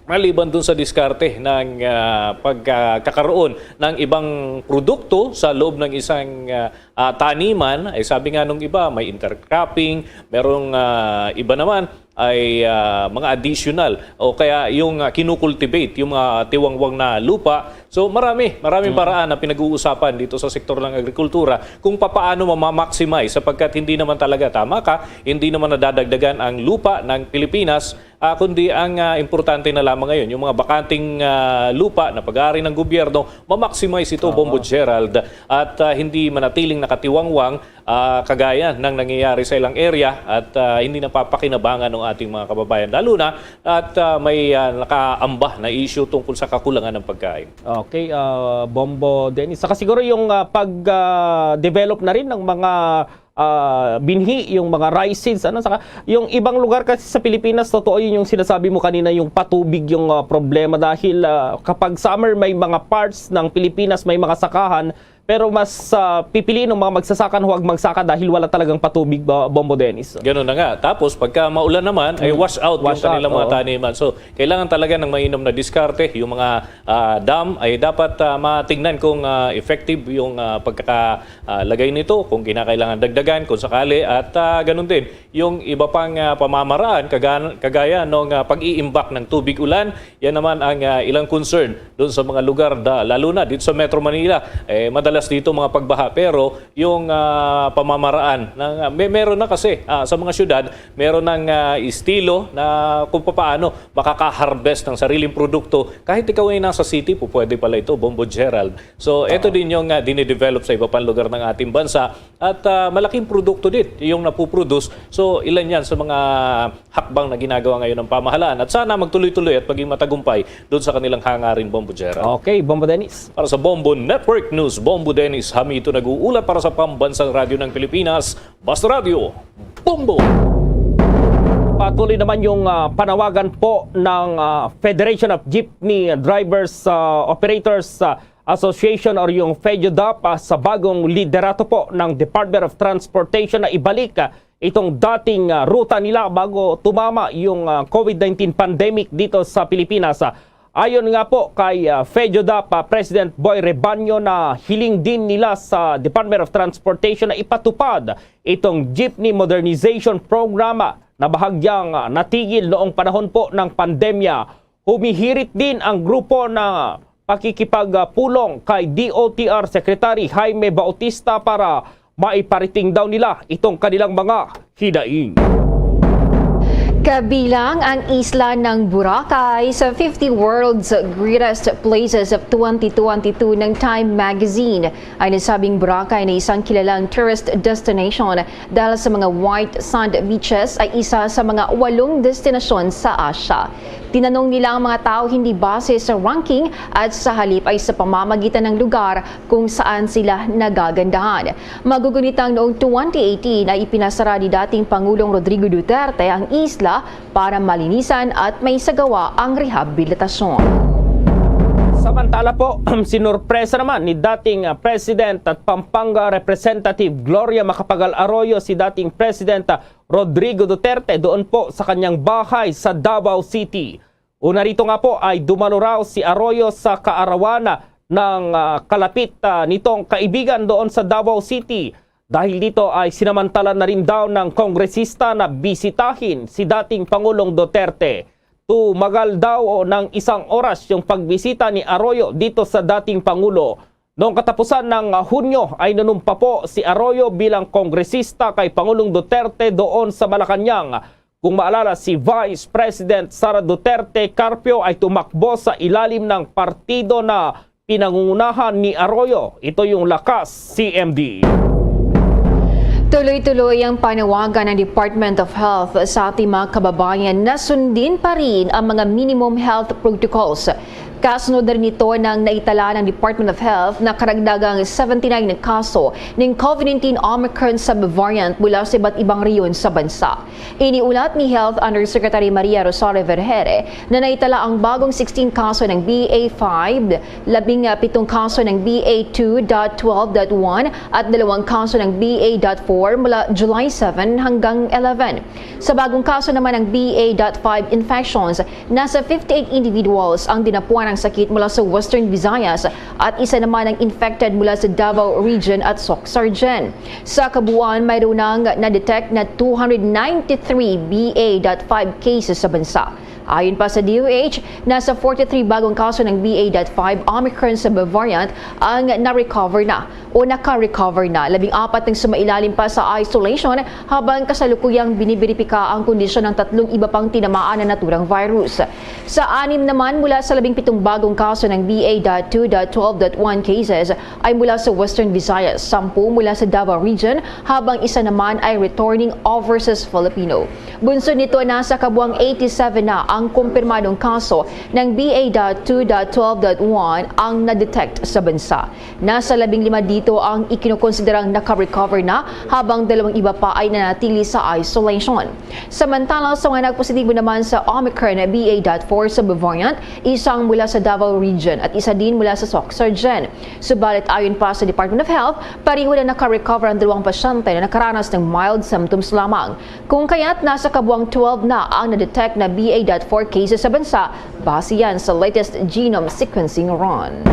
maliban dun sa diskarte ng, ah, pagkakaroon ng ibang produkto sa loob ng isang, ah, ah, taniman, ay sabi nga nung iba, may intercropping, merong, ah, iba naman ay, ah, mga additional o kaya yung, ah, kinukultivate, yung mga tiwangwang na lupa. So marami, maraming paraan na pinag-uusapan dito sa sektor ng agrikultura kung papaano ma-maximize, sapagkat hindi naman talaga, tama ka, hindi naman nadadagdagan ang lupa ng Pilipinas, ah, kundi ang, ah, importante na lamang ngayon, yung mga bakanteng, ah, lupa na pag-aari ng gobyerno, ma-maximize ito, Oo. Bombo Gerald, at, ah, hindi manatiling nakatiwangwang, ah, kagaya ng nangyayari sa ilang area at, ah, hindi napapakinabangan ng ating mga kababayan, lalo na at, ah, may, ah, nakaamba na issue tungkol sa kakulangan ng pagkain. Okay, ah, Bombo Dennis. Saka siguro yung, ah, pag, ah, develop na rin ng mga, ah, binhi, yung mga rice seeds, ano, saka yung ibang lugar kasi sa Pilipinas, totoo yun yung sinasabi mo kanina, yung patubig yung, ah, problema dahil, ah, kapag summer, may mga parts ng Pilipinas, may mga sakahan, pero mas, ah, pipiliin ng mga magsasaka na huwag magsaka dahil wala talagang patubig, Bo-, Bombo Dennis. Ganun na nga. Tapos, pagka maulan naman, ay Mm. wash out yung Wash out, kanilang mga oo. taniman. So, kailangan talaga ng mainom na diskarte. Yung mga, ah, dam ay dapat, ah, matingnan kung, ah, effective yung, ah, pagkaka-, ah, lagay nito, kung kinakailangan dagdagan, kung sakali, at, ah, ganun din yung iba pang, ah, pamamaraan, kaga-, kagaya nung, ah, pag-iimbak ng tubig ulan. Yan naman ang, ah, ilang concern doon sa mga lugar, da-, lalo na dito sa Metro Manila. Eh, madalas dito mga pagbaha, pero yung, ah, pamamaraan, ng, ah, may, meron na kasi, ah, sa mga syudad, meron ng, ah, estilo na kung papaano makaka-harvest ng sariling produkto. Kahit ikaw ay nasa city po, pwede pala ito, Bombo Gerald. So, ito Oo. din yung, ah, dinidevelop sa iba pang lugar ng ating bansa. At, ah, malaking produkto din yung napuproduce. So, ilan yan sa mga hakbang na ginagawa ngayon ng pamahalaan. At sana magtuloy-tuloy at maging matagumpay doon sa kanilang hangarin, Bombo Gerald. Okay, Bombo Dennis. Para sa Bombo Network News, Bombo Dennis Hamito nag-uulat para sa Pambansang Radyo ng Pilipinas, Basta Radyo, Bombo! Patuloy naman yung, ah, panawagan po ng, ah, Federation of Jeepney Drivers, ah, Operators, ah, Association or yung FEDUDAP, ah, sa bagong liderato po ng Department of Transportation na ibalik, ah, itong dating, ah, ruta nila bago tumama yung, ah, COVID nineteen pandemic dito sa Pilipinas. Ah, ayon nga po kay, ah, FEDUDAP, ah, President Boy Rebaño, na hiling din nila sa Department of Transportation na ipatupad itong Jeepney Modernization Program, ah, na bahagyang, ah, natigil noong panahon po ng pandemya. Humihirit din ang grupo na pakikipagpulong kay D O T R Secretary Jaime Bautista para maiparating daw nila itong kanilang mga hinaing. Kabilang ang isla ng Boracay sa fifty World's Greatest Places of twenty twenty-two ng Time Magazine. Ay nasabing Boracay na isang kilalang tourist destination dahil sa mga white sand beaches ay isa sa mga walong destinasyon sa Asia. Tinanong nila ang mga tao hindi base sa ranking at sa halip ay sa pamamagitan ng lugar kung saan sila nagagandahan. Magugunitang noong twenty eighteen ay ipinasara ni dating Pangulong Rodrigo Duterte ang isla para malinisan at maisagawa ang rehabilitasyon. Samantala po, sinurpresa naman ni dating, ah, President at Pampanga Representative Gloria Macapagal Arroyo si dating President, ah, Rodrigo Duterte doon po sa kanyang bahay sa Davao City. Una rito nga po ay dumalo raw si Arroyo sa kaarawan ng, ah, kalapit, ah, nitong kaibigan doon sa Davao City. Dahil dito ay sinamantala na rin daw ng kongresista na bisitahin si dating Pangulong Duterte. Tumagal daw ng isang oras yung pagbisita ni Arroyo dito sa dating Pangulo. Noong katapusan ng, ah, Hunyo ay nanumpa po si Arroyo bilang kongresista kay Pangulong Duterte doon sa Malacañang. Kung maalala, si Vice President Sara Duterte Carpio ay tumakbo sa ilalim ng partido na pinangungunahan ni Arroyo. Ito yung Lakas C M D. Tuloy-tuloy ang panawagan ng Department of Health sa ating mga kababayan na sundin pa rin ang mga minimum health protocols. Kasunod na rin ito ng naitala ng Department of Health na karagdagang seventy-nine na kaso ng COVID nineteen Omicron subvariant mula sa iba't ibang rehiyon sa bansa. Iniulat ni Health Undersecretary Maria Rosario Vergeire na naitala ang bagong sixteen kaso ng B A five, labing pitong kaso ng B A two dot twelve dot one at dalawang kaso ng B A dot four mula July seven hanggang eleven. Sa bagong kaso naman ng B A dot five infections, nasa fifty-eight individuals ang dinapuan ng sakit mula sa Western Visayas at isa naman ang infected mula sa Davao Region at Soccsksargen. Sa kabuuan, mayroon nang na-detect na two hundred ninety-three B A dot five cases sa bansa. Ayon pa sa D O H, nasa forty-three bagong kaso ng B A dot five Omicron subvariant ang na-recover na o naka-recover na. Labing apat ang sumailalim pa sa isolation, habang kasalukuyang binibiripika ang kondisyon ng tatlong iba pang tinamaan ng naturang virus. Sa anim naman mula sa labing pitong bagong kaso ng B A dot two dot twelve dot one cases ay mula sa Western Visayas, sampu mula sa Davao Region, habang isa naman ay returning overseas Filipino. Bunsod nito, nasa kabuang eighty-seven na ang kumpirmadong kaso ng B A two twelve one ang na-detect sa bansa. Nasa labing lima dito ang ikinokonsiderang nakarecover na, habang dalawang iba pa ay nanatili sa isolation. Samantala, sa mga nagpositibo naman sa Omicron B A four sa Bavariant, isang mula sa Davao Region at isa din mula sa Soccsksargen. Subalit, ayon pa sa Department of Health, pareho na nakarecover ang dalawang pasyente na nakaranas ng mild symptoms lamang. Kung kaya't, nasa kabuang twelve na ang na-detect na B A four cases sa bansa, base yan sa latest genome sequencing run.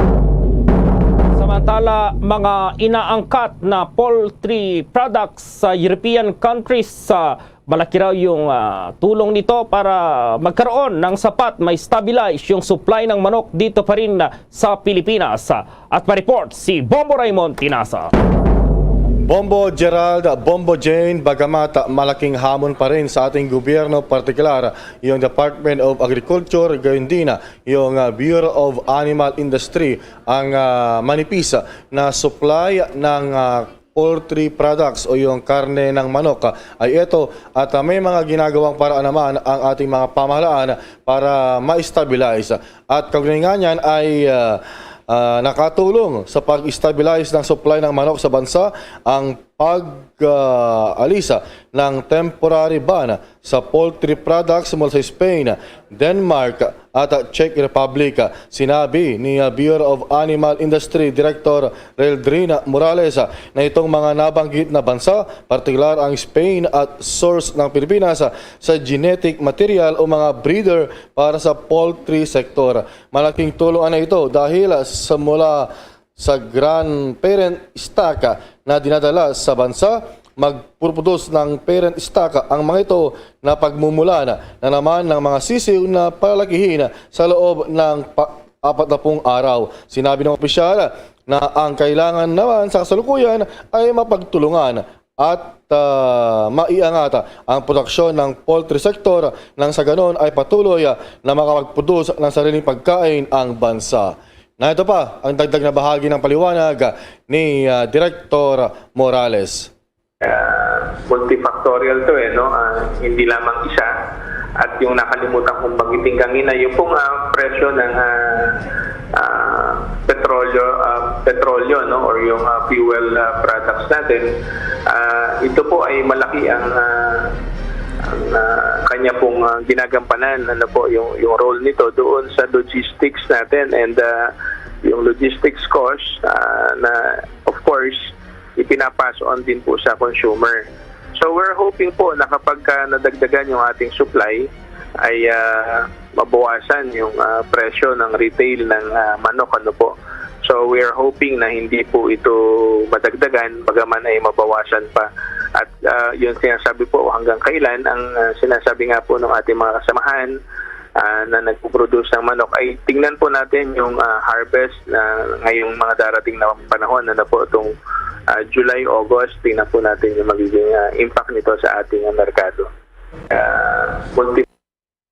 Samantala, mga inaangkat na poultry products sa European countries, ah, malaki raw yung, ah, tulong nito para magkaroon ng sapat, ma-stabilize yung supply ng manok dito pa rin, ah, sa Pilipinas. At pa-report si Bombo Raymond Tinasa. Bombo Gerald, Bombo Jane, bagamat malaking hamon pa rin sa ating gobyerno, partikular yung Department of Agriculture, gayon din yung, ah, Bureau of Animal Industry, ang, ah, manipis na supply ng, ah, poultry products o yung karne ng manok, ah, ay ito. At, ah, may mga ginagawang paraan naman ang ating mga pamahalaan para ma-stabilize. At kaugnay nga niyan ay, ah, ah, nakatulong sa pag-stabilize ng supply ng manok sa bansa ang pag, ah, alis ng temporary ban sa poultry products mula sa Spain, Denmark, at Czech Republic. Sinabi ni, ah, Bureau of Animal Industry Director Reldrin Morales, ah, na itong mga nabanggit na bansa, partikular ang Spain, at source ng Pilipinas, ah, sa genetic material o mga breeder para sa poultry sector. Malaking tulong na ito dahil, ah, sa mula sa grandparent stock, ah, na dinadala sa bansa, magpuproduce ng parent stock ang mga ito na pagmumulan na naman ng mga sisiw na palalakihin sa loob ng pa-, apat na pung araw. Sinabi ng opisyal na ang kailangan naman sa kasalukuyan ay mapagtulungan at, ah, maiangat ang produksyon ng poultry sector, nang sa ganon ay patuloy, ah, na makapag-produce ng sariling pagkain ang bansa. Narito pa ang dagdag na bahagi ng paliwanag ni, ah, Director Morales. Ah, multifactorial to eh, no? Ah, hindi lamang isa. At yung nakalimutan kong banggitin kanina, yung pong, ah, presyo ng, ah, ah, petrolyo, ah, petrolyo, no? Or yung, ah, fuel, ah, products natin, ah, ito po ay malaki ang, ah, ang, ah, kanya pong, ah, ginagampanan, ano po, yung, yung role nito doon sa logistics natin. And, ah, yung logistics cost, ah, na, of course, ipinapass on din po sa consumer. So we're hoping po na kapag ka nadagdagan yung ating supply ay, ah, mabawasan yung, ah, presyo ng retail ng, ah, manok, ano po. So we are hoping na hindi po ito madagdagan, bagaman ay mabawasan pa. At, ah, yun sinasabi po, hanggang kailan ang, ah, sinasabi nga po ng ating mga kasamahan, ah, na nagpuproduce ng manok, ay tingnan po natin yung, ah, harvest na ngayong mga darating na panahon, ano po, itong, ah, July, August, tingnan po natin yung magiging, ah, impact nito sa ating, ah, merkado. Ah, multi-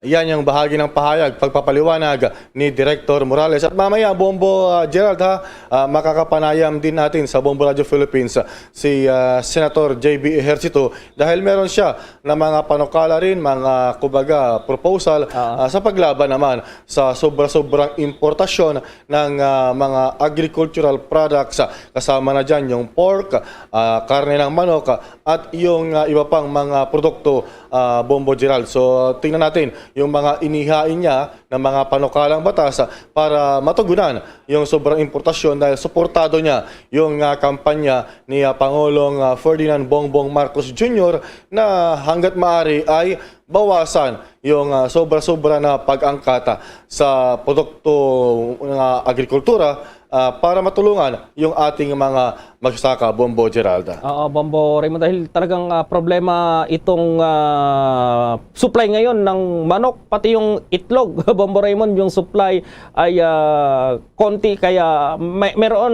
Yan yung bahagi ng pahayag, pagpapaliwanag ni Director Morales. At mamaya, Bombo, ah, Gerald, ha, ah, makakapanayam din natin sa Bombo Radio Philippines, ah, si, ah, Senator J B Ejercito, dahil meron siya na mga panukala rin, mga, kumbaga, proposal, ah, sa paglaban naman sa sobra-sobrang importasyon ng, ah, mga agricultural products, ah, kasama na dyan yung pork, ah, karne ng manok, ah, at yung, ah, iba pang mga produkto, ah, Bombo Gerald. So, tingnan natin yung mga inihain niya na mga panukalang batas, ah, para matugunan yung sobrang importasyon, dahil suportado niya yung, ah, kampanya ni, ah, Pangulong, ah, Ferdinand Bongbong Marcos Junior na hangga't maaari ay bawasan yung, ah, sobra-sobra na pag-angkat, ah, sa produkto ng agrikultura, ah, para matulungan yung ating mga magsasaka, Bombo Gerald. Oo, Bombo Raymond, dahil talagang, ah, problema itong, ah, supply ngayon ng manok, pati yung itlog, Bombo Raymond, yung supply ay, ah, konti, kaya may, meron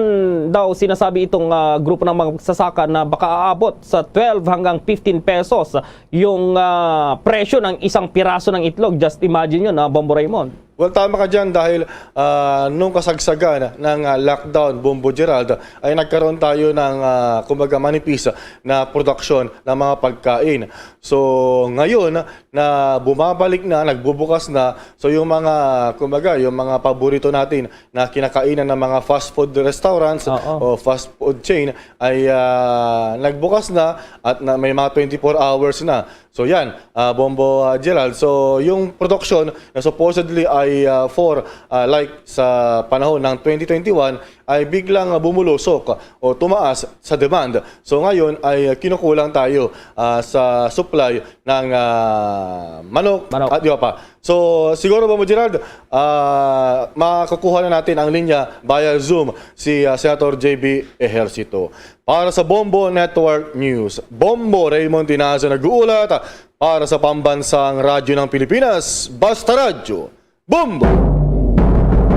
daw sinasabi itong, ah, grupo ng mga magsasaka na baka aabot sa twelve hanggang fifteen pesos yung, ah, presyo ng isang piraso ng itlog. Just imagine yun, ah, Bombo Raymond. Well, tama ka dyan dahil, ah, nung kasagsagan ng, ah, lockdown, Bombo Gerald, ay nagkaroon tayo ng, ah, kumbaga, manipis na produksyon ng mga pagkain. So, ngayon na bumabalik na, nagbubukas na, so yung mga, kumbaga, yung mga paborito natin na kinakainan ng mga fast food restaurants Oo. o fast food chain ay, ah, nagbukas na at na, may mga twenty-four hours na. So yan, ah, Bombo, ah, Gerald. So yung production na supposedly ay, ah, for, ah, like sa panahon ng twenty twenty-one ay biglang, ah, bumulusok o tumaas sa demand. So ngayon ay, ah, kinukulang tayo, ah, sa supply ng, ah, manok, Manok. at iba pa. So siguro, Bombo Gerald, ah, makukuha na natin ang linya via Zoom si, ah, Senator J B Ejercito. Para sa Bombo Network News, Bombo Raymond Tinazo nag-uulat para sa Pambansang Radyo ng Pilipinas, Basta Radyo, Bombo!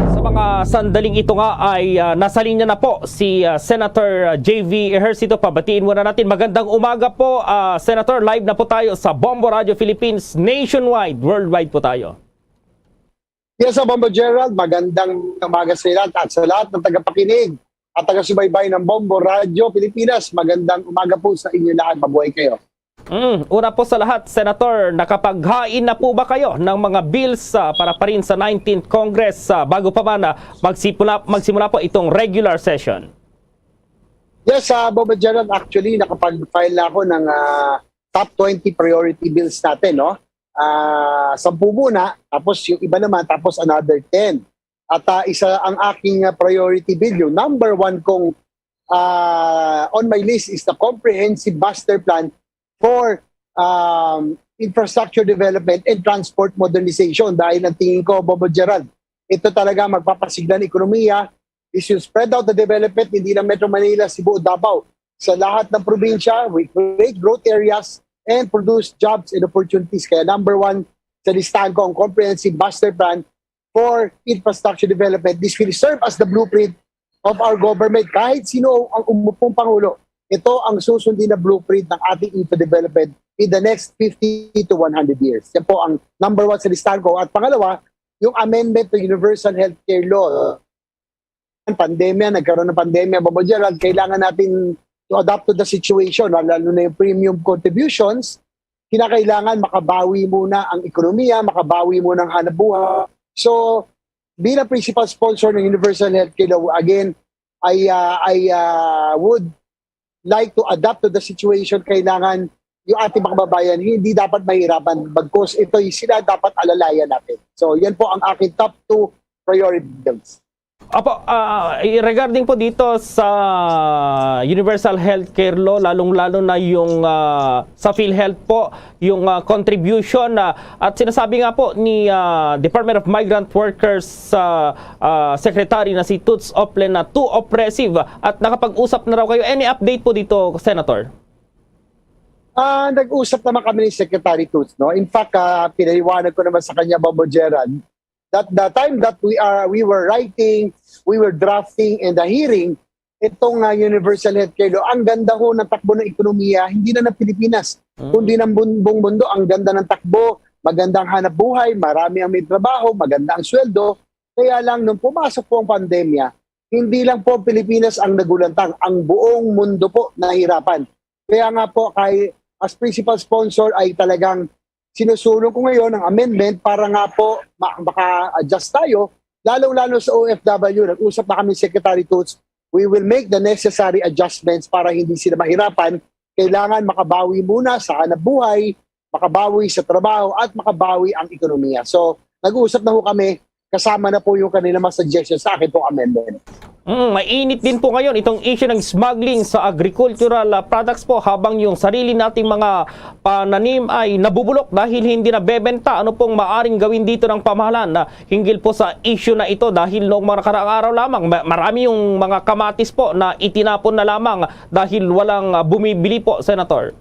Sa mga sandaling ito nga ay, ah, nasa linya na po si, ah, Senator, ah, J V Ejercito. Pabatiin muna natin. Magandang umaga po, ah, Senator. Live na po tayo sa Bombo Radio Philippines nationwide, worldwide po tayo. Yes, Bombo Gerald, magandang umaga sa lahat at sa lahat ng tagapakinig at taga-subaybay ng Bombo Radio Pilipinas. Magandang umaga po sa inyo lahat. Mabuhay kayo. Mm, una po sa lahat, Senator, nakapaghain na po ba kayo ng mga bills, ah, para pa rin sa nineteenth Congress, ah, bago pa man, ah, magsimula, magsimula po itong regular session? Yes, uh, Bombo Gerald, actually, nakapag-file na ako ng ah, top twenty priority bills natin, no? Ah, sampu muna, tapos yung iba naman, tapos another ten. At ah, isa ang aking ah, priority bill, yung number one kong ah, on my list is the comprehensive master plan for um, infrastructure development and transport modernization. Dahil ang tingin ko, Bombo Gerald, ito talaga magpapasigla ng ekonomiya. Is you spread out the development, hindi lang Metro Manila, Cebu, Davao. Sa lahat ng probinsya, we create growth areas and produce jobs and opportunities. Kaya number one sa listahan ko ang comprehensive master plan for infrastructure development. This will serve as the blueprint of our government. Kahit sino ang umupong Pangulo, ito ang susundin na blueprint ng ating infra development in the next fifty to one hundred years. Yan po ang number one sa listahan ko. At pangalawa, yung amendment to Universal Healthcare Law. Ang pandemya, nagkaroon ng pandemya, Bombo Gerald, kailangan natin to adapt to the situation, lalo na yung premium contributions. Kinakailangan makabawi muna ang ekonomiya, makabawi muna ang hanap buhay. So, bilang principal sponsor ng Universal Healthcare Law, again, I, uh, I uh, would like to adapt to the situation. Kailangan yung ating mga kababayan hindi dapat mahirapan, bagkus ito'y sila dapat alalayan natin. So, yan po ang aking top two priority bills. Opo, ah, i- regarding po dito sa Universal Healthcare Law, lalong-lalo na yung, ah, sa PhilHealth po, yung, ah, contribution, ah, at sinasabi nga po ni, ah, Department of Migrant Workers, ah, ah, Secretary na si Toots Oplen na too oppressive at nakapag-usap na raw kayo. Any update po dito, Senator? Ah, nag-usap naman kami ni Secretary Toots, no? In fact, ah, pinaliwanag ko naman sa kanya, Bombo Gerald, that the time that we are we were writing, we were drafting, and the hearing, itong ah, universal healthcare law, ang ganda ho ng takbo ng ekonomiya, hindi na ng Pilipinas, kundi ng bun- buong mundo. Ang ganda ng takbo, magandang hanap buhay, marami ang may trabaho, maganda ang sweldo. Kaya lang, nung pumasok po ang pandemya, hindi lang po ang Pilipinas ang nagulantang, ang buong mundo po nahirapan. Kaya nga po, kay, as principal sponsor, ay talagang sinusulong ko ngayon ang amendment para nga po ma- maka-adjust tayo, lalong-lalo sa O F W. Nag-usap na kami ni Secretary Toots, we will make the necessary adjustments para hindi sila mahirapan. Kailangan makabawi muna sa hanap buhay, makabawi sa trabaho, at makabawi ang ekonomiya. So, nag-uusap na ho kami, kasama na po yung kanila mga suggestions sa akin pong amendment. Mm, mainit din po ngayon itong issue ng smuggling sa agricultural, ah, products po, habang yung sarili nating mga pananim ay nabubulok dahil hindi nabebenta. Ano pong maaring gawin dito ng pamahalaan na hinggil po sa issue na ito? Dahil noong mga nakaraang araw lamang, ma- marami yung mga kamatis po na itinapon na lamang dahil walang, ah, bumibili po, Senator.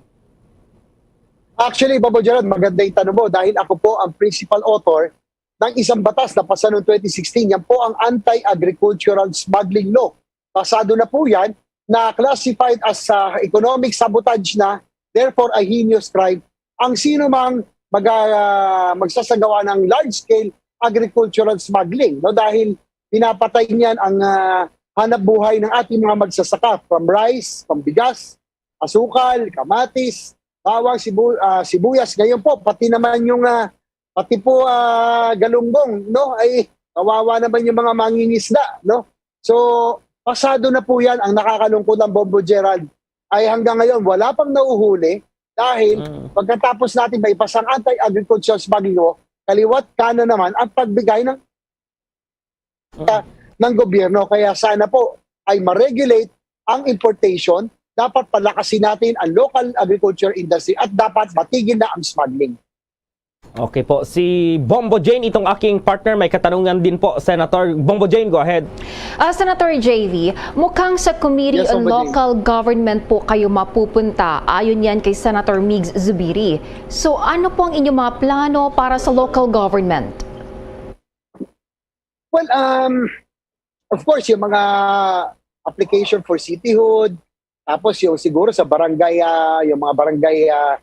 Actually, Bombo Gerald, maganda yung tanong mo dahil ako po ang principal author ng isang batas na pasa noong twenty sixteen. Yan po ang Anti-Agricultural Smuggling Law. Pasado na po yan, na classified as ah, economic sabotage na, therefore a heinous crime. Ang sino mang mag, ah, magsasagawa ng large-scale agricultural smuggling, no? Dahil pinapatay niyan ang, ah, hanap buhay ng ating mga magsasaka, from rice, from bigas, asukal, kamatis, bawang, sibu-, ah, sibuyas. Ngayon po, pati naman yung, ah, pati po, ah, galunggong, no? Ay, kawawa naman yung mga mangingisda, no? So, pasado na po yan. Ang nakakalungkot ng Bombo Gerald ay hanggang ngayon, wala pang nauhuli dahil Mm. pagkatapos natin maipasang anti-agriculture smuggling law, kaliwat kanan naman ang pagbigay ng, Mm. ng gobyerno. Kaya sana po ay ma-regulate ang importation. Dapat palakasin natin ang local agriculture industry at dapat matigil na ang smuggling. Okay po. Si Bombo Jane, itong aking partner, may katanungan din po, Senator. Bombo Jane, go ahead. Ah, Senator J V, mukhang sa Committee Yes, on Bombo Jane. Local Government po kayo mapupunta, ayon yan kay Senator Migs Zubiri. So, ano po ang inyong mga plano para sa local government? Well, um, of course, yung mga application for cityhood, tapos yung siguro sa barangay, ah, yung mga barangay, ah,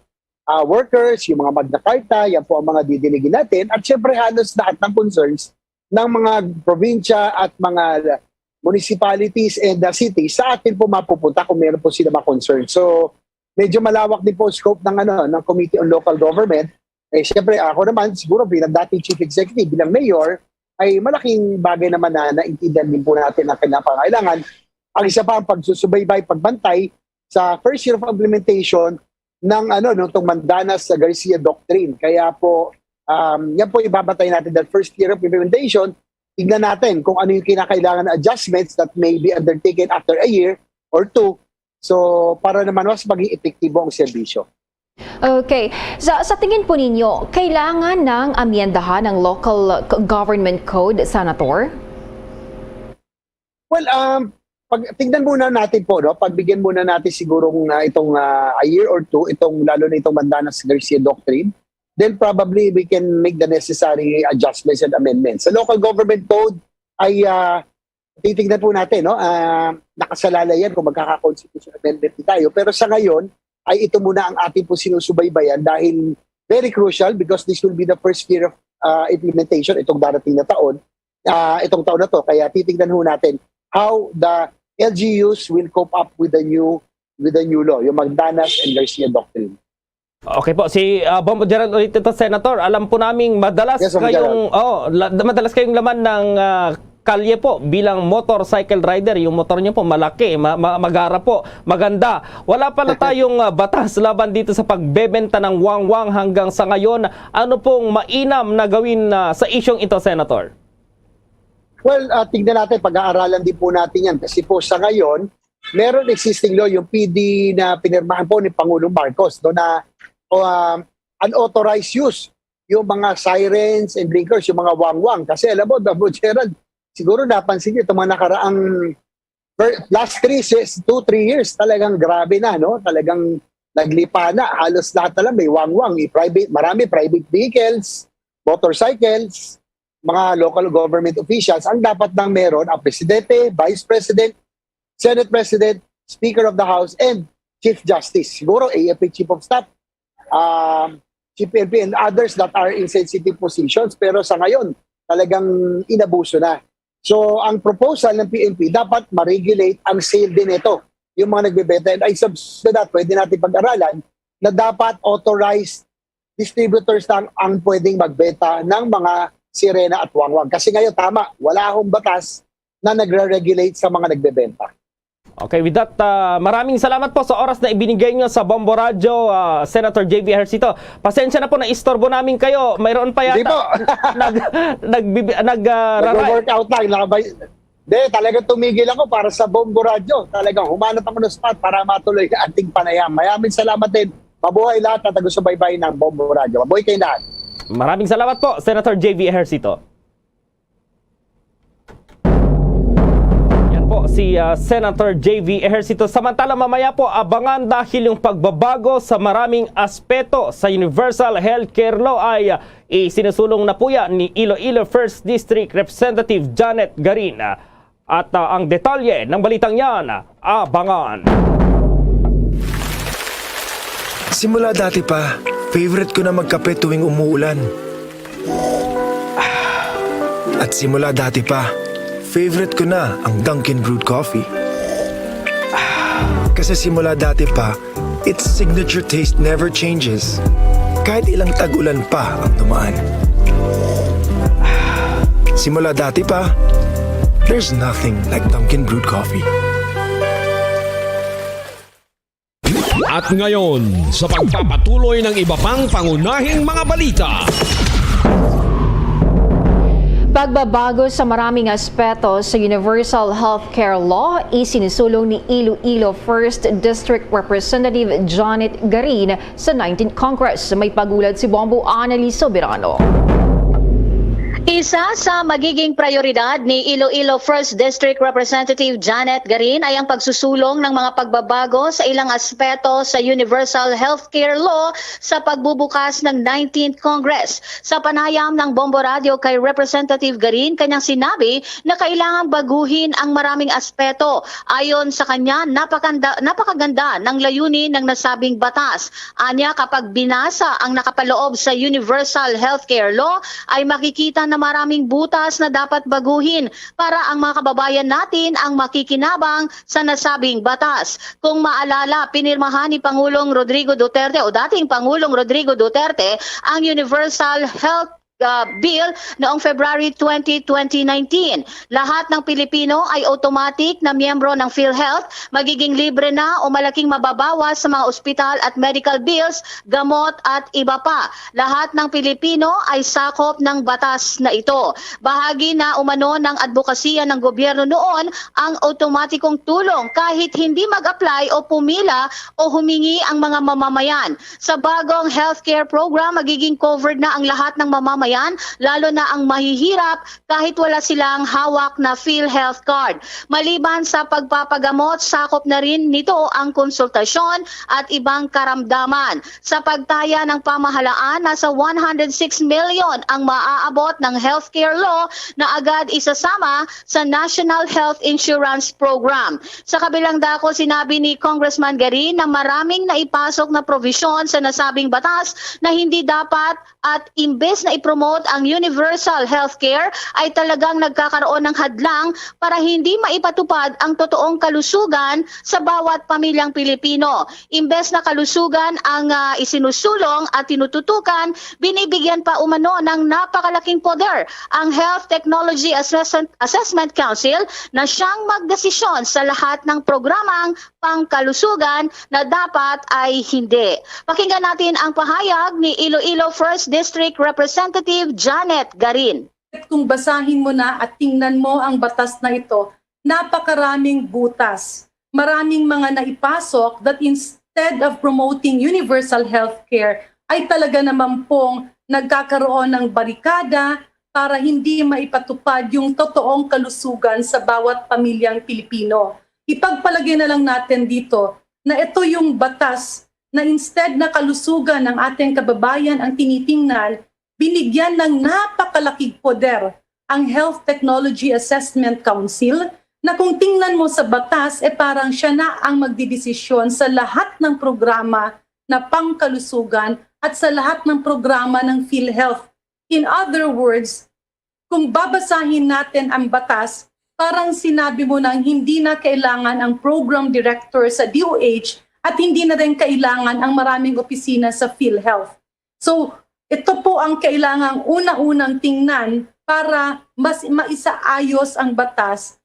ah, workers, yung mga Magna Carta, yan po ang mga didiligin natin. At syempre, halos lahat ng concerns ng mga probinsya at mga municipalities and the city sa atin po mapupunta kung meron po sila mga concerns. So, medyo malawak din po ang scope ng, ano, ng Committee on Local Government. Eh, siyempre, ako naman, siguro bilang dating Chief Executive, bilang Mayor, ay malaking bagay naman na naintindihan din po natin ang kanilang pangailangan. Ang isa pa, ang pagsusubaybay, pagbantay sa first year of implementation ng, ano, nung itong Mandanas sa Garcia Doctrine. Kaya po, um, yan po ibabatay natin that first year of implementation, tignan natin kung ano yung kinakailangan na adjustments that may be undertaken after a year or two. So, para naman mas maging epektibo ang serbisyo. Okay. Sa, sa tingin po ninyo, kailangan nang amyendahan ang local c-, government code, Senator? Well, um, pag tingnan muna natin po, no, pagbigyan muna natin sigurong, ah, itong, ah, a year or two, itong, lalo na itong Mandanas Garcia Doctrine, then probably we can make the necessary adjustments and amendments. Sa local government code ay, ah, titignan po natin, no? Ah, nakasalalay yan kung magkaka-constitutional amendment din tayo. Pero sa ngayon, ay ito muna ang ating po sinusubaybayan dahil very crucial because this will be the first year of, ah, implementation itong darating na taon, ah, itong taon na to. Kaya titignan ho natin how the L G Us will cope up with the new, with the new law, yung Mandanas and Garcia Doctrine. Okay po, si, ah, Bombo Gerald ulit ito, Senator. Alam po naming madalas Yes, Bombo kayong, Gerald. oh, la-, madalas kayong laman ng, ah, kalye po bilang motorcycle rider. Yung motor niyo po malaki, ma-, ma-, magara po, maganda. Wala pala tayong, ah, batas laban dito sa pagbebenta ng wangwang hanggang sa ngayon. Ano pong mainam na gawin, ah, sa isyong ito, Senator? Well, ah, tignan natin, pag-aaralan din po natin yan. Kasi po sa ngayon, meron existing law, yung P D na pinirmahan po ni Pangulong Marcos, no, na, um, unauthorized use yung mga sirens and blinkers, yung mga wangwang. Kasi alam mo, Bombo Gerald, siguro napansin niyo itong mga nakaraang per-, last three, sis-, two, three years, talagang grabe na, no? Talagang naglipa na. Halos lahat na lang may wangwang. May private, marami private vehicles, motorcycles, mga local government officials. Ang dapat nang meron, ang presidente, vice president, Senate President, Speaker of the House, and Chief Justice. Siguro A F P Chief of Staff, um, Chief N P, and others that are in sensitive positions. Pero sa ngayon, talagang inabuso na. So, ang proposal ng P N P, dapat ma-regulate ang sale din ito, yung mga nagbebenta. And I subs-, to that, pwede natin pag-aralan na dapat authorized distributors lang ang pwedeng magbenta ng mga sirena at wangwang. Kasi ngayon, tama, wala akong batas na nagre-regulate sa mga nagbebenta. Okay, with that, ah, maraming salamat po sa oras na ibinigay niyo sa Bombo Radyo, ah, Senator J V Ejercito. Pasensya na po, naistorbo namin kayo. Mayroon pa Hindi yata po. nag-, nagbibi-, nag, ah, raray. Nag-workout lang. Nakabay-, Hindi, talaga tumigil ako para sa Bombo Radyo. Talagang humanap ako ng spot para matuloy ang ating panayam. Maraming salamat din. Mabuhay lahat na taga-subaybay ng Bombo Radyo. Mabuhay kayo lahat. Maraming salamat po, Senator J V Ejercito. Yan po si, ah, Senator J V Ejercito. Samantala, mamaya po, abangan dahil yung pagbabago sa maraming aspeto sa Universal Healthcare Law ay, ah, isinusulong na po yan ni Iloilo First District Representative Janet Garin. At, ah, ang detalye ng balitang yan, abangan. Simula dati pa, favorite ko na magkape tuwing umuulan. At simula dati pa, favorite ko na ang Dunkin' Brewed Coffee. Kasi simula dati pa, its signature taste never changes. Kahit ilang tag-ulan pa ang dumaan. Simula dati pa, there's nothing like Dunkin' Brewed Coffee. At ngayon, sa pagpapatuloy ng iba pang pangunahing mga balita. Pagbabago sa maraming aspeto sa Universal Healthcare Law, isinusulong ni Iloilo First District Representative Janet Garin sa nineteenth Congress. May pag-ulat si Bombo Annalise Soberano. Isa sa magiging prioridad ni Iloilo First District Representative Janet Garin ay ang pagsusulong ng mga pagbabago sa ilang aspeto sa Universal Healthcare Law sa pagbubukas ng nineteenth Congress. Sa panayam ng Bombo Radio kay Representative Garin, kanyang sinabi na kailangang baguhin ang maraming aspeto. Ayon sa kanya, napakanda, napakaganda ng layunin ng nasabing batas. Anya, kapag binasa ang nakapaloob sa Universal Healthcare Law, ay makikita na maraming butas na dapat baguhin para ang mga kababayan natin ang makikinabang sa nasabing batas. Kung maalala, pinirmahan ni Pangulong Rodrigo Duterte o dating Pangulong Rodrigo Duterte ang Universal Health uh, Bill noong February twenty, twenty nineteen. Lahat ng Pilipino ay automatic na miyembro ng PhilHealth, magiging libre na o malaking mababawas sa mga ospital at medical bills, gamot at iba pa. Lahat ng Pilipino ay sakop ng batas na ito. Bahagi na umano ng adbokasya ng gobyerno noon ang automatikong tulong kahit hindi mag-apply o pumila o humingi ang mga mamamayan. Sa bagong healthcare program, magiging covered na ang lahat ng mamamayan, lalo na ang mahihirap kahit wala silang hawak na PhilHealth card. Maliban sa pagpapagamot, sakop na rin nito ang konsultasyon at ibang karamdaman. Sa pagtaya ng pamahalaan, nasa one hundred six million ang maaabot ng healthcare law na agad isasama sa National Health Insurance Program. Sa kabilang dako, sinabi ni Congressman Garin na maraming naipasok na probisyon sa nasabing batas na hindi dapat at imbes na i-promote ang universal healthcare ay talagang nagkakaroon ng hadlang para hindi maipatupad ang totoong kalusugan sa bawat pamilyang Pilipino. Imbes na kalusugan ang uh, isinusulong at tinututukan, binibigyan pa umano ng napakalaking poder ang Health Technology Assessment, Assessment Council na siyang magdesisyon sa lahat ng programang pangkalusugan na dapat ay hindi. Pakinggan natin ang pahayag ni Iloilo First District Representative Janet Garin. Kung basahin mo na at tingnan mo ang batas na ito, napakaraming butas. Maraming mga naipasok that instead of promoting universal health care, ay talaga naman pong nagkakaroon ng barikada para hindi maipatupad yung totoong kalusugan sa bawat pamilyang Pilipino. Ipagpalagay na lang natin dito na ito yung batas na instead na kalusugan ng ating kababayan ang tinitingnan, binigyan ng napakalaking poder ang Health Technology Assessment Council na kung tingnan mo sa batas, eh parang siya na ang magdidesisyon sa lahat ng programa na pangkalusugan at sa lahat ng programa ng PhilHealth. In other words, kung babasahin natin ang batas, parang sinabi mo nang hindi na kailangan ang program director sa D O H at hindi na rin kailangan ang maraming opisina sa PhilHealth. So, ito po ang kailangang una-unang tingnan para mas maisaayos ang batas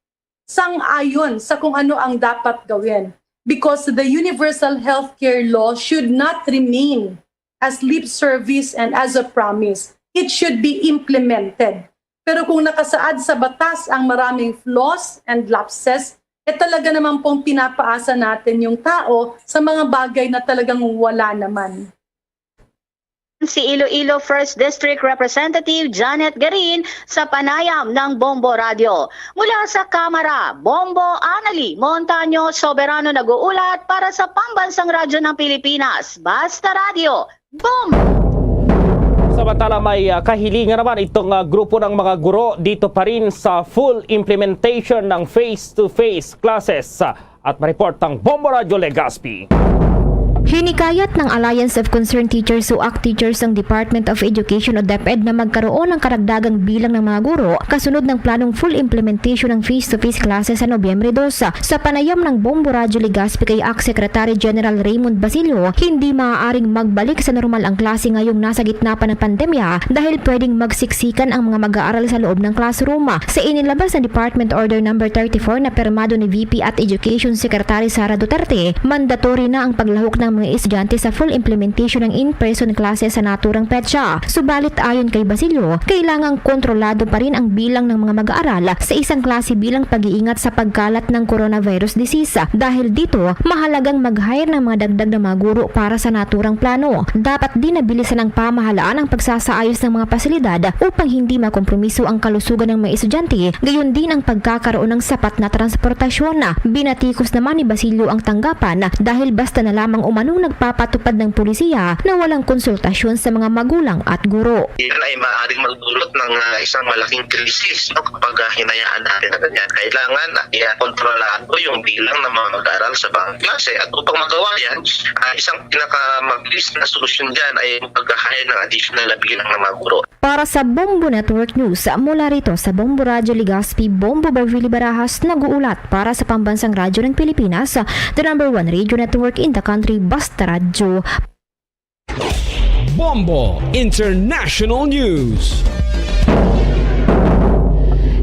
sang-ayon sa kung ano ang dapat gawin. Because the universal healthcare law should not remain as lip service and as a promise. It should be implemented. Pero kung nakasaad sa batas ang maraming flaws and lapses, eh talaga naman pong pinapaasa natin yung tao sa mga bagay na talagang wala naman. Si Iloilo First District Representative Janet Garin sa panayam ng Bombo Radio. Mula sa Kamara, Bombo Anali Montaño Soberano nag-uulat para sa Pambansang Radyo ng Pilipinas, Basta Radyo, Bombo! Samantala, may uh, kahilingan naman itong uh, grupo ng mga guro dito pa rin sa full implementation ng face-to-face classes. At mareport ang Bombo Radyo Legazpi. Hinikayat ng Alliance of Concerned Teachers o ACT Teachers ang Department of Education o DepEd na magkaroon ng karagdagang bilang ng mga guro kasunod ng planong full implementation ng face-to-face classes sa Nobyembre dos. Sa panayam ng Bombo Radyo Legazpi kay ACT Secretary General Raymond Basilio, hindi maaaring magbalik sa normal ang klase ngayong nasa gitna pa ng pandemya dahil pwedeng magsiksikan ang mga mag-aaral sa loob ng classroom. Sa inilabas na Department Order Number thirty-four na pirmado ni V P at Education Secretary Sara Duterte, mandatory na ang paglahok ng mga estudyante sa full implementation ng in-person classes sa naturang petsa. Subalit ayon kay Basilio, kailangang kontrolado pa rin ang bilang ng mga mag-aaral sa isang klase bilang pag-iingat sa pagkalat ng coronavirus disease. Dahil dito, mahalagang mag-hire ng mga dagdag na mga guro para sa naturang plano. Dapat din nabilisan ng pamahalaan ang pagsasaayos ng mga pasilidad upang hindi makompromiso ang kalusugan ng mga estudyante, gayon din ang pagkakaroon ng sapat na transportasyon. Binatikos naman ni Basilio ang tanggapan dahil basta na lamang umanong nagpapatupad ng polisiya na walang konsultasyon sa mga magulang at guro. Yan ay maaaring magdulot ng, ah, isang malaking krisis, no? Kapag, ah, hinayaan natin na ganyan. Kailangan na i-kontrolado yung bilang ng mga mag-aaral sa bawat klase. At upang magawa yan, ah, isang pinakamabilis na solusyon dyan ay mag-hire ng additional na bilang ng mga guro. Para sa Bombo Network News, mula rito sa Bombo Radyo Legazpi, Bombo Beverly Barajas, nag-uulat para sa Pambansang Radyo ng Pilipinas, the number one radio network in the country, Basta Radyo. Bombo International News.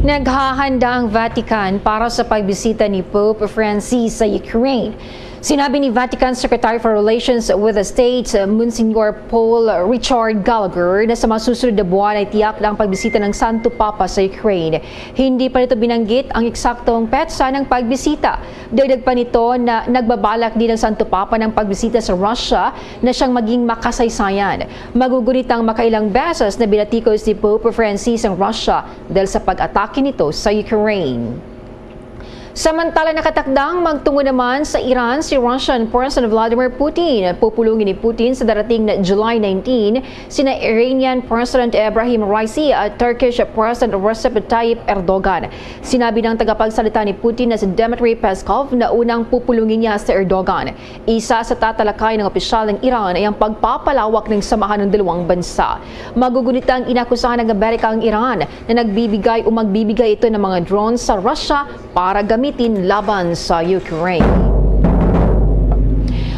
Naghahanda ang Vatican para sa pagbisita ni Pope Francis sa Ukraine. Sinabi ni Vatican Secretary for Relations with the States, Monsignor Paul Richard Gallagher, na sa mga susunod na buwan ay tiyak na ang pagbisita ng Santo Papa sa Ukraine. Hindi pa nito binanggit ang eksaktong petsa ng pagbisita. Dagdag pa nito na nagbabalak din ang Santo Papa ng pagbisita sa Russia na siyang maging makasaysayan. Magugunit ang makailang beses na binatikos ni Pope Francis ang Russia dahil sa pag-atake nito sa Ukraine. Samantala, nakatakdang magtungo naman sa Iran si Russian President Vladimir Putin. Pupulungin ni Putin sa darating na July nineteen sina Iranian President Ibrahim Raisi at Turkish President Recep Tayyip Erdogan. Sinabi ng tagapagsalita ni Putin na si Dmitry Peskov na unang pupulungin niya si Erdogan. Isa sa tatalakay ng opisyal ng Iran ay ang pagpapalawak ng samahan ng dalawang bansa. Magugunit ang inakusahan ng Amerika ang Iran na nagbibigay o magbibigay ito ng mga drone sa Russia para gamitin laban sa Ukraine.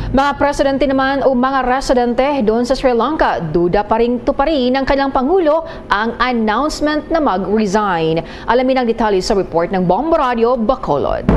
Mga presidente naman o mga residente doon sa Sri Lanka, duda pa rin tuparin ng kanilang pangulo ang announcement na mag-resign. Alamin ang detalye sa report ng Bombo Radio Bacolod.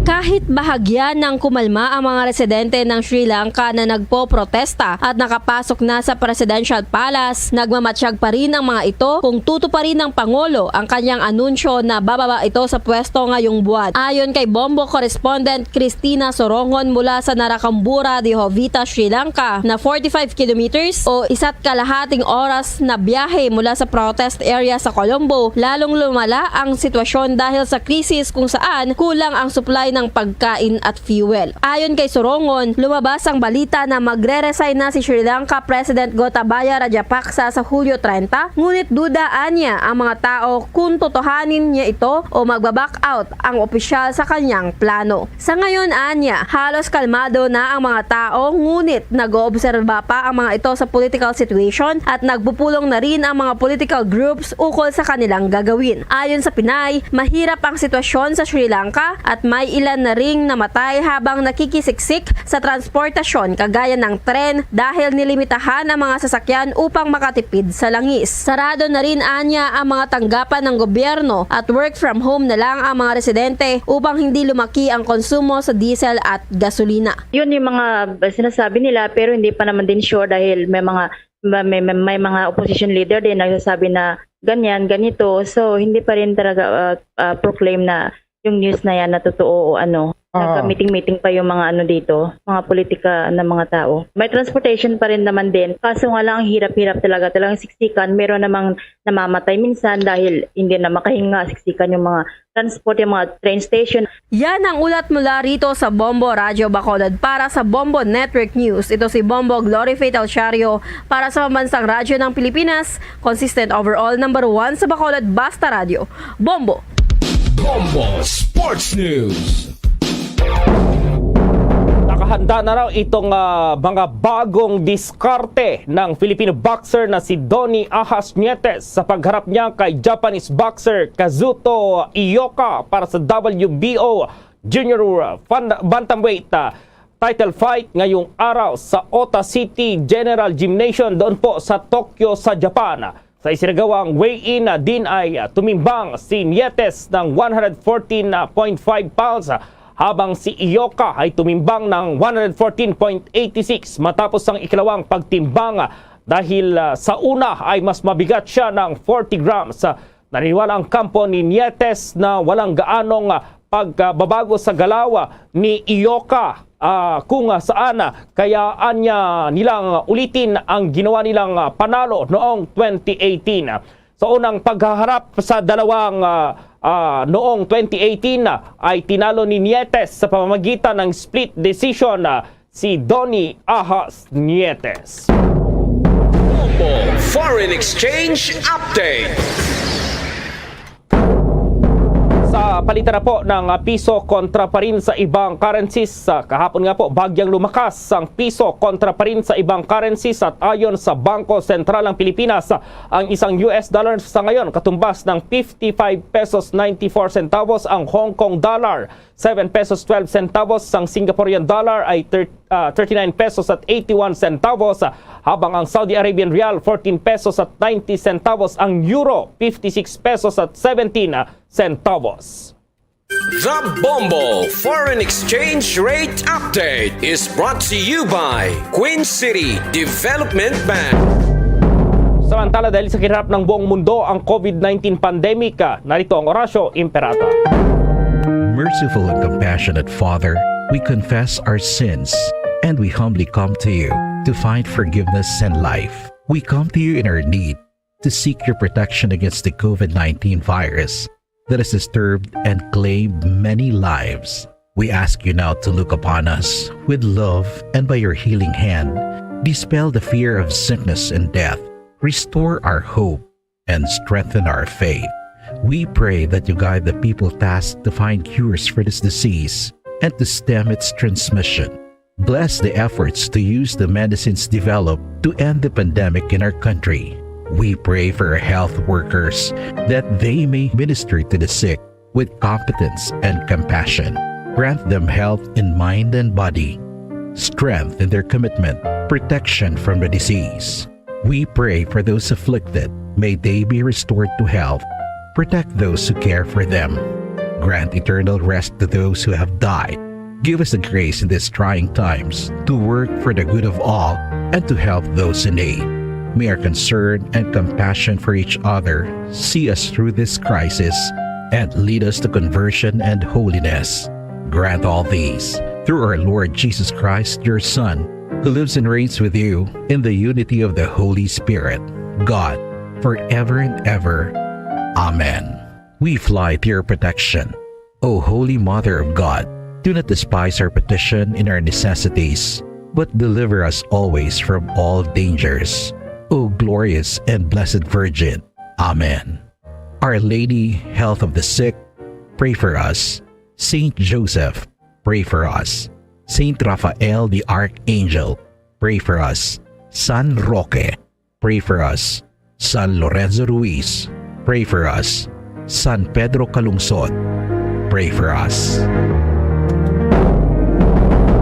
Kahit bahagya nang kumalma ang mga residente ng Sri Lanka na nagpoprotesta at nakapasok na sa Presidential Palace, nagmamatsyag pa rin ang mga ito kung tutuparin ng Pangulo ang kanyang anunsyo na bababa ito sa pwesto ngayong buwan. Ayon kay Bombo correspondent Christina Sorongon mula sa Narakambura de Jovita, Sri Lanka, na forty-five kilometers o isa't kalahating oras na biyahe mula sa protest area sa Colombo, lalong lumala ang sitwasyon dahil sa krisis kung saan kulang ang supply ng pagkain at fuel. Ayon kay Sorongon, lumabas ang balita na magre-resign na si Sri Lanka President Gotabaya Rajapaksa sa Hulyo treinta, ngunit duda anya ang mga tao kung totohanin niya ito o magba-back out ang opisyal sa kanyang plano. Sa ngayon, anya, halos kalmado na ang mga tao, ngunit nag-oobserba pa ang mga ito sa political situation at nagpupulong na rin ang mga political groups ukol sa kanilang gagawin. Ayon sa Pinay, mahirap ang sitwasyon sa Sri Lanka at may ilan na ring namatay habang nakikisiksik sa transportasyon kagaya ng tren dahil nilimitahan ang mga sasakyan upang makatipid sa langis. Sarado na rin anya ang mga tanggapan ng gobyerno at work from home na lang ang mga residente upang hindi lumaki ang konsumo sa diesel at gasolina. Yun yung mga sinasabi nila, pero hindi pa naman din sure dahil may mga, may, may, may mga opposition leader din nagsasabi na ganyan, ganito. So, hindi pa rin talaga, ah, ah, proclaim na yung news na yan na totoo o ano. Ah. Nagka-meeting-meeting pa yung mga ano dito, mga politika ng mga tao. May transportation pa rin naman din. Kaso nga lang, ang hirap-hirap talaga. Talagang siksikan. Meron namang namamatay minsan dahil hindi na makahinga, siksikan yung mga transport, yung mga train station. Yan ang ulat mula rito sa Bombo Radyo Bacolod. Para sa Bombo Network News, ito si Bombo Glory Faith Alciario para sa Pambansang Radyo ng Pilipinas, consistent overall, number one sa Bacolod, Basta Radyo. Bombo! Bombo Sports News. Handa na raw itong, ah, mga bagong diskarte ng Filipino boxer na si Donny Ahas Nietes sa pagharap niya kay Japanese boxer Kazuto Ioka para sa W B O Junior Fan-, Bantamweight, ah, title fight ngayong araw sa Ota City General Gymnasium doon po sa Tokyo sa Japan. Sa isinagawang weigh-in, ah, din ay, ah, tumimbang si Nietes ng one hundred fourteen point five pounds, ah, habang si Ioka ay tumimbang ng one hundred fourteen point eight six matapos ang ikalawang pagtimbang, ah, dahil, ah, sa una ay mas mabigat siya ng forty grams. Ah, naniniwala ang kampo ni Nietes na walang gaanong, ah, pagbabago sa galaw, ah, ni Ioka, ah, kung, ah, saan, ah, kaya anya nilang ulitin ang ginawa nilang, ah, panalo noong twenty eighteen. Sa unang paghaharap sa dalawang, ah, ah, noong twenty eighteen, ah, ay tinalo ni Nietes sa pamamagitan ng split decision, ah, si Donny Ahas Nietes. Foreign Exchange Update. Sa palitan na po ng, ah, piso kontra pa rin sa ibang currencies, ah, kahapon nga po bagyang lumakas ang piso kontra pa rin sa ibang currencies at ayon sa Bangko Sentral ng Pilipinas, ah, ang isang U S dollar sa ngayon katumbas ng fifty-five pesos ninety-four centavos, ang Hong Kong dollar seven pesos twelve centavos, ang Singaporean dollar ay thir-, ah, thirty-nine pesos at eighty-one centavos, habang ang Saudi Arabian rial fourteen pesos at ninety centavos, ang euro fifty-six pesos at seventeen centavos. The Bombo Foreign Exchange Rate Update is brought to you by Queen City Development Bank. Samantala, dahil sa kinarap ng buong mundo ang COVID nineteen pandemic, ah, narito ang Orasyo Imperata. Merciful and compassionate Father, we confess our sins and we humbly come to you to find forgiveness and life. We come to you in our need to seek your protection against the COVID nineteen virus that has disturbed and claimed many lives. We ask you now to look upon us with love and by your healing hand, dispel the fear of sickness and death, restore our hope, and strengthen our faith. We pray that you guide the people tasked to find cures for this disease and to stem its transmission. Bless the efforts to use the medicines developed to end the pandemic in our country. We pray for our health workers that they may minister to the sick with competence and compassion. Grant them health in mind and body, strength in their commitment, protection from the disease. We pray for those afflicted. May they be restored to health. Protect those who care for them. Grant eternal rest to those who have died. Give us the grace in these trying times to work for the good of all and to help those in need. May our concern and compassion for each other see us through this crisis and lead us to conversion and holiness. Grant all these through our Lord Jesus Christ, your Son, who lives and reigns with you in the unity of the Holy Spirit, God, forever and ever. Amen. We fly to your protection. O Holy Mother of God, do not despise our petition in our necessities, but deliver us always from all dangers. O glorious and blessed Virgin. Amen. Our Lady, Health of the Sick, pray for us. Saint Joseph, pray for us. Saint Raphael the Archangel, pray for us. San Roque, pray for us. San Lorenzo Ruiz, pray for us. San Pedro Calungsod, pray for us.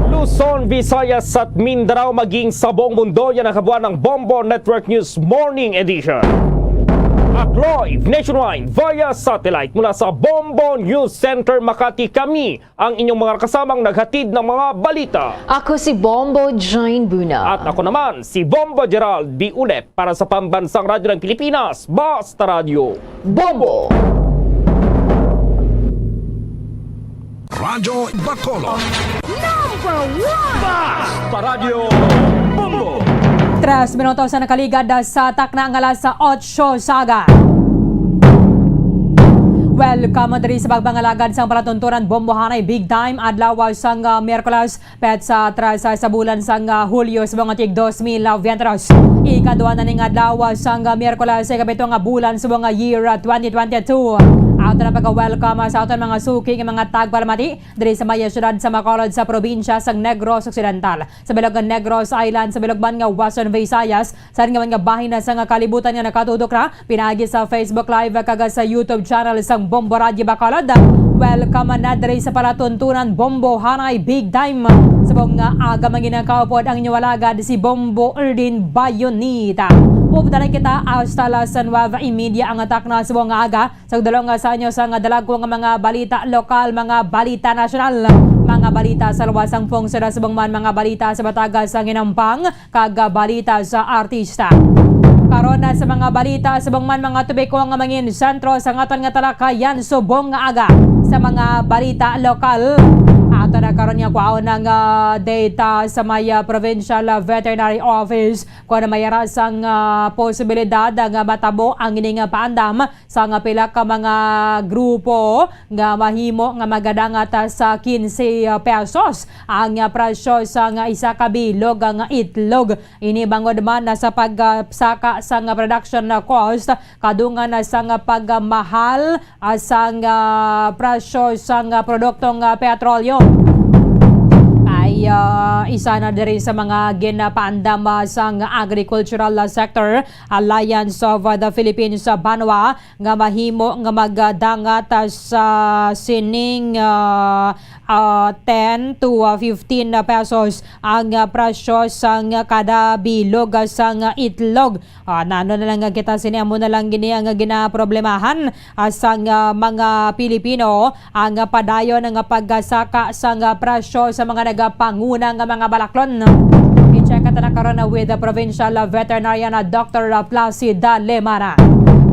Luzon, Visayas at Mindanao, maging sa buong mundo, yan ang kabuuan ng Bombo Network News Morning Edition. At live nationwide via satellite mula sa Bombo News Center Makati, kami ang inyong mga kasamang naghatid ng mga balita. Ako si Bombo Jane Buna. At ako naman, si Bombo Gerald B. Ulep para sa Pambansang Radyo ng Pilipinas, Basta Radyo. Bombo! Radyo Bacolod. Number one! Basta Radyo Bombo. Tres minutos na nakaligad sa takna nga alas otso sa aga. Welcome diri sa pagpangalagad sang palatuntunan bombohanay big time adlaw sang, ah, Miyerkules, petsa tres sa bulan sang, ah, Hulyo sa mga tig dos mil veintitrés. Ikadua na ning adlaw sang, ah, Miyerkules sa ikapito nga bulan sa mga year, ah, twenty twenty-two. Ato na pagka-welcome sa aton mga suki nga mga tagpalamati diri sa may siyudad sa Bacolod sa probinsya sang Negros Occidental, sa bilog nga Negros Island, sa bilog man nga Western Visayas, sa nga man nga bahin na sa nga kalibutan nga nakatutok na pinaagi sa Facebook Live kag sa YouTube channel sang Bombo Radyo Bacolod. Welcome na diri sa palatuntunan Bombo Hanay Big Time. Subong nga aga, manginakaw pod ang inyo alagad si Bombo Erdin Bayonita. Pupunta na kita hasta las nueve y media ang atak na subong nga aga. Sa dalong nga sa inyo sa nga dalagko nga mga balita lokal, mga balita nasyonal, mga balita sa luwas sang pungsod, subong man mga balita sa bataga sa ginampang, kag balita sa artista. Karon na sa mga balita, subong man mga tubiko nga mangin sentro sa aton nga talakayan subong nga aga sa mga balita lokal. Ato na karon nga kwaon ang, ah, data sa may, ah, Provincial, ah, Veterinary Office kung may ara sang, ah, posibilidad nga matabo ang ini nga paandam sa nga pila ka mga grupo nga mahimo nga magadangat sa quince pesos ang, ah, presyo sa nga isa ka bilog nga itlog. Ini bangod man na sa pagsaka sa nga production na cost, kadungan na sa nga pagmahal, ah, sa nga presyo sa nga produktong, ah, petrolyo. Kay, ah, isa na diri sa mga ginapaandam, ah, sa nga agricultural, ah, sector, Alliance of, ah, the Philippines, ah, Banwa, nga mahimo nga magdangat, ah, sa sining, ah, ah, ten to, ah, fifteen na pesos ang, ah, presyo sang kada bilog, ah, sang itlog. Ah, nano na lang nga kita sini, amo na lang gini ang ginaproblemahan, ah, sang, ah, mga Pilipino, ang, ah, padayon nga pagsaka sang, ah, presyo sa mga nagapanguna nga mga balaklon. I-check ta na karon, ah, with the provincial, ah, veterinarian, ah, Doctor Placida Lemana.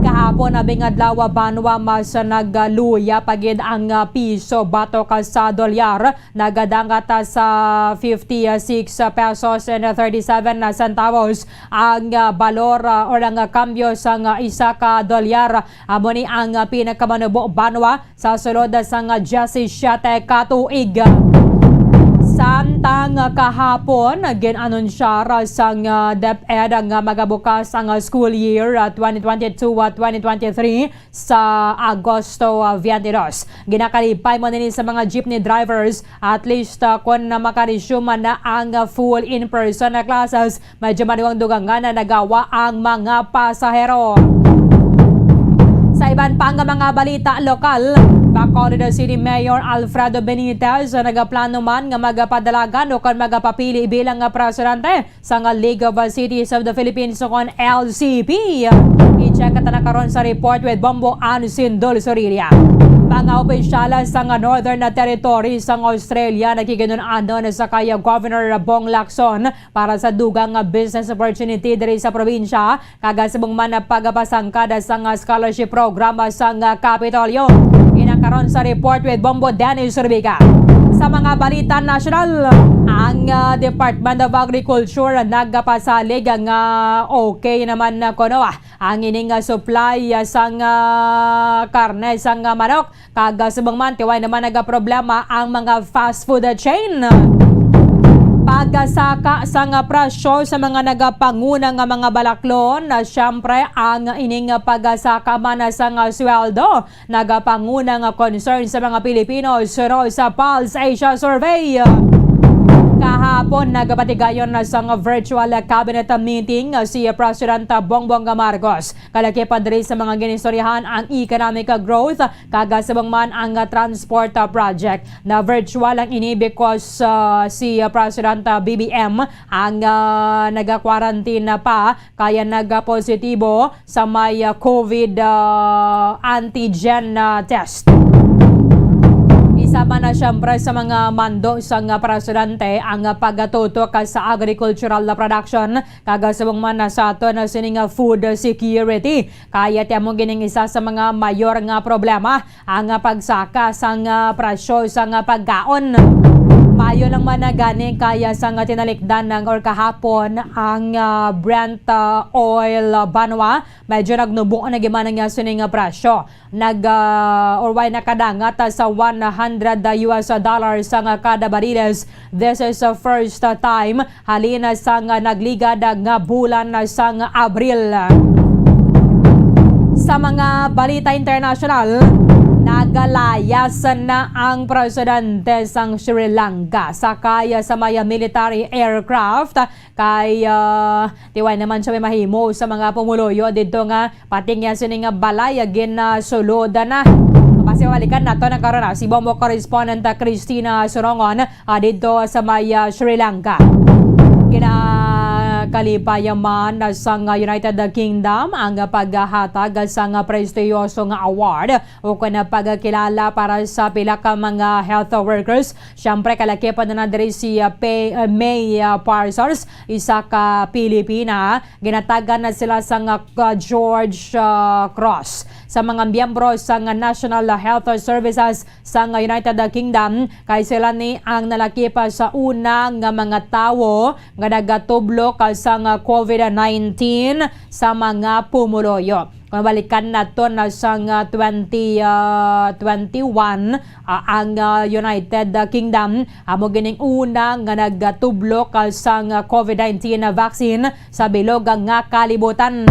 Kahapon, ah, bingadlaw, ah, Banwa, mas nagluya pa gid ang, ah, piso batok, ah, sa dolyar. Nagadangat, ah, sa fifty-six pesos and thirty-seven centavos ang, ah, balor, ah, or ang, ah, kambyo sang, ah, isa ka dolyar. Amo ni ang, ah, pinakamanubo, Banwa, sa sulod sang diyesisiete ka tuig. Samtang kahapon, gin-anunsyar sang, ah, DepEd nga magabukas ang, ah, school year, ah, twenty twenty-two, ah, twenty twenty-three sa Agosto, ah, twenty-two. Ginakalipay man ini sa mga jeepney drivers, at least, ah, kon na maka-resume man na ang, ah, full in-person na classes. Medyo madugang-dugangan na nagawa ang mga pasahero. Sa iban pa nga mga balita lokal, Bacolod City Mayor Alfredo Benitez nagaplano man nga magapadalagan o kon magapapili bilang nga presidente sa nga League of Cities of the Philippines o kon L C P. I-check ta na karon sa report with Bombo Ansin Dulzurilia. Mga opisyal sa nga Northern Territory sa Australia nakiginun-anon sa kay Governor Bong Lacson para sa dugang nga business opportunity diri sa probinsya, kag subong man na pagapasangkad sa nga scholarship program sa nga Kapitolyo. Ina karon sa report with Bombo Dennis Rubica. Sa mga balita nasyonal, ang, ah, Department of Agriculture nagapasalig nga okay naman na kuno, ah, ang ining, ah, supply, ah, sang, ah, karne sang, ah, manok. Kag, ah, subong man, tiway naman nagaproblema ang mga fast food chain. Pagsaka sang presyo sa mga nagapanguna nga mga balaklon, na siyempre ang ining pagsaka man sang sweldo nagapanguna nga concern sa mga Pilipino, suno sa Pulse Asia Survey. Kahapon, nagapatigayon na sang virtual cabinet meeting si President Bongbong Marcos. Kalakip pa diri sa mga ginistoryahan ang economic growth, kag subong man ang, ah, transport, ah, project. Na virtual lang ini because, ah, si, ah, President, ah, B B M ang, ah, naga-quarantine na pa, kaya nagapositibo sa may, ah, COVID, ah, antigen, ah, test. Isa man na siyempre sa mga mando sang, ah, presidente ang, ah, pagatutok sa agricultural na production, kag subong man na sa aton na sini nga food security. Kaya ti amo gining isa sa mga mayor nga problema ang, ah, pagsaka sang, ah, presyo sang, ah, pagkaon. Mayo lang man na gani kaya sang, ah, tinalikdan ng or kahapon ang, ah, Brent, ah, oil, ah, Banwa. Medyo nagnubo na giman ang, ah, sini nga presyo. Nag, ah, or why nakadangat, ah, sa one hundred, ah, U S dollars ang, ah, kada bariles. This is the first, ah, time halin sang nagligad nga bulan sang Abril. Sa mga balita internasyonal, Nagalayas na ang presidente sang Sri Lanka sakay sa may military aircraft kay, ah, tiway naman siya may mahimo sa mga pumuluyo dito nga pati nga sini nga balay, ah, ginsulod na. Mapasibalikan nato na karon, ah, si Bombo correspondent, ah, Christina Surongon, ah, dito sa may, ah, Sri Lanka. Ginakalipay man sang United Kingdom ang paghatag sang prestiyoso nga award o kon pagkilala para sa pila ka mga health workers. Siyempre, kalakip na diri si, ah, Pe-, ah, May, ah, Parsons, isa ka Pilipina. Ginatagan na sila sang, ah, George, ah, Cross. Sa mga miyembro sang National Health Services sang United Kingdom, kay sila ni ang nalakip sa una nga mga tawo nga nagatublo ka sang covid nineteen sa mga pumuluyo. Kung balikan naton na sang, ah, twenty, ah, twenty-one, ah, ang, ah, United Kingdom amo gining una nga nagatublo ka sang covid nineteen vaccine sa bilog nga kalibutan.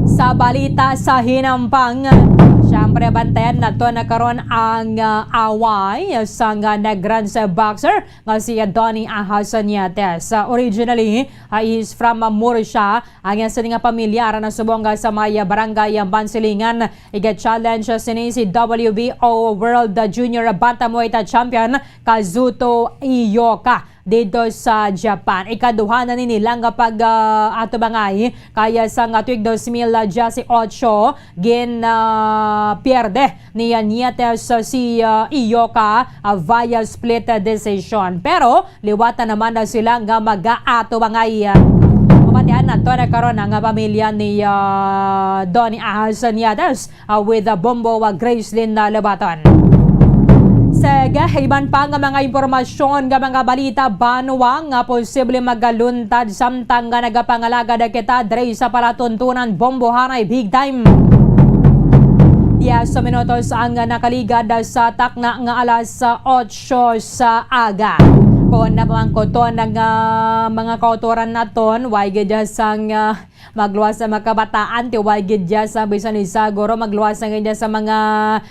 Sa balita sa hinampang, siyempre, bantayan nato na karon ang, ah, away sang, ah, Negranse boxer nga si Donny Ahas Nietes. Ah, originally, ah, is from, ah, Murcia. Ang iya sini nga pamilya ara na subong, ah, sa may, ah, barangay, ah, Bansilingan. Iga-challenge sini si W B O World Junior Bantamweight Champion Kazuto Iyoka dito sa Japan. Ikaduha na ni nila nga pag, ah, atubangay, kaya sa nga tuig dos mil diyesotso, gin, ah, pierde ni Nietes si, ah, Iyoka, ah, via split decision. Pero liwat na naman na sila nga mag-aatubangay. Mabatian nato na karon ang pamilya ni, ah, Donny Ahas Nietes, ah, with, ah, Bombo, ah, Gracelyn, ah, Lobaton. Sige, iban pa nga mga impormasyon nga mga balita banwa nga posible magaluntad samtang nga nagapangalagad kita diri sa palatuntunan, Bombo, hanay big time. Diyes minutos ang nakaligad sa takna nga alas otso sa aga. Kon napamangkuton nga mga kautoran naton, way gid sang, ah, magluwas sa mga kabataan, ti way gid dya sa bisan isa, guro, magluwas na gid dya sa mga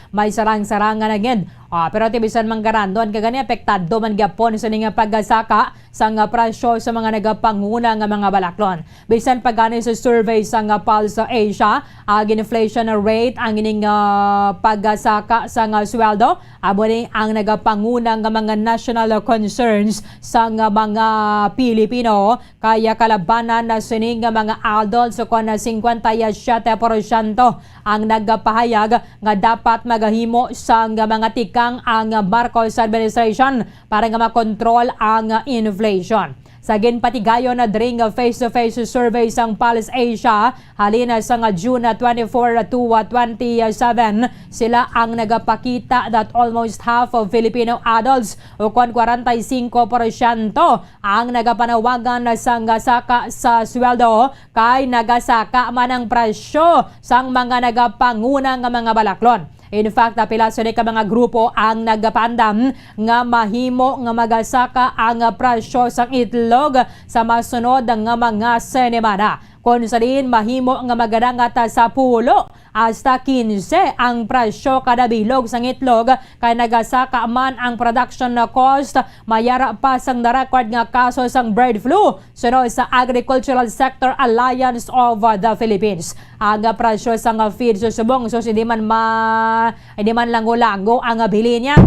may sarang-sarangan na gid. Ah, pero ti bisan manggaranton ka gani, apektado man gyapon sa ning pagasaka sang presyo sa mga nagapanguna nga mga balaklon. Bisan pa gani sa survey sang Pulse Asia, ang inflation rate, ang ining, ah, pagasaka sang sweldo, amo ni ang nagapanguna nga mga national concerns sang mga Pilipino. Kaya kalabanan na sini nga mga adults, kon singkwenta y siyete porsyento ang nagapahayag nga dapat magahimo sang mga tikang ang Marcos administration para nga makontrol ang inflation. Sa ginpatigayon na diri nga face-to-face survey sang Pulse Asia, halin sa nga June twenty-four to twenty-seven, sila ang nagapakita that almost half of Filipino adults, o kon kwarenta y singko porsyento, ang nagapanawagan sang gasaka sa sweldo, kay nagasaka man ang presyo sang mga nagapanguna nga mga balaklon. In fact, pila sini ka mga grupo ang nagapaandam nga mahimo nga magasaka ang presyo sang itlog sa masunod nga mga semana, kon sa diin mahimo nga magadangat sa pulo hasta kinse ang presyo kada bilog sang itlog, kay nagasaka man ang production cost, mayara pa sang na-record nga kaso sang bird flu. Sunod sa Agricultural Sector Alliance of the Philippines, ang presyo sang feed subong, sus, hindi man ma-, hindi man lango-lango ang bili niya.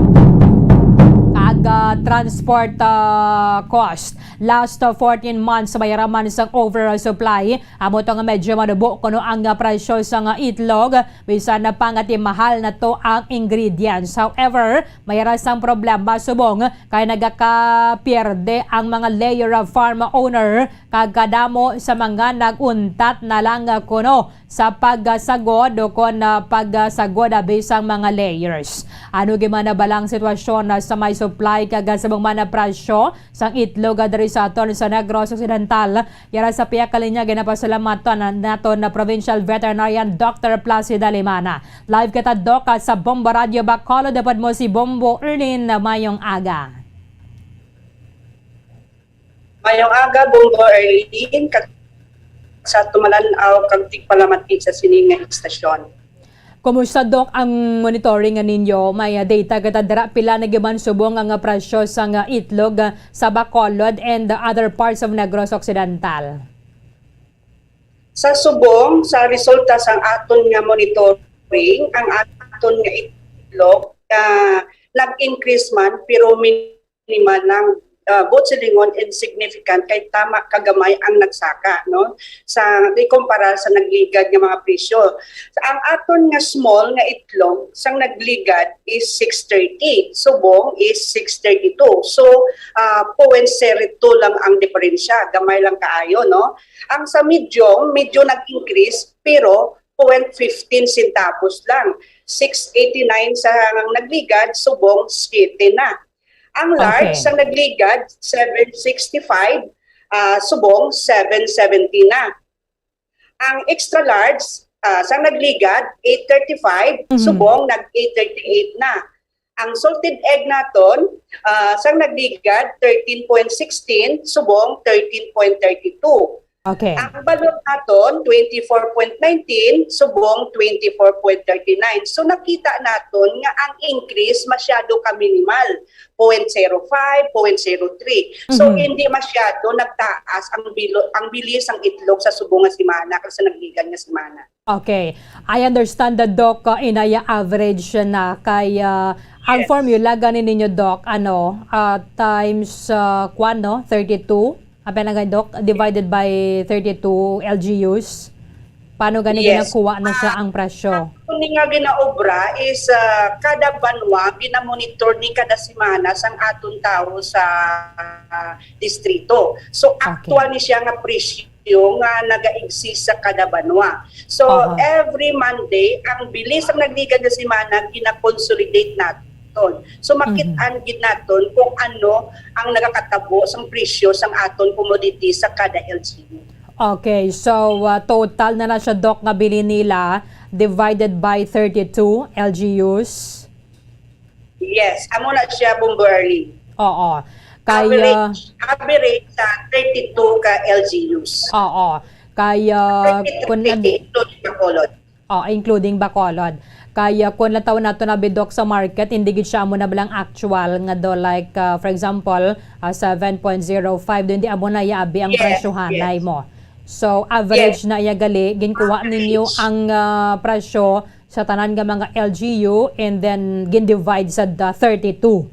Kag, ah, transport, ah, cost. Last, ah, fourteen months, mayara man sang oversupply. Amo to nga medyo manubo kuno ang, ah, presyo sang itlog, bisan na pa nga ti mahal na to ang ingredients. However, mayara sang problema subong kay nagakapierde ang mga layer of farm owner kag kadamo sa mga nag-untat na lang kuno sa pagsagod o kon, ah, pagsagod, ah, bisang mga layers. Ano gid man na bala ang sitwasyon, ah, sa may supply kag, ah, sa mga presyo sang itlog, ah, diri sa aton sa Negros Occidental? Yara sa pihak ka linya, ginapasalamatan na naton na Provincial Veterinarian Doctor Placida Limana. Live kita, Doc, ah, sa Bombo Radio Bacolod. Dapat mo si Bombo Erlin. Mayong aga. Mayong aga, Bombo Erlin, kag sa tumalan-aw kag tigpalamati sa sini nga istasyon. Kumusta, Doc, ang monitoring nga ninyo? May, ah, data kita dira, pila na gyud man subong ang, ah, presyo sang, ah, itlog, ah, sa Bacolod and the other parts of Negros Occidental? Sa subong, sa resulta sang aton nga monitoring, ang aton nga itlog, ah, nag-increase man, pero minimal lang, ah, buot silingon, insignificant, kay tama kagamay ang nagsaka, no? Sa, ikumpara sa nagligad nga mga presyo. Ang aton nga small nga itlog, sang nagligad is six thirty, subong is six thirty-two. So, ah, point zero two lang ang diferensya, gamay lang kaayo, no? Ang sa medium, medyo nag-increase, pero point fifteen centavos lang. Six eighty-nine sa nagligad, subong siete na. Ang large Okay. sa nagligad, seven sixty-five, ah, subong seven seventy na. Ang extra large, ah, sa nagligad, eight thirty-five, Mhm. subong nag eight thirty-eight na. Ang salted egg naton, ah, sa nagligad, thirteen point sixteen, subong thirteen point thirty-two. Okay. Ang balot naton, twenty-four point nineteen, subong twenty-four point thirty-nine. So, nakita naton nga ang increase masyado ka minimal, point zero five, point zero three. So, Mhm. hindi masyado nagtaas ang bilo-, ang bili sang itlog sa subong nga semana kag sa nagligad nga semana. Okay. I understand that, Doc, uh, inaya average na kay, uh, ang Yes. formula gani ninyo, Doc, ano, uh, times, uh, kwan, no? Thirty-two? Apa na nga, Doc? Divided by thirty-two L G Us? Paano gani Yes. ginakuha na siya Ah, ang presyo? Ang ni nga ginaobra is, uh, kada banwa, ginamonitor ni kada semana sang aton tawo sa distrito. So, Okay. actual ni siya nga presyo nga naga-exist sa kada banwa. So, Aha. every Monday, ang bilis ang nagligad nga semana, gina-consolidate naton. So, makit-an Mhm. gid naton kung ano ang nagakatabo sang presyo sang aton commodity sa kada L G U. Okay, so, uh, total na na siya, Doc, nga bili nila divided by thirty-two L G Us? Yes, amo na siya, Bombo Arlene. Oo. Kay, Average, ah, average sa thirty-two ka L G Us. Oo. Kay, ah, kung nag- Thirty-three, including Bacolod. Oh, including Bacolod. Kay, ah, kung lataw nato na, Bidok, sa market, hindi gid siya amo na lang actual nga do, like, ah, for example, ah, seven point zero five, do hindi amo na iya abi ang Yes, presyohanay yes. mo. So, average Yes. na iya gali, ginkuha ninyo Average. ang, ah, presyo sa tanan nga mga L G U and then gin-divide sa da-, thirty-two.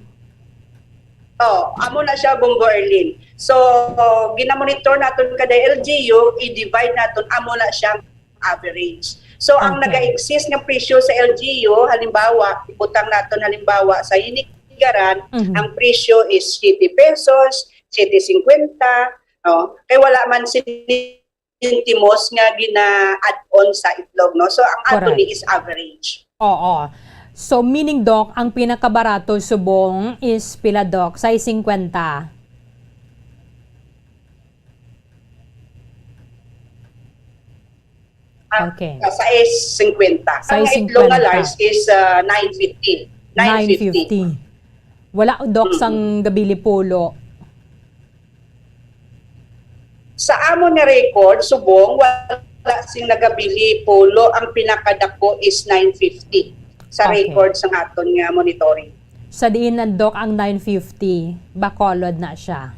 Oh, amo na siya, Bombo Arlene. So, ginamonitor naton kada L G U, i-divide naton, amo na siyang average. So, ang Okay. naga-exist nga presyo sa L G U, halimbawa, ibutang naton halimbawa sa Hinigaran, Mhm. ang presyo is siete pesos, siete cincuenta, no? Kay wala man sini sentimos nga gina-add on sa itlog, no? So, ang ato Correct. ni is average. Oo. So, meaning, Doc, ang pinakabarato subong is pila, Doc? Sais singkwenta? Ang Okay. sa sais singkwenta. Sais Ang itlog nga singkwenta. large is, ah, nine fifty. Nine fifty. Nine fifty. Wala, Doc, Mm-mm. sang gabili pulo? Sa amon nga record, subong, wala sing nagabili pulo. Ang pinakadako is nine fifty sa Okay. record sang aton nga monitoring. Sa diin na, Doc, ang nine fifty? Bacolod na siya.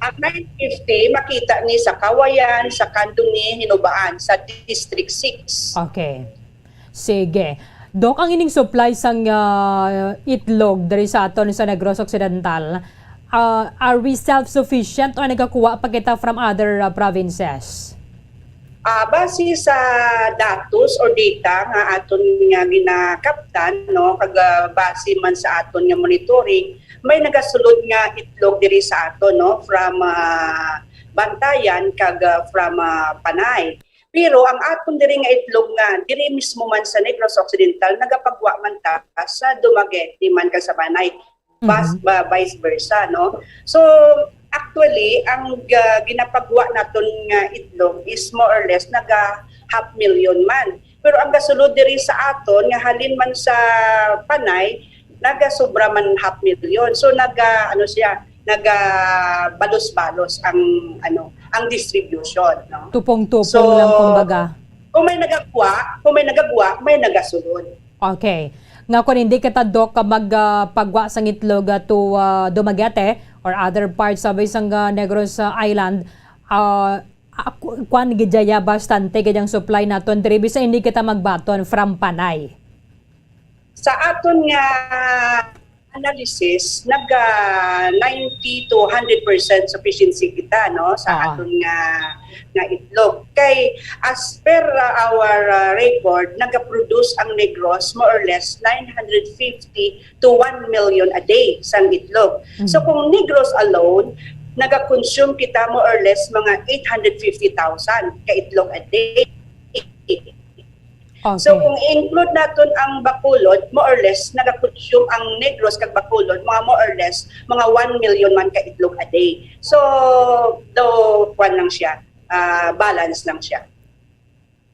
Ang nine fifty, makita ni sa Cauayan, sa Candoni, Hinobaan, sa District six. Okay. Sige. Doc, ang ining supply sang, ah, itlog diri sa aton sa Negros Occidental, ah, are we self-sufficient o nagakuha pa kita from other, ah, provinces? Ah, base sa datos or data nga aton nga ginakaptan, no, kag, ah, base man sa aton nga monitoring, may nagasulod nga itlog diri sa aton, no, from, ah, Bantayan kag, ah, from, ah, Panay. Pero ang aton diri nga itlog nga diri mismo man sa Negros Occidental, nagapagwa man ta sa Dumaguete man kag sa Panay, bas-, Mhm. ba-, vice versa, no? So, actually, ang ga-, ginapagwa naton nga itlog is more or less naga half million man. Pero ang gasulod diri sa aton nga halin man sa Panay, nagasobra man half million. So, naga, ano siya, nagabalos-balos ang, ano, ang distribution, no? Tupong-tupong So, lang, kumbaga. Kung may nagagwa, kung may nagagwa, may nagasulod. Okay. Nga kung hindi kita, Doc, ka mag, ah, pagwa sang itlog, ah, to, ah, Dumaguete or other parts of isang, ah, Negros, ah, Island, ah, ah, ku-, kuwan gid dya bastante gid ang supply naton diri, bisan hindi kita magbaton from Panay. Sa aton nga analysis, nag, ah, ninety to hundred percent sufficiency kita, no, sa Ah. aton nga, nga itlog. Kay, as per, ah, our, ah, record, nagaproduce ang Negros more or less nine hundred fifty to one million a day sang itlog. So, Mhm. kung Negros alone, nagakonsume kita more or less mga eight hundred fifty thousand ka itlog a day. Okay. So, kung i-include naton ang Bacolod, more or less, nagakonsume ang Negros kag Bacolod, mga more or less, mga one million man ka itlog a day. So, do, kwan lang siya, ah, balance lang siya.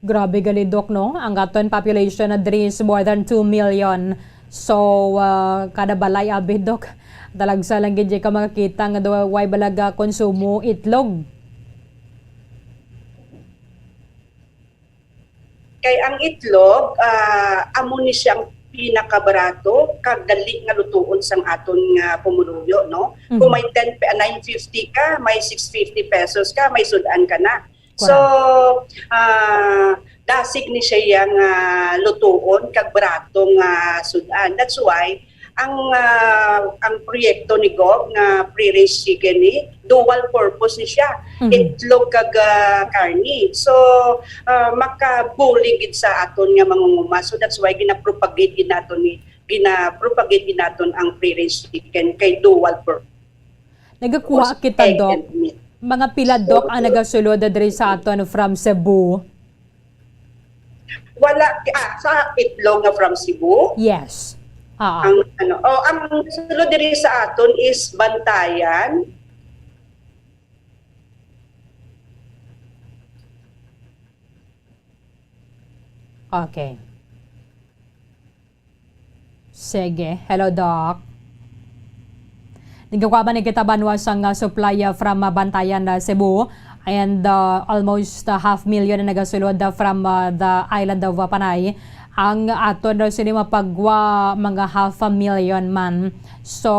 Grabe gali, Doc, no? Ang aton population na diri is more than two million. So, ah, kada balay, abi, Doc, talagsa lang gid ka makakita nga daw way balaga konsumo itlog. Kay ang itlog, ah, amo ni siya ang pinakabarato kag dali nga lutuon sang aton nga pumuluyo, no? Mhm. Kung may ten pe-, nine fifty ka, may six fifty pesos ka, may sud-an ka na. So, Correct. Ah, dasig ni siya yang, ah, lutuon kag barato nga sud-an. That's why ang, ah, ang proyekto ni Gov nga free range chicken ni dual purpose ni siya, Mhm. itlog kag, ah, karni. So, ah, makabulig gid sa aton nga mangunguma. So, that's why ginapropagate gid naton ni, ginapropagate gid naton ang free range chicken kay dual purpose. Nagakuha kita, Doc. Egg and meat. Mga pila, Doc, ang nagasulod diri sa aton from Cebu? Wala, ah, sa itlog nga from Cebu? Yes. Ah. Ang, ano, oh, ang sulod diri sa aton is Bantayan. Okay. Sige. Hello, Doc. Nagakuha man ni kita, Banwa, sang, ah, supply, ah, from, ah, Bantayan, ah, Cebu. And, ah, almost, ah, half million na nagasulod, ah, from, ah, the island of, ah, Panay. Ang aton daw sini mapagwa, mga half a million man. So,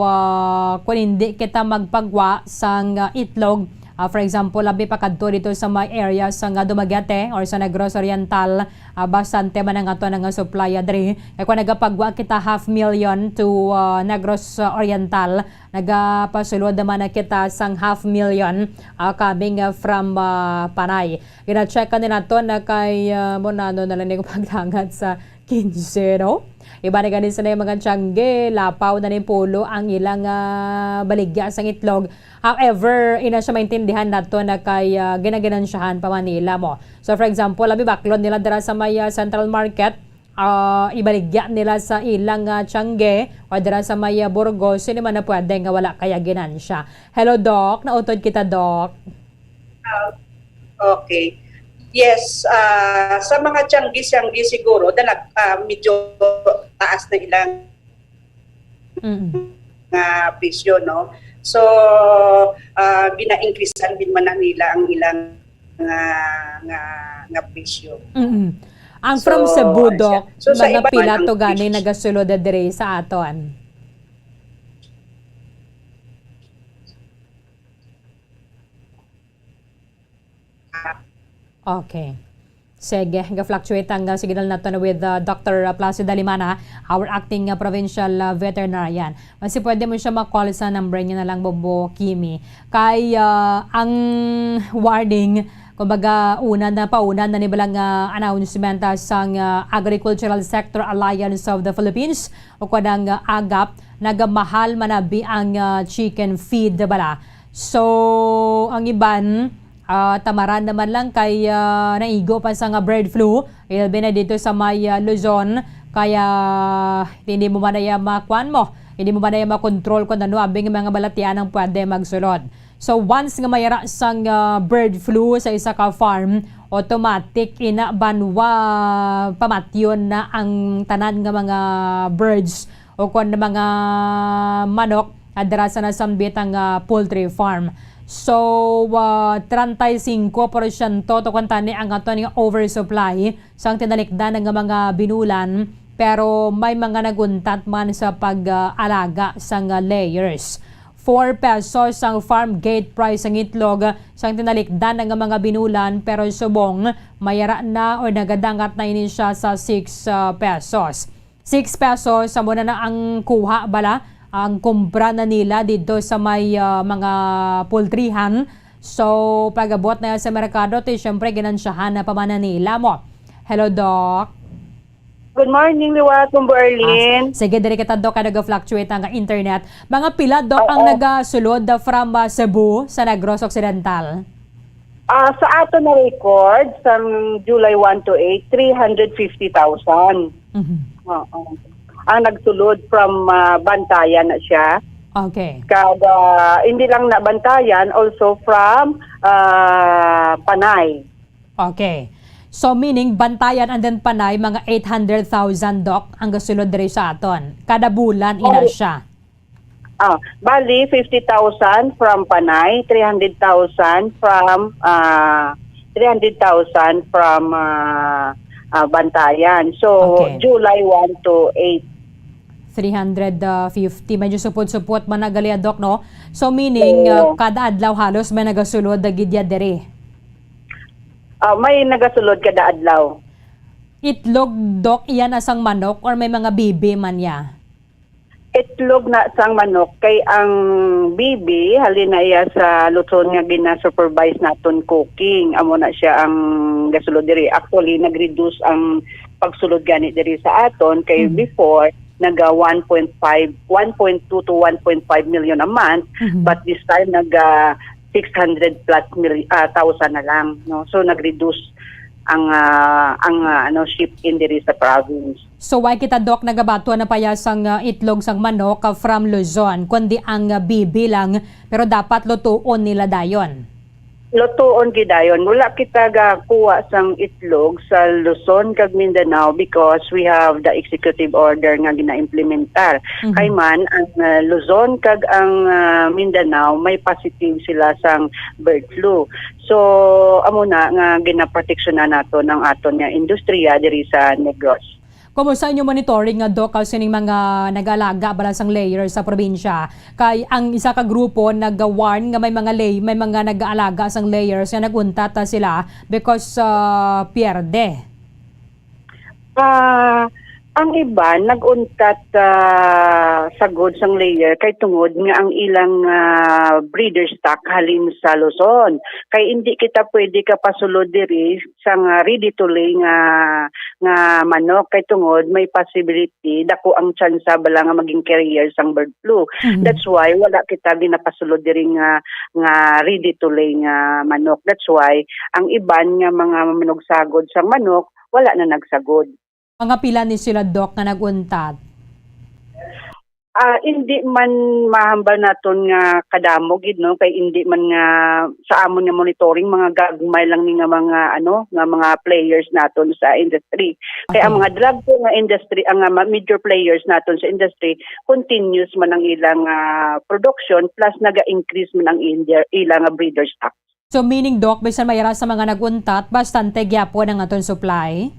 ah, kung hindi kita magpagwa sang, ah, itlog, ah, for example, labi pa kadto dito sa may area sa nga Dumaguete or sa Negros Oriental, ah, bastante man ang aton nga supply, ah, diri. Kay kung nagapagwa kita half million to, ah, Negros, ah, Oriental, nagapasulod naman na kita sang half million, ah, coming, ah, from, ah, Panay. Gina-check ni nato na kay, ah, mo na, ano na lang ni paglangat sa quince, no? Iba na gani sa mga tiyangge, lapaw na ni pulo ang ilang, ah, baligya sang itlog. However, ina siya maintindihan nato na kay, ah, ginaginansyahan pa man nila mo. So, for example, abi, baklon nila dira sa may, ah, Central Market, ah, ibaligya nila sa ilang, ah, tiyangge o dira sa may, ah, Burgos, sino man na pwede nga wala kaya ginansya. Hello, Doc. Nautod kita, Doc. Ah, okay. Yes, ah, sa mga tiyanggi-tiyanggi siguro, dalag-, ah, medyo taas na ilang Mm. nga presyo, no? So, ah, gina-increasean din man na nila ang ilang nga, nga, nga presyo. Mm. Ang from Cebu, Doc, mga pila to gani nagasulod diri sa aton? Okay. Sige, ga-fluctuate ang, uh, signal naton with, uh, Doctor Placida Limana, our acting, uh, provincial, uh, veterinarian. Basi pwede mo siya ma-call sa number niya na lang, Bobo Kimi. Kay, uh, ang warning, kumbaga, una na, pauna na ni balang, uh, announcement, uh, sang, uh, Agricultural Sector Alliance of the Philippines, o kanang, uh, agap, nagamahal man abi ang, uh, chicken feed bala. So, ang iban, ah, tamaran naman lang kay, ah, naigo pa sa nga bird flu, ilabi na dito sa may, ah, Luzon. Kaya hindi mo man na iya makuan mo, hindi mo man na iya makontrol kung ano abing mga balatian ang pwede magsulod. So, once nga mayara sang, ah, bird flu sa isa ka farm, automatic ina banwa pamatyon na ang tanan nga mga birds o kon mga manok, ah, dira sa nasambit ang, ah, poultry farm. So, ah, treinta y cinco porsyento to kuntani ang aton nga oversupply sang tinalikdan nga mga binulan, pero may mga naguntat man sa pag-alaga sang layers. Four pesos ang farm gate price sang itlog sang tinalikdan nga mga binulan, pero subong mayara na o nagadangat na ini siya sa six, ah, pesos. Six pesos, amo na na ang kuha bala, ang kumpra na nila didto sa may, ah, mga pultrihan. So, pag-abot na sa merkado, ti, syempre, ginansyahan na pa man na nila mo. Hello, Doc. Good morning, Liwat, Kumbo Arlene. Ah, sige, diri kita, Doc, kay nag-fluctuate ang internet. Mga pila, Doc, ang Oo. nagasulod from, ah, Cebu sa Negros Occidental? Ah, sa ato na record, sa July one to eight, three hundred fifty thousand. Mhm. Oo. Ang nagsulod from, ah, Bantayan na siya. Okay. Kag, ah, hindi lang na Bantayan, also from, ah, Panay. Okay. So, meaning, Bantayan and then Panay, mga eight hundred thousand, Doc, ang gasulod diri sa aton. Kada bulan, ina Ay. siya. Ah, bali, fifty thousand from Panay, three hundred thousand from, ah, three hundred thousand from, ah, ah, Bantayan. So, Okay. July one to eight. Three hundred fifty. Medyo supot-supot man na gali, Doc, no? So, meaning, Oo. uh, kada adlaw halos may nagasulod na gid ya diri? Ah, may nagasulod kada adlaw. Itlog, Doc, iya na sang manok or may mga bibi man ya? Itlog na sang manok, kay ang bibi, halin na iya sa Luzon nga gina-supervise naton cooking. Amo na siya ang gasulod diri. Actually, nag-reduce ang pagsulod gani diri sa aton, kay Mhm. before, naga one point five, one point two to one point five million a month, Mhm. but this time, naga six hundred plus mil-, ah, thousand na lang, no? So, nag-reduce ang, ah, ang, ah, ano, ship in diri sa province. So, why kita, Doc, nagabaton na paya sang, ah, itlog sang manok, ah, from Luzon, kundi ang, ah, bibi lang, pero dapat lutuon nila dayon? Lutuon gid dayon. Wala kita gakuha sang itlog sa Luzon kag Mindanao because we have the executive order nga gina-implementar. Mhm. Kay man, ang, ah, Luzon kag ang, ah, Mindanao may positive sila sang bird flu. So, amo na nga ginaproteksyonan naton ang aton nga industriya diri sa Negros. Kumusta inyo monitoring nga, Doc, sining mga nag-aalaga bala sang layers sa probinsya? Kay ang isa ka grupo nag-warn nga may mga lay-, may mga nag-aalaga sang layers nga nag-untat na sila because, ah, pierde. Ah, ang iban nag-untat, ah, sagod sang layer kay tungod nga ang ilang, ah, breeder stock halin sa Luzon. Kay indi kita pwede kapasulod diri sang, ah, ready to lay nga, nga manok kay tungod may possibility, dako ang tsansa bala nga maging carrier sang bird flu. Mhm. That's why wala kita ginapasulod diri nga, nga ready to lay nga manok. That's why ang iban nga mga manugsagod sang manok wala na nagsagod. Mga pila ni sila, Doc, nga nag-untat? Ah, indi man mahambal naton nga kadamo gid, no, kay indi man nga sa amon nga monitoring, mga gagmay lang ni nga mga, ano, nga mga players naton sa industry. Kay ang Okay. mga drug po nga industry, ang, ah, ma-, major players naton sa industry, continuous man ang ilang, ah, production, plus naga-increase man ang india-, ilang, ah, breeder stock. So, meaning, Doc, bisan mayra sa mga nag-untat, bastante gyapon ang aton supply?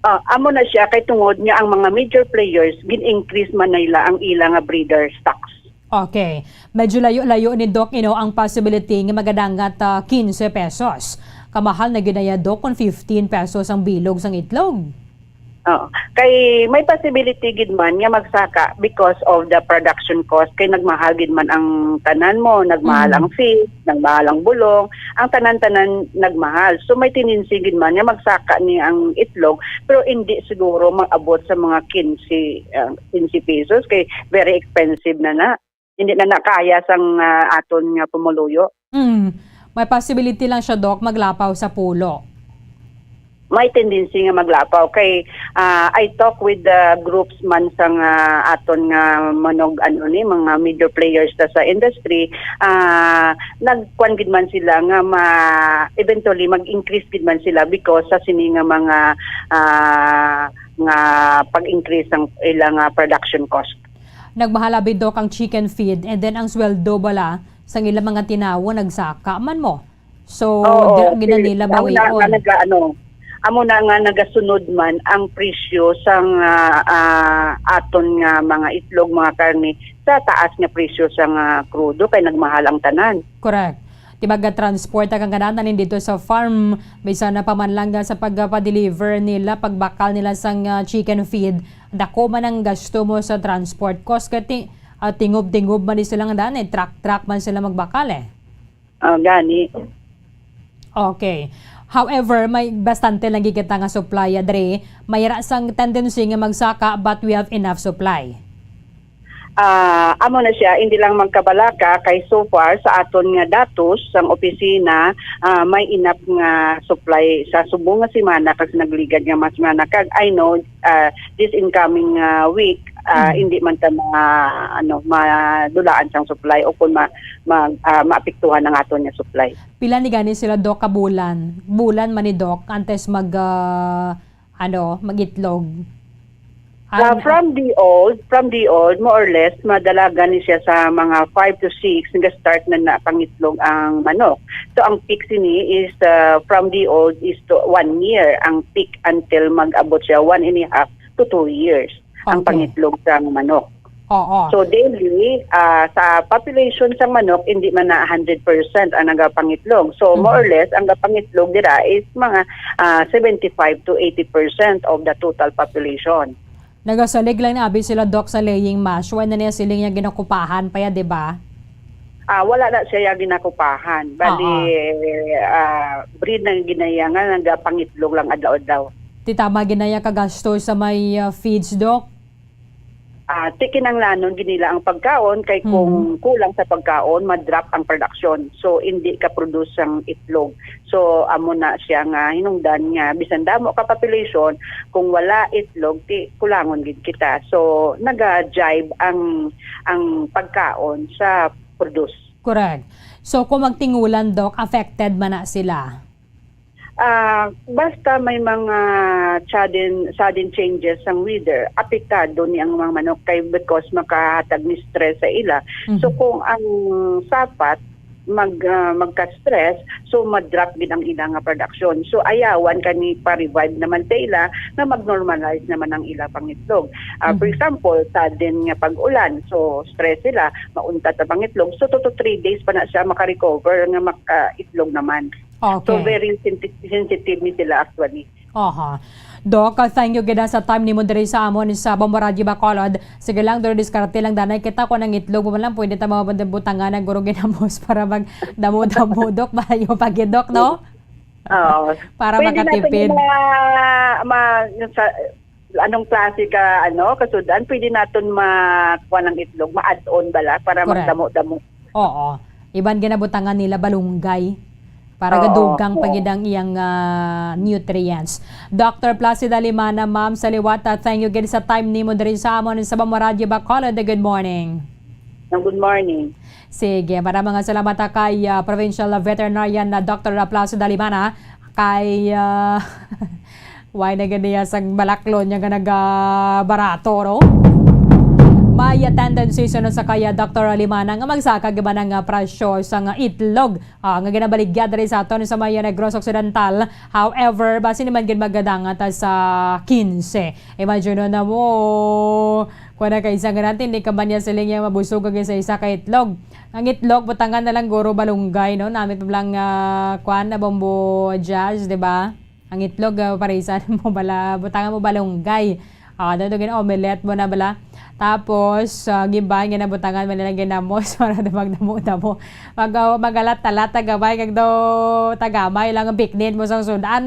Ah, amo na siya kay tungod nga ang mga major players, gin-increase man nila ang ila nga breeder stocks. Okay. Medyo layo-layo ni Doc, you know, ang possibility nga magadangat, ah, quince pesos. Kamahal na gid na ya, Doc, kung fifteen pesos ang bilog sang itlog. Oo. Kay may possibility gid man nga magsaka because of the production cost, kay nagmahal gid man ang tanan mo, nagmahal Mm. ang feed, nagmahal ang bulong, ang tanan-tanan nagmahal. So, may tendency gid man nga magsaka ni ang itlog, pero hindi siguro mag-abot sa mga quince, ah, quince pesos, kay very expensive na na. Hindi na na kaya sang, ah, aton nga pumuluyo. Mm. May possibility lang siya, Doc, maglapaw sa pulo. May tendency nga maglapaw kay, ah, I talk with the groups man sang, ah, aton nga manog, ano ni, mga major players ta sa industry. Ah, nagkuan gid man sila nga ma-, eventually mag-increase gid man sila because sa sini nga mga, ah, nga pag-increase sang ilang, ah, production cost. Nagmahal abi, Doc, ang chicken feed, and then ang sweldo bala sang ilang mga tinawo, nagsaka man mo. So, oo, dira gid na nila bawion. Amo na nga naga-, ano, amo na nga nagasunod man ang presyo sang, ah, ah, aton nga mga itlog, mga karne, sa taas nga presyo sang, ah, krudo, kay nagmahal ang tanan. Correct. Di ba, ga-transport ang kangananan dito sa farm, bisan na pa man lang nga sa pagpa-deliver nila, pagbakal nila sang, ah, chicken feed, dako man ang gasto mo sa transport cost. Kay ti-, ah, tingob-tingob man ni sila nga daan, eh, truck-truck man sila magbakal, eh. Ah, gani. Okay. However, may bastante lang gid kita nga supply, ah, dre. May ra sang tendency nga magsaka, but we have enough supply. Ah, amo na siya, hindi lang magkabalaka kay so far sa aton nga datos sang opisina, ah, may enough nga supply sa subong nga semana kag sa nagligad nga mga semana. Kag I know, ah, this incoming, ah, week, ah, hindi man ta ma-, ano, madulaan sang supply o kung ma-, mag-, ah, maapektuhan ang aton nga supply. Pila ni gani sila, Doc, ka bulan? Bulan man ni, Doc, antes mag, ah, ano, mag-itlog? Ah, from the old, from the old, more or less, madalagan ni siya sa mga five to six, nag-start na na pangitlog ang manok. So, ang peak sini is, ah, from the old is to one year. Ang peak until mag-abot siya one and a half to two years ang pangitlog sang manok. Oo. So, daily, ah, sa population sang manok, hindi man na hundred percent ang nagapangitlog. So, more or less, ang gapangitlog dira is mga, ah, seventy-five to eighty percent of the total population. Nagasalig lang ni abi sila, Doc, sa laying mash. Wala na niya siling niya ginakupahan pa ya, di ba? Ah, wala na siya ginakupahan. Bali, ah, breed na ginaya nga nagapangitlog lang adlaw-adlaw. Ti tama ginaya ka gasto sa may, ah, feeds, Doc? Ah, ti kinanglanon gid nila ang pagkaon, kay kung kulang sa pagkaon, ma-drop ang production. So, hindi ka produce ang itlog. So, amo na siya nga hinungdan nga bisan damo ka population, kung wala itlog, ti kulangon gid kita. So, naga-jibe ang, ang pagkaon sa produce. Correct. So, kung magtingulan, Doc, affected man na sila? Ah, basta may mga sudden, sudden changes sang weather, apektado ni ang mga manok kay because makahatag ni stress sa ila. So, kung ang sapat mag, ah, magka-stress, so ma-drop gid ang ila nga production. So, ayawan kani pa-revive naman sa ila na mag-normalize naman ang ila pangitlog. Ah, for example, sudden nga pag-ulan, so stress sila, mauntat ang pangitlog. So, two to three days pa na siya maka-recover nga maka-itlog naman. So, okay, very sensi-, sensitive ni sila actually. Aha. Doc, ah, thank you gid sa time nimo diri sa amon sa Bombo Radyo Bacolod. Sige lang, duro diskarte lang danay kita kung ang itlog mo lang pwede ta mabutangan na guro ginamos para mag damo-damo, Doc, malayo pa gid, Doc, no? Oo. Para makatipid. Pwede natin ma-, ma-, sa, anong klase ka, ano, kasudan, pwede naton ma-, kuha ng itlog, ma-add on bala para magdamo-damo. Oo. Iban ginabutangan nila balunggay para gadugang pa gid ang iyang, ah, nutrients. Doctor Placida Limana, ma'am, sa liwat, ah, thank you gid sa time nimo diri sa amon sa Bamo Radyo Bacolod. Good morning. Good morning. Sige, maraming salamat, ah, kay, ah, Provincial Veterinarian na Doctor Placida Limana. Kay, ah, why na gid niya sang balaklon niya nga nagabarato, no? May tendency sa, sa kaya Doctor Limana nga magsaka gid ba nga presyo sa nga itlog, ah, nga ginabaligya diri sa aton sa may Negros Occidental. However, basi naman gid magadangat ta sa quince. Imagine na mo, kung na kaisa nga natin, di ka man niya siling niya mabusog ang isa-isa ka itlog. Ang itlog, butangan na lang guro balunggay, no? Namit pa lang, ah, kwan na bombo jazz, di ba? Ang itlog, ah, parisan mo bala, butangan mo balunggay. Ah, daw gin omelette mo na bala. Tapos, ah, gibay nga nabutangan man nila ginamos para daw magdamo-damo. Mag, ah, magalat-alat tagabay kag daw tagamay lang ang biknin mo sa sudan.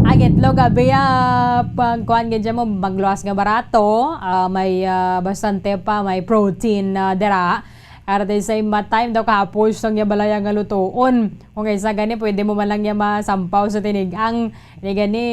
Ang itlog, abi, ah, pag kuan gid mo, magluwas nga barato, ah, may, ah, bastante pa, may protein, ah, dira. At the same time daw, kahapos lang niya balaya nga lutuon. Kung kaysa gani, pwede mo man lang niya masampaw sa tinigang. Hindi gani,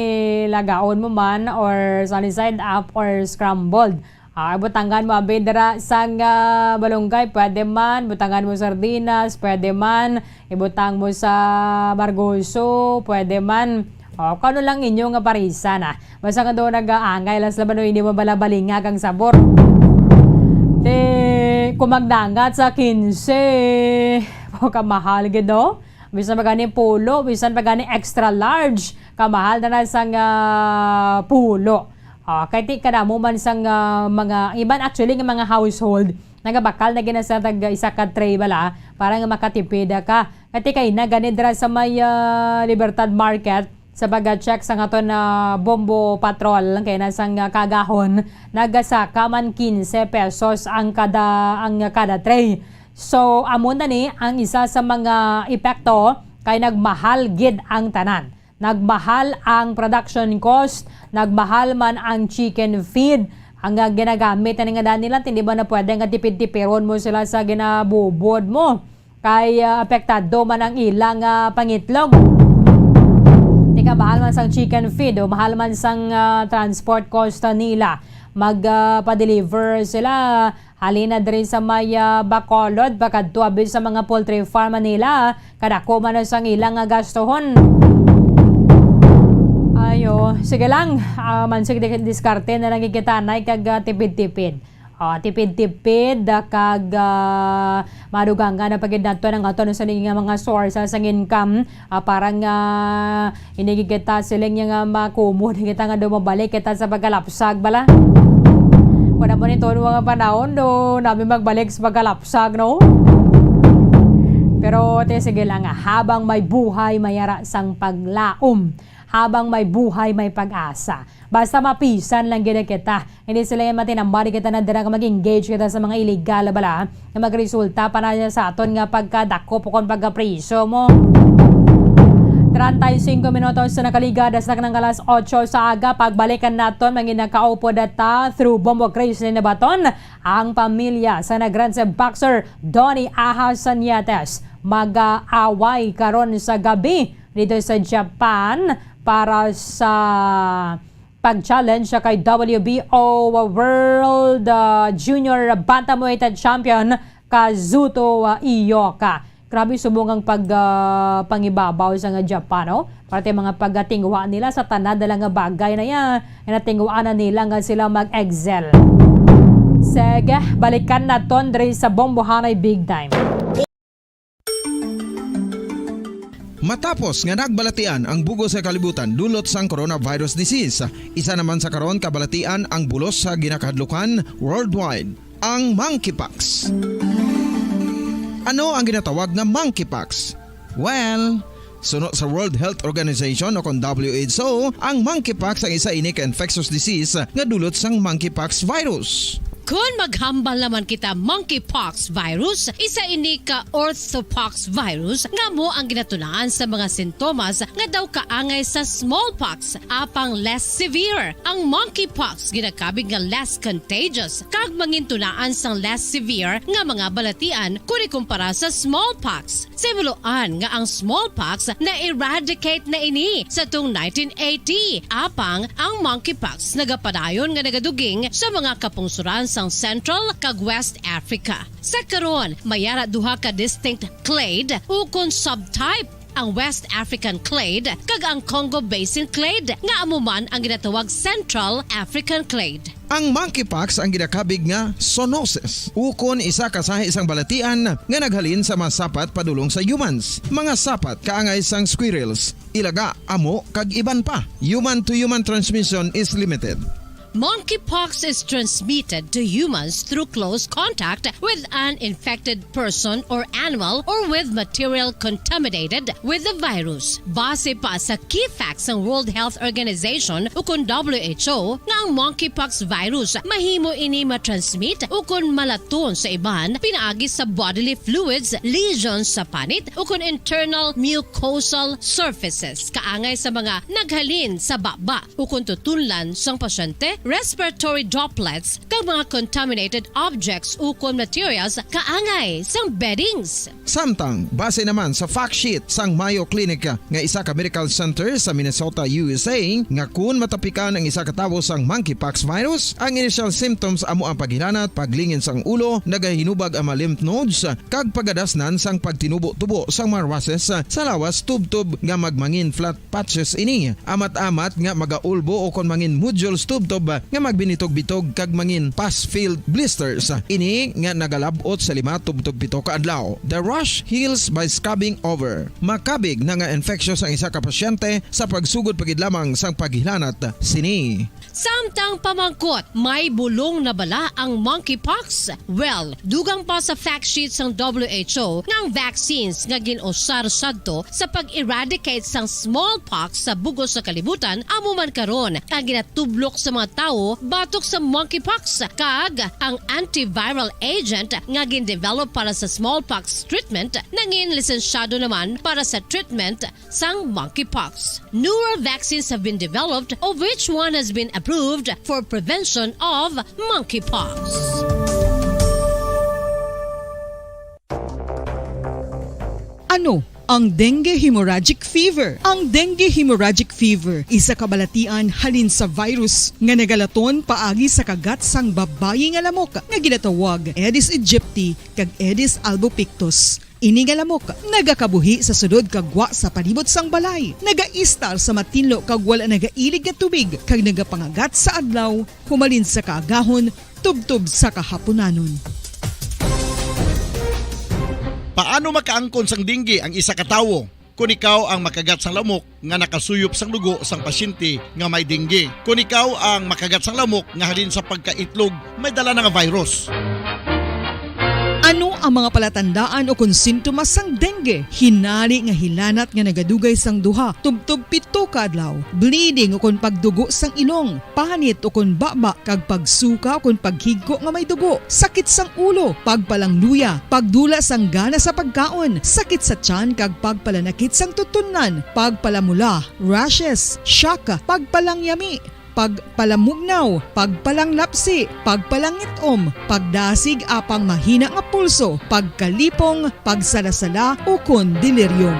lagaon mo man or sunny side up or scrambled. Ah, butangan mo abi dira sang, ah, balunggay, pwede man. Butangan mo sardinas, pwede man. Ibutang mo sa margoso, pwede man. O, kung ano lang inyo nga parisan, ah. Basta nga daw nag-aangay lang sila, no, hindi mo bala balingag ang sabor. Te, Kung magdangat sa kinse, o, kamahal gid, no? Bisan pa gani pulo, bisan pa gani extra large, kamahal na na sang, ah, pulo. Ah, kay ti kadamo man sang, ah, mga iban, actually, nga mga household, nagabakal na gina sa tag isa ka tray bala para nga makatipid ka. Kay ti kay na gani dira sa may, ah, Libertad Market, sa pag-check sa aton na Bombo Patrol, kay na sang, ah, kagahon, nagasaka man quince pesos ang kada, ang kada tray. So, amo na ni ang isa sa mga epekto, kay nagmahal gid ang tanan. Nagmahal ang production cost, nagmahal man ang chicken feed. Ang, ah, ginagamit na nga daan nila, hindi ba na pwede nga tipid-tipiron mo sila sa ginabubod mo? Kay, ah, apektado man ang ilang, ah, pangitlog. Tika, mahal man sang chicken feed o mahal man sang, ah, transport cost nila, mag, ah, pa-deliver sila. Halin na diri sa may, ah, Bacolod, pakadto abi sa mga poultry farm nila, kadako man na sang ilang, ah, gastuhon. Ayo, sige lang, ah, mansig di-, diskarte na lang kita, nay, kag, ah, tipid-tipid. Ah, tipid-tipid, ah, kag, ah, madugangan na pagid nato ang aton sa nga mga sources sang income, ah, para nga hindi kita siling nga makumod kita nga dumabalik kita sa pagkalapsag bala. Wala mo nito mga panahon do namin magbalik sa pagkalapsag, no? Pero te, sige lang, ah, habang may buhay, may ara sang paglaom. Habang may buhay, may pag-asa. Basta mapisan lang gid kita. Hindi sila yung matinambal, kita na dira nga mag-engage kita sa mga illegal bala nga magresulta pa na sa aton nga pagkadakop o kon pagkapriso mo. Treinta y cinco minutos sa nakaligad, sa nang alas otso sa aga, pagbalikan naton, mangin nakaupo data through Bombo Chris Nabaton, ang pamilya sa nag-grand boxer Donny Aha Sanietes mag-aaway karon sa gabi dito sa Japan para sa pag-challenge siya kay W B O World, ah, Junior Bantamweight Champion Kazuto, ah, Iyoka. Grabe subong ang pag, ah, pangibabaw sa nga Japan, no? Parte mga pagatingwa nila sa tanan na lang nga bagay na yan. Natingwaan na nila nga sila mag-excel. Sige, balikan naton diri sa Bombohanay Big Time. Matapos nga nagbalatian ang bug-os nga kalibutan dulot sang coronavirus disease, isa naman sa karon kabalatian ang bulos sa ginakahadlukan worldwide, ang monkeypox. Ano ang ginatawag nga monkeypox? Well, suno sa World Health Organization o kon W H O, ang monkeypox ang isa ini ka infectious disease nga dulot sang monkeypox virus. Kon maghambal naman kita monkeypox virus, isa ini ka orthopox virus nga amo ang ginatunaan sa mga sintomas nga daw kaangay sa smallpox, apang less severe. Ang monkeypox ginakabig nga less contagious kag mangintunaan sang less severe nga mga balatian kon ikumpara sa smallpox. Sa himuloan nga ang smallpox na-eradicate na ini sa tung nineteen eighty, apang ang monkeypox nagapadayon nga nagaduging sa mga kapungsuran sang Central kag West Africa. Sa karon, may ara duha ka distinct clade ukon subtype, ang West African clade kag ang Congo Basin clade, nga amo man ang ginatawag Central African clade. Ang monkeypox ang ginakabig nga zoonosis, ukon isa ka sahi sang balatian nga naghalin sa mga sapat padulong sa humans. Mga sapat kaangay sang squirrels, ilaga, amo, kag iban pa. Human to human transmission is limited. Monkeypox is transmitted to humans through close contact with an infected person or animal or with material contaminated with the virus. Base pa sa key facts sang World Health Organization ukon W H O nga ang monkeypox virus mahimo ini matransmit ukon malaton sa iban pinaagi sa bodily fluids, lesions sa panit ukon internal mucosal surfaces kaangay sa mga naghalin sa baba ukon tutunlan sang pasyente, respiratory droplets, kag mga contaminated objects ukon materials kaangay sang beddings. Samtang, base naman sa fact sheet sang Mayo Clinic nga isa ka medical center sa Minnesota, U S A, nga kun matapikan ang isa ka tawo sang monkeypox virus, ang initial symptoms amo ang paghilanat, paglingin sang ulo, nagahinubag ang mga lymph nodes, kag pagadasnan sang pagtinubo-tubo sang mga races sa lawas tubtob nga magmangin flat patches ini. Amat-amat nga magaulbo o kon mangin nodules tubtob nga magbinitog-bitog kag mangin pus-filled blisters. Ini nga nagalab-ot sa lima tubtob pito ka adlaw. The rash heals by scrubbing over. Makabig na nga infeksyon sang isa ka pasyente sa pagsugod pa gid lamang sang paghilanat sini. Samtang pamangkot, may bulong na bala ang monkeypox? Well, dugang pa sa fact sheet sang W H O nga ang vaccines nga gin-usar sadto sa pag-eradicate sang smallpox sa bug-os nga kalibutan amo man karon ang ginatublok sa mga tawo batok sa monkeypox, kag ang antiviral agent nga gin-develop para sa smallpox treatment nangin lisensyado naman para sa treatment sang monkeypox. Newer vaccines have been developed, of which one has been approved for prevention of monkeypox. Ano ang dengue hemorrhagic fever? Ang dengue hemorrhagic fever isa ka balatian halin sa virus nga nagalaton paagi sa kagat sang babayi nga lamok nga ginatawag Aedes aegypti kag Aedes albopictus. Ini nga lamok nagakabuhi sa sulod kag gwa sa palibot sang balay, nagaistar sa matinlo kag wala nagailig nga tubig, kag nagapangagat sa adlaw humalin sa kaagahon tubtob sa kahapunanon. Paano makaangkon sang dengue ang isa ka tawo? Kon ikaw ang makagat sang lamok nga nakasuyop sang dugo sang pasyente nga may dengue. Kon ikaw ang makagat sang lamok nga halin sa pagkaitlog may dala na nga virus. Ano ang mga palatandaan ukon sintomas sang dengue? Hinali nga hilanat nga nagadugay sang duha tubtob pito ka adlaw, bleeding ukon pagdugo sang ilong, panit ukon baba, kag pagsuka ukon paghigko nga may dugo, sakit sang ulo, pagpalangluya, pagdula sang gana sa pagkaon, sakit sa tiyan kag pagpalanakit sang tutunlan, pagpalamula, rashes, shock, pagpalangyami, pagpalamugnaw, pagpalanglapsi, pagpalangit-om, pagdasig apang mahina nga pulso, pagkalipong, pagsalasala, ukon delirium.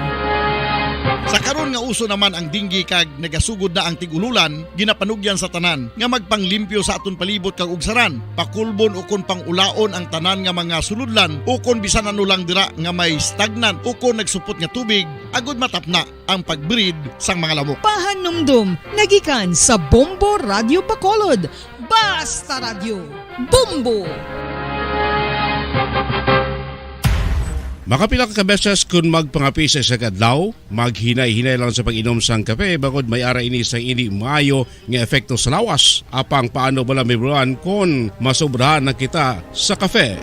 Sa karon nga uso naman ang dengue kag nagasugod na ang tig-ululan, ginapanugyan sa tanan nga magpanglimpyo sa aton palibot kag ugsaran, pakulbon ukon pang-ulaon ang tanan nga mga sulodlan ukon bisan ano lang dira nga may stagnant ukon nagsupot nga tubig, agud matapna ang pag-breed sang mga lamok. Pahanumdom nga gikan sa Bombo Radio Bacolod. Basta Radyo, Bombo! Makapila ka beses kon magpangape sa isa ka adlaw, maghinay-hinay lang sa pag-inom sang kape, bangod may ara ini sang indi maayo nga epekto sa lawas. Apang paano bala, Ma'am Ron, kon masobrahan na kita sa kape?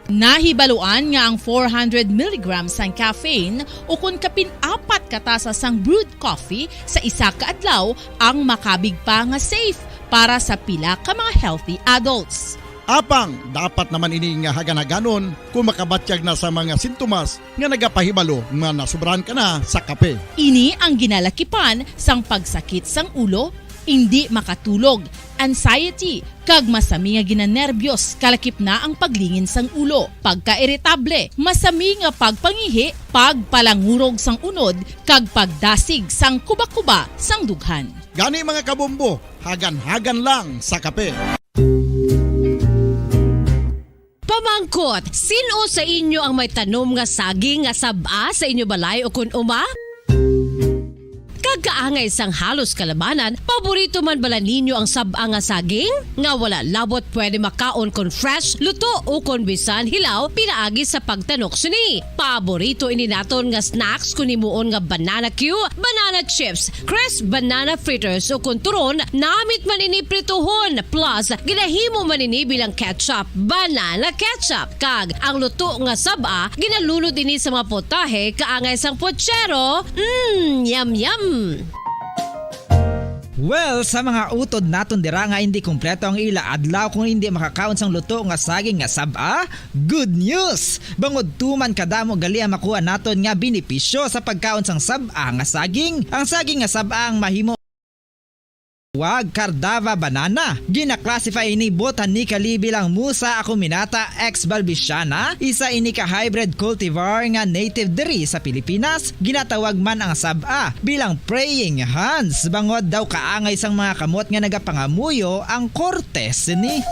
Nahibaluan nga ang four hundred milligrams sang caffeine ukon kapin apat ka tasa sang brewed coffee sa isa ka adlaw ang makabig pa nga safe para sa pila ka mga healthy adults. Apang dapat naman ini nga hagan-haganon kon makabatyag na sa mga sintomas nga nagapahibalo nga nasobrahan ka na sa kape. Ini ang ginalakipan sang pagsakit sang ulo, indi makatulog, anxiety, kag masami nga ginanerbyos, kalakip na ang paglingin sang ulo, pagkairitable, masami nga pagpangihi, pagpalangurog sang unod, kag pagdasig sang kubakuba sang dughan. Gani, mga kabombo, hagan-hagan lang sa kape. Pamangkot, sin-o sa inyo ang may tanom nga saging nga sab-a sa inyo balay ukon uma? Kag kaangay sang halos kalabanan, paborito man bala ninyo ang sab-a nga saging? Nga wala labot pwede makaon kon fresh, luto, ukon bisan hilaw pinaagi sa pagtanok sini. Paborito ini naton nga snacks kon himuon nga banana cue, banana chips, crisp banana fritters, ukon turon, namit man ini prituhon, plus ginahimo man ini bilang ketchup, banana ketchup, kag ang luto nga sab-a ginalunod ini sa mga potahe kaangay sang pochero. Mm, yum, yum! Well, sa mga utod naton dira nga indi kompleto ang ila adlaw kung indi makakaon sang luto nga saging nga sab-a, good news! Bangod tuman kadamo gali ang makuha naton nga benepisyo sa pagkaon sang sab-a nga saging. Ang saging nga sab-a ang mahimo wag Cardava banana. Gina-classify ini botanically bilang Musa acuminata ex balbisiana, isa ini ka hybrid cultivar nga native diri sa Pilipinas. Ginatawag man ang sab-a bilang praying hands, bangod daw kaangay sang mga kamot nga nagapangamuyo ang korte sini.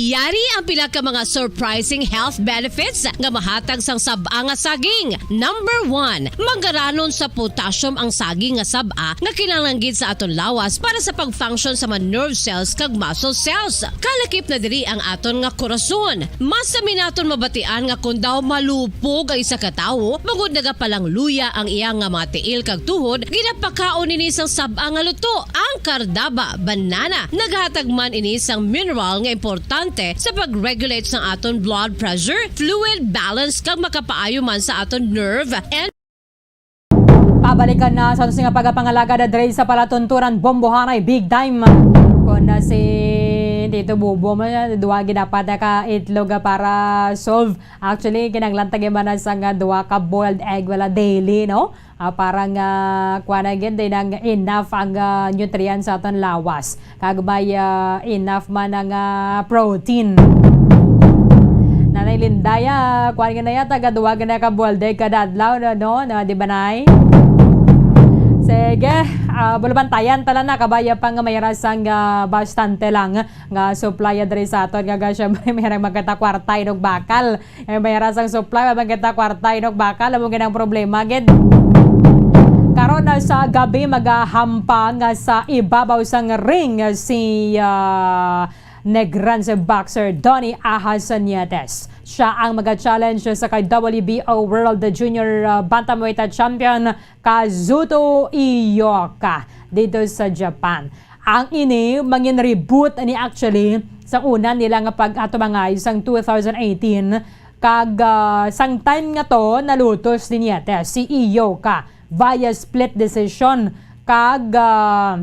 Yari ang pila ka mga surprising health benefits nga mahatag sang sab-a nga saging. Number one, mangaranon sa potassium ang saging nga sab-a nga kinahanglan gid sa aton lawas para sa pag-function sa mga nerve cells kag muscle cells. Kalakip na diri ang aton nga korason. Mas sami naton mabatian nga kon daw malupog ang isa ka tawo, bangod nagapalangluya ang iya nga mga tiil kag tuhod, ginapakaon ini sang sab-a nga luto. Ang kardaba, banana, naghatag man ini sang mineral nga importante sa pag-regulate sang aton blood pressure, fluid balance, kag makapaayo man sa aton nerve and Pabalikan na sa aton nga pagapangalagad diri sa palatuntunan, bombohanay, big time. Kon na si Tito Bobo man, duha gid dapat na ka itlog, ah, para solve. Actually, kinahanglan ta gid man na sa nga duha ka boiled egg wala daily, no? Ah, para nga, kuha na gid, din ang enough ang, ah, nutrients sa aton lawas. Kag may, ah, enough man ang, ah, protein. Nanay Lindaya, kuha nga na yata, gaduwa nga na ka boiled egg kada adlaw, no, no, no, di ba, Nay? Sige, ah, bulabantayan tala na, kabaya pa nga may rasang, ah, bastante lang nga supply diri sa aton. Nga, syempre, may rang magkita kwarta, inog bakal. Eh, may rasang supply, may magkita kwarta, inog bakal, amo gid ang problema, gid. Karon na sa gabi, magahampang nga sa ibabaw sang ring si, ah, Negranse boxer Donny Ahas Nietes. Siya ang maga-challenge sa kay W B O World Junior, ah, Bantamweight Champion Kazuto Iyoka dito sa Japan. Ang ini mangin reboot ni actually sa una nila nga pag-atumangay sang two thousand eighteen, kag, ah, sang time nga to nalutos ni Nietes si Iyoka via split decision, kag, ah,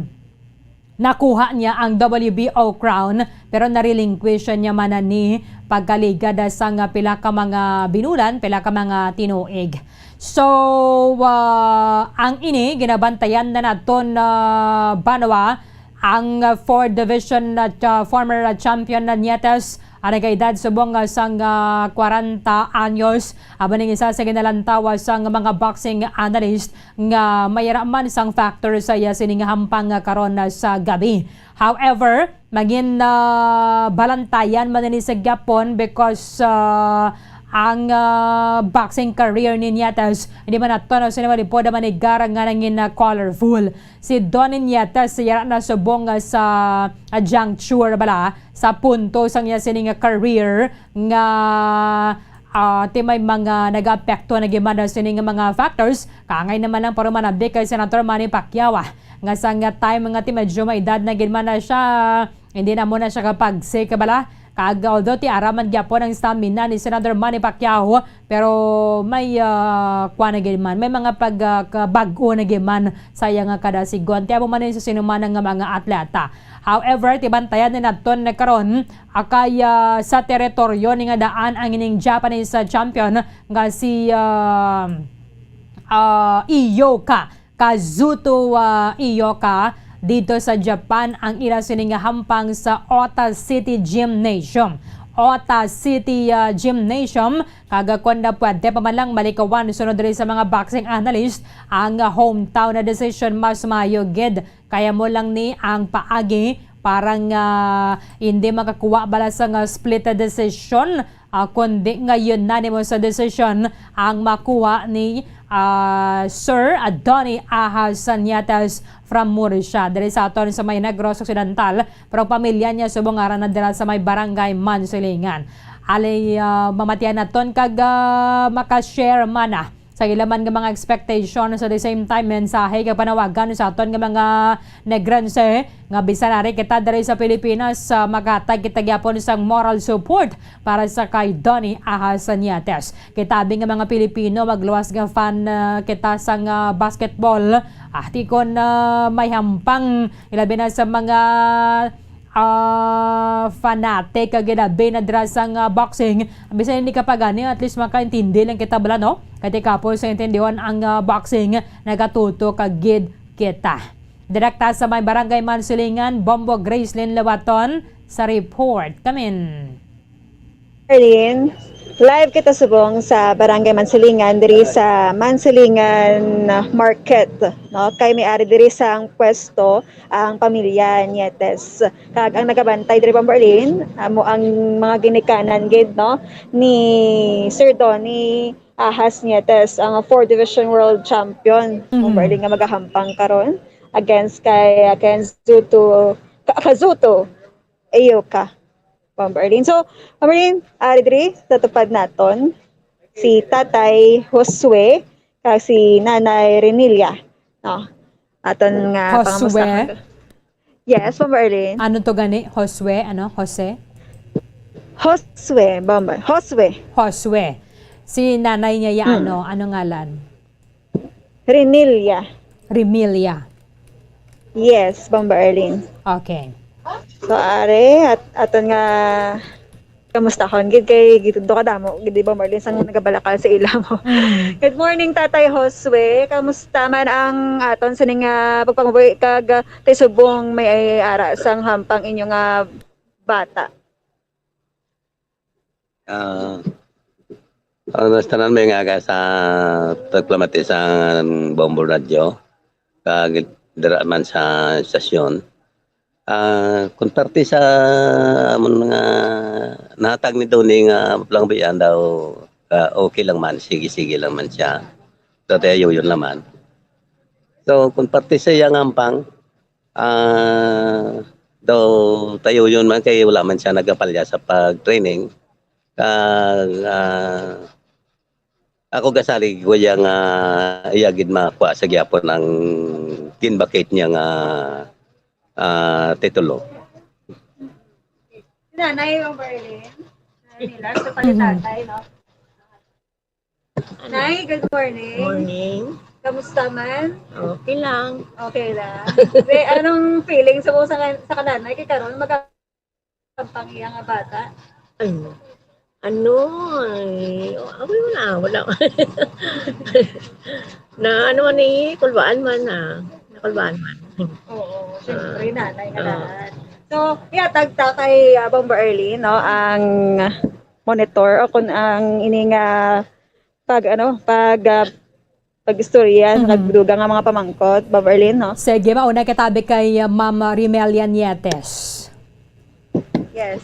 nakuha niya ang W B O crown, pero na-relinquish niya man ni pagkaligad sang pila ka mga binulan, pila ka mga tinuig. So, ah, ang ini ginabantayan na naton, ah, banwa ang, ah, four division, ah, cha-, former, ah, champion na Nietes, ang nagaedad subong, ah, sang, ah, kwarenta anyos. Amo ning isa sa ginalantawa sang mga boxing analyst nga may ara man sang factor sa iya sining hampang nga karon na sa gabi. However, mangin, ah, balantayan man ini sa gyapon because, ah, ang, ah, boxing career ni Nietes, hindi man nato na sino malipod ang manigar nga nangin, ah, colorful. Si Donny Nietes, yara na subong nga sa, ah, juncture bala, sa punto sang iya sining career nga, ah, ti may mga nagaapekto na gid man na sining mga factors. Kaangay naman lang paruman update kay Senator Manny Pacquiao, ah, nga sa nga time nga ti medyo may edad na gid man na siya, hindi na mo na siya kapag-sick bala. Kag although ti ara man gyapon ang stamina ni Senator Manny Pacquiao, pero may, ah, kuwan na gid man, may mga pag, ah, kabag-o na gid man sa iya nga kadasigon. Ti amo man ni sa sinuman nga mga atleta. However, ti bantayan ni naton na karon, akay, ah, sa teritoryo ni nga daan ang ining Japanese, ah, champion nga si, ah, ah, Iyoka. Kazuto, ah, Iyoka dito sa Japan ang ila sini nga hampang sa Ota City Gymnasium. Ota City, ah, Gymnasium, kag kon na pwede pa man lang malikawan sunod diri sa mga boxing analyst ang, ah, hometown na decision mas maayo gid. Kaya mo lang ni ang paagi para nga hindi makakuha bala sa nga split decision, ah, kundi nga unanimous decision ang makuha ni, ah, Sir Donny Ahas Nietes from Murcia, diri sa aton sa may Negros Occidental, pero pamilya niya subong ara na dira sa may Barangay Mansilingan. Ali, ah, mamatian naton kag, ah, maka-share man, ah, sa ila man nga mga expectations, at the same time, mensahe kag panawagan sa aton nga mga Negrense nga bisan ari kita diri sa Pilipinas, ah, maghatag kita gyapon sang moral support para sa kay Donny Ahas Nietes. Kita abi nga mga Pilipino, magluwas nga fan, ah, kita sang, ah, basketball. Ah, ti kon, ah, may hampang, ilabi na sa mga ah, fanatic kag ginabi na dira sang, ah, boxing. Bisan hindi ka pa gani, at least makaintindi lang kita bala, no? Kay ti kapos sa intindihon ang, ah, boxing, nagatuto ka gid kita. Direkta sa may Barangay Mansilingan, Bombo Gracelyn Lewaton sa report. Kamin. Erlyn, live kita subong sa Barangay Mansilingan, diri sa Mansilingan Market, no? Kay may ari diri sang pwesto ang pamilya Nietes. Kag ang nagabantay diri, Bombo Erlyn, amo ang mga ginikanan gid, no, ni Sir Donny Ahas Nietes, ang four division world champion, Mhm. Bombo Erlyn, nga magahampang karon against kay, uh, Kenzuto, Ka-, Kazuto Eyoka. Bombo Erlyn. So, Bombo Erlyn, ari diri sa tupad naton si Tatay Josue kag si Nanay Renilia, no? Aton nga Josue? pangamusta. Yes, Bombo Erlyn. Ano to gani? Josue? Ano? Jose? Josue, Bombo. Josue. Josue. Si nanay niya ya, Hmm. ano? Ano ngalan? Renilia. Remilia. Yes, Bombo Erlyn. Okay. So, ari, at aton nga kamustahon gid kay gid to kadamo gid, Bombo Erlyn, sang nagabalakal sa ila mo. Mm. Good morning, Tatay Josue. Kamusta man ang aton sining, ah, pagpangabuhi kag, ah, tay subong may ara sang hampang inyo nga bata? Ah, ano, sa tanan may nga aga sa tagplamati sa Bombo Radio, kag dira man sa estasyon. Ah, kung parte sa amon nga nahatag ni Tony nga lang ba yan daw, ah, okay lang man, sige-sige lang man siya. Tatay, yun lang man. So, kung parte sa iyang ampang, ah, daw tayo yun man kay wala man siya nagapalya sa pag-training. Kag, ah, ako gasalig ko iya nga, iya gid makuha sa gyapon ang ginbakit niya nga, ah, titulo. Nanay, Bombo Erlyn. Nanay nila, sa Mhm. palitatay, no? Nay, good morning. Morning. Kamusta man? Okay lang. Okay lang. Be, anong feeling sa mo sa kan-, sa kananay kay karon mag-, ang pang-, iya nga bata? Ano? Ano? Ay, oh, away, wala, wala. Na ano man eh, kulbaan man, ah. Nakulbaan man. Oo, syempre, Ah. nanay nga Ah. daan. So, ihatag ta kay, ah, Bombo Erlyn, no, ang monitor o kung ang ini nga pag, ano, pag, ah, pag-istorya sa Mhm. nagdugang nga mga pamangkot, Bombo Erlyn, no? Sige, mauna kita abi kay, ah, Ma'am Rimelia Nietes. Yes.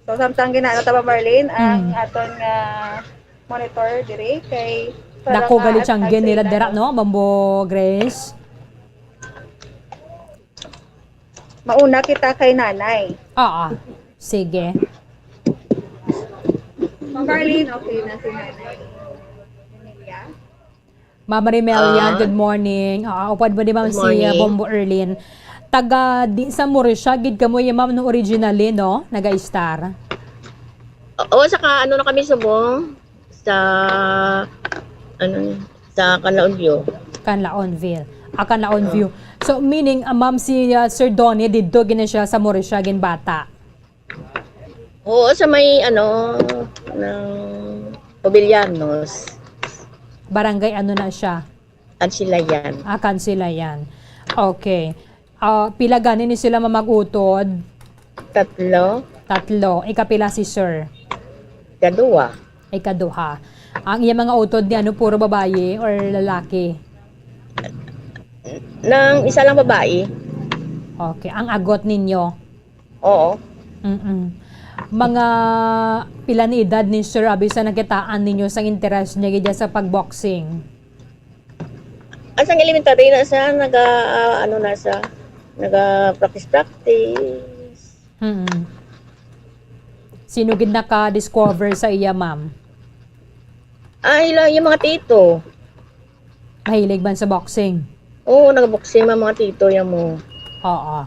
So, samtang ginaano ta, Bombo Erlyn, ang Mm. aton nga monitor diri kay Dako Sarah gali at siyang kay gin nila Zayda, dira, no? No, Bombo Grace? Mauna kita kay nanay. Oo. Sige. Ma'am Marlene, okay na si nanay. Pamilya? Ma'am Rimelia, Ah. good morning. Ah, upod mo di, ma'am, Good si, ah, morning. Bombo Erlyn. Taga di, sa Murcia gid kamo, ya, ma'am, no, originally, no? Naga-star. Oo, saka ano na kami subong sa, ano, sa Canlaon View. Canlaonville. Ah, Canlaon Oo. View. So, meaning, ah, ma'am, si, ah, Sir Donnie, didto gina siya sa Murcia, gin bata? Oo, sa may, ano, ng Mobilianos. Barangay ano na siya? Kansilayan. Ah, Kansilayan. Okay. Ah, pila gani ni sila mamag-utod? Tatlo. Tatlo. Ikapila si sir? Ikaduha. Ikaduha. Ang iya mga utod ni ano, puro babayi or lalaki? Nang isa lang babayi. Okay. Ang agot ninyo? Oo. Mm-mm. Mga pila ni edad ni Sir Abi sa nakitaan ninyo sang interes niya gid sa pagboxing? Asang elementary na siya, naga, ah, ano na siya, naga-practice-practice. Mm. Sino gid naka-discover sa iya, ma'am? Ah, ila, yung mga tito. Mahilig man sa boxing? Oo, nag-boxing man mga tito yan mo. Oo.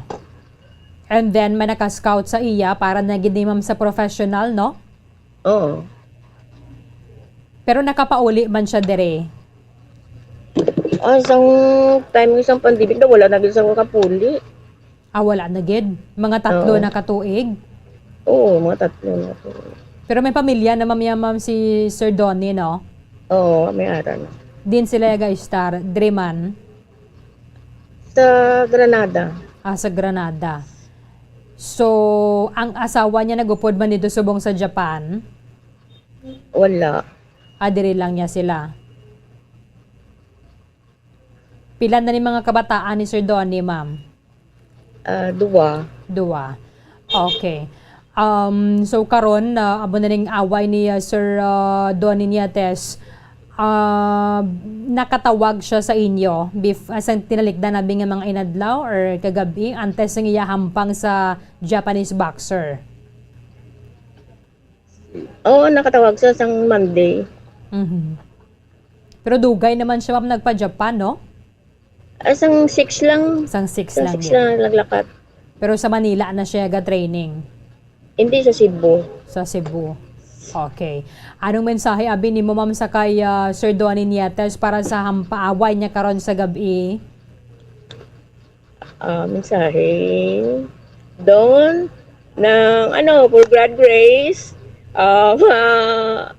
And then, may naka-scout sa iya para na gid ni ma'am sa professional, no? Oo. Pero nakapauli man siya dire? Ah, isang time, isang pandemic na wala na gid siya makapuli. Ah, wala na gid? Mga tatlo Oo. na katuig? Oo, mga tatlo na katuig. Pero may pamilya na, ma'am, ya, ma'am, si Sir Donnie, no? Oo, may ara na. Din sila ga-star, dire man? Sa Granada. Ah, sa Granada. So, ang asawa niya nag-upod man dito subong sa Japan? Wala. Ah, diri lang niya sila. Pila na ni mga kabataan ni Sir Donnie, ma'am? Ah, duwa. Duwa. Okay. Um, so karon, ah, amo na ning away ni, ah, Sir, ah, Donnie Nietes. Ah, nakatawag siya sa inyo bef-, ah, sa tinalikdan nabi nga mga inadlaw or kagabi antes ng iya hampang sa Japanese boxer? Oo, nakatawag siya sang Monday. Mhm. Pero dugay naman siya, ma'am, nagpa-Japan, no? Ah, sang six lang. Sang six Sang lang six yun. lang naglakat. Pero sa Manila na siya ga-training? Hindi, sa Cebu. Sa Cebu. Okay. Anong mensahe abi nimo, ma'am, sa kay, ah, Sir Donnie Nietes para sa hampaaway niya karon sa gabi? Ah, mensahe. Don, ng ano, for God grace, ah, ma-,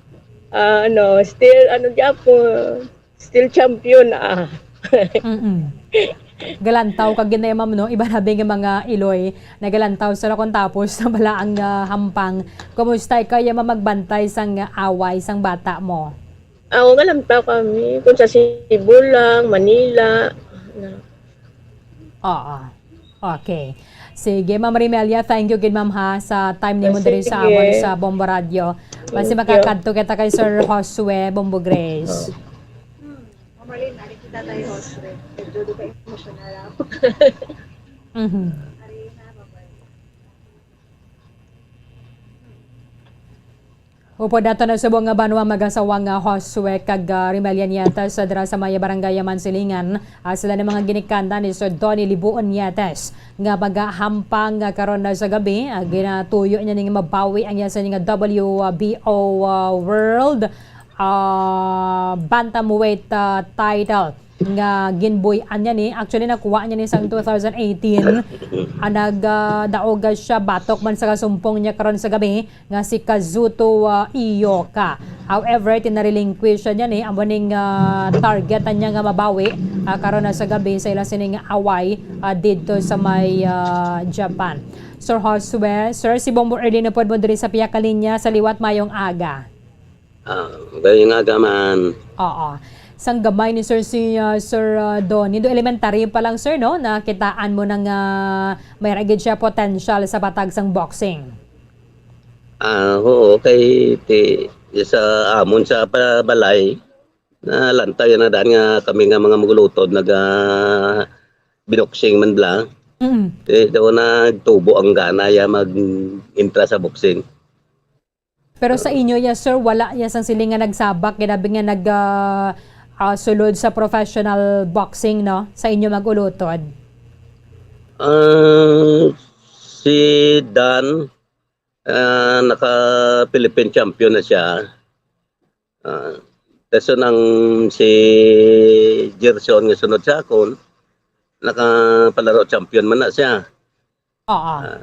ah, ano, still, ano, Japon, still champion, ah. Mm-mm. Galantaw ka gid na, ma'am, no? Iba na bing mga iloy, nagalantaw sila kung tapos na bala ang, ah, hampang. Kumusta ikaw, ya, ma'am, magbantay sang away sang bata mo? Ako, galantaw kami. Kung sa Cebu lang, Manila. Oo. Okay. Sige, Ma'am Rimelia, thank you gid, ma'am, ha, sa time nimo Ah, diri sa sige. amon sa Bombo Radio. Basi Thank you. makakadto kita kay Sir Josue Bombo Grace. Hmm. Ma'am Marlene, ari kita tayo, Josue. Medyo di ka emotional ako. Mhm. Ari na, bye-bye. Upod nato na subong nga banwa mag-asawa nga Josue kag, ah, Rimelia Nietes, ah, dira sa may barangay Mansilingan. Ah, sila na mga ginikanan ni Sir Donnie Libuon Nietes nga magahampang, ah, karon na sa gabi. Ah, ginatuyo niya ning mabawi ang iya sa ning W B O, ah, World, ah, Bantamweight, ah, title nga ginbuy-an niya ni. Actually, nakuha niya ni sang two thousand eighteen. Ah, nag, ah, daog siya batok man sa kasumpong niya karon sa gabi nga si Kazuto, ah, Iyoka. However, tinarelinquish siya niya ni amo ning, ah, target niya nga mabawi, ah, karon na sa gabi sa ila sining away, ah, didto sa may, ah, Japan. Sir Josue, sir, si Bombo Erlino pod mo diri sa pihak ka linya. Sa liwat, mayong aga. Ah, mayong aga man. Oo. Sang gamay ni Sir si, ah, Sir, ah, Donnie, do elementary pa lang, sir, no? Nakitaan mo na nga may ra gid siya potential sa patag sang boxing. Ah, oo, kay ti-, sa amon sa pa-, balay, nalantaw yan na daan nga kami nga mga magulutod naga binoxing man bla. Mm. Eh, daw nagtubo ang gana ya mag-intra sa boxing. Pero sa inyo, yes, sir, wala, yes, ang siling nga nagsabak, ginabi nga nag, ah, ah, sulod sa professional boxing, no? Sa inyo mag-ulutod? Ang si Dan, ah, naka-Philippine champion na siya. Ah, tas ang si Gerson nga sunod sa akon, nakapalaro champion man na siya. Oo. Ah.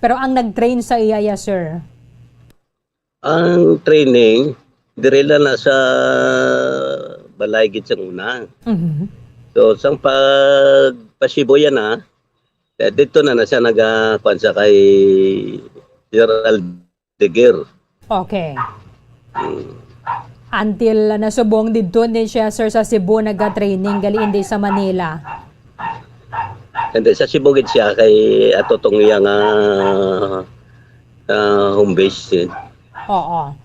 Pero ang nag-train sa iya, ya, sir? Ang training, diri lang na sa balay gid sa una. Mhm. So, sang pagpasibuya na, eh, dito na na siya naga-, kuwan sa kay General Deguer. Okay. Mm. Until nasubong didto ni siya, sir, sa Cebu, naga-training, gali hindi sa Manila. Hindi, sa Cebu gid siya, kay ato tong iya nga, ah, home base, eh. Oo.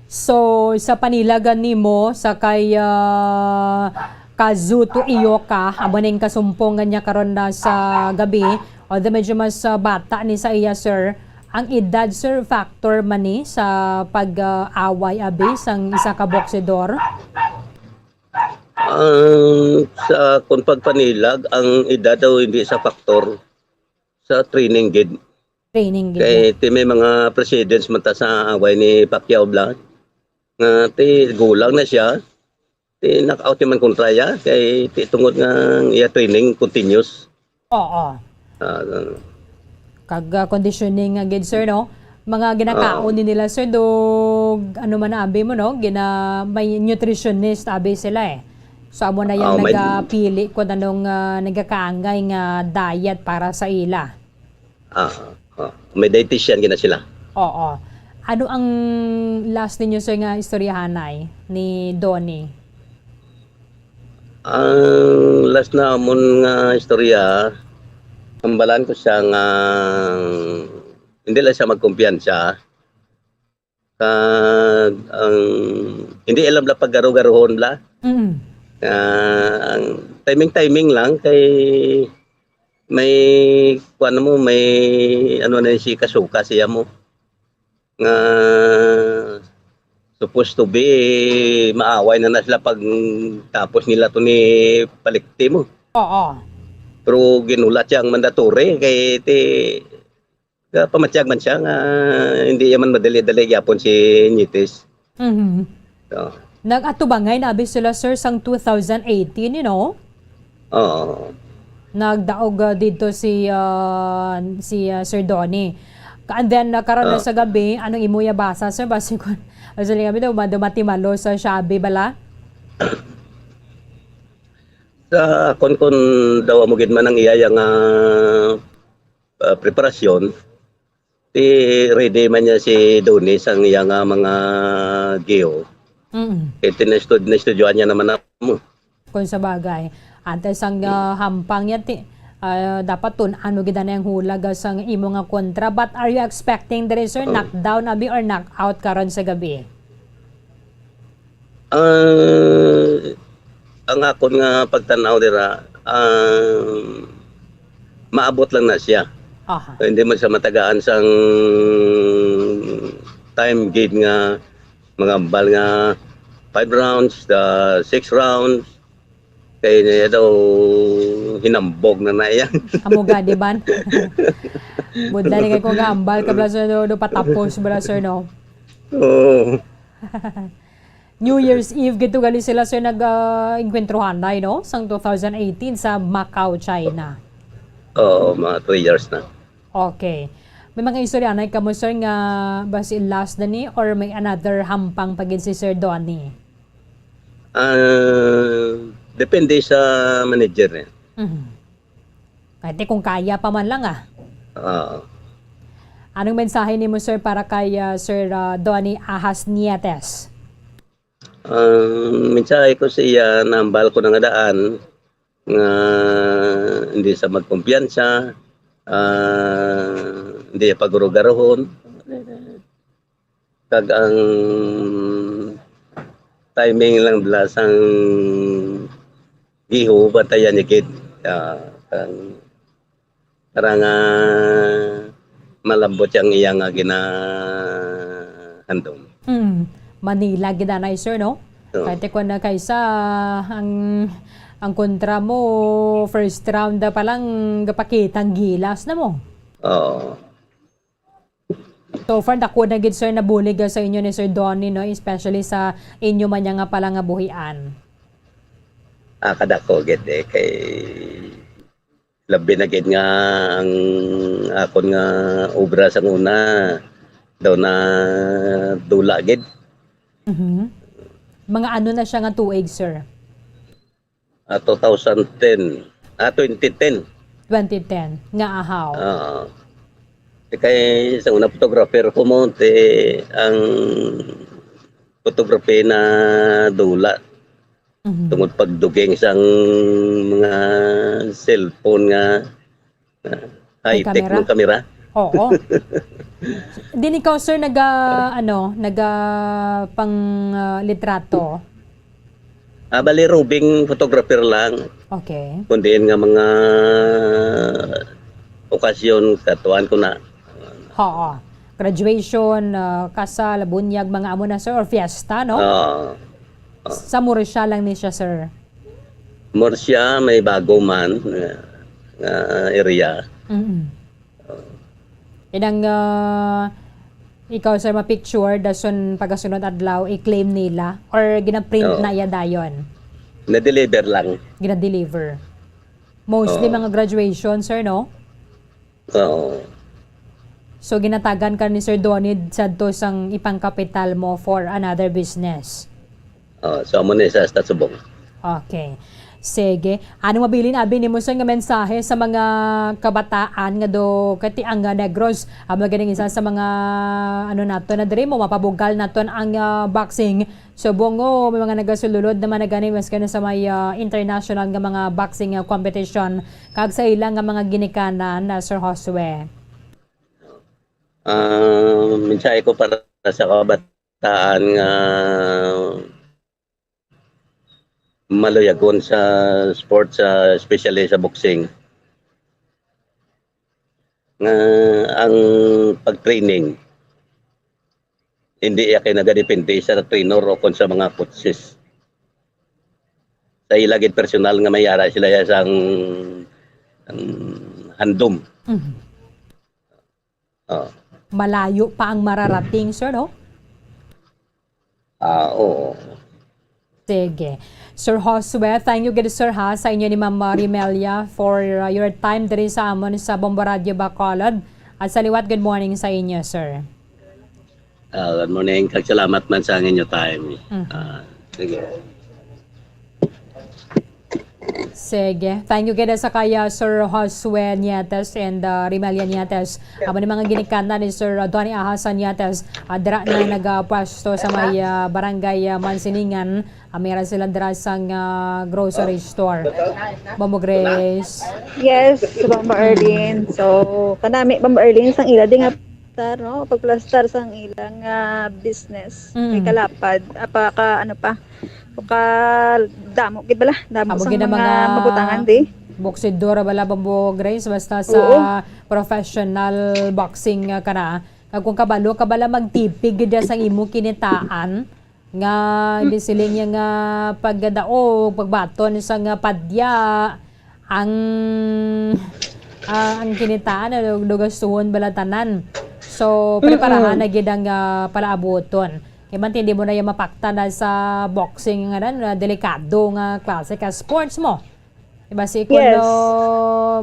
So, sa panilagan nimo, sa kay, ah, Kazuto Iyoka, amo ning kasumpongan niya karon na sa gabi, although medyo mas, ah, bata ni sa iya, sir, ang edad, sir, factor man ni sa pag, ah, away abi sang isa ka boksidor? Ang sa, kung pagpanilag, ang edad daw hindi sa factor. Sa training gid. Training gid. Kay ti may mga precedents man ta sa away ni Pacquiao bla. Nga ti gulang na siya. Ti knockout man kontra iya. Kay ti tungod nga ang iya training continuous. Oo. Ah, ah. Kag, ah, conditioning nga gid, sir, no? Mga ginakaon Oo. ni nila, sir, dog, ano man abi mo, no? Gina-, may nutritionist abi sila, eh. So, amo na yung Oo, may nagapili kung anong, ah, nagakaangay nga diet para sa ila. Ah, ah, may dietitian gina sila. Oo. Ano ang last ninyo, sir, nga istoryahanay ni Donnie? Ang last namon nga istorya, hambalan ko siya nga hindi lang siya magkumpiyansa. Kag ang hindi alam la paggarugaruhon la. Mm. Ah, ang timing-timing lang kay may kuwan mo, may ano na si kasuka siya mo. Nga supposed to be maaway na na sila pag tapos nila to ni palikti mo. Oo. Pero ginulat siya ang mandatory kay ti Ga-, pamatyag man siya nga hindi man madali-dali gyapon si Nyitis. Mhm. So, Nag-atubangay na abi sila, sir, sang two thousand eighteen, you know? Oo. Nagdaog, ah, didto si, ah, si, ah, Sir Donnie. Ka-, and then, ah, karon na Ah. sa gabi, anong imo ya basa, sir? Basi ko, sa gabi daw, madumati malo sa Shabby bala? Sa akon, kun daw amo gid man ang iya nga ah, preparasyon, ti ready man niya si Donis ang iya nga mga giho. Mm. Kay ti-, na-stud-, na-studyohan niya naman amo. Kung sa bagay, antes ang, ah, hampang niya, ti-, ah, dapat tun-an mo gid ang hulag, ah, sang imo nga kontra. But are you expecting diri, sir, Oo. knockdown abi or knockout karon sa gabi? Ah, ang akon nga pagtan-aw dira, ah, maabot lang na siya. Aha. Hindi man siya matagaan sang time gid nga mga hambal nga five rounds, the six rounds, kay niya daw hinambog na na iya. Amo gani man. Budlay na kay ko nga hambal ka, bala, sir, no, no, patapos, bala, sir, no? Oo. New Year's Eve gid to gali sila, sir, nag, ah, engkwentruhanay, no, sang two thousand eighteen sa Macau, China. Oo, mga three years na. Okay. May mga istoryanay kamo, sir, nga basi last na ni or may another hampang pa gid si Sir Donnie? Ah, depende sa manager, eh. Mhm. Kahit kung kaya pa man lang, ah. Oo. Anong mensahe nimo, sir, para kay, ah, Sir, ah, Donnie Ahas Nietes? Ang mensahe ko sa iya, nahambal ko na nga daan nga hindi sa magkumpiyansa, ah, hindi pagrugaruhon. Kag ang timing lang bala sang giho, bantayan niya gid. Ah, kang, para nga malambot yang iya nga ginahandom. Mm. Manila gid anay, sir, no? Oo. Kay ti kuwan na kaysa ang, ang kontra mo, first round pa lang, gapakitang gilas na mo. Oo. So far, dako na gid, sir, nabulig, ah, sa inyo ni Sir Donnie, no? Especially sa inyo man niya nga pala nga buhian. Ah, kadako gid, eh, kay labi na gid nga ang akon nga obra sang una daw na dula gid. Mhm. Mga ano na siya nga tuig, sir? Ah, two thousand ten. Ah, twenty ten. Twenty ten, nga ahaw. Oo. Kay sa una, photographer ko mo, te, ang photography na dula. Mhm. Tungod pagduging sang mga cellphone nga, ah, high-tech ng kamera. Oo. Din ikaw, sir, naga, ano, naga pang, ah, litrato? Ah, bali, roving photographer lang. Okay. Kung diin nga mga okasyon, katuan ko na. Oo. Graduation, ah, kasal, bunyag, mga amo na, sir, or fiesta, no? Oo. Sa Murcia lang ni siya, sir. Murcia, may bago man nga, nga area. Mm-mm. Inang, ah, ikaw, sir, ma-picture, dason pagkasunod adlaw, i-claim nila, or ginaprint Oo. na iya dayon? Na-deliver lang. Gina-deliver. Mostly Oo. mga graduation, sir, no? Oo. So, ginatagan ka ni Sir Donnie sadto sang ipangkapital mo for another business? Oh, so amo ni sa, sa subong. Okay. Sige. Ano mabilin abi nimo sa nga mensahe sa mga kabataan nga do kati ang, ah, Negros? Amo ganing isa sa mga ano nato na diri mo mapabugal naton ang, ah, boxing. Subong, oh, may mga nagasululod naman na gani mas na sa may, ah, international nga mga boxing, ah, competition kag sa ila nga mga ginikanan na Sir Josue. Ah, mensahe ko para sa kabataan nga maluyagon sa sports, ah, especially sa boxing, nga ang pag-training hindi iya kay nagadepende sa trainer o kon sa mga coaches. Sa ila gid personal nga may ara sila ya sang, ang handom. Mhm. Ah. Malayo pa ang mararating, sir, no? Ah, oo. Sige. Sir Josue, thank you gid, sir, ha, sa inyo ni Ma'am Marimelia for, uh, your time diri sa amon sa Bombo Radio Bacolod. At sa liwat, good morning sa inyo, sir. Ah, good morning. Kag salamat man sa inyo time. Mhm. Ah, sige. Sige. Thank you gid sa kaya Sir Josue Nietes and, uh, Rimelia Nietes. Amo ni mga ginikanan ni Sir, uh, Donny Ahasa Nietes, uh, dira na nagapwesto sa may, uh, barangay, uh, Mansilingan. Amira sila dira sang, uh, grocery store. Bombo Grace. Yes, Bombo Arlene. So, kanami, Bombo Arlene, sang ila di nga plastar, no? Pagplastar sang ilang, ah, business. Mm. Kay kalapad, apa ka, ano pa, ka damo gid bala, damo Amo sang gid ang mga mga mabutangan di. Buksidor bala, Bombo Grace, basta sa Oo. professional boxing, ah, ka na. Kag kung kabalo ka bala magtipig gid sang imo kinitaan, nga Mm. gisiling niya nga pagdaog, pagbaton sa nga padya, ang, ah, ang kinitaan, ano, dugastuhon bala tanan. So, Mm-mm. preparahan na gid ang, ah, palaabuton. Kay man, hindi mo na yung mapakta na sa boxing nga nan, na delikado nga klase ka sports mo. Diba, si Yes. kuno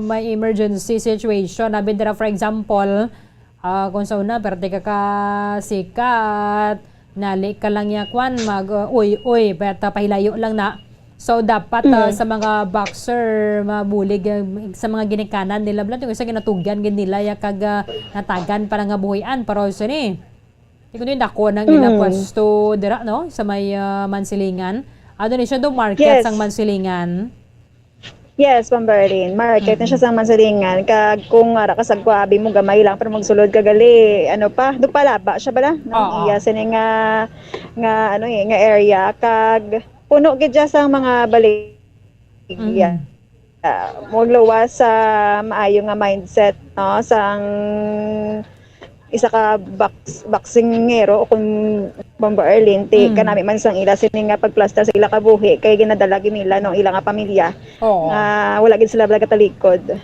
may emergency situation, abi dira, for example, ah, kung sa una, perte ka ka sikat, nali ka lang ya, kwan, mag, uh, uy, uy, peta pahilayo lang na. So, dapat, ah, Mm. sa mga boxer, mabulig, ah, sa mga ginikanan nila, bala, yung isa ginatugyan gid nila, ya kag, ah, natagan para nga buhian, pero sini. Di ko din dako nang Mm. ila pwesto dira, no? Sa may, ah, Mansilingan. Ano ni siya do market Yes. sang Mansilingan? Yes, Bombo Arlene. Market na siya Mm. sang Mansilingan. Kag kung ara ka sa Guabi mo, gamay lang, pero magsulod ka gali, ano pa, do palaba siya bala, no? Oo. Iya sini nga, nga, ano eh, nga area. Kag puno gid siya sang mga baligya. Mm. Ah, mo luwas sa maayo nga mindset, no? Sang isa ka box-, boxingero o kung Bombo Arlene, ti Mm. kanami man sang ila sini nga pagplastar sa ila kabuhi kay ginadala gid nila, no, ila nga pamilya Oo. nga wala gid sila bala gatalikod.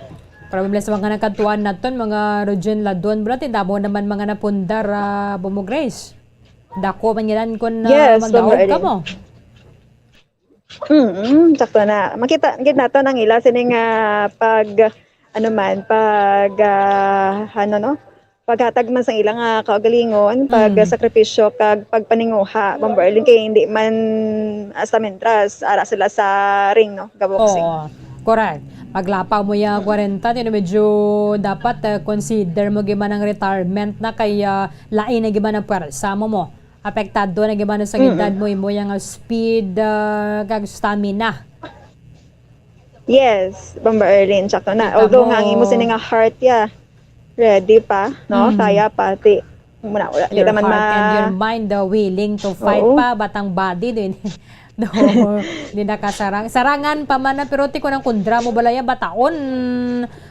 Problem sa mga nagkadtuan naton, mga Rogen Ladon, bro, ti damo naman mga napundar, ah, Bombo Grace. Dako man ngilan kun, ah, Yes, magdaog Bombo ka Arlene. mo. Mm, sakto na. Makita gid naton ang ila sini nga pag, ano man, pag, ah, ano, no? Paghatag man sa ila nga kaugalingon, pag Mm. sakripisyo kag pagpaninguha, Bombo Arlene, kay hindi man hasta mintras ara sila sa ring, no, gaboxing. Oo, correct. Paglapaw mo ya kwarenta, yun, medyo dapat, eh, consider mo gid man ang retirement na kay, ah, lain na gid man ang pwersa mo mo. Apektado na gid man sa Mm. edad mo, imo yang speed, ah, kag stamina. Yes, Bombo Arlene, sakto na. Kita Although mo, nga ang imo sini nga heart, yeah, ready pa, no? Mm. Kaya pa, ti, muna, wala, di Your naman heart and ma- your mind, ah, willing to fight Oo. pa, batang body din. No, di nakasarang. Sarangan pa man na, pero ti ko nang kundra mo balaya, bataon.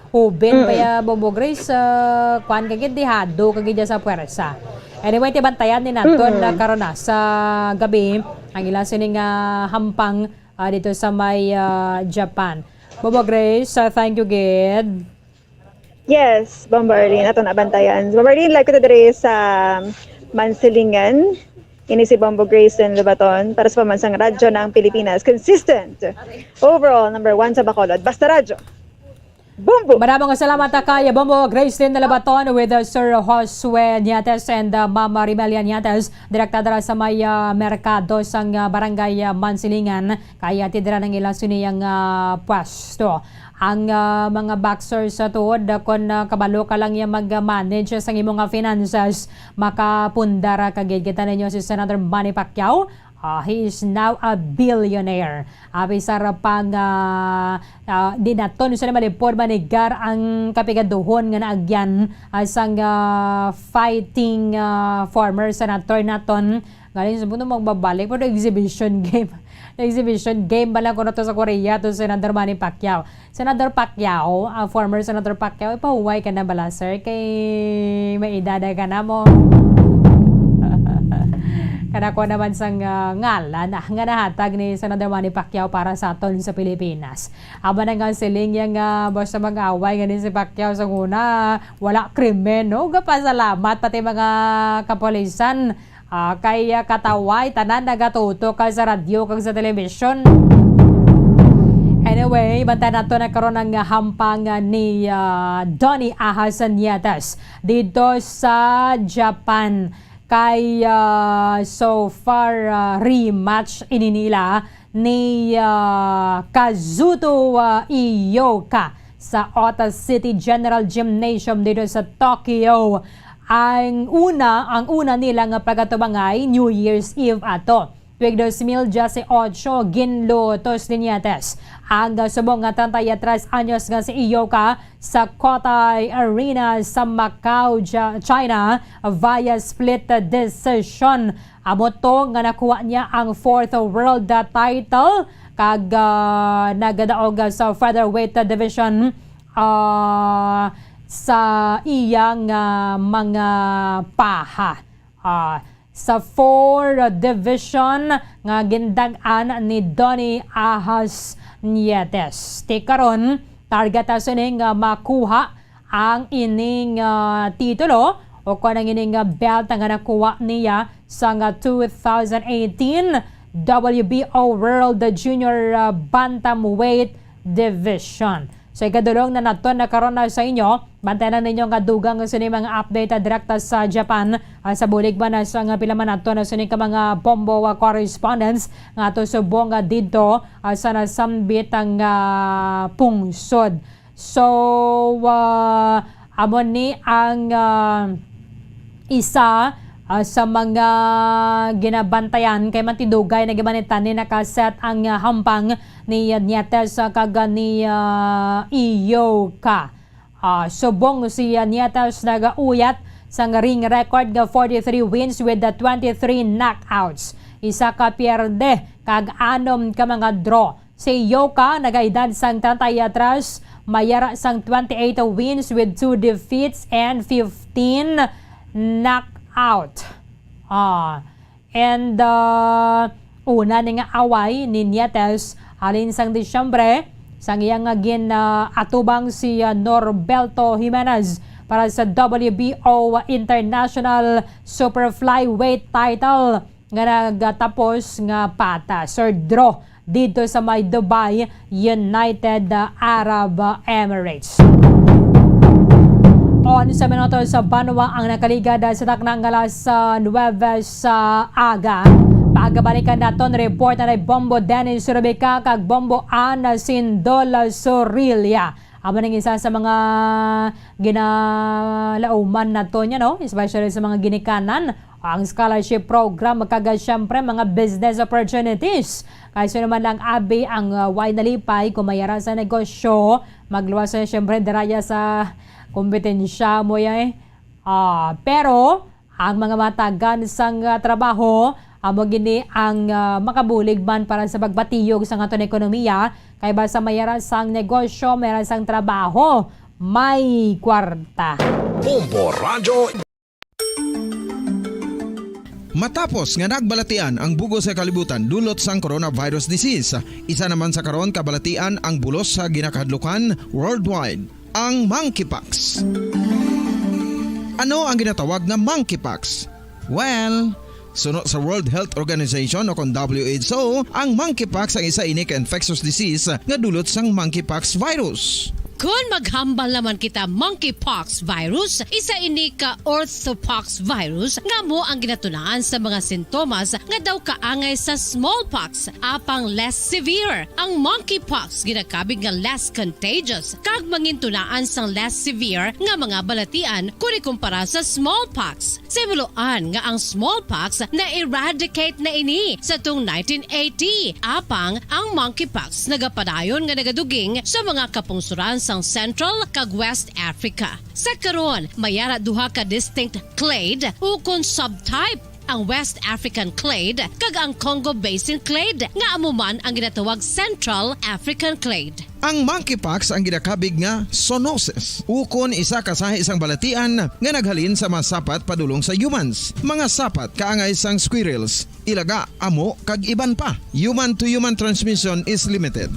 Hoben pa Mm. ya, Bombo Grace, ah, kuan ka gid, dihado ka gid sa puwersa. Anyway, ti bantayan ni naton Mm. na karon na sa gabi ang ila sini nga hampang, ah, dito sa may, ah, Japan. Bombo Grace, ah, thank you gid. Yes, Bombo Arlene, ato na bantayan. Bombo Arlene, live kita diri sa Mansilingan. Ini si Bombo Grayson Lubaton para sa Pamansang Radyo ng Pilipinas. Consistent. Overall, number one sa Bacolod. Basta Radyo. Madamo nga salamat, ah, kay Bombo Gracelyn Nalabaton with, uh, Sir Josue Nietes and, uh, Mama Rimelia Nietes, direkta dira sa may, uh, merkado sang, uh, Barangay, uh, Mansilingan. Kay ati dira nang ila sini ang, uh, pwesto. Ang, uh, mga boxers sa tuod, uh, kon, uh, kabalo ka lang ya mag-manage sang imo nga finances, makapundar ka gid. Kita ninyo si Senator Manny Pacquiao. Ah, he is now a billionaire. Abi sa ra pang, ah, ah, di naton sa malipod manigar ang kapigaduhon nga naagyan, ah, sang, ah, fighting, ah, former senator naton. Galing sa puno magbabalik pero exhibition game. Exhibition game ba lang kuno to sa Korea to Senator Manny Pacquiao. Senator Pacquiao, ah, former Senator Pacquiao, ipahuway ka na bala, sir? Kay may edad ka na mo. Kada ko naman sang, ah, ngalan, ah, nga nahatag ni Senator Manny Pacquiao para sa aton sa Pilipinas. Amo na nga siling yang, ah, basta mag-away nga ni si Pacquiao sa una, wala krimen, no? Gapasalamat pati mga kapulisan. Ah, kay, ah, kataway, tanan nagatutok ka sa radyo kag sa telebisyon. Anyway, bantay nato na karon ang hampang, ah, ni, ah, Donny Ahas Nietes dito sa Japan. Kay, ah, so far, ah, rematch ini nila ni, ah, Kazuto, ah, Iyoka sa Ota City General Gymnasium dito sa Tokyo. Ang una, ang una nila nga pagkatubangay, New Year's Eve ato. Tuig dos mil dieciocho, ginlutos ni Nietes ang subong nga treinta y tres anyos nga si Iyoka sa Cotai Arena sa Macau, Ja-, China, via split decision. Amo to nga nakuha niya ang fourth world title kag, ah, nagadaog sa featherweight division, ah, sa iyang, ah, mga paha. Ah, sa four division nga gindag-an ni Donny Ahas Nietes. Ti karon, target na sini nga makuha ang ining, ah, titulo o kon ang ining, ah, belt nga nakuha niya sa nga two thousand eighteen W B O World Junior, ah, Bantamweight Division. So, ikadulong na naton na karon na sa inyo. Bantayan ninyo nga dugang sini mga update, ah, direkta sa Japan. Ah, sa bulig ba na sa nga pila man naton na sini ka mga bombo, ah, correspondents nga ato subong, ah, didto, ah, sa nasambit ang, ah, pungsod. So, ah, amo ni ang, ah, isa, ah, sa mga ginabantayan kay matindugay na gibanita ni nakaset ang, ah, hampang ni Nietes, ah, kag ni, ah, Iyoka. Ah, subong si, ah, Nietes nagauyat sang ring record nga forty-three wins with the twenty-three knockouts. Isa ka pierde kag anom ka mga draw. Si Iyoka nagaedad sang treinta y tres, may ara sang twenty-eight wins with two defeats and fifteen knockout. Ah, and, ah, una ni nga away ni Nietes halin sang Disyembre, sang iya nga gin, ah, atubang si, ah, Norberto Jimenez para sa W B O International Super Flyweight title nga nagatapos nga patas or draw dito sa may Dubai, United Arab Emirates. Onse minutos sa banwa ang nakaligad sa taknang alas, ah, nuwebe sa aga. Pagabalikan naton report na ni Bombo Dennis Rubica kag Bombo Ana Sindol Sorilla. Amo ning isa sa mga ginalauman nato niya, no? Especially sa mga ginikanan, ang scholarship program, kag, ah, syempre, mga business opportunities. Kay sino man lang abi ang, ah, way nalipay, kung may ara sa negosyo, magluwas na, syempre, daraya sa kompetensya mo, eh. Ah, pero, ang mga matagan sang, ah, trabaho, amo gini ang, ah, makabulig man para sa pagbatiyog sang aton ekonomiya, kay basta may ara sang negosyo, may ara sang trabaho, may kwarta. Bombo Radyo. Matapos nga nagbalatian ang bug-os nga kalibutan dulot sang coronavirus disease, isa naman sa karon kabalatian ang bulos sa ginakahadlukan worldwide, ang monkeypox. Ano ang ginatawag nga monkeypox? Well, suno sa World Health Organization o kon W H O, ang monkeypox ang isa ini ka infectious disease nga dulot sang monkeypox virus. Kon maghambal naman kita monkeypox virus, isa ini ka orthopox virus nga amo ang ginatunaan sa mga sintomas nga daw kaangay sa smallpox, apang less severe. Ang monkeypox ginakabig nga less contagious kag mangintunaan sang less severe nga mga balatian kon ikumpara sa smallpox. Sa himuloan nga ang smallpox na-eradicate na ini sa tung nineteen eighty, apang ang monkeypox nagapadayon nga nagaduging sa mga kapungsoran sang Central kag West Africa. Sa karon, may ara duha ka distinct clade ukon subtype, ang West African clade kag ang Congo Basin clade, nga amo man ang ginatawag Central African clade. Ang monkeypox ang ginakabig nga zoonosis, ukon isa ka sahi sang balatian nga naghalin sa mga sapat padulong sa humans, mga sapat kaangay sang squirrels, ilaga, amo, kag iban pa. Human-to-human transmission is limited.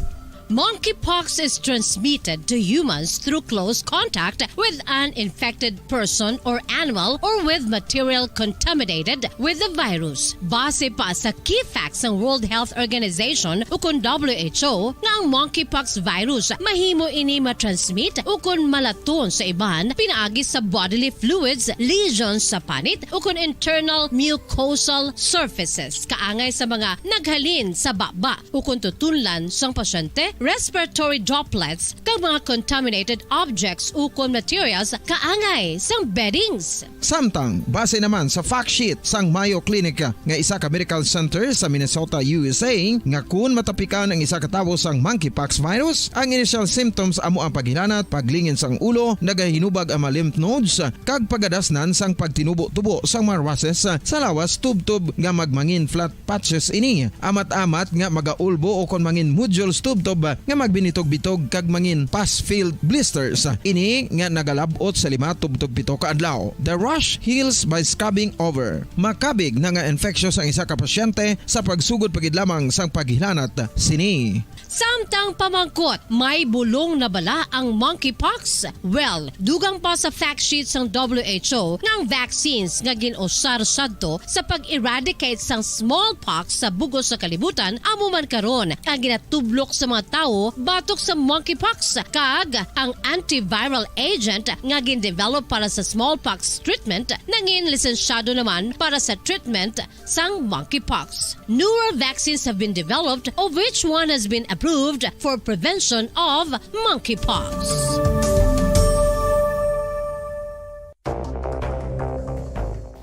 Monkeypox is transmitted to humans through close contact with an infected person or animal or with material contaminated with the virus. Base pa sa key facts sang World Health Organization ukon W H O, nga ang monkeypox virus mahimo ini matransmit ukon malaton sa iban pinaagi sa bodily fluids, lesions sa panit, ukon internal mucosal surfaces, kaangay sa mga naghalin sa baba ukon tutunlan sang pasyente, respiratory droplets, kag mga contaminated objects ukon materials kaangay sang beddings. Samtang, base naman sa fact sheet sang Mayo Clinic nga isa ka medical center sa Minnesota, U S A, nga kun matapikan ang isa ka tawo sang monkeypox virus, ang initial symptoms amo ang paghilanat, paglingin sang ulo, nagahinubag ang mga lymph nodes, kag pagadasnan sang pagtinubo-tubo sang mga rashes sa lawas tubtob nga magmangin flat patches ini, amat-amat nga magaulbo ukon mangin nodules tubtob nga magbinitog-bitog kag mangin pus-filled blisters. Ini nga nagalab-ot sa lima tubtob pito ka adlaw. The rash heals by scabbing over. Makabig na nga infectious ang isa ka pasyente sa pagsugod pa gid lamang sang paghilanat sini. Samtang pamangkot, may bulong na bala ang monkeypox? Well, dugang pa sa fact sheet sang W H O nga ang vaccines nga gin-usar sadto sa pag-eradicate sang smallpox sa bug-os sa kalibutan amo man karon ang ginatublok sa mga tawo batok sa monkeypox, kag ang antiviral agent nga gin-develop para sa smallpox treatment nangin lisensyado naman para sa treatment sang monkeypox. Newer vaccines have been developed, of which one has been approved for prevention of monkeypox.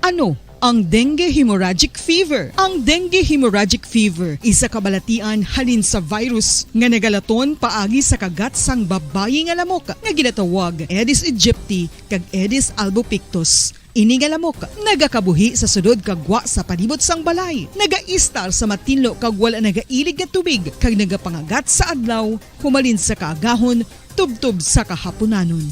Ano ang dengue hemorrhagic fever? Ang dengue hemorrhagic fever isa ka balatian halin sa virus nga nagalaton paagi sa kagat sang babayi nga lamok nga ginatawag Aedes aegypti kag Aedes albopictus. Ini nga lamok nagakabuhi sa sulod kag gwa sa palibot sang balay, nagaistar sa matinlo kag wala nagailig nga tubig, kag nagapangagat sa adlaw, humalin sa kaagahon tubtob sa kahapunanon.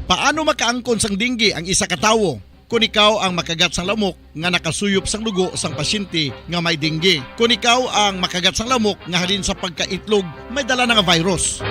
Paano makaangkon sang dengue ang isa ka tawo? Kon ikaw ang makagat sang lamok, nga nakasuyop sang dugo sang pasyente nga may dengue. Kon ikaw ang makagat sang lamok nga halin sa pagkaitlog may dala na nga virus.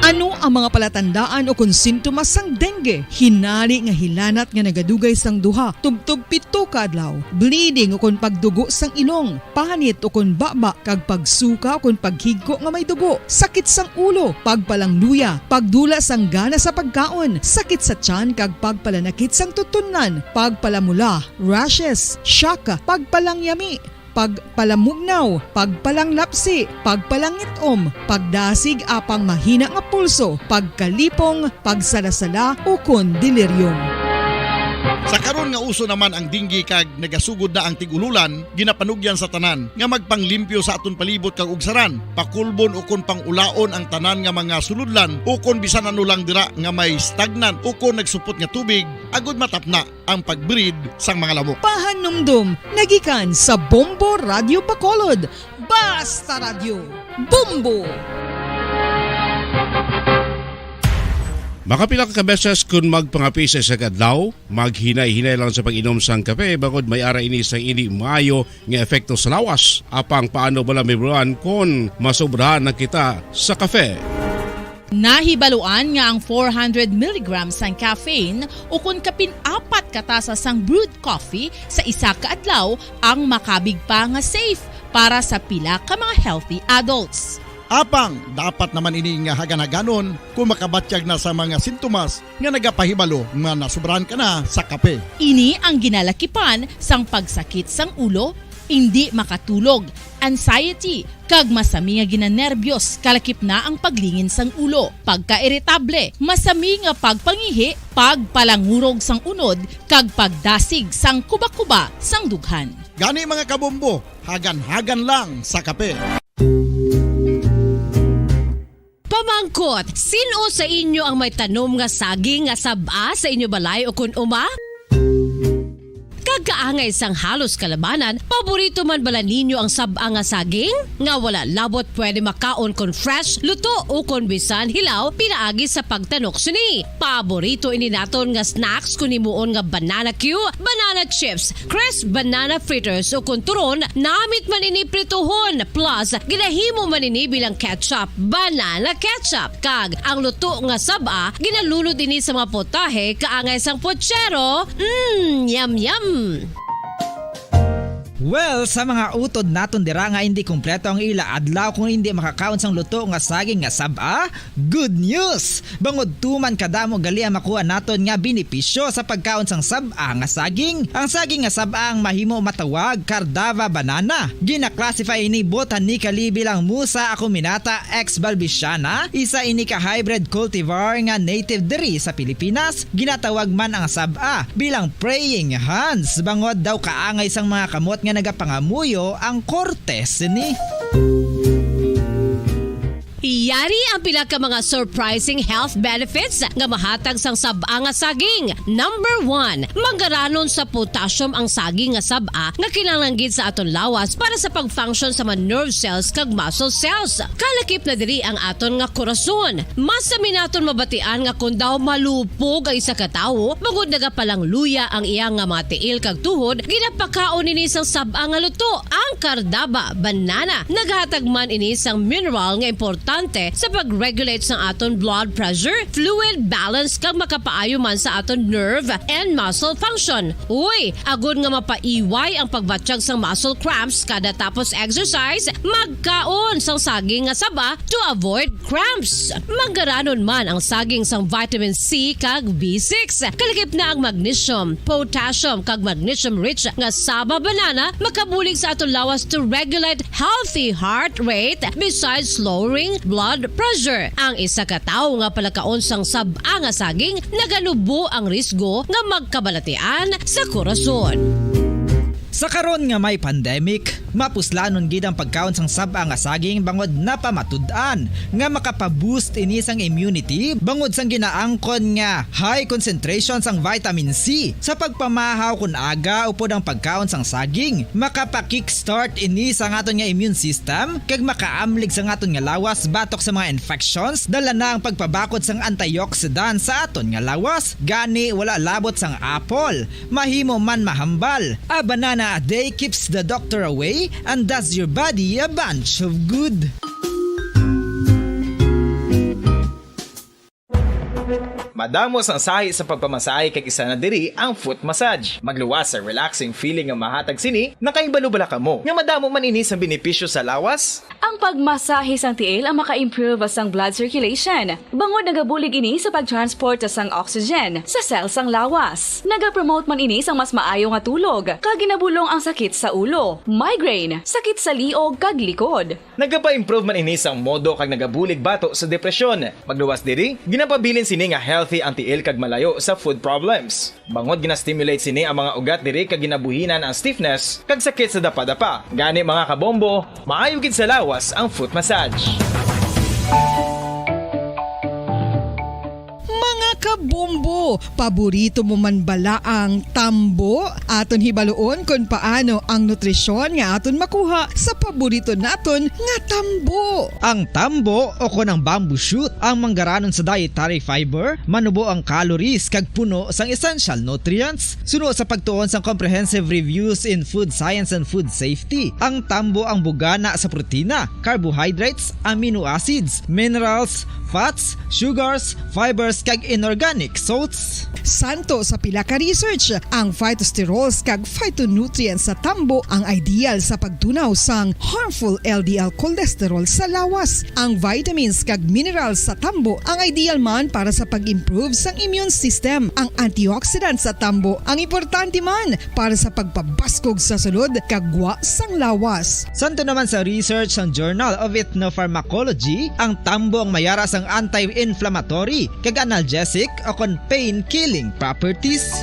Ano ang mga palatandaan ukon sintomas sang dengue? Hinari nga hilanat nga nagadugay sang duha tubtob pito ka adlaw, bleeding ukon pagdugo sang ilong, panit ukon baba, kag pagsuka ukon paghigko nga may dugo, sakit sang ulo, pagpalangluya, pagdula sang gana sa pagkaon, sakit sa tiyan kag pagpalanakit sang tutunlan, pagpalamula, rashes, shock, pagpalangyami, pagpalamugnaw, pagpalanglapsi, pagpalangit-om, pagdasig apang mahina nga pulso, pagkalipong, pagsalasala, ukon delirium. Sa karon nga uso naman ang dengue kag nagasugod na ang tig-ululan, ginapanugyan sa tanan nga magpanglimpyo sa aton palibot kag ugsaran, pakulbon ukon pang-ulaon ang tanan nga mga sulodlan ukon bisan ano lang dira nga may stagnant ukon nagsupot nga tubig agod matapna ang pag-breed sang mga lamok. Pahanumdom nga gikan sa Bombo Radyo Bacolod. Basta Radyo, Bombo! Makapila ka beses kon magpangape sa isa ka adlaw, maghinay-hinay lang sa pag-inom sang kape, bangod may ara ini sang indi maayo nga epekto sa lawas. Apang paano bala mahibaluan kon masobrahan na kita sa kape? Nahibaluan nga ang four hundred milligrams sang caffeine ukon kapin apat ka tasa sang brewed coffee sa isa ka adlaw ang makabig pa nga safe para sa pila ka mga healthy adults. Apang dapat naman ini nga hagan-haganon kung makabatyag na sa mga sintomas nga nagapahibalo nga nasobrahan ka na sa kape. Ini ang ginalakipan sang pagsakit sang ulo, indi makatulog, anxiety, kag masami nga ginanerbyos, kalakip na ang paglingin sang ulo, pagkairitable, masami nga pagpangihi, pagpalangurog sang unod, kag pagdasig sang kubakuba sang dughan. Gani, mga kabombo, hagan-hagan lang sa kape. Pamangkot, sin-o sa inyo ang may tanom nga saging nga sab-a sa inyo balay o kun uma? Kag kaangay sang halos kalabanan, paborito man bala ninyo ang sab-a nga saging? Nga wala labot pwede makaon kon fresh, luto, o kon bisan hilaw pinaagi sa pagtanok sini. Paborito ini naton nga snacks kon himuon nga banana cue, banana chips, crisp banana fritters, o kon turon, namit man ini prituhon, plus ginahimo man ini bilang ketchup, banana ketchup. Kag ang luto nga sab-a, ginalunod ini sa mga potahe kaangay sang pochero. Mm, yum, yum! Well, sa mga utod naton dira nga hindi kompleto ang ila adlaw kung hindi makakaon sang luto nga saging nga sab-a, good news! Bangod tuman kadamo gali ang makuha naton nga benepisyo sa pagkaon sang sab-a nga saging. Ang saging nga sab-a ang mahimo matawag Cardava banana. Gina-classify ini botanically bilang Musa acuminata ex balbisiana, isa ini ka hybrid cultivar nga native diri sa Pilipinas. Ginatawag man ang sab-a bilang praying hands, bangod daw kaangay sang mga kamot nga nagapangamuyo ang korte sini. Yari ang pila ka mga surprising health benefits nga mahatag sang sab-a nga saging. Number one, manggaranon sa potassium ang saging nga sab-a nga kinahanglan gid sa aton lawas para sa pag-function sa mga nerve cells kag muscle cells. Kalakip na diri ang aton nga korason. Masami naton mabatian nga kon daw malupog ang isa ka tawo, bangod nagapalangluya ang iya nga mga tiil kag tuhod, ginapakaon ini sang sab-a nga luto, ang Cardaba banana. Nagahatag man ini sang mineral nga importante sa pag-regulate sang aton blood pressure, fluid balance, kag makapaayo man sa aton nerve and muscle function. Uy, agod nga mapaiway ang pagbatyag sang muscle cramps kada tapos exercise, magkaon sang saging nga saba to avoid cramps. Manggaranon man ang saging sang vitamin C kag B six. Kalakip na ang magnesium, potassium, kag magnesium-rich nga saba banana makabulig sa aton lawas to regulate healthy heart rate, besides lowering blood pressure. Ang isa ka tawo nga palakaon sang sab-a nga saging, naganubo ang risgo nga magkabalatian sa korason. Sa karon nga may pandemic, mapuslanon gid ang pagkaon sang sab-a nga saging, bangod napamatud-an nga makapa-boost ini sang immunity, bangod sang ginaangkon nga high concentration sang vitamin C. Sa pagpamahaw kon aga upod ang pagkaon sang saging, makapa-kickstart ini sa aton nga immune system, kag makaamlig sa aton nga lawas batok sa mga infections, dala na ang pagpabakod sang antioxidant sa aton nga lawas. Gani, wala labot sang apple, mahimo man mahambal. A banana a day keeps the doctor away and does your body a bunch of good. Madamo sang sahi sa pagpamasahe, kag isa na diri ang foot massage. Magluwas sa relaxing feeling nga mahatag sini. Nakahibalo bala kamo nga madamo man ini sang benepisyo sa lawas? Ang pagmasahe sang tiil ang maka-improve sang blood circulation, bangod nagabulig ini sa pag-transport sang oxygen sa cell sang lawas. Nagapromote man ini sang mas maayo nga tulog, kag ginabulong ang sakit sa ulo, migraine, sakit sa liog, kag likod. Nagapa-improve man ini sang modo kag nagabulig bato sa depresyon. Magluwas diri, ginapabilin sini nga healthy ang tiil kag malayo sa foot problems. Bangod gina-stimulate sini ang mga ugat diri kag ginabuhinan ang stiffness kag sakit sa dapadapa. Gani, mga kabombo, maayo gid sa lawas ang foot massage. Mga kabombo, paborito mo man bala ang tambo? Aton hibaluon kon paano ang nutrisyon nga aton makuha sa paborito naton nga tambo. Ang tambo, o kon ang bamboo shoot, ang manggaranon sa dietary fiber, manubo ang calories kag puno sang essential nutrients. Suno sa pagtuon sang Comprehensive Reviews in Food Science and Food Safety, ang tambo ang bugana sa protina, carbohydrates, amino acids, minerals, fats, sugars, fibers, kag inorganic Organic salts. Santo sa pila ka research, ang phytosterols kag phytonutrients sa tambo ang ideal sa pagtunaw sang harmful L D L cholesterol sa lawas. Ang vitamins kag minerals sa tambo ang ideal man para sa pag-improve sang immune system. Ang antioxidants sa tambo ang importante man para sa pagpabaskog sa sulod kag gwa sang lawas. Santo naman sa research sang Journal of Ethnopharmacology, ang tambo ang mayara sang anti-inflammatory kag analgesic o kon pain-killing properties.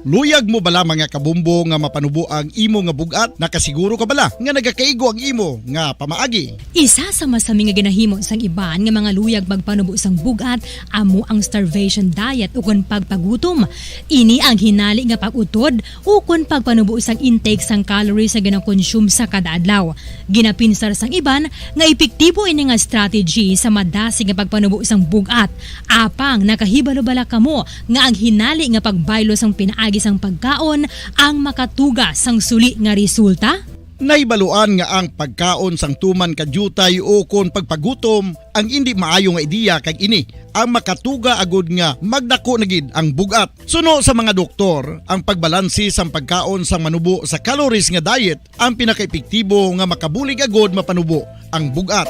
Luyag mo bala, mga kabombo, nga mapanubo ang imo nga bug-at? Nakasiguro ka bala nga nagakaigo ang imo nga pamaagi? Isa sa masami nga ginahimo sang iban nga mga luyag magpanubo sang bug-at amo ang starvation diet ukon pagpagutom. Ini ang hinali nga pag-utod ukon pagpanubo sang intake sang calories nga ginakonsume sa kada adlaw. Ginapinsar sang iban nga epektibo ini nga strategy sa madasig nga pagpanubo sang bug-at. Apang nakahibalo bala kamo nga ang hinali nga pagbaylo sang pinaagi sang pagkaon ang makatuga sang suli nga resulta? Nahibaluan nga ang pagkaon sang tuman ka diutay ukon pagpagutom ang indi maayo nga ideya, kag ini ang makatuga agud nga magdako na gid ang bug-at. Suno sa mga doktor, ang pagbalanse sang pagkaon sang manubo sa calories nga diet ang pinakaepektibo nga makabulig agud mapanubo ang bug-at.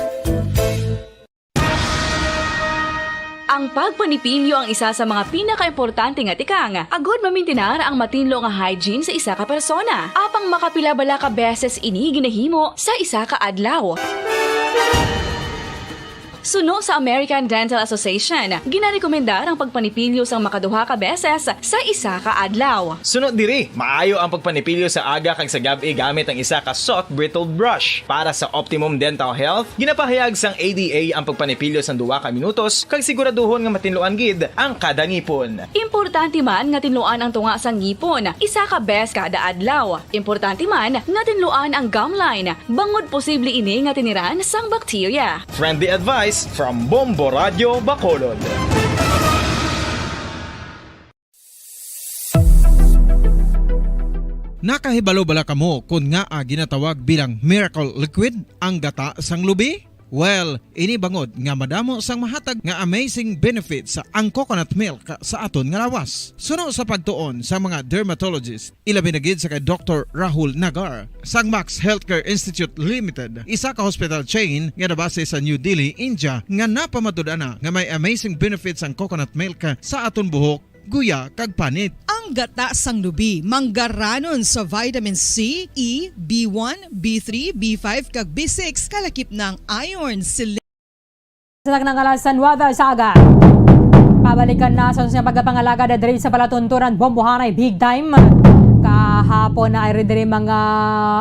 Ang pagpanipilyo ang isa sa mga pinakaimportante nga tikang agud mamintinar ang matinlo nga hygiene sa isa ka persona. Apang makapila bala ka beses ini ginahimo sa isa ka adlaw? Suno sa American Dental Association, ginarekomendar ang pagpanipilyo sang makaduha ka beses sa isa ka adlaw. Suno diri, maayo ang pagpanipilyo sa aga kag sa gab-i gamit ang isa ka soft bristled brush. Para sa optimum dental health, ginapahayag sang A D A ang pagpanipilyo sang duha ka minutos kag siguraduhon nga matinluan gid ang kada ngipon. Importante man nga tinluan ang tunga sang ngipon isa ka bes kada adlaw. Importante man nga tinluan ang gum line, bangod posible ini nga tiniran sang bakterya. Friendly advice from Bombo Radio Bacolod. Nakahibalo bala kamo kon ngaa ginatawag bilang miracle liquid ang gata sang lubi? Well, ini bangod nga madamo sang mahatag nga amazing benefits ang coconut milk sa aton nga lawas. Suno sa pagtuon sa mga dermatologist, ilabi na gid sa kay Doktor Rahul Nagar sang Max Healthcare Institute Limited, isa ka hospital chain nga nabase sa New Delhi, India, nga napamatud-an na nga may amazing benefits ang coconut milk sa aton buhok, guya, kag panit. Ang gata sang lubi manggaranon sa vitamin C, E, B one, B three, B five, kag B six, kalakip na ang iron, selenium. Sa nangalasan wada sa aga. Pabalikan na sa siya pagpangalagad diri sa palatuntunan, bombohanay big time. Kahapon na ay diri mga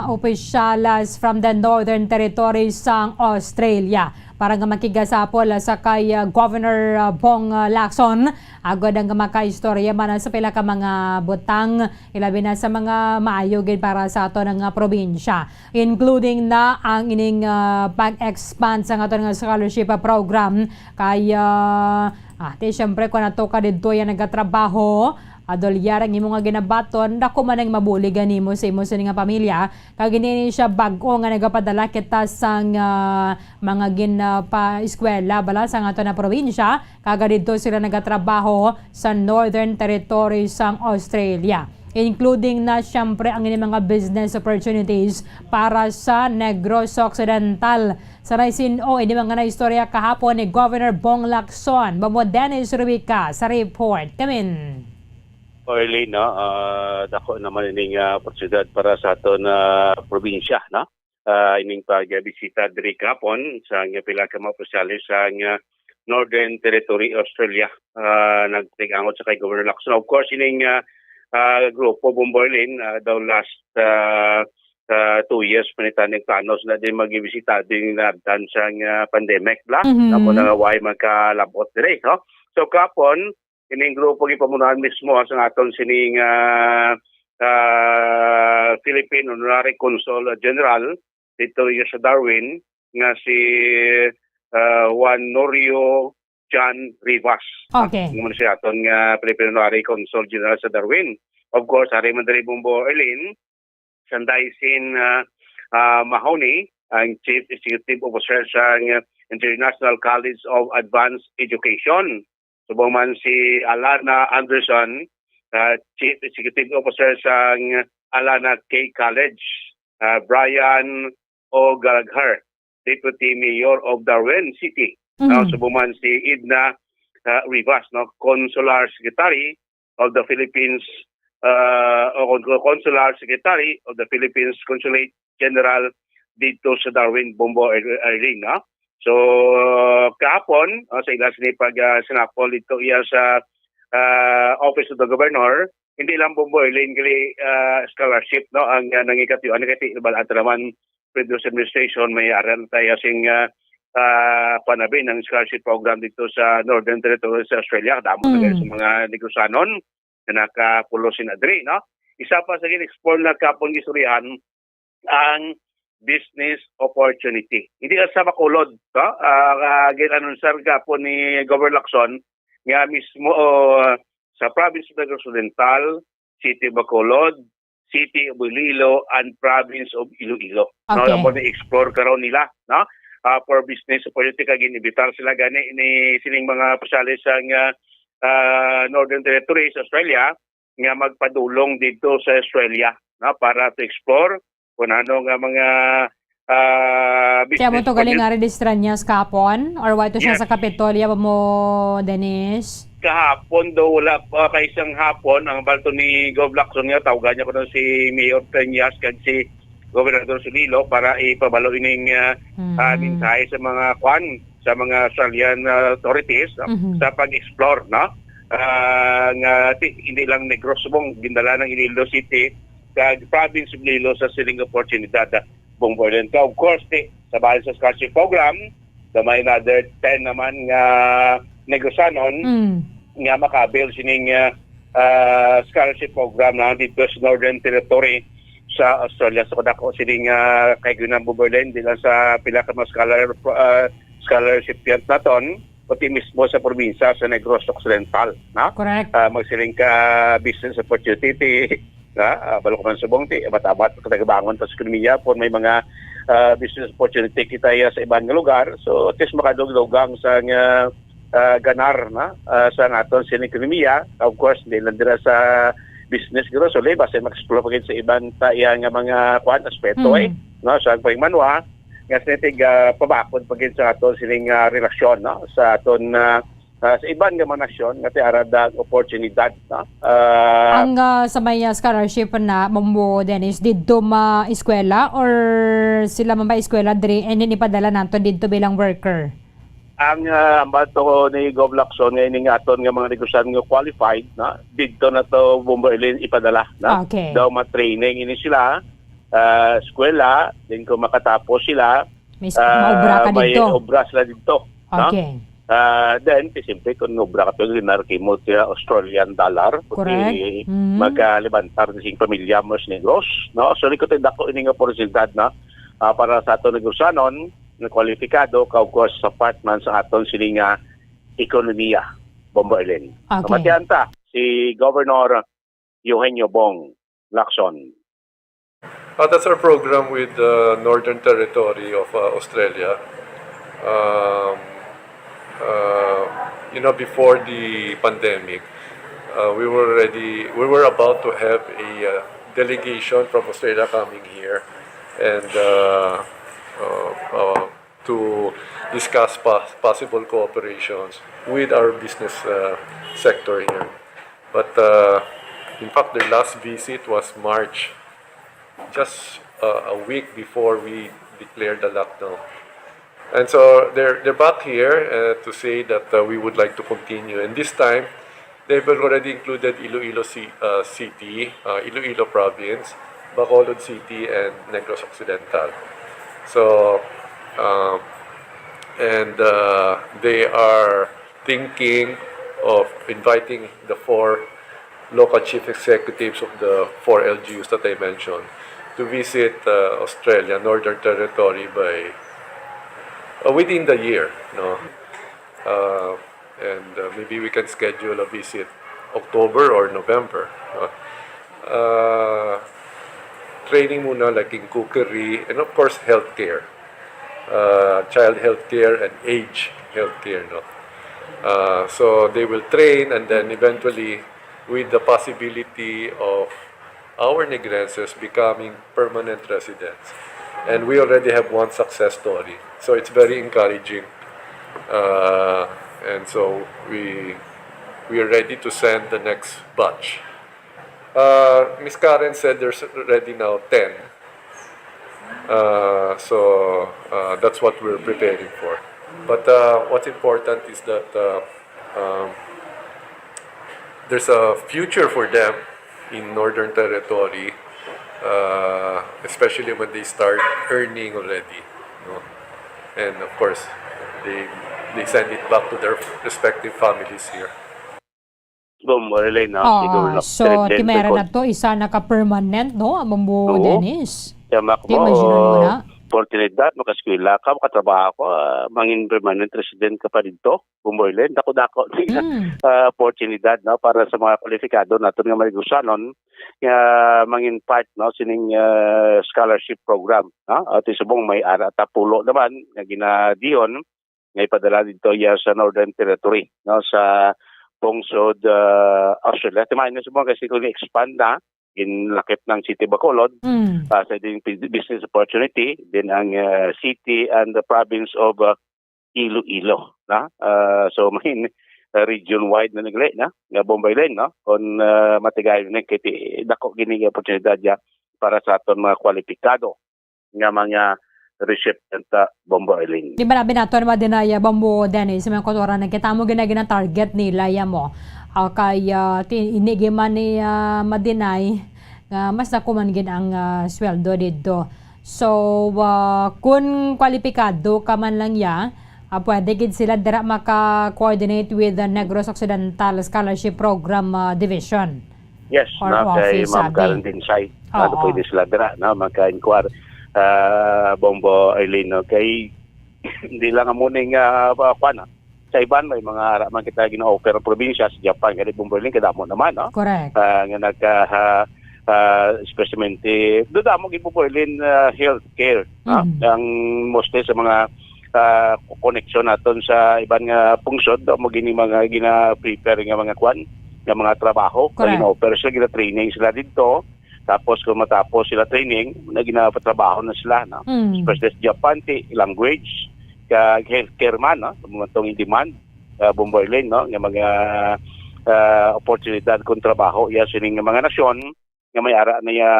opisyales from the Northern Territory sang Australia para nga makigasapol sa kay, uh, Governor, uh, Bong, uh, Lacson. Agod ang makaistorya man sa pila ka mga butang, ilabi na sa mga maayo gid para sa aton nga probinsya, including na ang ining, ah, pag-expand sa aton nga scholarship, ah, program. Kay, ah, ah, ti, siyempre, kung ato ka didto yan nagatrabaho, ah, dolyar ang imo nga ginabaton, dako man ang mabulig nimo sa imo sini nga pamilya. Kag hindi ni siya bag-o nga nagapadala kita sang, ah, mga gin, ah, pa eskwela bala sa aton nga probinsya. Kag didto sila nagatrabaho sa Northern Territory sang Australia, including na siyempre ang ining mga business opportunities para sa Negros Occidental. Sa naisin-o ini mga naistorya kahapon ni Governor Bong Lacson. Bobo Dennis Rubica sa report. Kamin. Arlene, no, ah, dako naman ining, ah, oportunidad para sa aton, ah, probinsya, no? Ah, ining pagbisita diri kahapon sa nga pila ka mga opisyales sa nga Northern Territory, Australia. Ah, nagtig-angot sa kay Governor Lacson. Of course, ining, ah, ah, grupo Bombo Arlene, ah, daw last, ah, ah, two years pa ni taning plano sila din magbisita din nagdan sa nga pandemic bla. Mhm. Namo na nga way magkalabot diri, no? So, kahapon, ining grupo gipamunuan mismo sa aton sining, ah, ah, Philippine Honorary Consul General dito sa Darwin nga si, ah, Juan Norio John Rivas. Okay. Ang man siya aton nga Philippine Honorary Consul General sa Darwin. Of course, ari man diri Bombo Arlene, Sanday Sin, ah, ah, Mahoney, ang Chief Executive Officer sa, ah, International College of Advanced Education. Subong man si Alana Anderson, ah, Chief Executive Officer sang Alana K College, ah, Brian O'Gallagher, Deputy Mayor of Darwin City. Mhm. Ah, subong man si Edna, ah, Rivas, no, Consular Secretary of the Philippines, ah, o Con-, Consular Secretary of the Philippines Consulate General dito sa Darwin, Bombo, Ar-, Arlene, no? So, kahapon, ah, sa ila sini pag, ah, sinapol dito iya sa, ah, Office of the Governor, hindi lang Bombo, Arlene, gali, ah, scholarship, no, ang, ah, nangikatiwan, kay ti-, bal-, ato naman, previous administration, may aral tayo sing, ah, ah, panabi ng scholarship program dito sa Northern Territory sa Australia. Damo na Mm. sa mga Negros-anon na nakapulo sin adri, no? Isa pa sa gin-explore na kapon istoryahan ang business opportunity. Hindi lang sa Bacolod, no? Ah, ah, gin-anunsar kapon ni Governor Lacson nga mismo, oh, sa province of Negros Occidental, City of Bacolod, City of Iloilo, and Province of Iloilo. No, Okay. amo ni explore karon nila, no? Ah, for business opportunity, kag gin-imbitar sila gani ni sining mga opisyales sang, ah, ah, Northern Territory sa Australia nga magpadulong dito sa Australia, no, para to explore kung ano nga mga, ah, Kaya mo business to galing opportunity. Nga registranyas kahapon? Or wa to siya Yes. Sa Kapitolya ba mo, Dennis? Kahapon daw wala pa, kay isang hapon, ang balto ni Gov Lacson nga, tawgan niya ko na si Mayor Treñas kag si Gobernador Solilo para ipabalo ining, ah, Mm. ah, mensahe sa mga kwan, sa mga Australian, ah, authorities, no? Mhm. Sa pag-explore, no? Ah, nga ti-, hindi lang Negros, subong gindala ng Iloilo City kag province of Iloilo sa siling oportunidad, ah, Bong Berlin. Ka, of course, ti, sa bahin sa scholarship program, may another ten naman nga Negrosanon Mm. nga maka-avail sining, ah, ah, scholarship program na dito sa Northern Territory sa Australia. So, dako sining, ah, kay Ginang Bong Berlin, di lang sa pila ka mga scholar, ah, scholarship grant naton, pati mismo sa probinsya sa Negros Occidental, no? Correct. Ah, magsiling ka business opportunity, na, ah, balo ko man subong, ti, abat-abat, katagabangon pa sa ekonomiya, kung may mga, ah, business opportunity kita ya sa iban nga lugar. So, at least makadugdugang sa nga, ah, ganar na, ah, sa naton sin ekonomiya. Of course, hindi lang dira sa business guro, so, basta mag-explore pa gid sa iban ta iya nga mga, kuan, aspeto, Mm. eh, no, sa pagmanwa, nga sa tig, ah, pabakod pa gid sa aton sining, ah, relasyon, no, sa aton, ah, ah, sa iban nga mga nasyon nga tiara dag oportunidad, no? Ah, Ang, ah, sa may, ah, scholarship na, Mambo Dennis, didto ma-eskwela or sila man ba eskwela diri and then ipadala nato didto bilang worker? Ang, ah, ang bato ni Gov Lacson nga ining aton nga mga negosyan nga qualified, no? Didto na to, Bombo Elin, ipadala, no? Okay. Daw ma-training ini sila, ah, eskwela, then kung makatapos sila, May s-, ah, maobra ka may didto. Obra sila didto, no? Okay. Ah, then, ti, siyempre, kung obra ka to, ginarki mo siya Australian dollar, Correct. Kundi Mm. magkalibantar sing pamilya mo sa Negros, no? So, likot ang dako ining oportunidad, no? Ah, para sa ato Negrosanon, nga kwalipikado, ka, of course, sa part man sa aton sini nga ekonomiya, Bombo Ellen. Okay. Kamatian ta, si Governor Eugenio Bong Lacson. Uh, that's our program with the Northern Territory of, uh, Australia. Um, uh, you know, before the pandemic, uh, we were ready, we were about to have a, uh, delegation from Australia coming here and, uh, uh, uh, to discuss pos-, possible cooperations with our business, uh, sector here. But, uh, in fact, their last visit was March, just, uh, a week before we declared the lockdown. And so they're, they're back here, uh, to say that, uh, we would like to continue. And this time, they've already included Iloilo Ci-, uh, City, uh, Iloilo Province, Bacolod City, and Negros Occidental. So, um, and, uh, they are thinking of inviting the four local chief executives of the four L G Us that I mentioned to visit, uh, Australia, Northern Territory by, uh, within the year, no? Uh, and, uh, maybe we can schedule a visit October or November, no? Uh, training muna, like, in cookery and, of course, healthcare. uh, child healthcare and age healthcare, no? Uh, so they will train, and then eventually, with the possibility of our Negrenses becoming permanent residents. And we already have one success story. So it's very encouraging. Uh, and so we, we are ready to send the next batch. Uh, Miss Karen said there's already now ten. Uh, so uh, that's what we're preparing for. But uh, what's important is that uh, um, there's a future for them in Northern Territory, uh, especially when they start earning already. No? And of course, they, they send it back to their respective families here. Bom, Marilyn, no? Oo, siguro, no? So, ti mayra na to, isa na ka permanent, no? Amang mo, Dennis. Tama ko. Imagine mo na. Oportunidad, makaskwela ka, makatrabaho ka, uh, mangin permanent resident ka pa dito. Bumboylen, dako-dako uh, oportunidad, no, para sa mga kwalipikado naton nga Marigosanon nga mangin part, no, sining uh, scholarship program, no? At subong may ara ta pulo naman nga ginadiyon nga ipadala dito iya sa Northern Territory, no, sa pungsod uh, Australia. Timayon na subong kasi kung expand na, ginlakip ng City Bacolod mm. uh, sa ding business opportunity, din ang uh, city and the province of uh, Iloilo, na? Uh, so main uh, region wide na nagli na nga Bombay Lane, no? Kon uh, matigayon na kay dako gini nga oportunidad ya para sa aton mga kwalipikado nga mga recipient uh, Bombo Eileen. Di ba nabi nato naman din ay Bombo Dennis, mga kultura na kita mo ginagina target nila ya mo. Uh, kay uh, ini man ni uh, madinay nga mas nakuman gid ang uh, sweldo didto. So, uh, kung kwalipikado ka man lang ya, uh, pwede gid sila dira maka-coordinate with the Negros Occidental Scholarship Program uh, Division. Yes, or no, office, kay Ma'am Karen Dinsay. Ano pwede sila dira, no? Maka-inquire, uh, Bombo Eileen, no? Kay hindi lang ang muning uh, kwan, sa iban may mga ara man kita gina-offer ang probinsya sa Japan, kay Bombo Eileen kadamo naman, no? Correct. Uh, nga nagka uh, uh, especially do damo gid Bombo Eileen uh, healthcare, mm-hmm. Ang mostly sa mga uh, connection naton sa iban nga pungsod mo gini mga gina-prepare nga mga kwan nga mga trabaho. Correct. Gina-offer sila, gina-training sila didto. Tapos kung matapos sila training, na ginapatrabaho na sila, no? Mm. Especially sa Japan, ti language, kag healthcare man, no? Matong in demand, uh, Bomboy Lane, no? Nga mga uh, oportunidad kung trabaho, ya sining mga nasyon, nga may ara na ya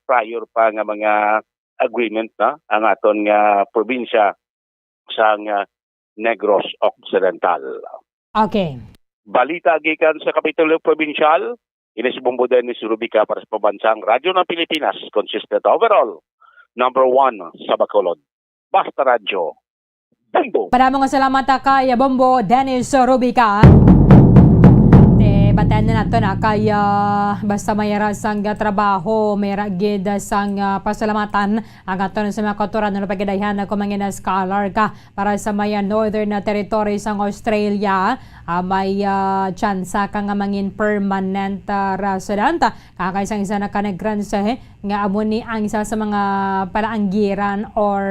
prior pa nga mga agreement, no? Ang aton nga probinsya sang uh, Negros Occidental. Okay. Balita gikan sa Kapitolyo Probinsyal, ini si Bombo Dennis Rubica para sa Pambansang Radyo ng Pilipinas, consistent overall, number one sa Bacolod. Basta Radyo, Bombo! Para mga salamat kay Bombo Dennis Rubica. Te, batayan na nato na kay uh, basta may sang trabaho, may gid sang uh, pasalamatan ang aton sa mga kautoran na pagidayhan na kumangin na scholar ka para sa may Northern Territory sang Australia, uh, may uh, tsansa ka nga mangin permanent uh, resident. Kakay sang isa na kanagranse nga amo ni ang isa sa mga palaanggiran or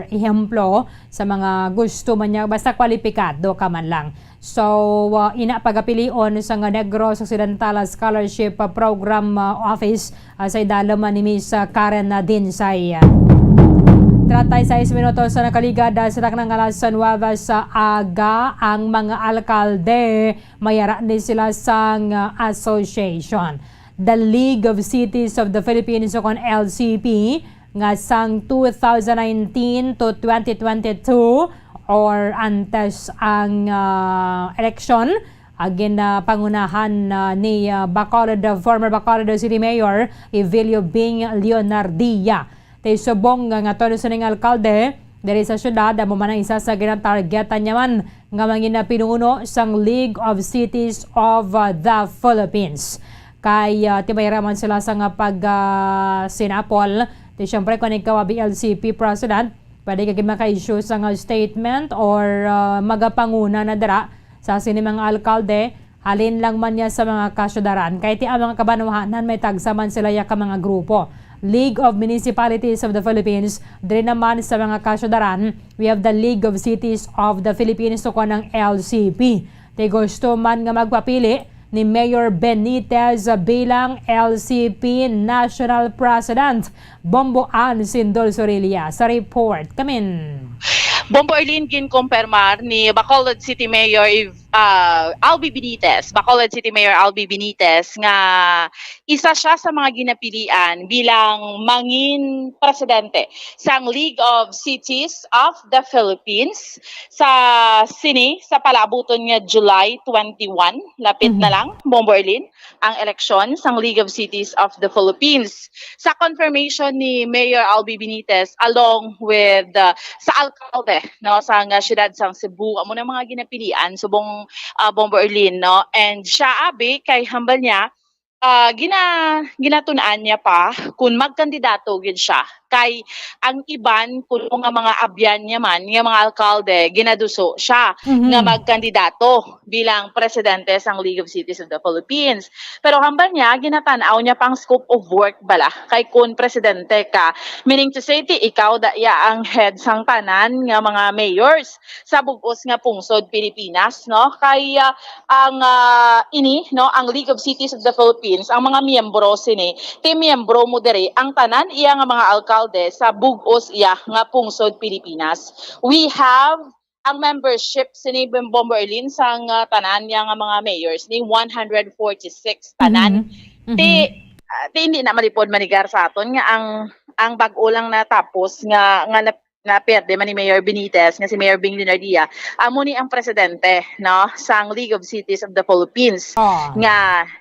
ehemplo sa mga gusto man niya, basta kwalipikado ka man lang. So, uh, ina pagapilion sa nga Negros Occidental Scholarship uh, Program uh, Office uh, sa idalom ni Miss uh, Karen uh, Dinsay. Treinta y seis minutos sa nakaligad uh, sa taknang alas nuwebe sa aga ang mga alkalde mayara ni sila sang uh, association. The League of Cities of the Philippines o kon L C P nga sang two thousand nineteen to twenty twenty-two or antes ang uh, eleksyon agin uh, pangunahan uh, ni uh, Bacolod, former Bacolod City Mayor Evelio Bing Leonardia. Tay subong nga nga tono sining alkalde diri sa syudad amo man ang isa sa ginatargetan niya man nga mangin pinuno sang League of Cities of uh, the Philippines. Kay uh, timayra man sila sa nga pag uh, sinapol. Ti syempre kung ikaw B L C P president, pwede ka gid maka-issue sa nga statement or uh, magapanguna na dira sa sini mga alkalde. Halin lang man niya sa mga kasyudaran, kay ti ang mga kabanwahanan may tagsa man sila ya ka mga grupo. League of Municipalities of the Philippines, diri naman sa mga kasyudaran, we have the League of Cities of the Philippines, o kanang L C P. Ti gusto man nga magpapili ni Mayor Benitez bilang L C P National President. Bombo Ann Sindol Sorilla sa report. Kamin. Bombo Arlene, ginkumpirmar ni Bacolod City Mayor Ev-, ah, Albi Benitez, Bacolod City Mayor Albi Benitez, nga isa siya sa mga ginapilian bilang mangin presidente sang League of Cities of the Philippines sa sini, sa palaabuton nga July twenty-one, lapit na Mhm. lang, Bombo Arlene, ang eleksyon sang League of Cities of the Philippines. Sa confirmation ni Mayor Albi Benitez along with, uh, sa alkalde, no, sang, uh, siyudad sang Cebu, amo na mga ginapilian subong, uh, Bombo Arlene, no? And siya, abi, kay hambal niya, uh, gina-, ginatun-an niya pa kung magkandidato gid siya. Kay ang iban kuno nga mga abyan niya man, nga mga alkalde, ginaduso siya Mhm. nga magkandidato bilang presidente sang League of Cities of the Philippines. Pero hambal niya, ginatan-aw niya pang scope of work bala. Kay kun presidente ka, meaning to say, ti ikaw da iya ang head sang tanan nga mga mayors sa bug-os nga pungsod Pilipinas, no? Kay, ah, ang, ah, ini, no, ang League of Cities of the Philippines, ang mga miyembro sini, ti miyembro mo diri ang tanan iya nga mga alkalde sa bug-os iya nga pungsod Pilipinas. We have ang membership sini Bom-, Bombo Arlene sang, ah, tanan niya nga mga mayors ni one hundred forty-six tanan. Mhm. Ti, Mhm. ah, ti hindi na malipod manigar sa aton nga ang, ang bag-o lang natapos nga, nga na, na perde man ni Mayor Benitez, nga si Mayor Bing Leonardia, amo ni ang presidente, no, sang League of Cities of the Philippines, Ah. nga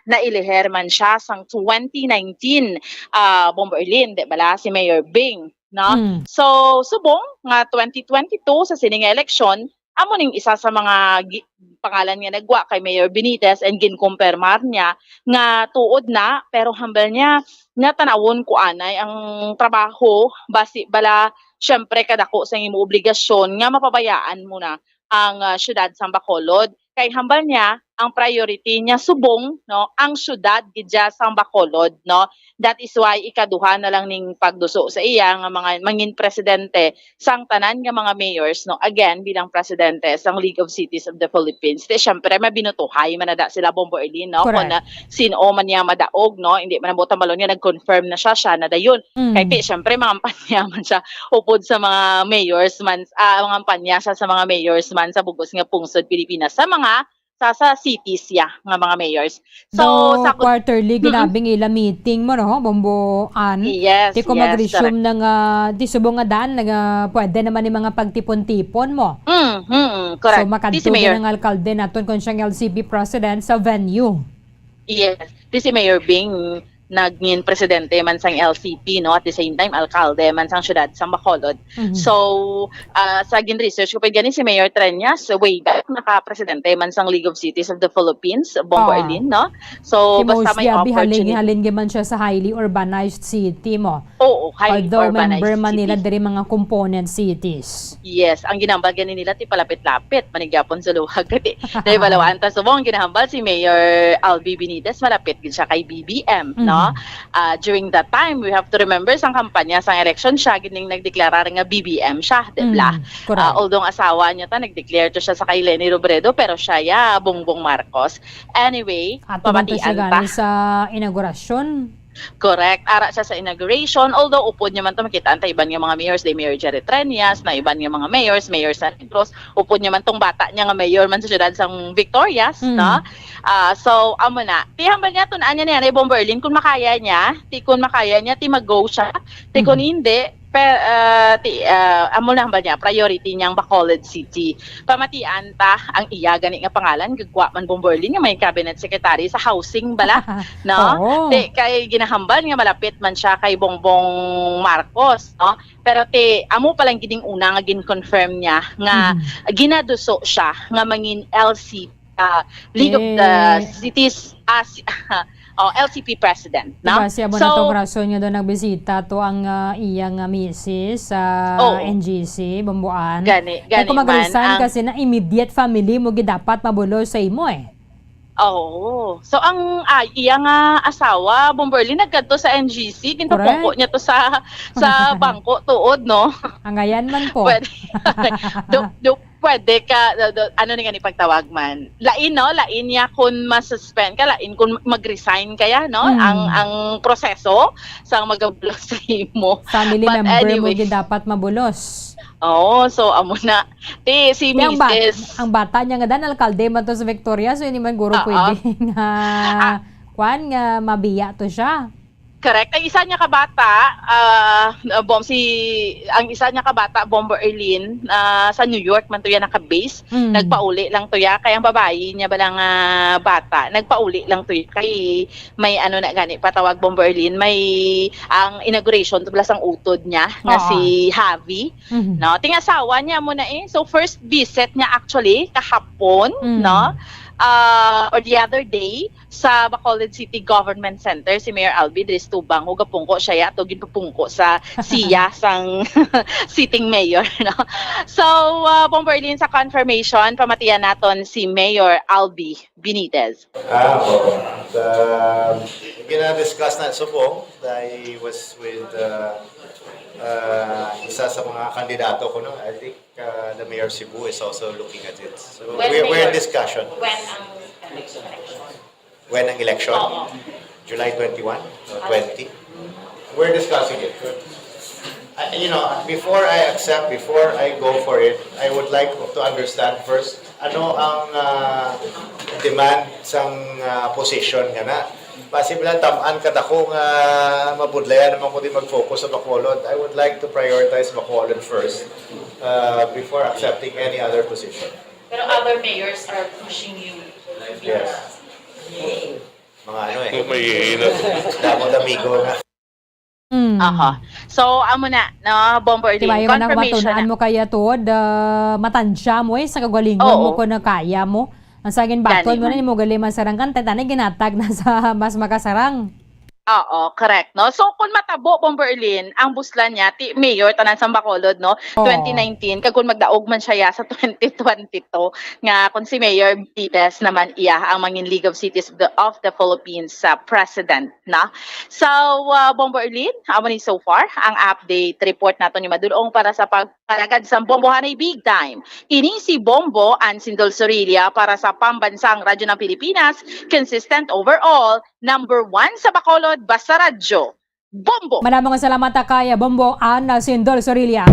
nailiher man siya sang twenty nineteen, ah, Bombo Arlene, di bala, si Mayor Bing, no? Mm. So, subong nga twenty twenty-two sa sini nga eleksyon, amo ning isa sa mga gi-, pangalan nga nagwa kay Mayor Benitez and ginkumpirmar niya nga tuod na, pero hambal niya nga tan-awon ko anay ang trabaho, basi bala, syempre, kadako sa imo obligasyon nga mapabayaan mo na ang, ah, siyudad sang Bacolod. Kay hambal niya, ang priority niya subong, no, ang siyudad gid dya sang Bacolod, no. That is why ikaduha na lang ning pagduso sa iya nga mga mangin presidente sang tanan nga mga mayors, no, again, bilang presidente sang League of Cities of the Philippines. Ti, syempre, mabinutuhay man na da sila, Bombo Arlene, no, Correct. Kung, ah, sin-o man niya madaog, no, hindi man ang butang balon nga nag-confirm na siya, siya na dayon. Mm. Kay ti, syempre, mangampanya man siya upod sa mga mayors man, ah, mangampanya siya sa mga mayors man sa bug-os nga pungsod Pilipinas, sa mga sa, sa cities siya nga mga mayors. So, Daw sa quarterly, Mm-mm. ginabing ila meeting mo, no, Bombo Ann? Yes, Ti ko yes, mag-resume correct. na nga, ti subong nga dan, nga pwede naman ni mga pagtipon-tipon mo. Mm, mm, correct. So, Ti si makadto Mayor. din ang alkalde naton kon siyang L C P president sa venue. Yes. Ti si Mayor Bing naging presidente man sang L C P, no? At the same time, alkalde man sang siyudad sang Bacolod. Mhm. So, ah, sa gin-research ko pa gani si Mayor Treñas, way back, naka-presidente man sang League of Cities of the Philippines, Bombo Ah. Arlene, no? So, Si basta Mose may Gabby, opportunity. halin-halin gyud man siya sa highly urbanized city mo. Oo, highly Although urbanized member man nila cities. diri mga component cities. Yes, ang ginambal gani nila ti palapit-lapit, manigyapon sa luwag. Kati, dahil balawaan ta subong, ginahambal si Mayor Albi Benitez, malapit gid siya kay B B M, no? Mhm. Ah, during that time, we have to remember, sang kampanya, sang election, siya gid ning nagdeklarar nga B B M siya, di ba? Mm, correct. Ah, although ang asawa niya ta, nagdeclare to siya sa kay Leni Robredo, pero siya, ya, Bongbong Marcos. Anyway, Ato man to siya pamatian ta. gani sa inaugurasyon. Correct. Ara siya sa inauguration, although upod niya man to, makita ta iban nga mga mayors, di Mayor Jerry Treñas, na iban nga mga mayors, Mayor San Negros, upod niya man tong bata niya nga mayor man sa siyudad sang Victorias, Mm. no? Ah, so, amo na. Ti hambal niya, tun-an niya ni Anay Bombo Arlene, kung makaya niya, ti kung makaya niya, ti mag-go siya, ti kung Mm. hindi, pe-, ah, ti, ah, amo na hambal niya, priority niya ang Bacolod City. Pamatian ta ang iya gani nga pangalan, gagwa man Bombo Arlene nga may cabinet secretary sa housing bala, no? Oo. Ti, kay ginahambal nga malapit man siya kay Bongbong Marcos, no? Pero ti, amo pa lang gid ning una nga gin-confirm niya nga Mhm. ginaduso siya nga mangin L C, ah, League of the Eh. Cities, ah, si-, oh, L C P president, no? Diba, siya mo So, na tong rason nga daw nagbisita to ang, ah, iya nga misis sa Oo. N G C, Bombo Ann. Gani, Kay gani kung mag-resign man ang ka sina, immediate family mo gid dapat mabulos sa imo, eh. Oo. So, ang, ah, iya nga asawa, Bombo Erlin, nagkadto sa N G C, ginpapungko Correct. niya to sa, sa bangko tuod, no? Angayan man po. Pwede. Do, do, pwede ka, do, do, ano ni gani pagtawag man? Lain, no? Lain niya kung ma-suspend ka, lain kung mag-resign kaya, no? Mm. Ang, ang proseso sa magabulos sa imo. Family But member mo anyway. gid dapat mabulos. Oo, so amo na. Ti, si Kaya ang ba-, Misis. ang bata niya nga dan, alkalde man to sa Victoria, so hindi man guro Oo. pwede nga, Ah. kwan, nga mabiya to siya. Correct. Ang isa niya ka bata, ah, Bom, si, ang isa niya ka bata, Bombo Erlin, ah, sa New York man to yan naka-base. Mm. Nagpauli lang to ya. Kaya ang babayi niya ba lang, ah, bata, nagpauli lang to ya. Kay may ano na gani, patawag Bombo Erlin, may ang inauguration to bala sang utod niya nga Oo. si Javi. Mhm. No, ting asawa niya mo na eh. So, first visit niya actually kahapon, Mm. no? Ah, or the other day sa Bacolod City Government Center, si Mayor Albi diri sa tubang, ug gapungko siya, ya, to ginpapungko sa siya sang sitting mayor, no? So, ah, Bombo Erlin, sa confirmation, pamatian naton si Mayor Albi Benitez. Ah, oo. Sa, gina-discuss na subong, I was with, uh, uh, isa sa mga kandidato ko, no? I think, uh, the Mayor Cebu is also looking at it. So, When we're, we're in Mayor? discussion. When ang election? When ang election? Oo. July twenty-one or twenty? We're discussing it. Uh, you know, before I accept, before I go for it, I would like to understand first, ano ang, ah, demand sang, ah, position nga na? Basi bala tam-an kadako nga mabudlayan naman ko di mag-focus sa Bacolod. I would like to prioritize Bacolod first, uh, before accepting any other position. Pero other mayors are pushing you to be Yes. Mga ano eh. May hihina. Damo amigo nga. Mm. Aha. So, amo na, no, Bombo Erlin, Tibayo ka na confirmation kumatunaan na. mo kaya tuod, ah, matansya mo eh, sa kagalingon mo Oo. kung kaya mo. Ang saging bakton Gani mo na man. ni mo gali masarang kanta, tani ginatag na sa mas makasarang. Oo, correct, no? So, kung matabo, Bombo Erlin, ang buslan niya, ti Mayor, tanan sa Bacolod, no? Oo. Twenty nineteen, kag kung magdaog man siya ya sa twenty twenty-two, nga kung si Mayor Benitez naman iya ang mangin League of Cities of the, of the Philippines sa president, na? So, uh, Bombo Erlin, amo ni so far ang update report nato ni Madulong para sa pagpalagad sa Bombohanay Big Time. Ini si Bombo Ansindol Sorilla para sa Pambansang Radyo ng Pilipinas, consistent overall, number one sa Bacolod, basta radyo. Bombo! Madamo nga salamat, ah, kay Bombo Ansindol Sorilla.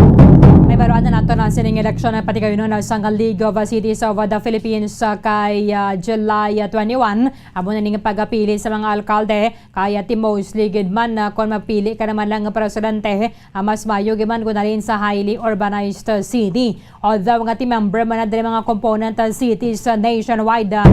May baruan na nato na sining eleksyon ang pati kayo na sang League of Cities of the Philippines, ah, kay, ah, July, ah, twenty-one. Amo na ning pagapili sa mga alkalde. Kaya ti mostly gid man, ah, kon mapili ka naman lang nga presidente, ah, mas mayo gid man kung nalin sa highly urbanized, ah, city. Although nga ti member man na diri mga component, ah, cities, ah, nationwide, ah,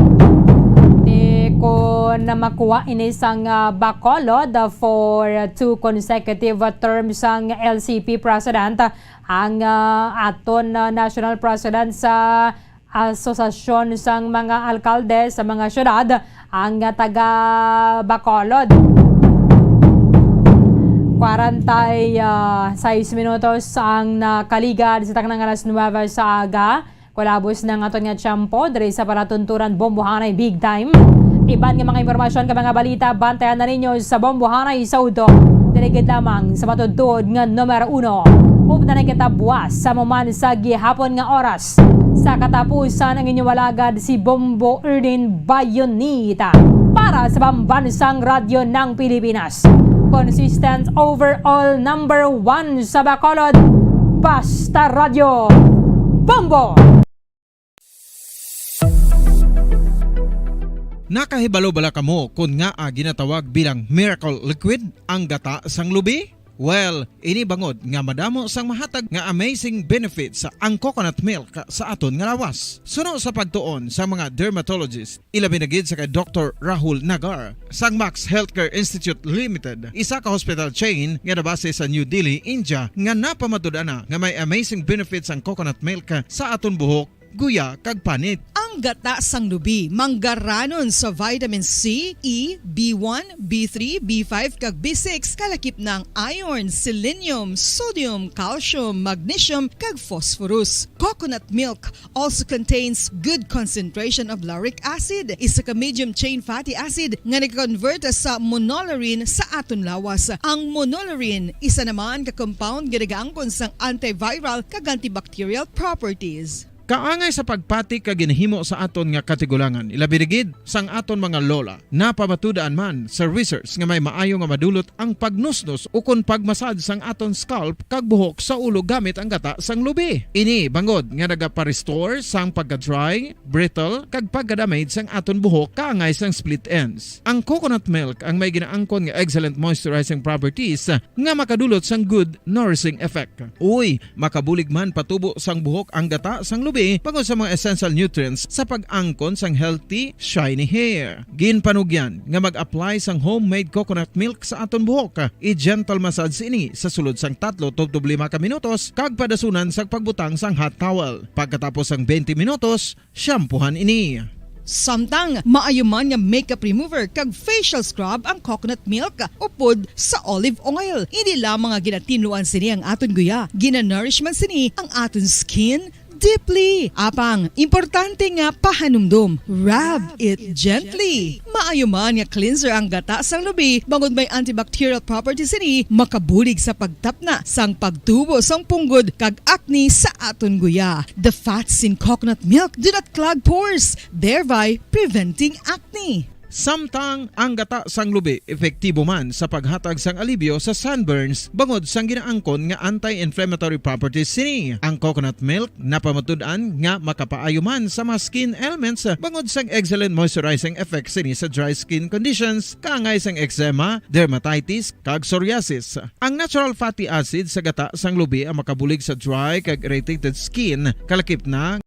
ti kon makuha ini sang, ah, Bacolod, ah, for two consecutive, ah, terms ang L C P president, ah, ang, ah, aton, ah, national president sa Asosasyon sang mga Alkalde sa mga Syudad, ang taga Bacolod. Kwarenta y seis minutos ang nakaligad sa taknang alas nuebe sa aga. Kulabos na ang aton nga tiyempo diri sa palatuntunan Bombohanay Big Time. Iban nga mga impormasyon kag mga balita, bantayan na ninyo sa Bombohanay sa udto. Diri gid lamang sa matuod-tuod nga numero uno. Updan na kita buwas sa amo man sa gihapon nga oras. Sa katapusan, ang inyong alagad si Bombo Erlin Bayonita para sa Pambansang Radyo ng Pilipinas. Consistent overall number one sa Bacolod, Basta Radyo, Bombo! Nakahibalo bala kamo kon ngaa ginatawag bilang miracle liquid ang gata sang lubi? Well, ini bangod nga madamo sang mahatag nga amazing benefits ang coconut milk sa aton nga lawas. Suno sa pagtuon sa mga dermatologist, ilabi na gid sa kay Doktor Rahul Nagar sang Max Healthcare Institute Limited, isa ka hospital chain nga nabase sa New Delhi, India, nga napamatud-an na nga may amazing benefits ang coconut milk sa aton buhok, guya, kag panit. Ang Gata sang lubi, manggaranon sa vitamin C, E, B one, B three, B five, kag B six, kalakip na ang iron, selenium, sodium, calcium, magnesium, kag phosphorus. Coconut milk also contains good concentration of lauric acid, isa ka medium chain fatty acid nga nag-convert sa monolaurin sa aton lawas. Ang monolaurin isa naman ka compound nga nagaangkon sang antiviral kag antibacterial properties. Kaangay sa pagpati ka ginahimo sa aton nga katigulangan, ilabi na gid sang aton mga lola. Napamatud-an man sa research nga may maayo nga madulot ang pagnusnos ukon pagmasad sang aton scalp kag buhok sa ulo gamit ang gata sang lubi. Ini bangod nga nagapa-restore sang pagka-dry, brittle, kag pagka-damage sang aton buhok kaangay sang split ends. Ang coconut milk ang may ginaangkon nga excellent moisturizing properties nga makadulot sang good nourishing effect. Uy, makabulig man patubo sang buhok ang gata sang lubi bangod sa mga essential nutrients sa pag-angkon sang healthy, shiny hair. Ginpanugyan nga mag-apply sang homemade coconut milk sa aton buhok. I-gentle massage ini sa sulod sang tatlo tubtob lima ka minutos kag padasunan sang pagbutang sang hot towel. Pagkatapos sang twenty minutos, shampoohan ini. Samtang maayo man nga makeup remover kag facial scrub ang coconut milk upod sa olive oil. Hindi lamang nga ginatinluan sini ang aton guya, ginanourish man sini ang aton skin deeply. Apang, importante nga pahanumdom, rub it gently. Maayo man nga cleanser ang gata sang lubi, bangod may antibacterial properties sini, makabulig sa pagtapna sang pagtubo sang punggod kag acne sa aton guya. The fats in coconut milk do not clog pores, thereby preventing acne. Samtang ang gata sang lubi epektibo man sa paghatag sang alibyo sa sunburns bangod sang ginaangkon nga anti-inflammatory properties sini. Ang coconut milk napamatud-an nga makapaayo man sa mga skin ailments bangod sang excellent moisturizing effect sini sa dry skin conditions, kaangay sang eczema, dermatitis, kag psoriasis. Ang natural fatty acid sa gata sang lubi ang makabulig sa dry kag irritated skin, kalakip na.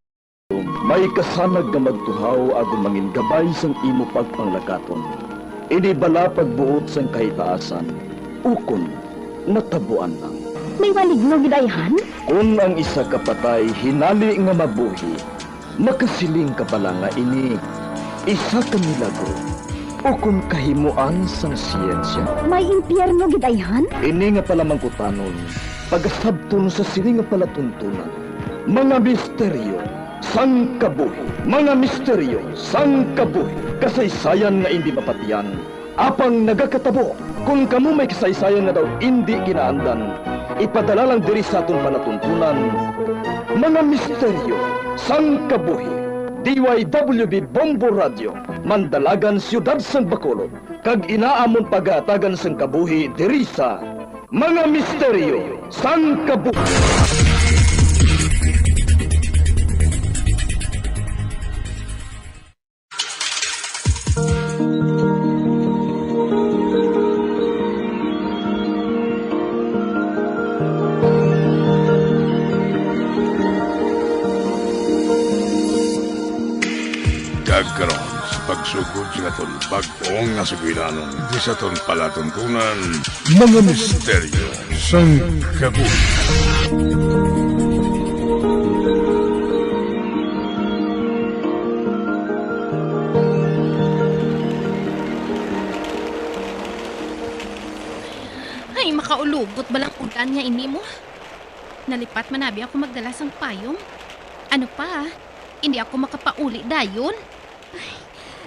May kasanag nga magtuhaw agod mangin gabay sang imo pagpanglakaton. Ini bala pagbuot sang kahitaasan, ukon natabuan lang. May maligno gid ayhan? Kon ang isa ka patay hinali nga mabuhi, makasiling ka bala nga ini isa ka milagro ukon kahimoan sang siyensya. May impyerno gid ayhan? Ini nga palamangkutanon pagasabton sa sini nga palatuntunan. Mga misteryo sang kabuhi. Mga misteryo sang kabuhi. Kasaysayan nga indi mapatian, apang nagakatabo. Kon kamo may kasaysayan nga daw indi kinaandan, ipadala lang diri sa aton palatuntunan. Mga misteryo sang kabuhi. D Y W B Bombo Radio, Mandalagan, Siyudad sang Bacolod, kag inaamon pagahatagan sang kabuhi diri sa Mga Misteryo sang Kabuhi. Kag karon, sa pagsugod sa aton bag-ong nga sugilanon, di sa aton palatuntunan, Mga Misteryo sang Kabuhi. Ay, makaulugot balang ulan nga ini mo. Nalipat man abi ako magdala sang payong. Ano pa, hindi ako makapauli dayon. Ay,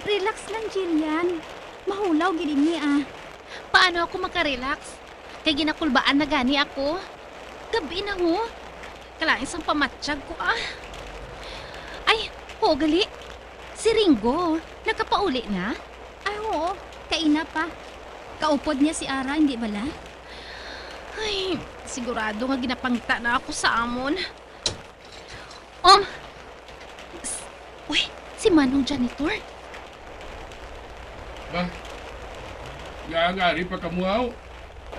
relax lang, Jillian. Mahulaw gid ini, ah. Paano ako makarelax? Kay ginakulbaan na gani ako. Gabi na, ho. Kalain sang pamatyag ko, ah. Ay, ho, gali. Si Ringo, nakapauli na? Ay, oo. Kaina pa. Kaupod niya si Ara, hindi bala? Ay, sigurado nga ginapangita na ako sa amon. Um, s-, uy, si Manong Janitor. Ba, nga, nga ari pa kamo, haw?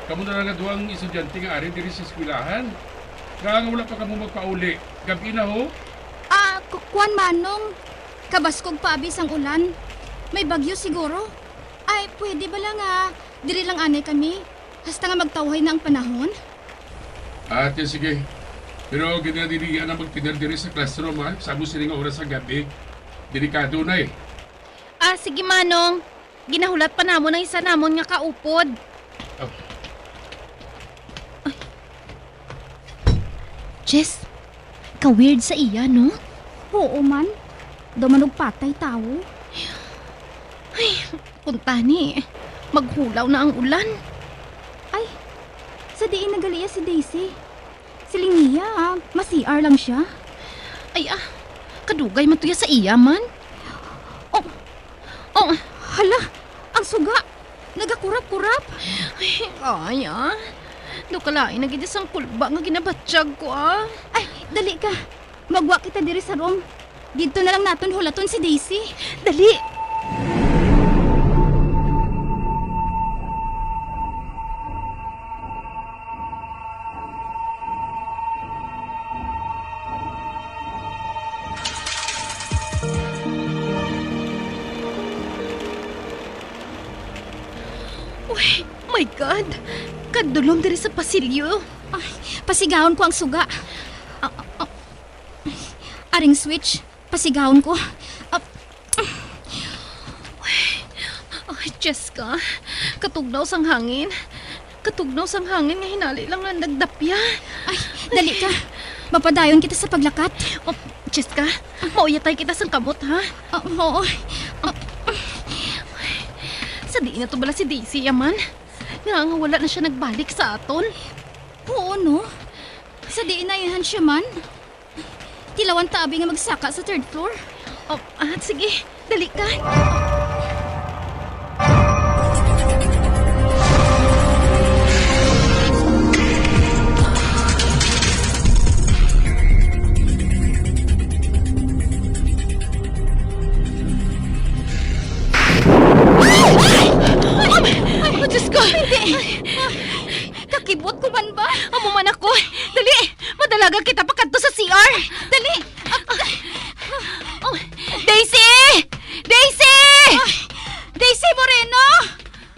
Kamo na lang nga duwang estudyante nga ari diri sa eskwelahan. Nga, nga wala pa kamo magpauli. Gabi na, ho? Ah, ku-, kuwan, Manong. Kabaskog pa abi sang ulan. May bagyo siguro. Ay, pwede bala nga diri lang anay kami? Hasta nga magtawhay na ang panahon? Ate, sige. Pero gani dili na magtener diri sa classroom, ha? Sa amo sini nga oras sa gabi. Delikado na eh. Ah, sige, Manong. Ginahulat pa namon ang isa namon nga kaupod. Oh. Jess, ka-weird sa iya, no? Oo man. Daw man og patay tawo. Ay, kuntani, maghulaw na ang ulan. Ay, sa diin na gali iya si Daisy? Siling niya, ah, ma-C R lang siya. Ay, ah, kadugay man to ya sa iya man. Oh, oh. Hala, ang suga. Nagakurap-kurap. Ay, ay, ah. Daw kalain na gid sang kulba nga ginabatyag ko, ah. Ay, dali ka. Magwa kita diri sa room. Didto na lang naton hulaton si Daisy. Dali. Uy, my God! Kadulom diri sa pasilyo. Ay, pasigahon ko ang suga. Ah, ah, ah. Aring switch, pasigahon ko. Ah. Ay, Diyos ka. Katugnaw sang hangin. Katugnaw sang hangin nga hinali lang nga nagdapya. Ay, dali ka. Mapadayon kita sa paglakat. Oh, Diyos ka. Mauyatay kita sang kamot, ha? Ah, oo. Ah. Sa diin na to bala si Daisy, yaman? Nga, nga wala na siya nagbalik sa aton? Oo, no? Sa diin na ihan siya man? Tilawan ta abi nga magsaka sa third floor. Oh, ah, sige. Dali ka. Ay! Ay! Oh, Diyos ko! Hindi! Kakibot ko man ba? Amo man ako. Dali, madalagan kita pakadto sa C R. Dali. Oh, Daisy! Daisy! Ay, Daisy Moreno!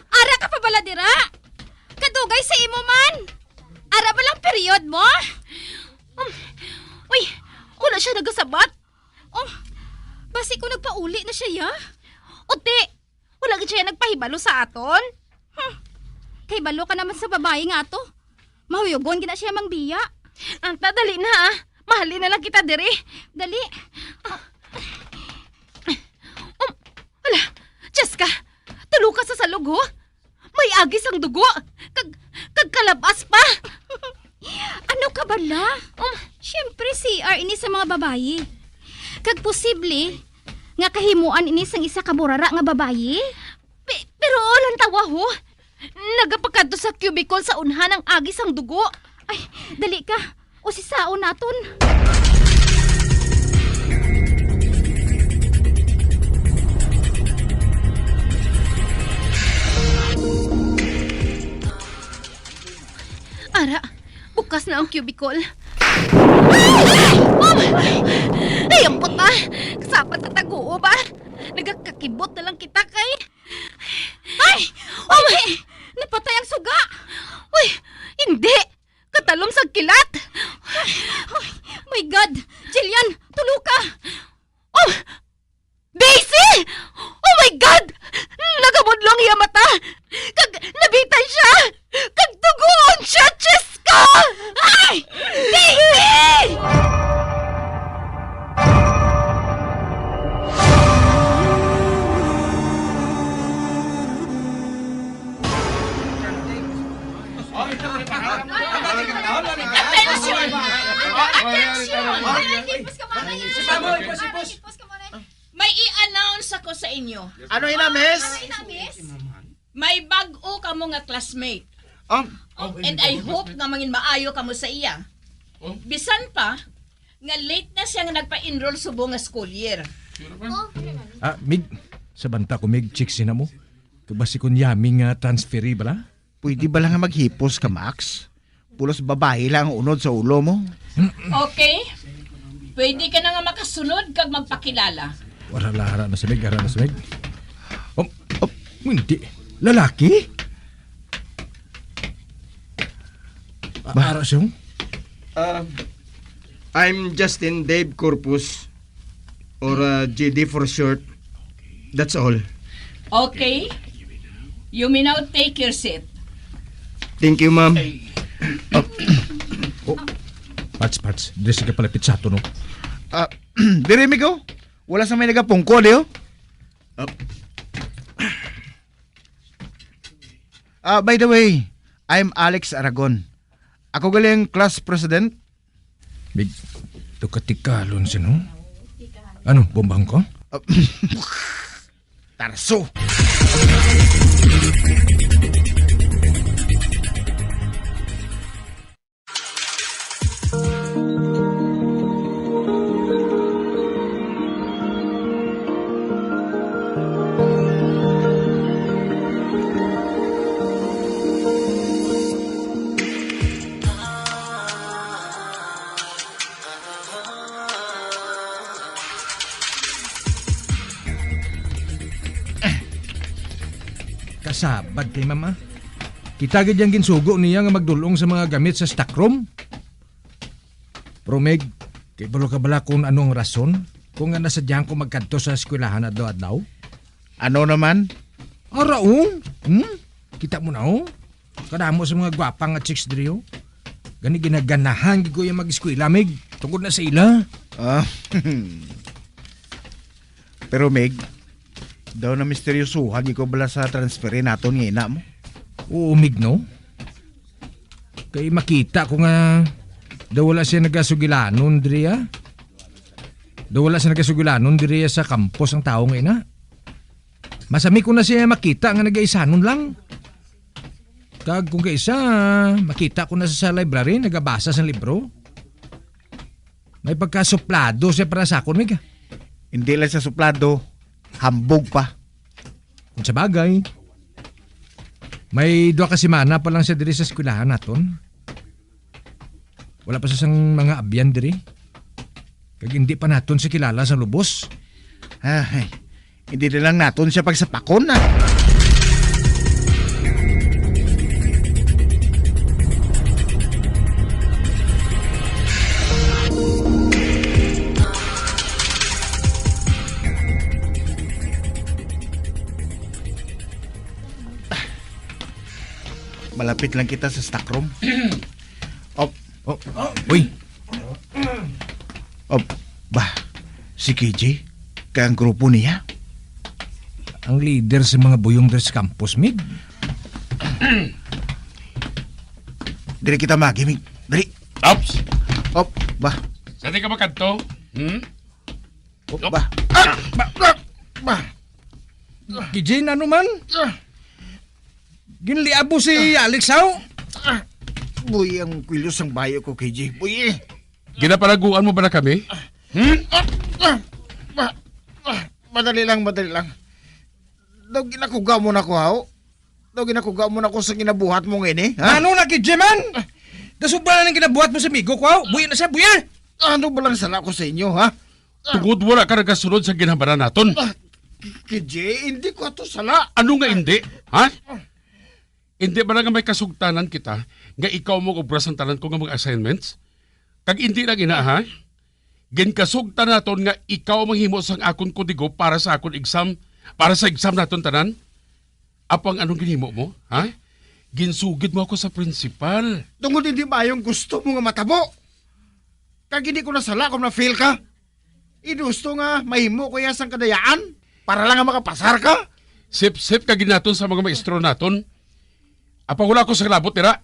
Ara ka pa bala dira? Kadugay sa imo man. Ara ba lang period mo? Um, uy, wala siya nagasabat. Oh, basi ko nagpauli na siya, ya? Uti, wala gid siya nagpahibalo sa aton? Hmm. Kahibalo ka naman sa babayi nga ato. Mahuyogon gid na siya mangbiya. Anta, dali na, ah. Mahali na lang kita diri. Dali. Um, ala, Jessica, tulo ka sa salog, ho? May agi sang dugo. Kag, kag kalabas pa. Ano ka bala? Um, siyempre, C R ini sa mga babayi. Kag posible nga kahimuan ini sang isa ka burara nga babayi. Pe-, pero lantawa, ho. Nagapakadto sa cubicle sa unhan ang agi sang dugo. Ay, dali ka. Usisaon naton. Ara, bukas na ang cubicle. Ay! Oh! Ay, ang puta! Kasapat na taguo ba? Nagakakibot na lang kita kay... Ay! Oh! Hindi! Napatay ang suga! Uy! Hindi! Katalom sa kilat! Ay, my God! Jillian, tulo ka! Oh! Daisy! Oh my God! Nagabudlong iya mata! Kag nabitay siya! Kag tuguon siya, Cheska! Ay! Daisy! Attention! Attention! May i-announce ako sa inyo. Ano ina, miss? Ano ina, miss? May bag-o kamo nga classmate. Um, And I hope nga mangin maayo kamo sa iya. Bisan pa nga late na siya nga nagpa-enroll subong nga school year. Ah, Mig, sa banta ko, Mig, chicks na mo. Kabasi kon yami nga transferi bala? Pwede bala nga maghipos ka, Max? Pulos babayi lang ang unod sa ulo mo. Okay. Pwede ka na nga makasunod kag magpakilala. Wala, ara na si Meg, ara na si Meg. Oh, oh, hindi. Lalaki? A-, Ba- ara siya? Um, I'm Justin Dave Corpus. or uh, J D for short. That's all. Okay. You may now take your seat. Thank you, ma'am. Oh. Parts, parts. Diri sa palapit sa ato, no? Ah, diri, migo. Wala sa may nagapungko, di, oh. Ah. Ah, by the way, I'm Alex Aragon. Ako galing class president. Big, tukatikalon siya, no? Ano, bombahon ko? Ah, Tarso! Kasabad kay mama. Kita gid yang ginsugo niya nga magdulong sa mga gamit sa stockroom. Pero, Mig, kay balo ka bala kung ano ang rason kung nga nasadyahan ko magkadto sa eskwelahan adlaw-adlaw? Ano naman? Araon? Hmm? Kita mo na, oh. Kadamo sa mga gwapa nga chicks diri, oh. Gani ginaganahan gid ko yung mag-eskwela, Mig. Tungod na sa ila. Ah, pero, Mig, daw na misteryosohan gid ko bala sa transfere naton nga ina mo. Oo, Mig, no? Kay makita ko nga daw wala siya nagasugilanon diri, ah. Daw wala siya nagasugilanon diri sa campus ang tawo nga ina. Masami ko na siya makita nga nagaisanon lang. Kag kung kaisa, makita ko na sa library, nagabasa sang libro. May pagkasuplado siya para sa akon, Mig. Hindi lang sa suplado, hambog pa. Kung sa bagay, may duha ka semana pa lang siya diri sa eskwelahan naton. Wala pa siya sang mga abyan diri. Kag hindi pa naton siya kilala sa lubos. Ay, hindi na lang naton siya pagsapakon, ah. Malapit lang kita sa stockroom. Op. Oh, uy. Op. Ba, si K J, kay ang grupo niya? Ang leader sa mga buyong diri sa campus, Mig. Diri kita magi, Mig. Dali. Ops! Op, ba. Sa di ka makadto? Hmm? Op, ba. Ah! Ba, ba, ba. K J, ano man? Ah. Ginliabo si Alex, haw? Ah. Buhi ang kwilos sang bayo ko, K J. Buhi. Ginapalaguan mo ba na kami? Hmm? Ah, ah, ah, ah, madali lang, madali lang. Daw ginakuga mo na ko, haw? Daw ginakuga mo na ko sa ginabuhat mo ngini, ha? Ano na, K J man? Kasubra na ng ginabuhat mo sa amigo ko, haw? Buya na siya, buya! Ano ba lang sala ko sa inyo, ha? Tungod wala ka nagasunod sa ginhambana naton. Ah, K-, K J, hindi ko ato sala. Ano nga hindi? Ha? Hindi ba nga may kasugtanan kita nga ikaw mo obra sang tanan ko nga mga assignments? Kag hindi lang ina, ha? Ginkasugtan naton nga ikaw manghimo sang akon kodigo para sa akon exam, para sa exam naton tanan. Apang anong ginhimo mo, ha? Ginsugid mo ako sa principal. Tungod hindi maayong gusto mo nga matabo. Kag hindi ko nasala kung na-fail ka. Inusto nga mahimo ko iya sang kadayaan para lang nga makapasar ka? Sip-sip ka ginaton sa mga maestro naton. Apang wala ko sa labot dira.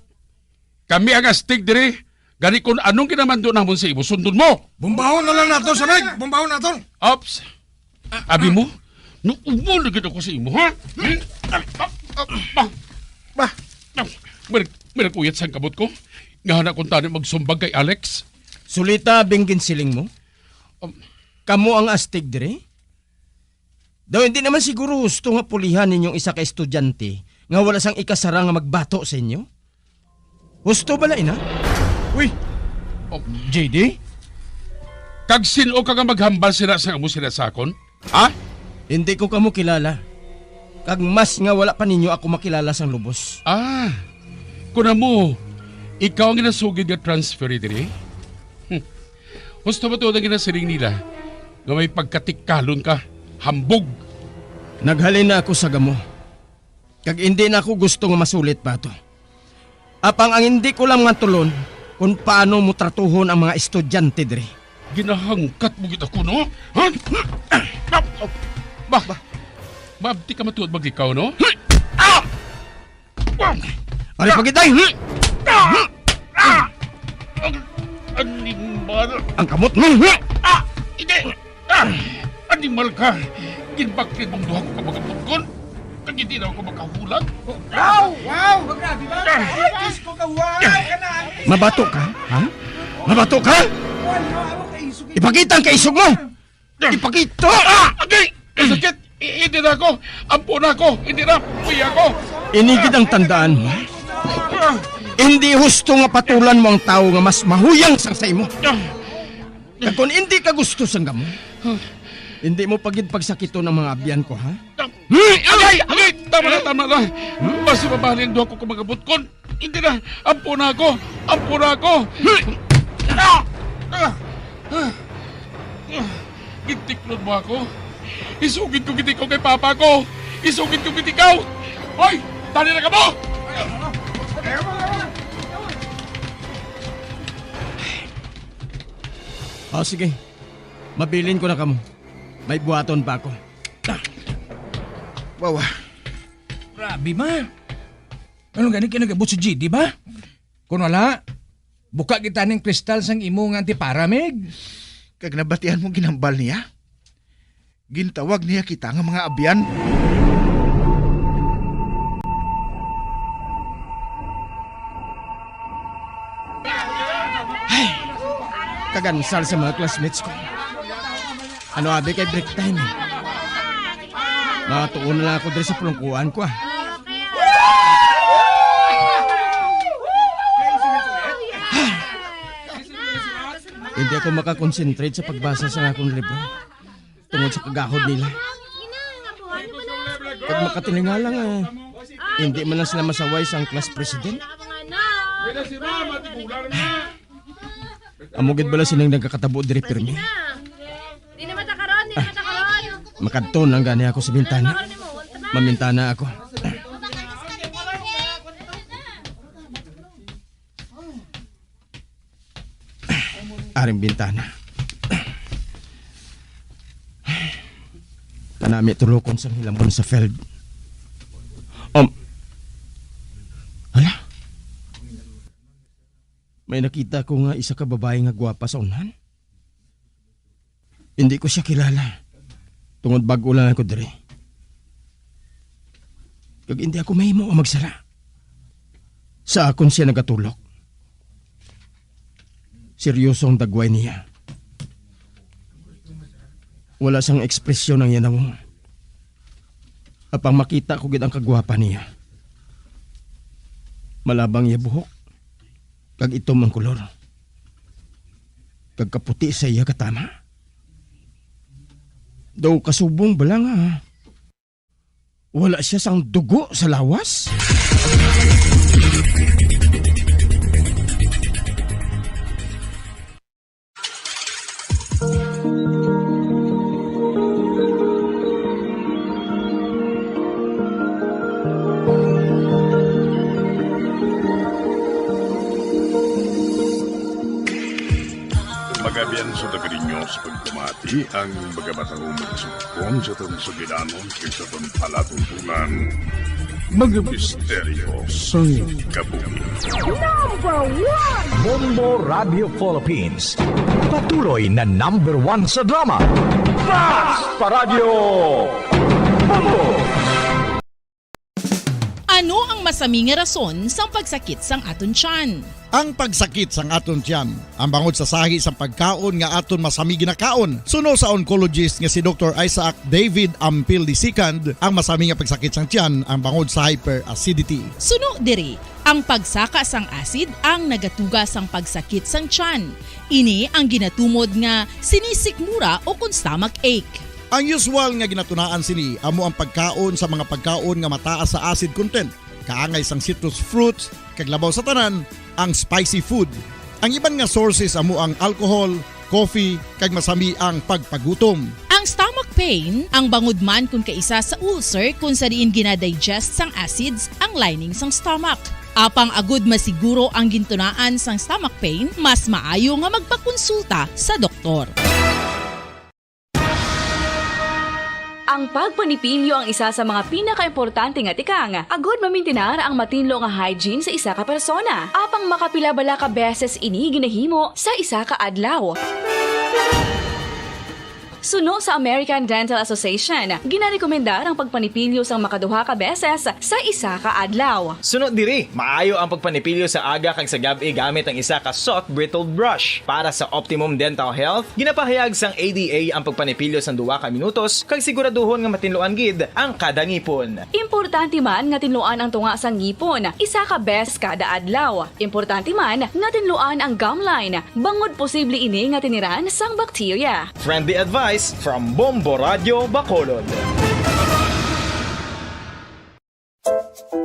Kami ang astig diri. Gani kung anong ginamando namon sa imo, sundon mo. Bombahon na lang nato, Samig. Bombahon nato. Ops. Abi mo? Nuumo na gid ako sa imo, ha? Ba, ba, may, may naguyat sang kamot ko. Nga na kung tani magsumbag kay Alex. Sulita, Bing, ginsiling mo? Um, Kamo ang astig diri? Daw hindi naman siguro husto nga pulihan ninyong isa ka estudyante nga wala sang ikasarang nga magbato sa inyo? Husto bala ina? Uy! Oh, J D? Kag sin-o ka nga maghambal sila sa amo sila sa akon? Ha? Hindi ko kamo kilala. Kag mas nga wala pa ninyo ako makilala sang lubos. Ah, kun amo, ikaw ang ginasugid nga transfer diri? Hmm. Husto ba tuod ang ginasiling nila? nga may pagkatikalon ka, hambog. Naghalin na ako sa gamo, kag indi na ako gusto nga masulit pa ato. Apang ang indi ko lang matulon kung paano mo tratuhon ang mga estudyante diri. Ginahangkat mo gid ako, no? Ha? Ba, ba, ba, di ka matuod mag-ikaw, no? Ah! Ari pa gid, ay! Ah! Ah! Animal! Ang kamot mo! Ah! Hindi! Ah! Animal ka! Ginbakid mong duha ko ka mga butkon! Kag hindi na ako makahulat! Wow! Wow! Grabe ba? Ah! Diyos ko, kawawa ka na! Mabato ka? Ha? Mabato ka? Wow, wow, wow, kaisog, kaisog. Ipakita ang kaisog mo! Ipakita! Ah! Agay! Masakit! I-, hindi na ako! Ampo na ako! Hindi na! Uwi ako! Ini gid ang tandaan mo. Ah! Hindi husto nga patulan mo ang tawo nga mas mahuyang sang sa imo. Ah! Kag kung hindi ka gusto sang gamo, hindi mo pa gid pagsakiton ang mga abyan ko, ha? Ah! Hmm! Agay! Agay! Tama na! Tama na! Basi mabahalin do ako kung magabot kon! Hindi na! Ampo na ako! Ampo na ako! Ah! Ah! Ah! Gintiklod mo ako! Isugid ko gid ikaw kay papa ko! Isugid ko gid ikaw! Hoy! Dali na kamo! O, sige. Mabilin ko na kamo. May buhaton pa ako. Wawa. Grabe, ma. Ano gani kay nag-abot si G D ba? Kung wala, buka kita ning kristal sang imo nga antipara, Mig. Kag nabatian mo ginhambal niya? Gintawag niya kita nga mga abyan. Ay, kagansal sa mga classmates ko. Ano abi kay break time? Matuon na lang ako diri sa pulungkuan ko, ah. Hindi ako makakonsentrate sa pagbasa sa akong libro tungod sa kagahod nila. Kag makatilingala nga hindi man lang sila masaway sang class president. Amo gid bala sining nagakatabo diri pirmi. Di na matakaron, di na matakaron. Makadto lang gani ako sa bintana. Mamintana ako. Aring bintana. Kanami tulokon sang hilamon sa field. Um, hala? May nakita ko nga isa ka babayi nga gwapa sa unhan. Hindi ko siya kilala. Tungod bag-o lang ako diri. Kag hindi ako mahimo nga magsara. Sa akon siya nagatulok. Seryoso ang dagway niya. Wala sang ekspresyon ang iya nawong. Apang makita ko gid ang kagwapa niya. Malabang iya buhok, kag itom ang kolor, kag kaputi sa iya katama. Daw kasubong bala nga wala siya sang dugo sa lawas? Magabian sa taga ninyo sa pagpamati ang mga matangong magsugpon sa aton sugilanon kag sa aton palatuntunan. Mga misteryo sang kabuhi. Number one! Bombo Radio Philippines. Patuloy na number one sa drama. Basta Radyo Bombo! Ano ang masami nga rason sang pagsakit sang aton tiyan? Ang pagsakit sang aton tiyan, ang bangod sa sahi sang pagkaon nga aton masami ginakaon. Suno sa oncologist nga si Doktor Isaac David Ampil the second, ang masami nga pagsakit sang tiyan ang bangod sa hyperacidity. Suno diri, ang pagsaka sang acid ang nagatuga sang pagsakit sang tiyan. Ini ang ginatumod nga sinisikmura o kon stomach ache. Ang usual nga ginatunaan sini amo ang pagkaon sa mga pagkaon nga mataas sa acid content, kaangay sang citrus fruits, kag labaw sa tanan, ang spicy food. Ang iban nga sources amo ang alcohol, coffee, kag masami ang pagpagutom. Ang stomach pain, ang bangod man kon kaisa sa ulcer kon sa diin gina-digest sang acids ang lining sang stomach. Apang agud masiguro ang gintunaan sang stomach pain, mas maayo nga magpakonsulta sa doktor. Ang pagpanipilyo ang isa sa mga pinakaimportante nga tikang agud mamintinar ang matinlo nga hygiene sa isa ka persona. Apang makapila bala ka beses ini ginahimo sa isa ka adlaw? Suno sa American Dental Association, ginarekomendar ang pagpanipilyo sang makaduha ka beses sa isa ka adlaw. Suno diri, maayo ang pagpanipilyo sa aga kag sa gab-i gamit ang isa ka soft bristled brush. Para sa optimum dental health, ginapahayag sang A D A ang pagpanipilyo sang duha ka minutos kag siguraduhon nga matinluan gid ang kada ngipon. Importante man nga tinluan ang tunga sang ngipon isa ka beses kada adlaw. Importante man nga tinluan ang gum line, bangod posible ini nga tiniran sang bakterya. Friendly advice from Bombo Radio Bacolod.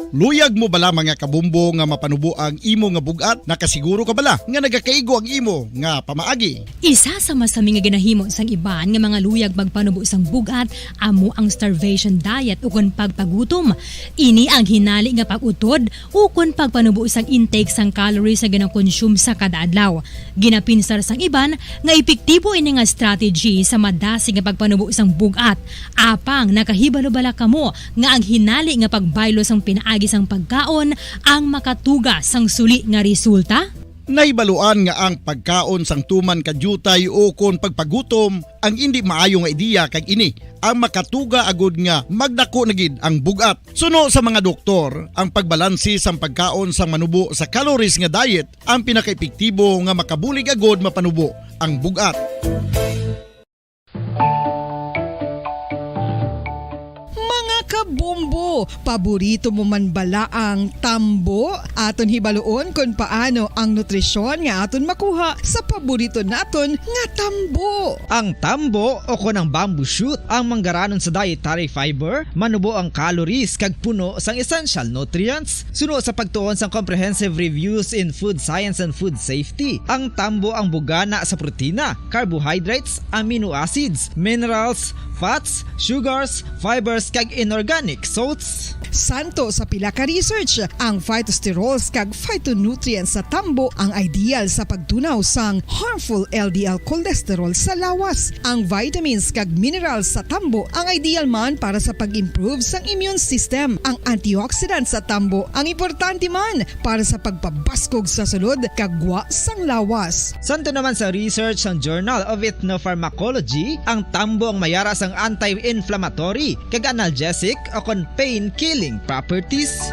Luyag mo bala, mga kabombo, nga mapanubo ang imo nga bug-at? Nakasiguro ka bala nga nagakaigo ang imo nga pamaagi? Isa sa masami nga ginahimo sang iban nga mga luyag magpanubo sang bug-at amo ang starvation diet ukon pagpagutom. Ini ang hinali nga pag-utod ukon pagpanubo sang intake sang calories nga ginakonsume sa kada adlaw. Ginapinsar sang iban nga epektibo ini nga strategy sa madasig nga pagpanubo sang bug-at. Apang nakahibalo bala kamo nga ang hinali nga pagbaylo sang pinaagi sang pagkaon ang makatuga sang suli nga resulta? Nahibaluan nga ang pagkaon sang tuman ka diutay ukon pagpagutom ang indi maayo nga ideya, kag ini ang makatuga agud nga magdako na gid ang bug-at. Suno sa mga doktor, ang pagbalanse sang pagkaon sang manubo sa calories nga diet ang pinakaepektibo nga makabulig agud mapanubo ang bug-at. Mga kabombo, paborito mo man bala ang tambo? Aton hibaluon kon paano ang nutrisyon nga aton makuha sa paborito naton nga tambo. Ang tambo, o kon ang bamboo shoot, ang manggaranon sa dietary fiber, manubo ang calories kag puno sang essential nutrients. Suno sa pagtuon sang Comprehensive Reviews in Food Science and Food Safety, ang tambo ang bugana sa protina, carbohydrates, amino acids, minerals, fats, sugars, fibers, kag inorganic salts. Suno sa pila ka research, ang phytosterols kag phytonutrients sa tambo ang ideal sa pagtunaw sang harmful L D L cholesterol sa lawas. Ang vitamins kag minerals sa tambo ang ideal man para sa pag-improve sang immune system. Ang antioxidants sa tambo ang importante man para sa pagpabaskog sa sulod kag gwa sang lawas. Suno naman sa research sang Journal of Ethnopharmacology, ang tambo ang may ara sang anti-inflammatory kag analgesic o kon pain-killing properties.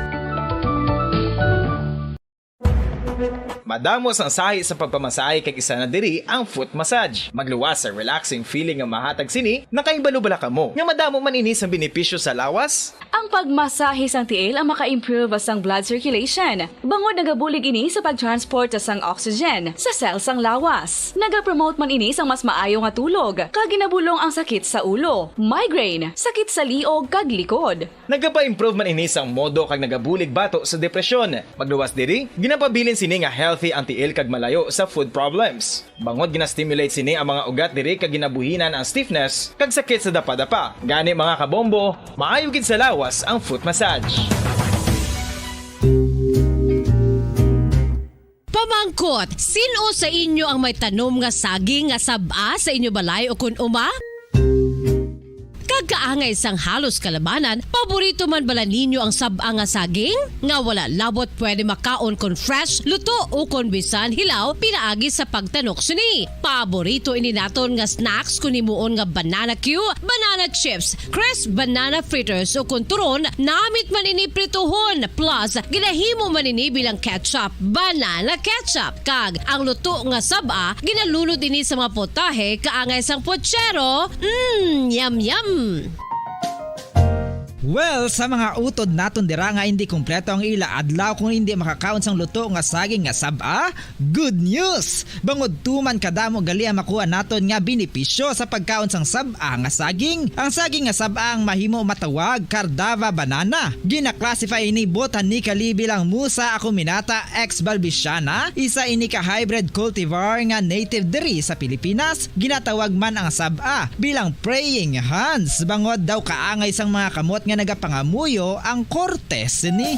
Madamo sang sahi sa pagpamasahe, kag isa na diri ang foot massage. Magluwas sa relaxing feeling nga mahatag sini. Nakahibalo bala kamo nga madamo man ini sang benepisyo sa lawas? Ang pagmasahe sang tiil ang maka-improve sang blood circulation, bangod nagabulig ini sa pag-transport sang oxygen sa cell sang lawas. Nagapromote man ini sang mas maayo nga tulog, kag ginabulong ang sakit sa ulo, migraine, sakit sa liog kag likod. Nagapa-improve man ini sang modo kag nagabulig bato sa depresyon. Magluwas diri, ginapabilin sini nga healthy ang tiil kag malayo sa foot problems. Bangod gina-stimulate sini ang mga ugat diri kag ginabuhinan ang stiffness kag sakit sa dapadapa. Gani, mga kabombo, maayo gid sa lawas ang foot massage. Pamangkot, sin-o sa inyo ang may tanom nga saging nga sab-a sa inyo balay ukon uma? Kag kaangay sang halos kalabanan, paborito man bala ninyo ang sab-a nga saging nga wala labot pwede makaon kon fresh, luto, ukon bisan hilaw pinaagi sa pagtanok sini? Paborito ini naton nga snacks kon himuon nga banana cue, banana chips, crisp banana fritters, ukon turon, namit man ini prituhon, plus ginahimo man ini bilang ketchup, banana ketchup. Kag ang luto nga sab-a, ginalunod ini sa mga putahe kaangay sang puchero. Mm, yum, yum! Well, sa mga utod naton dira nga hindi kompleto ang ila adlaw kung hindi makakaon sang luto nga saging nga sab-a, good news! Bangod tuman kadamo gali ang makuha naton nga benepisyo sa pagkaon sang sab-a nga saging. Ang saging nga sab-a ang mahimo matawag Cardava banana. Gina-classify ini botanically bilang Musa acuminata ex balbisiana, isa ini ka hybrid cultivar nga native diri sa Pilipinas. Ginatawag man ang sab-a bilang praying hands, bangod daw kaangay sang mga kamot nga nagapangamuyo ang korte sini.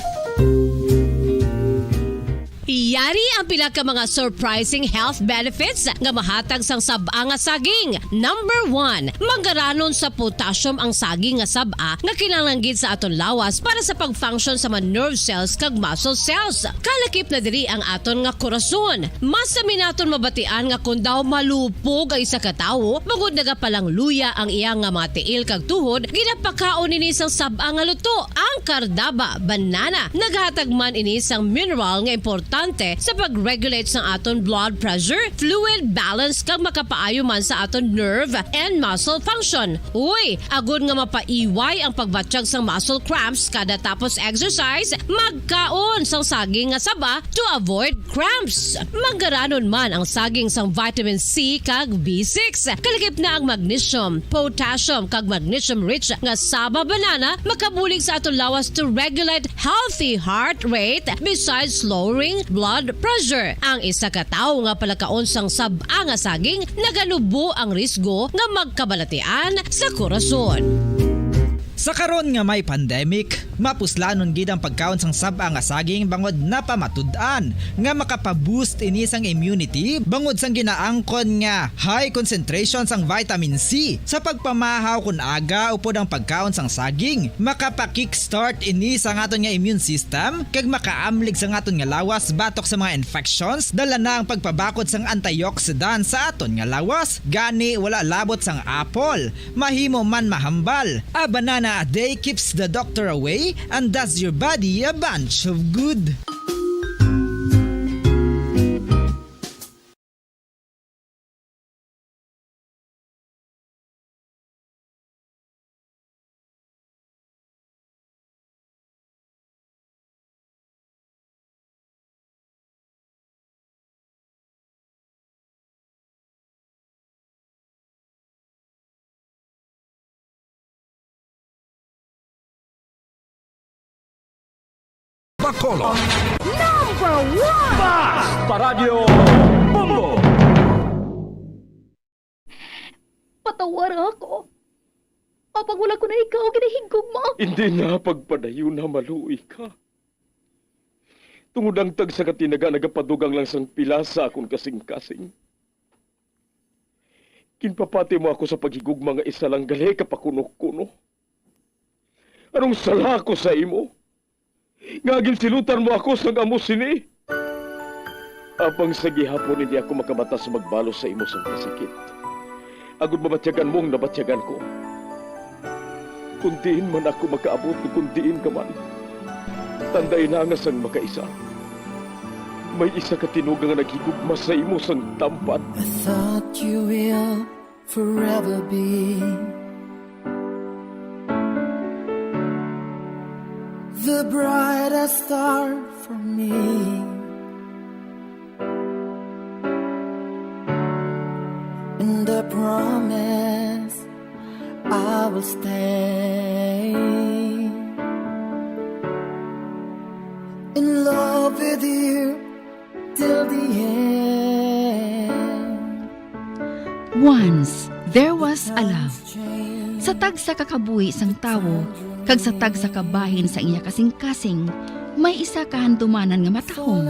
Yari ang pila ka mga surprising health benefits nga mahatag sang sab-a nga saging. Number one, manggaranon sa potassium ang saging nga sab-a nga kinahanglan gid sa aton lawas para sa pag-function sa mga nerve cells kag muscle cells. Kalakip na diri ang aton nga korason. Mas sami naton mabatian nga kon daw malupog ang isa ka tawo, bangod nagapalangluya ang iya nga mga tiil kag tuhod, ginapakaon ini sang sab-a nga luto, ang Cardaba banana. Naghatag man ini sang mineral nga importante sa pag-regulate sang aton blood pressure, fluid balance, kag makapaayo man sa aton nerve and muscle function. Uy, agod nga mapaiway ang pagbatyag sang muscle cramps kada tapos exercise, magkaon sang saging nga saba to avoid cramps. Manggaranon man ang saging sang vitamin C kag B six. Kalakip na ang magnesium, potassium, kag magnesium-rich nga saba banana makabulig sa aton lawas to regulate healthy heart rate besides lowering blood pressure. Ang isa ka tawo nga palakaon sang sab-a nga saging naganubo ang risgo nga magkabalatian sa korason. Sa karon nga may pandemic, mapuslanon gid ang pagkaon sang sab-a nga saging bangod napamatud-an nga makapa-boost ini sang immunity bangod sang ginaangkon nga high concentration sang vitamin C. Sa pagpamahaw kon aga upod ang pagkaon sang saging, makapa-kickstart ini sa aton nga immune system kag makaamlig sa aton nga lawas batok sa mga infections, dala na ang pagpabakod sang antioxidant sa aton nga lawas. Gani, wala labot sang apple. Mahimo man mahambal. A banana a day keeps the doctor away and does your body a bunch of good. Bacolod. Number one! Bas! Paradyo Bombo! Patawara ako. Apang wala ko na ikaw ginahigugma. Hindi na pagpadayon na maluoy ka. Tungod ang tagsa ka tinaga nagapadugang lang sang pila sa akon kasing-kasing. Ginpapati mo ako sa paghigugma nga isa lang gali ka pakuno-kuno. Anong sala ako sa imo? Nga ginsilutan mo ako sang amo sini? Apang sa gihapon hindi ako makamata sa magbalos sa imo sang kasakit, agod mabatyagan mo ang nabatyagan ko. Kon diin man ako makaabot, kon diin ka man, tandai na nga sang makaisa, may isa ka tinuga nga naghigugma sa imo sang tampad. I thought you will forever be the brightest star for me. And I promise I will stay in love with you till the end. Once, there was a love. Sa tagsa ka kabuhi sang tawo, kag sa tagsa ka bahin sa iya kasing-kasing, may isa ka handumanan nga matahom,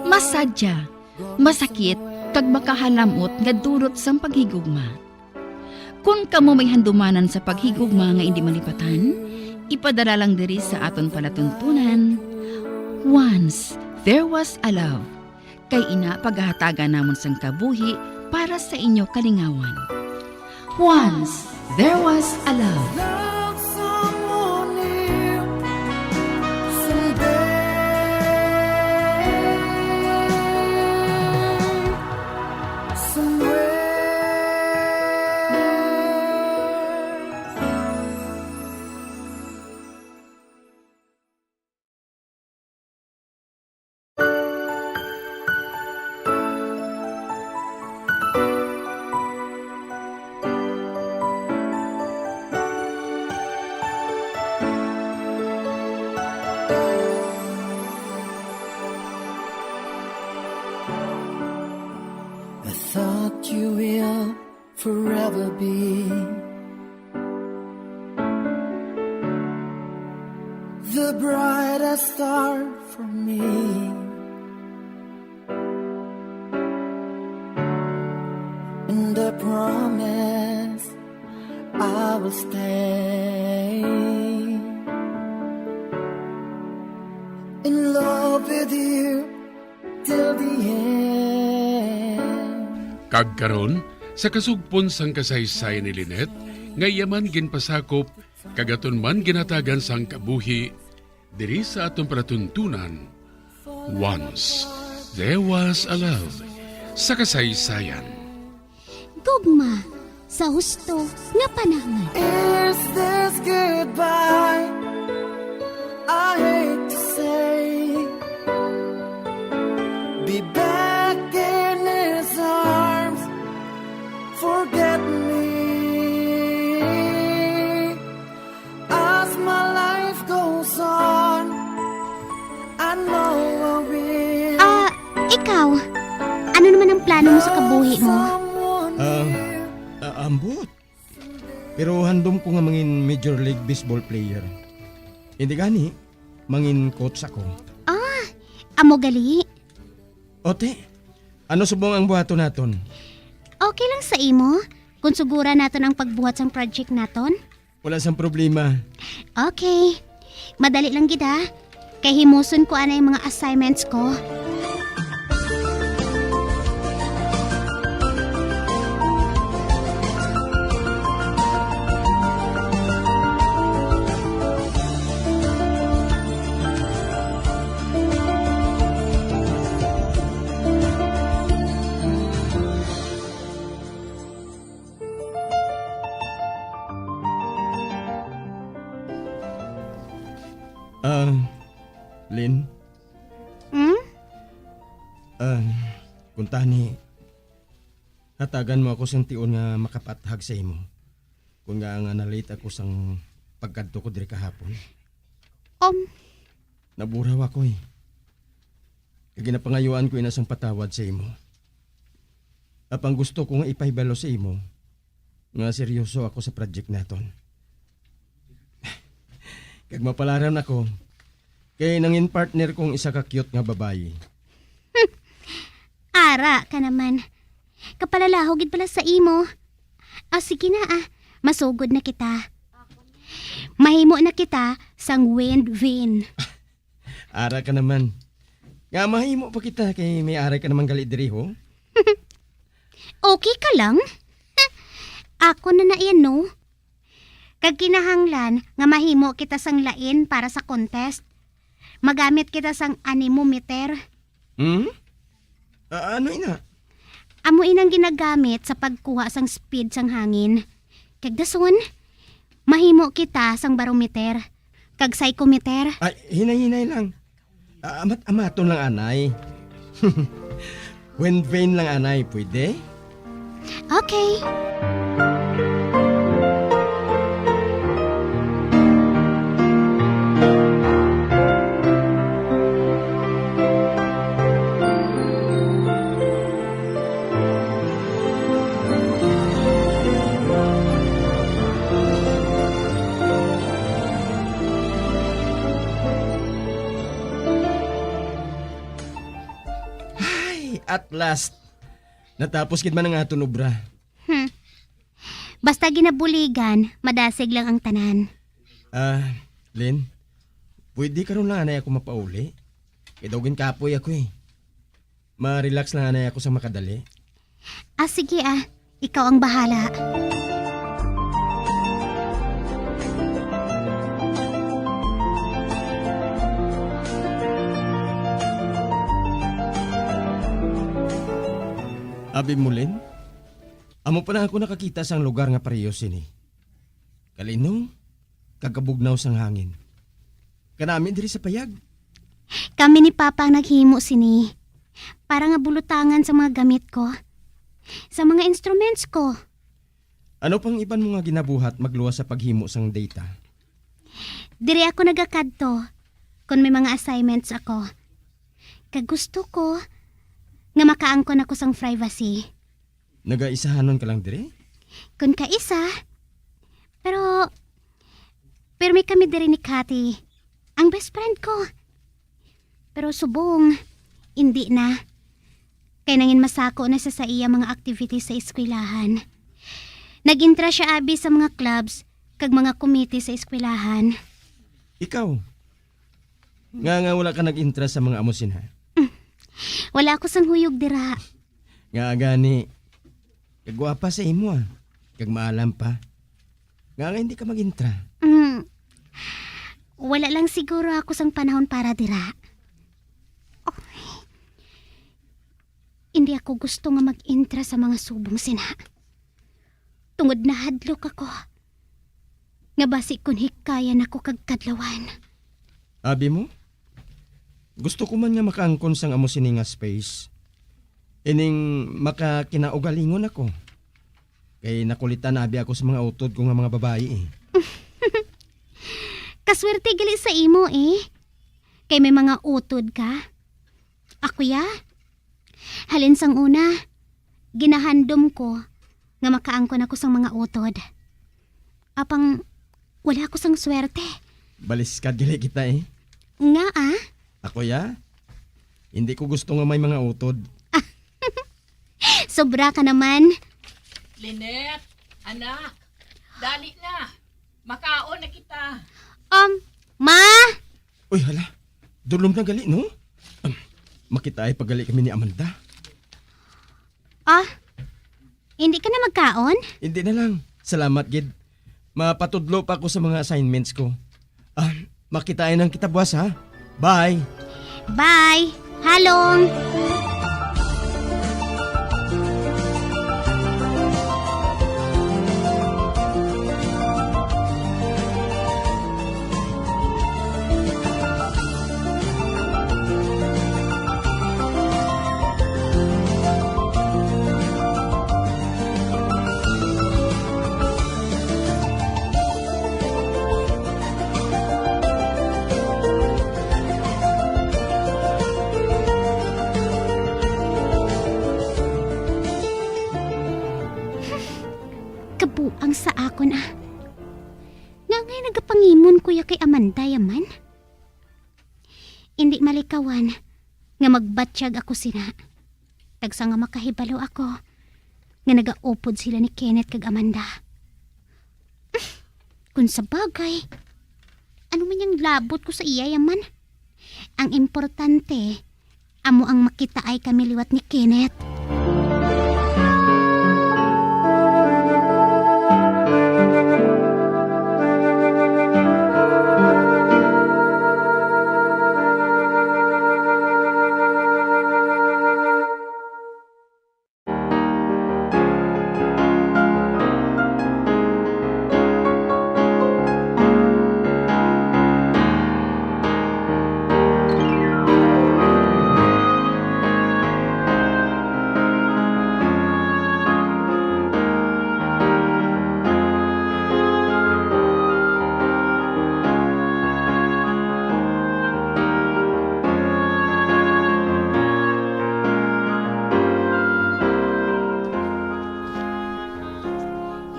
masadya, masakit, kag makahalamot nga dulot sang paghigugma. Kon kamo may handumanan sa paghigugma nga indi malipatan, ipadala lang diri sa aton palatuntunan, Once There Was a Love. Kay ina pagahatagan namon sang kabuhi para sa inyo kalingawan. Once there was a love. Love someone new someday. Somewhere. You will forever be the brightest star for me. And I promise I will stay in love with you till the end. Kag karon, sa kasugpon sang kasaysayan ni Lynette, nga iya man ginpasakop kag aton man ginhatagan sang kabuhi diri sa aton palatuntunan, Once There Was a Love, sa kasaysayan. Gugma sa husto nga panahon. Is this goodbye? I hate to say, be back in his arms, forget me. As my life goes on, I know I will. Ah, ikaw, ano naman ang plano mo sa kabuhi mo? Ah, ah, ambot. Pero handom ko nga mangin Major League Baseball player. Hindi gani, mangin coach ako. Ah, amo gali. Ote, ano subong ang buhaton naton? Okay lang sa imo kung suguran naton ang pagbuhat sang project naton? Wala sang problema. Okay. Madali lang gid, ha. Kay himuson ko anay mga assignments ko. Ah, Lynn? Hmm? Ah, kung tani, hatagan mo ako sang tion nga makapathag sa imo. Kung nga nga na-late ako sang pagkadto ko diri kahapon. Um. Naburaw ako, eh. Kag ginapangayuan ko ina sang patawad sa imo. Apang gusto ko nga ipahibalo sa imo nga seryoso ako sa project naton. Kag mapalaran ako, kay nangin partner kong isa ka cute nga babayi. Ara ka naman. Kapalalaho gid pala sa imo. Ah, sige na, ah. Masugod na kita. Mahimo na kita sang win-win. Ara ka naman. Nga mahimo pa kita kay may aray ka naman gali diri, ho? Okay ka lang? Ako na na yan, no? Kag kinahanglan nga mahimo kita sang lain para sa contest. Magamit kita sang anemometer. Hmm? Ah, ano ina? Amo inang ginagamit sa pagkuha sang speed sang hangin. Kag dason, mahimo kita sang barometer, kag psychometer. Ay, hinay-hinay lang. Ah, amat-amaton lang, anay. When vain lang, anay, pwede? Okay. Ay, at last. Natapos gid man ang aton obra. Hmm. Basta ginabuligan, madasig lang ang tanan. Ah, Lynn, pwede karon lang anay ako mapauli? Kay daw ginkapoy ako, eh. Ma-relax lang anay ako sa makadali. Ah, sige, ah. Ikaw ang bahala. Abi mo, Lynn? Amo pa lang ako nakakita sang lugar nga pareho sini. Kalinaw, kag kabugnaw sang hangin. Kanami diri sa payag. Kami ni Papa ang naghimo sini. Para nga bulutangan sa mga gamit ko. Sa mga instruments ko. Ano pang iban mo nga ginabuhat magluwas sa paghimo sang data? Diri ako nagakadto kon may mga assignments ako. Kag gusto ko nga makaangkon ako sang privacy. Nagaisahanon ka lang diri? Kun kaisa. Pero, pirmi kami diri ni Cathy, ang best friend ko. Pero subong, indi na. Kay nangin masako na siya sa iya mga activities sa eskwelahan. Nag-intra siya abi sa mga clubs kag mga komite sa eskwelahan. Ikaw, nga, nga wala ka nag-intra sa mga amo sina? Wala ako sang huyog dira. Nga gani, kagwapa sa imo, ah. Kag maalam pa. Nga, nga hindi ka mag-intra? Mm. Wala lang siguro ako sang panahon para dira. Oh. Hindi ako gusto nga mag-intra sa mga subong sina. Tungod nahadlok ako nga basi kon hikayan ako kag kadlawan. Abi mo? Gusto ko man nga makaangkon sang amo sini nga space. Ining makakinaugalingon ako. Kay nakulitan abi ako sa mga utod ko nga mga babayi, eh. Kaswerte gali sa imo, eh. Kay may mga utod ka. Ako ya? Halin sang una, ginahandom ko nga makaangkon ako sang mga utod. Apang wala ako sang swerte. Baliskad gali kita, eh. Nga, ah? Ako ya? Hindi ko gusto nga may mga utod. Sobra ka naman. Lynette, anak, dali na. Makaon na kita. Um, ma! Uy, hala. Dulom na gali, no? Um, makitaay pa gali kami ni Amanda. Ah, hindi ka na magkaon? Hindi na lang. Salamat gid. Mapatudlo pa ako sa mga assignments ko. Ah, makitaay nang kita buwas, ha? Bye. Bye. Halong. Kabuang sa akon, ah. Nga ngay nagapangimon ko ya kay Amanda ya man? Indi malikawan nga magbatyag ako sina. Tagsa nga makahibalo ako nga nagaupod sila ni Kenneth kag Amanda. Kung sa bagay, ano man yang labot ko sa iya ya man? Ang importante, amo ang makitaay kami liwat ni Kenneth.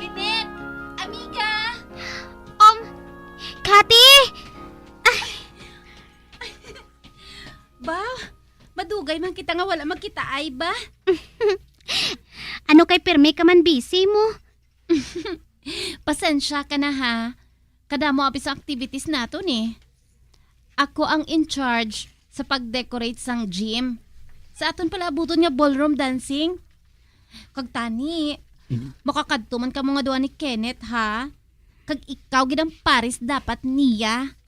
Lynette! Amiga! Um, Cathy! Ay! Ba, madugay man kita nga wala magkitaay ba? Ano kay pirmi ka man busy mo? Pasensya ka na ha. Kadamo abi sa activities naton eh. Ako ang in charge sa pag-decorate sang gym. Sa aton palabuton nga ballroom dancing. Kag tani, Mm. makakadto man kamo nga duha ni Kenneth ha. Kag ikaw gid ang pares dapat niya.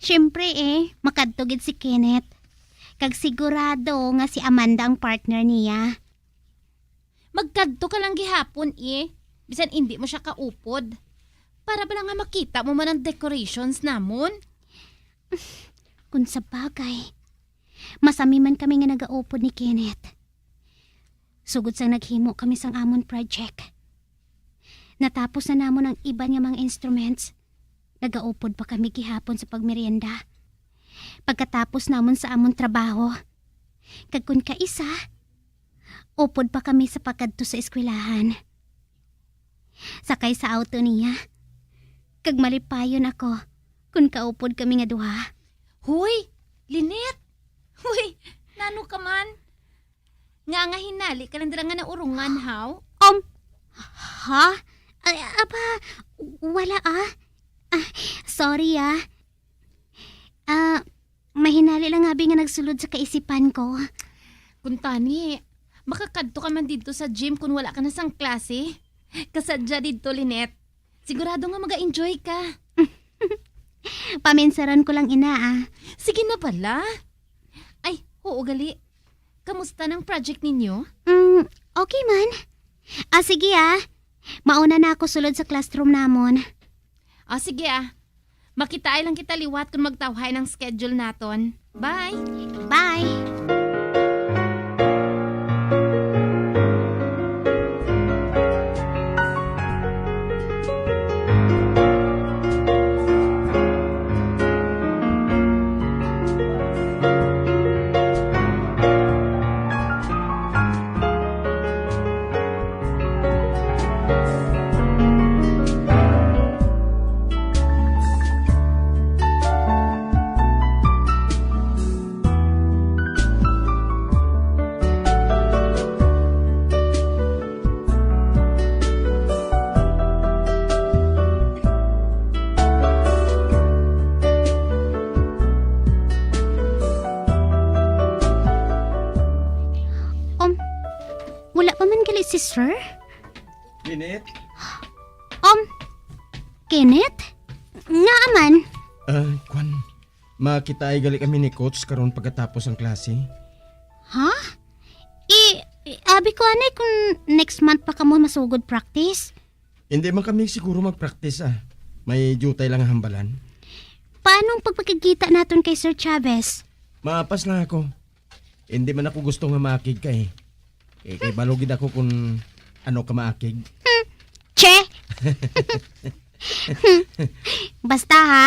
Siyempre eh, makadto gid si Kenneth. Kag sigurado nga si Amanda ang partner niya. Magkadto ka lang gihapon eh, bisan indi mo siya kaupod. Para bala nga makita mo man ang decorations namon. Kung sa bagay, masami man kami nga nagaupod ni Kenneth. Sugod sang naghimo kami sang amon project, natapos na namon ang iban nga mga instruments. Nagaupod pa kami gihapon sa pagmerienda. Pagkatapos namon sa amon trabaho. Kag kun kaisa, upod pa kami sa pagkadto sa eskwelahan. Sakay sa auto niya, kag malipayon ako kon kaupod kami nga duha. Hoy, Lynette! Hoy, nano ka man? Nga nga hinali ka lang dira nga naurungan, haw? Um, ha? Ay, aba, wala, ah. Ah, sorry, ah. Ah, mahinali lang abi nga nagsulod sa kaisipan ko. Kuntani, makakadto ka man didto sa gym kun wala ka na sang klase? Kasadya didto, Lynette. Sigurado nga maga-enjoy ka. Paminsaron ko lang ina, ah. Sige na bala. Ay, oo gali. Kamusta nang project ninyo? Mm, okay man. Ah, sige, ah. Mauna na ako sulod sa classroom namon. Ah, sige, ah. Makitaay lang kita liwat kung magtawhay ang schedule naton. Bye! Bye! Um, wala pa man gali si Sir? Lynette? Um, Kenneth? Ngaa man? Ah, kwan. Makitaay gali kami ni Coach karon pagkatapos ang klase. Ha? I, i- abi ko anay kung next month pa kamo masugod practice. Hindi man kami siguro mag-practice, ah. May dutay lang nga hambalan. Paano ang pagpakigkita naton kay Sir Chavez? Maapas lang ako. Hindi man ako gusto nga maakig ka, eh. Eh, kay balo gid ako kung ano ka maakig. Hmm. Che! Hmm. Basta ha,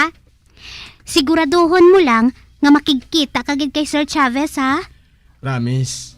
siguraduhon mo lang nga makigkita ka gid kay Sir Chavez, ha? Promise.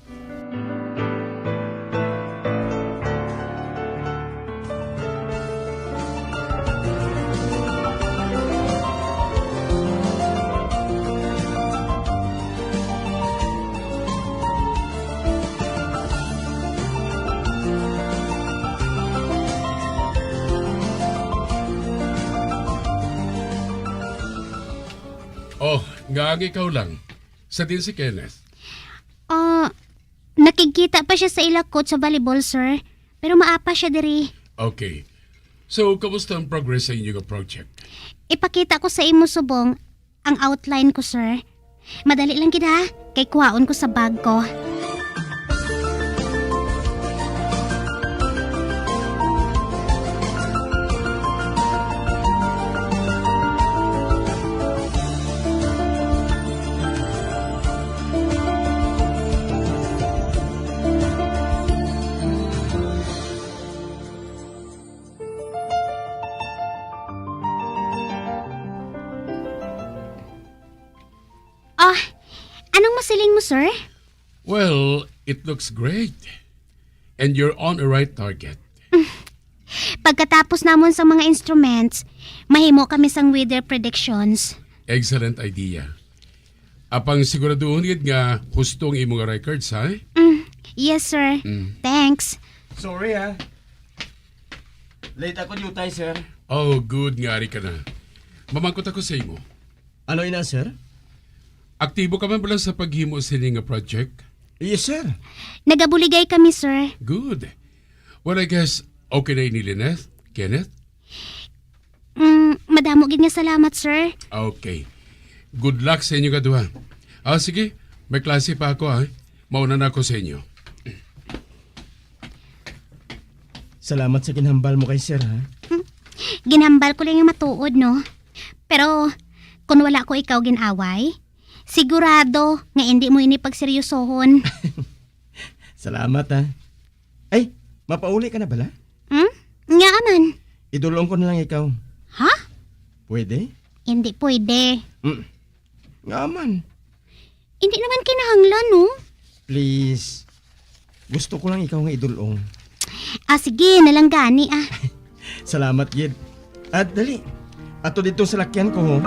Oh, nga ang ikaw lang. Sa din si Kenneth? Ah, nakigkita pa siya sa ila coach sa volleyball, sir. Pero maapa siya diri. Okay. So, kamusta ang progress sa inyo nga project? Ipakita ko sa imo subong ang outline ko, sir. Madali lang gid, ha, kay kuhaon ko sa bag ko. Ah, anong masiling mo, sir? Well, it looks great. And you're on a right target. Pagkatapos namon sa mga instruments, mahimo kami sang weather predictions. Excellent idea. Apang siguraduhon gid nga husto ang imo nga records, ha? Mm, yes, sir. Mm. Thanks. Sorry, ha. Late ako diutay, sir. Oh, good nga ari ka na. Mamangkot ako sa imo. Ano ina, sir? Aktibo ka man bala sa paghimo sini nga project? Yes, sir. Nagabuligay kami, sir. Good. Well, I guess okay na ini, Lynette, Kenneth? Mm, madamo gid nga salamat, sir. Okay. Good luck sa inyo kaduha. Ah, sige. May klase pa ako, ha. Mauna na ako sa inyo. Salamat sa ginhambal mo kay sir, ha? Hmm. Ginhambal ko lang yung matuod, no? Pero, kung wala ko ikaw gin-away, sigurado nga hindi mo ini pagseryosohon. Salamat, ha? Ay, mapauli ka na bala? Hmm? Nga man. Idulong ko na lang ikaw. Ha? Pwede? Hindi pwede. Mm. Nga man. Hindi naman kinahanglan, no? Please. Gusto ko lang ikaw nga idulong. Ah, sige, nalanggani, ah. Salamat, gid. At dali, ato dito sa lakyan ko, ho.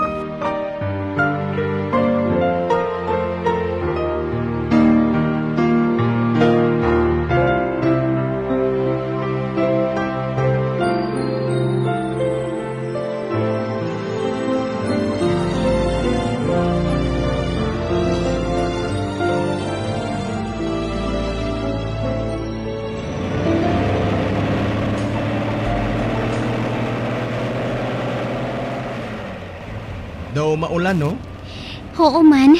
Daw maulan, no? Oo man.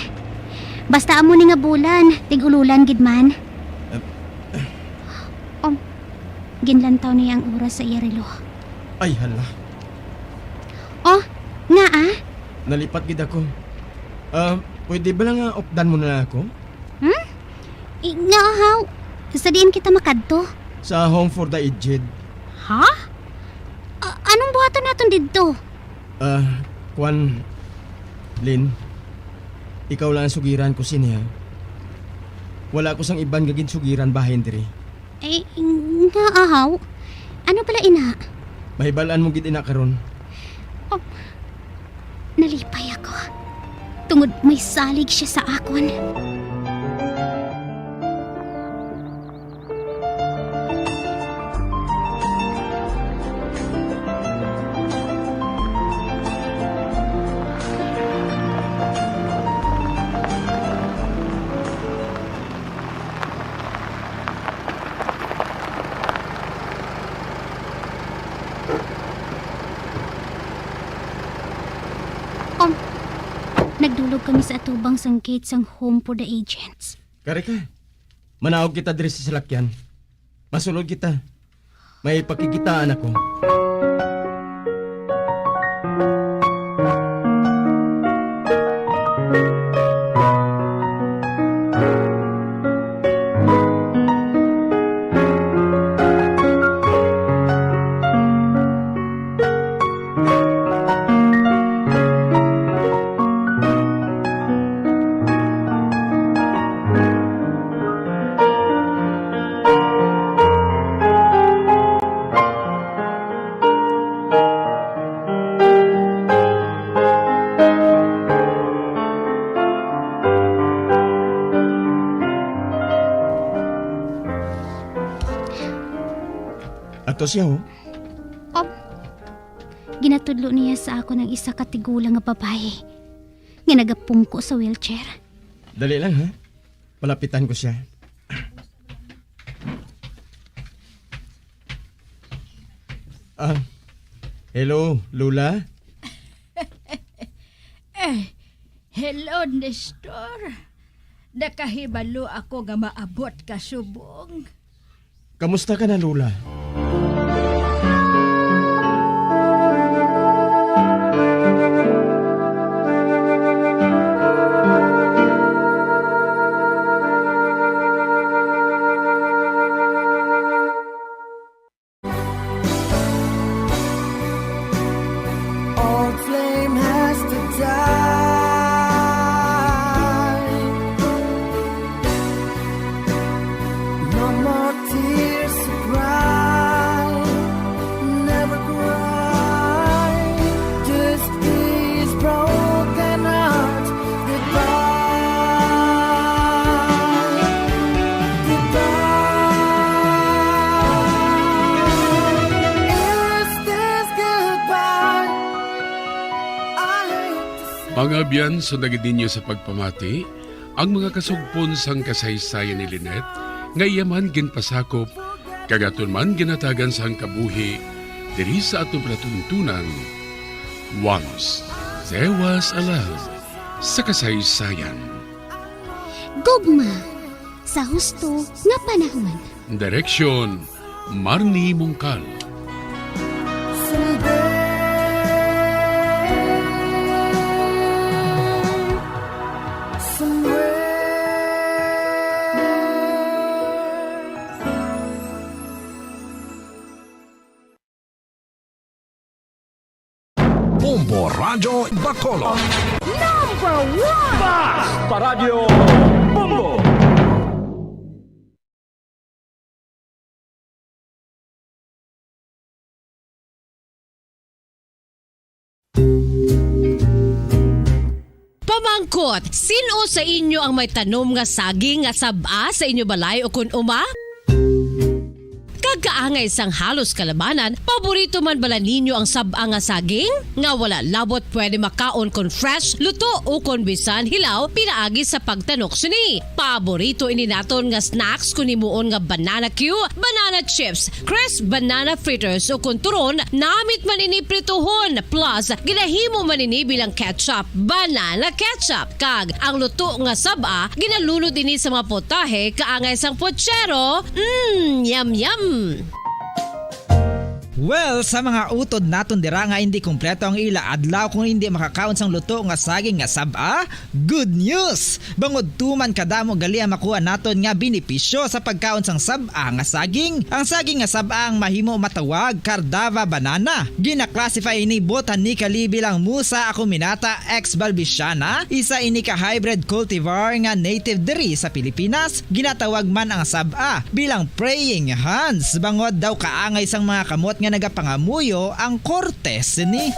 Basta amo ni nga bulan, tig-ululan gid man. Um, ginlantaw niya ang oras sa iya relo. Ay, hala. Oh, nga ah? Nalipat gid ako. Ah, pwede ba lang nga updan mo na lang ako? Hmm? I, nga haw? Sa diin kita makadto? Sa Home for the Aged. Ha? A-, anong buhaton naton didto? Ah, kwan, Lynn, ikaw lang ang sugiran ko sini, ha? Wala ko sang iban nga ginsugiran bahin diri. Eh, nga ahaw? Ano pala ina? Mahibal-an mo gid ina karon. Oh, nalipay ako. Tungod may salig siya sa akon. Um, nagdulog kami sa atubang sang gate sang Home for the Aged. Kari ka. Manaog kita diri sa salakyan. Masulod kita. May pakikitaan ako. Ato siya, oh. Om, ginatudlo niya sa akon ang isa ka tigulang nga babayi nga nagapungko sa wheelchair. Dali lang, ha? Palapitan ko siya. Ah, hello, Lola? Eh, hello, Nestor. Nakahibalo ako nga maabot ka subong. Kamusta ka na, Lola? Old flame has to die. No more tears to cry. Never cry. Just these broken hearts. Goodbye. Goodbye. Is this goodbye? I hate to say Mga abyan, sunda gid ninyo sa pagpamati ang mga kasugpon sang kasaysayan ni Lynette nga iya man ginpasakop kag aton man ginhatagan sang kabuhi diri sa aton palatuntunan. Once there was a love sa kasaysayan. Gugma sa husto nga panahon. Direksyon, Marnie Mongkal. Bombo Radyo Bacolod. Number one! Bas! Paradyo Bombo! Kot, sin-o sa inyo ang may tanom nga saging nga sab-a sa inyo balay o kun uma? Kag kaangay sang halos kalabanan, paborito man bala ninyo ang sab-a nga saging? Nga wala labot pwede makaon kon fresh, luto, o kon bisan hilaw pinaagi sa pagtanok sini. Paborito ini naton nga snacks kon himuon nga banana cue, banana chips, crisp banana fritters, o kon turon, namit man ini prituhon, plus ginahimo man ini bilang ketchup, banana ketchup. Kag ang luto nga sab-a, ginalunod ini sa mga potahe kaangay sang pochero. Mm, yum, yum! Well, sa mga utod naton dira nga hindi kompleto ang ila adlaw kung hindi makakaon sang luto nga saging nga sab-a, good news! Bangod tuman kadamo gali ang makuha naton nga benepisyo sa pagkaon sang sab-a nga saging. Ang saging nga sab-a ang mahimo matawag Cardava banana. Gina-classify ini botanically bilang Musa acuminata ex balbisiana, isa ini ka hybrid cultivar nga native diri sa Pilipinas. Ginatawag man ang sab-a bilang praying hands, bangod daw kaangay sang mga kamot nga nagapangamuyo ang korte sini.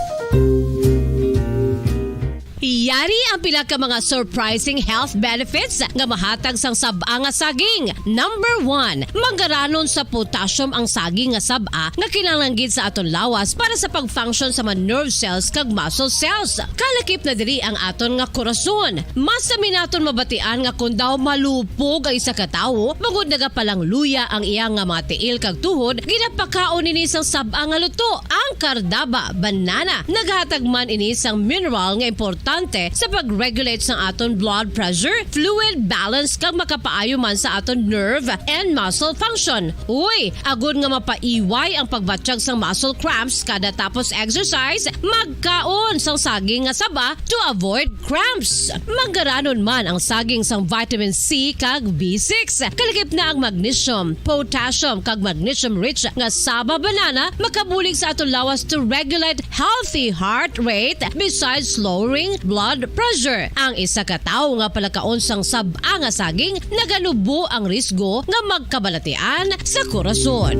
Yari ang pila ka mga surprising health benefits nga mahatag sang sab-a nga saging. Number one, manggaranon sa potassium ang saging nga sab-a nga kinahanglan gid sa aton lawas para sa pag-function sa mga nerve cells kag muscle cells. Kalakip na diri ang aton nga korason. Mas sami naton mabatian nga kon daw malupog ang isa ka tawo, bangod nagapalangluya ang iya nga mga tiil kag tuhod, ginapakaon ini sang sab-a nga luto, ang Cardaba banana. Naghatag man ini sang mineral nga importante sa pag-regulate sang aton blood pressure, fluid balance, kag makapaayo man sa aton nerve and muscle function. Uy, agod nga mapaiway ang pagbatyag sang muscle cramps kada tapos exercise, magkaon sang saging nga saba to avoid cramps. Manggaranon man ang saging sang vitamin C kag B six. Kalakip na ang magnesium, potassium, kag magnesium-rich nga saba banana makabulig sa aton lawas to regulate healthy heart rate besides lowering blood pressure. Ang isa ka tawo nga palakaon sang sab-a nga saging naganubo ang risgo nga magkabalatian sa korason.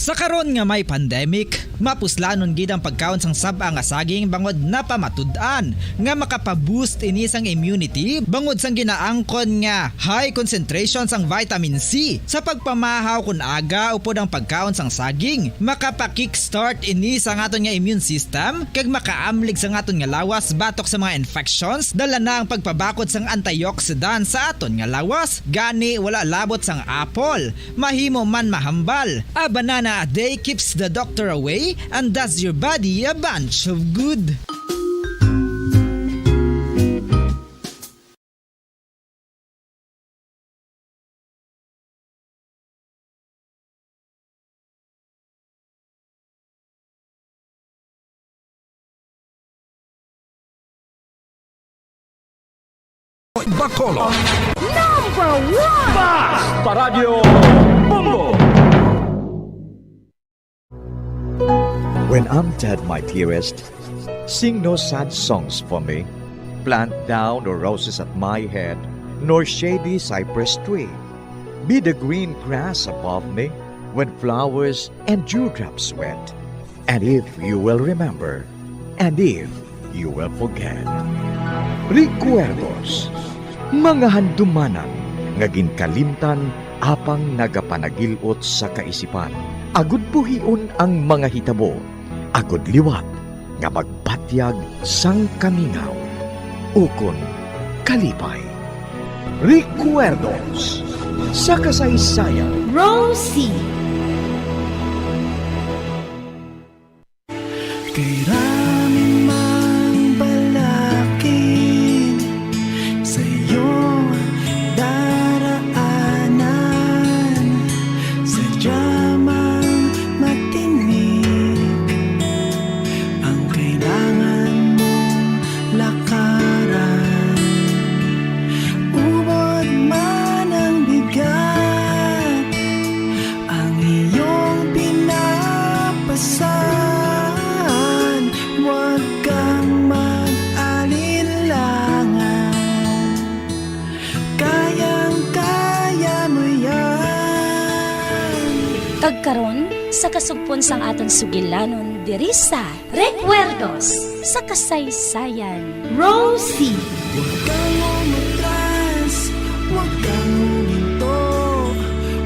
Sa karon nga may pandemic, mapuslanon gid ang pagkaon sang sab-a nga saging bangod napamatud-an nga makapa-boost ini sang immunity bangod sang ginaangkon nga high concentration sang vitamin C. Sa pagpamahaw kon aga upod ang pagkaon sang saging, makapa-kickstart ini sa aton nga immune system kag makaamlig sa aton nga lawas batok sa mga infections, dala na ang pagpabakod sang antioxidant sa aton nga lawas. Gani, wala labot sang apple, mahimo man mahambal. A banana a day keeps the doctor away and does your body a bunch of good. Bacolod. Number one! Basta Radyo Bombo! When I'm dead, my dearest, sing no sad songs for me. Plant thou no roses at my head, nor shady cypress tree. Be the green grass above me when flowers and dewdrops wet. And if you will remember, and if you will forget. Recuerdos, mga handumanan nga ginkalimtan apang nagapanagil-ot sa kaisipan, agud buhion ang mga hitabo, agud liwat nga magbatyag sang kamingaw ukon kalipay. Recuerdos sa kasaysayan. Rosie. Kay rami mang balakid sa iyong daraanan, sadya mang matinik ang kailangan mong lakaran. Ubod man ang bigat, ang iyong pinapasan, Sa kasugpon sang aton sugilanon diri sa Recuerdos sa Kasaysayan. Rosie. Huwag kang umatras, huwag kang huminto,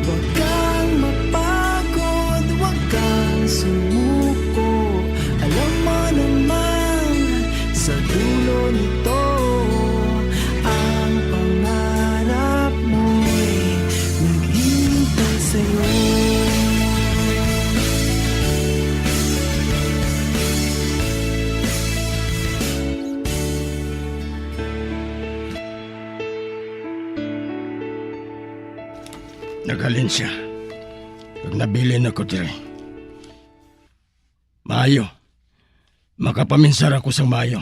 huwag kang mapagod, huwag kang sumuko. Alam mo naman, sa dulo nito, ang pangarap mo'y naghihintay sa'yo. Naghalin sia, kag nabilin ako diri. Maayo, makapaminsar ako sang maayo.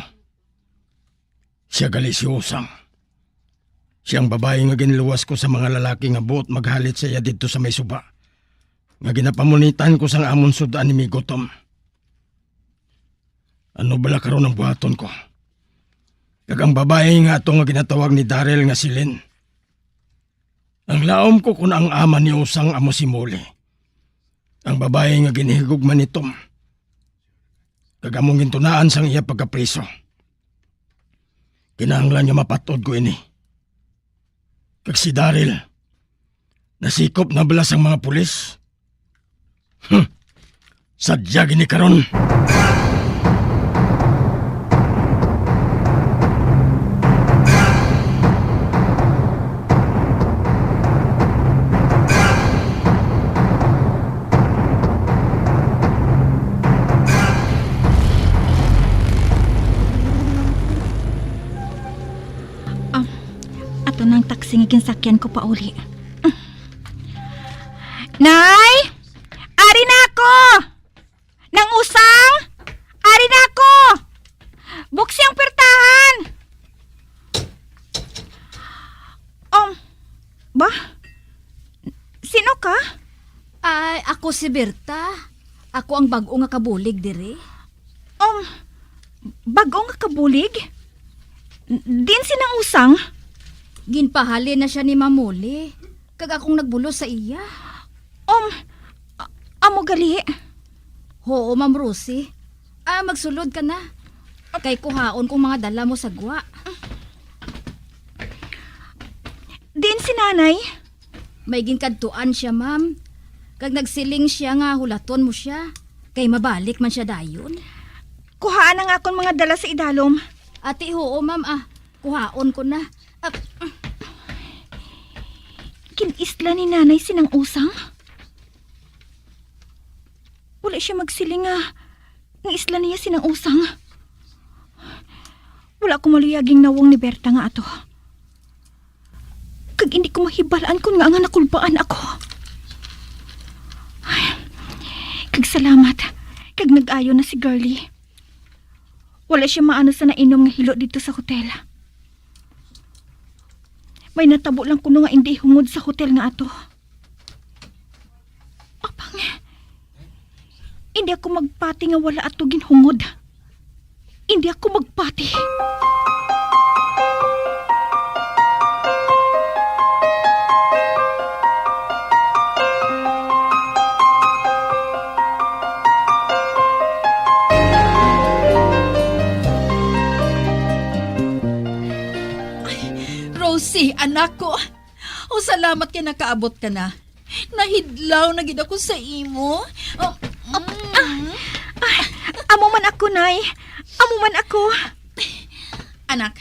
Sia gali si Usang. Sia ang babayi nga ginluwas ko sa mga lalaki nga buot maghalit sa iya didto sa may suba, nga ginapamunitan ko sang amon sud-an ni Migo Tom. Ano bala karon ang buhaton ko? Kag ang babayi nga ato nga ginatawag ni Daryl nga si Lynn. Ang laom ko kon ang ama ni Usang amo si Molly, ang babayi nga ginhigugma ni Tom, kag among gintunaan sang iya pagkapriso. Kinahanglan nga mapat-od ko ini. Kag si Daryl, nasikop na bala sang mga pulis? Hmm. Sadya gini karon. Ah, ato na ang taxi nga ginsakyan ko pauli. Nay! Ari na ako! Nang Usang! Ari na ako! Buksi ang pertahan! Um, ba? Sino ka? Ay, ako si Berta. Ako ang bag-o nga kabulig diri. Um, bag-o nga kabulig? Diin si Nang Usang? Ginpahalin na sia ni Ma'am Molly, kag akong nagbulos sa iya. Um, a-, amo gali? Huo, Ma'am Rosie. Ah, magsulod ka na. Kay kuhaon kong mga dala mo sa gwa. Diin si Nanay? May ginkadtuan sia, ma'am. Kag nagsiling sia nga hulaton mo sia, kay mabalik man sia dayon. Kuhaa na nga akon mga dala sa idalom. Ati, huo, ma'am, ah. Kuhaon ko na. Ah, Gin-isla ni Nanay si Nang Usang? Wala sia magsiling nga, nga isla niya si Nang Usang. Wala ko maluyaging nawong ni Berta nga ato. Kag hindi ko mahibal-an kon ngaa nga nakulbaan ako. Ay, kag salamat, kag nag-ayo na si Girlie. Wala sia maano sa nainom nga hilo didto sa hotel. May natabo lang kuno nga indi hungod sa hotel nga ato. Apang, indi ako magpati nga wala ato ginhungod. Indi ako magpati. Ay, Rosie, anak ko. O, salamat kay nakaabot ka na. Nahidlaw na gid ako sa imo. Oh, mm. Ah, amo man ako, Nay. Amo man ako. Anak,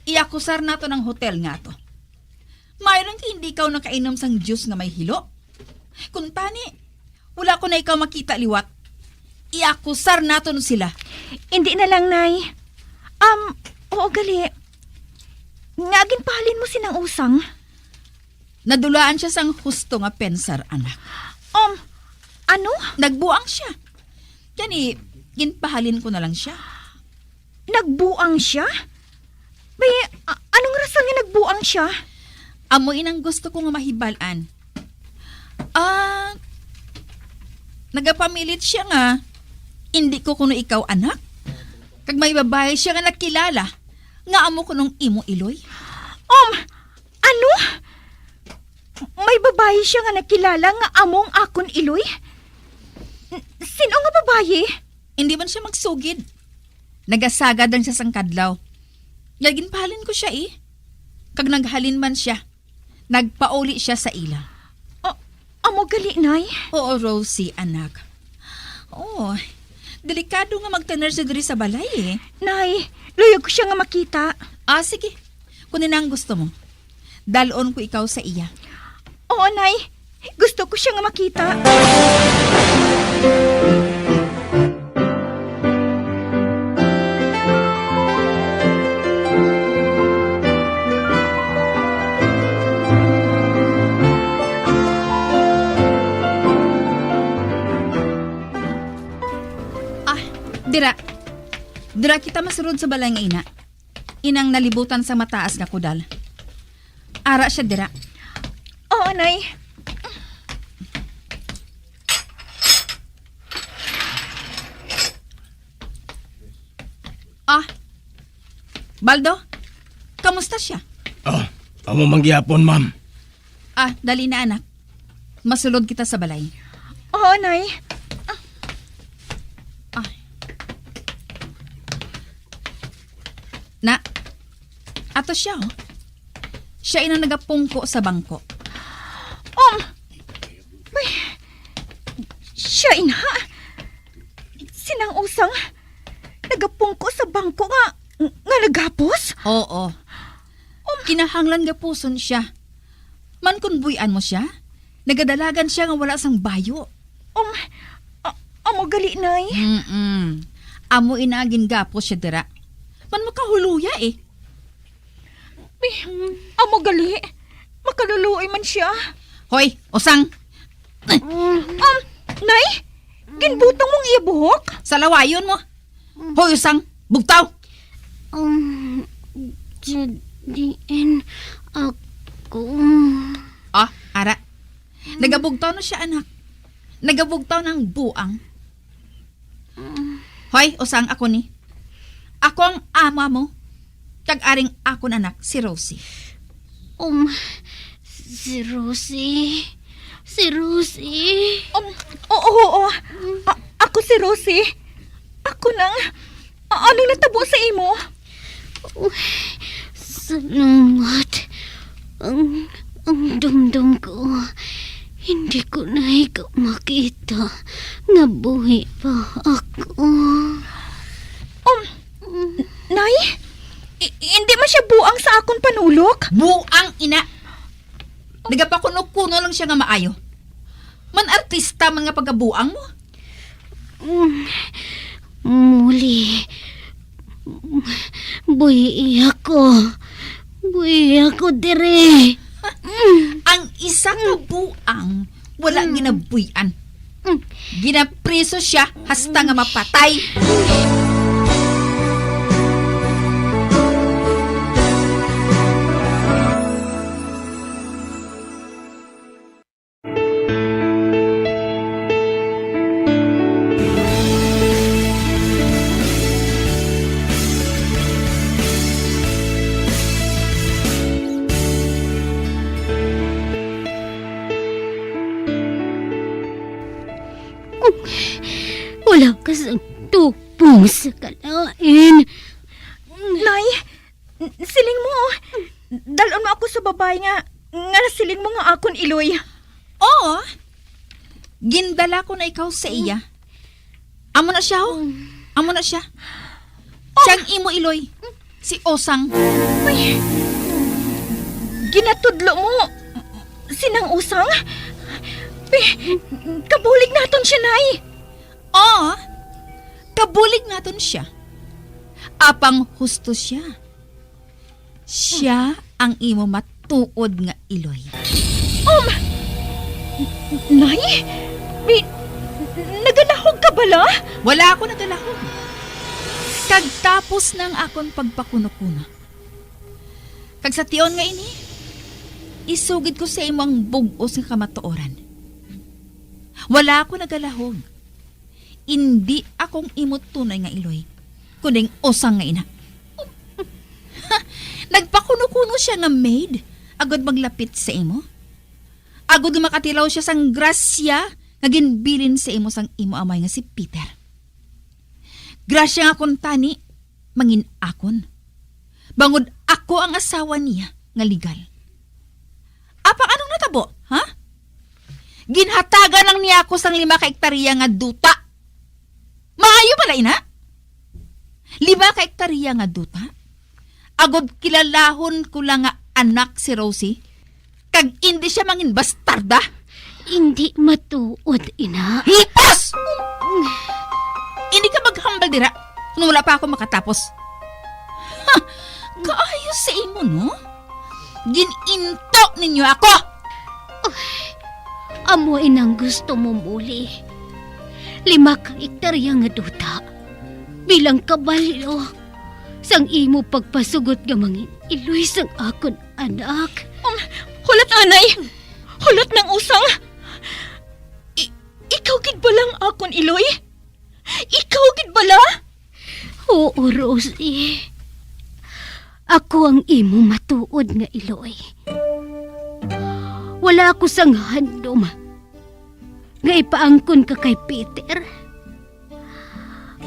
iakusar naton ang hotel nga ato. Maayo lang kay hindi ikaw nakainom sang juice nga may hilo. Kuntani, wala ko na ikaw makita liwat. Iakusar naton sila. Indi na lang, Nay. Um, oo, gali. Ngaa ginpahalin mo si Nang Usang? Nadulaan sia sang husto nga pensar, anak. Um, ano? Nagbuang sia. Gani, ginpahalin ko na lang sia. Nagbuang sia? May, a-, anong rason nga nagbuang sia? Amo inang gusto ko nga mahibal-an. Ah, nagapamilit sia nga indi ko kuno ikaw anak. Kag may babayi sia nga nakilala nga amo kunong imo iloy. Um, ano? May babayi sia nga nakilala nga amo ang akon iloy? Sino nga babayi? Hindi man siya magsugid. Nagasagad lang siya sang kadlaw. Nga ginpahalin ko siya, eh. Kag naghalin man siya, nagpauli siya sa ila. A-, amo gali, Nay? Oo, Rosie, anak. Oh, delikado nga magtaner siya diri sa balay, eh. Nay, luyag ko siya nga makita. Ah, sige. Kung ina ang gusto mo, dalon ko ikaw sa iya. Oo, Nay. Gusto ko siya nga makita. Ah, dira. Dira kita masulod sa balay nga ina. Inang nalibutan sa mataas nga kudal. Ara siya dira. Oo, Nay. Ah, Baldo, kamusta siya? Ah, amo man gyapon, ma'am. Ah, dali na, anak. Masulod kita sa balay. Oo, Nay. Ah. Na, ato siya, oh. Siya ina nagapungko sa bangko. Um, may, siya ina? Sinang usang nagapungko sa bangko nga, nga nagapos? Oo. Um, kinahanglan gapuson siya. Man kon buy-an mo siya, nagadalagan siya nga wala sang bayo. Um, a-, amo gali, Nay. Mm-mm. Amo ina ang gingapos siya dira. Man makahuluya, eh. Ay, amo gali. Makaluluoy man siya. Hoy, usang! Um, Nay, ginbutang mo ang iya buhok? Salawayon mo. Hoy, usang, bugtaw! Um, diin ako. Ah, ara. Nagabugtaw na siya, anak. Nagabugtaw ng buang. Hoy, usang, ako ni. Ako ang ama mo. Kag aring akon anak, si Rosie. Um, si Rosie. Si Rosie. Um, oo, oo. A-, ako si Rosie. Ako nang, a-, anong natabo sa imo? Uy, salamat. Ang, ang dumdum ko, hindi ko na ikaw makita nga buhi pa ako. Um, Nay, i-, hindi man siya buang sa akon panulok. Buang, ina. Nagapakuno-kuno lang siya nga maayo. Man artista man nga pagkabuang mo. Mm, muli. Buhii ako. Buhii ako diri. Ang isa ka buang wala ginabuy-an. Ginapriso siya hasta nga mapatay. Wala ka sang tupong sa kalain. Nay, N-, siling mo, dalon mo ako sa babayi nga, nga nasiling mo nga akon iloy. Oo. Gindala ko na ikaw sa iya. Amo na siya, oh. Amo na siya. Siya ang imo iloy. Si Osang. Ay, ginatudlo mo, sinang Osang? Pe, kabulig naton siya, Nay. Oo. Kabulig naton siya. Apang husto siya. Siya ang imo matuod nga iloy. Um, Nay, bi-, nagalahog ka bala? Wala ako nagalahog. Kag tapos na ang akon pagpakuno-kuno. Kag sa tion nga ini, isugid ko sa imo ang bug-os nga kamatuoran. Wala ako nagalahog. Indi ako ang imo tunay nga iloy, kundi ang Osang nga ina. Nagpakuno-kuno siya nga maid agod maglapit sa imo, agod nga makatilaw siya sang grasya nga ginbilin sa imo sang imo amay nga si Peter. Grasya nga kuntani, mangin-akon. Bangod ako ang asawa niya nga legal. Apang anong natabo, ha? Ginhatagan lang niya ako sang lima ka ektarya nga duta. Maayo bala ina? Lima ka ektarya nga duta? Agod kilalahon ko lang nga anak si Rosie, kag indi siya mangin bastarda. Indi matuod, ina. Hipos! Indi ka maghambal dira kung wala pa ako makatapos. Ha! Kaayo sa imo, no? Gin-into ninyo ako! Amo inang gusto mo, Muli. Lima ka ektarya nga duta bilang kabalyo sang imo pagpasugot nga mangin-iloy sang akon anak. Um, hulat, anay! Hulat nang usang! I-, ikaw gid bala ang akon iloy? Ikaw gid bala? Oo, Rosie. Ako ang imo matuod nga iloy. Wala ako sang handom nga ipaangkon ka kay Peter.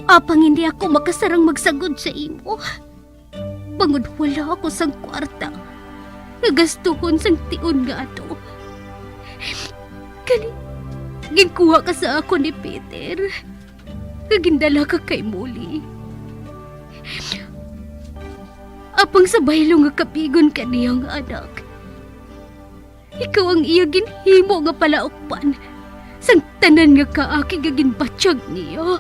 Apang hindi ako makasarang magsagod sa imo, bangod wala ako sang kwarta nga gastuhon sang tion nga ato. Gani, ginkuha ka sa akon ni Peter, kag gindala ka kay Molly. Apang sa baylo nga kapigon ka niya nga anak, ikaw ang iya ginhimo nga palaukpan sang tanan nga kaakig nga ginbatyag niya.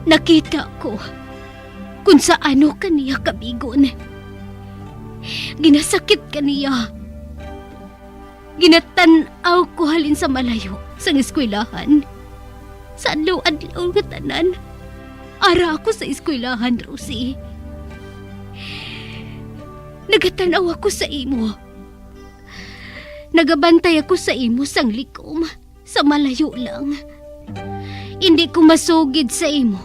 Nakita ko kon sa ano ka niya kabigon. Ginasakit ka niya. Ginatan-aw ko halin sa malayo sang eskwelahan. Sa adlaw-adlaw nga tanan, ara ako sa eskwelahan, Rosie. Nagatan-aw ako sa imo. Nagabantay ako sa imo sang likom, sa malayo lang. Indi ko masugid sa imo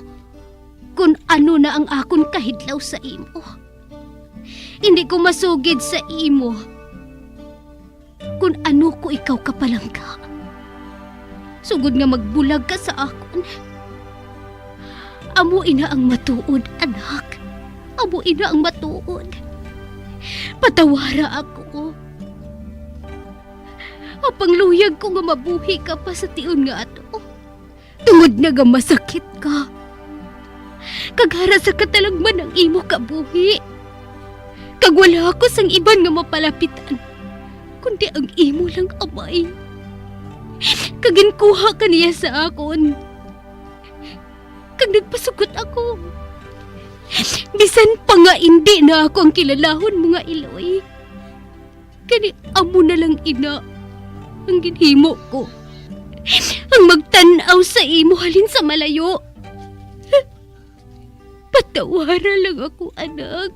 kun ano na ang akon kahidlaw sa imo. Indi ko masugid sa imo kun ano ko ikaw kapalangga, sugod nga magbulag ka sa akon. Amo ina ang matuod, anak. Amo ina ang matuod. Patawara ako. Apang luyag ko nga mabuhi ka pa sa tion nga ato, tungod na nga masakit ka. Kag ara sa katalagman ang imo kabuhi. Kag wala ako sang iban nga mapalapitan, kundi ang imo lang amay. Kag ginkuha ka niya sa akon. Kag nagpasugot ako, bisan pa nga indi na ako ang kilalahon mo nga iloy. Gani, amo na lang ina ang ginhimo ko, ang magtan-aw sa imo halin sa malayo. Patawara lang ako, anak.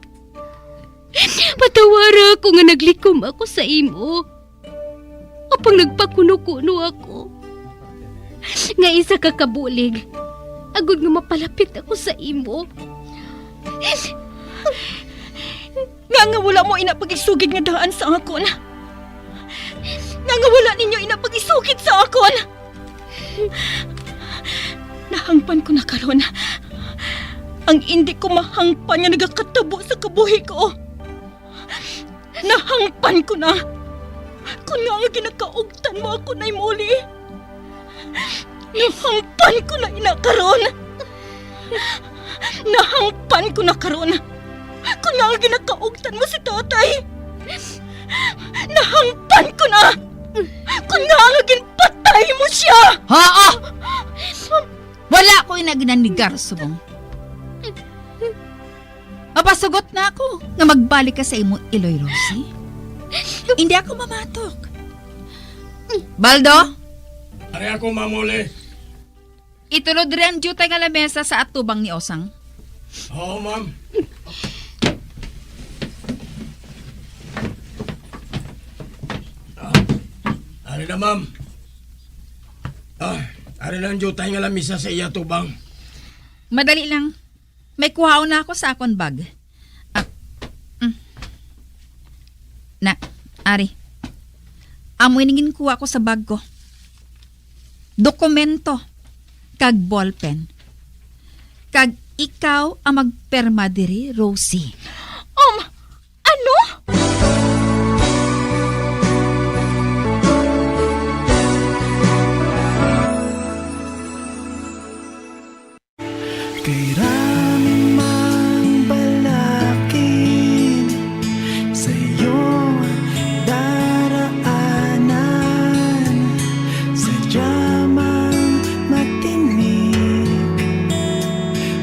Patawara ako nga naglikom ako sa imo. Apang nagpakuno-kuno ako nga isa ka kabulig, agod nga mapalapit ako sa imo. Nga nga wala mo ina pag-isugid nga daan sa akon. Nga nga wala ninyo ina pag-isugid sa akon. Nahangpan ko na karon ang indi ko mahangpan nga nagakatabo sa kabuhi ko. Nahangpan ko na. Kon nga nga ginakaugtan mo ako, Nay Molly. Nahangpan ko na ina karon. Nahangpan ko na karon. Kon nga nga ginakaugtan mo si tatay. Nahangpan ko na. Kon nga nga ginpatay mo siya. Haa! Wala ko ina ginanigar, subong. Mapasugot na ako nga magbalik ka sa imo iloy, Rosie. Hindi ako mamatok. Baldo? Ari ako, Ma'am Molly. Itulod diri ang diutay nga lamesa sa atubang ni Osang. Oo, ma'am. Ah, ari na, ma'am. Ah, ari na ang diutay nga lamesa sa iya tubang. Madali lang. May kuhaon na ako sa akon bag. Ah, mm. Na, ari. Amo ini ginkuha ko sa bag ko. dokumento, kag ballpen. Kag ikaw ang magpirma diri, Rosie. Um, ano? Kay rami mang balakid sa iyong daraanan, sadya mang matinik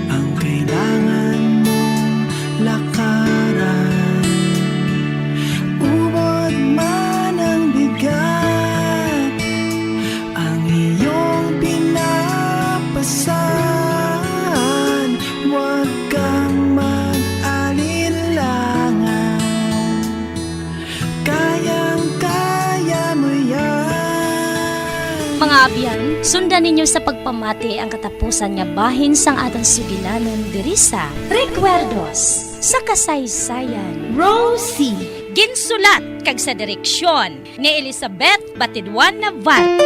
ang kailangan mong lakaran. Ubod man ang bigat, ang iyong pinapasan, huwag kang mag-alinlangan. Kayang-kaya mo yan. Mga abyan, sundan ninyo sa pagpamati ang katapusan nga bahin sang atong sugilanon diri sa Recuerdos sa Kasaysayan. Rosie. Ginsulat kag sa direksyon ni Elizabeth Batiduan Navarro.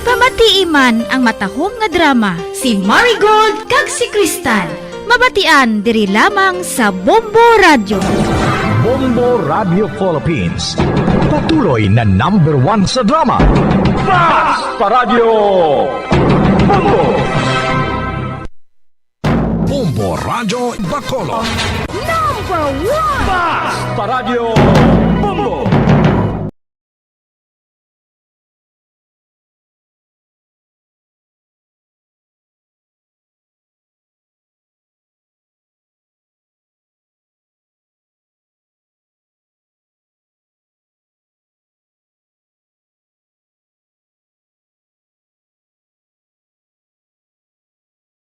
Pamatii man ang matahom nga drama, Si Marigold kag si Crystal. Mabatian diri lamang sa Bombo Radyo. Bombo Radio Philippines. Patuloy na number one sa drama. Basta Radyo Bombo! Bombo Radyo Bacolod. Number one! Basta Radyo Bombo!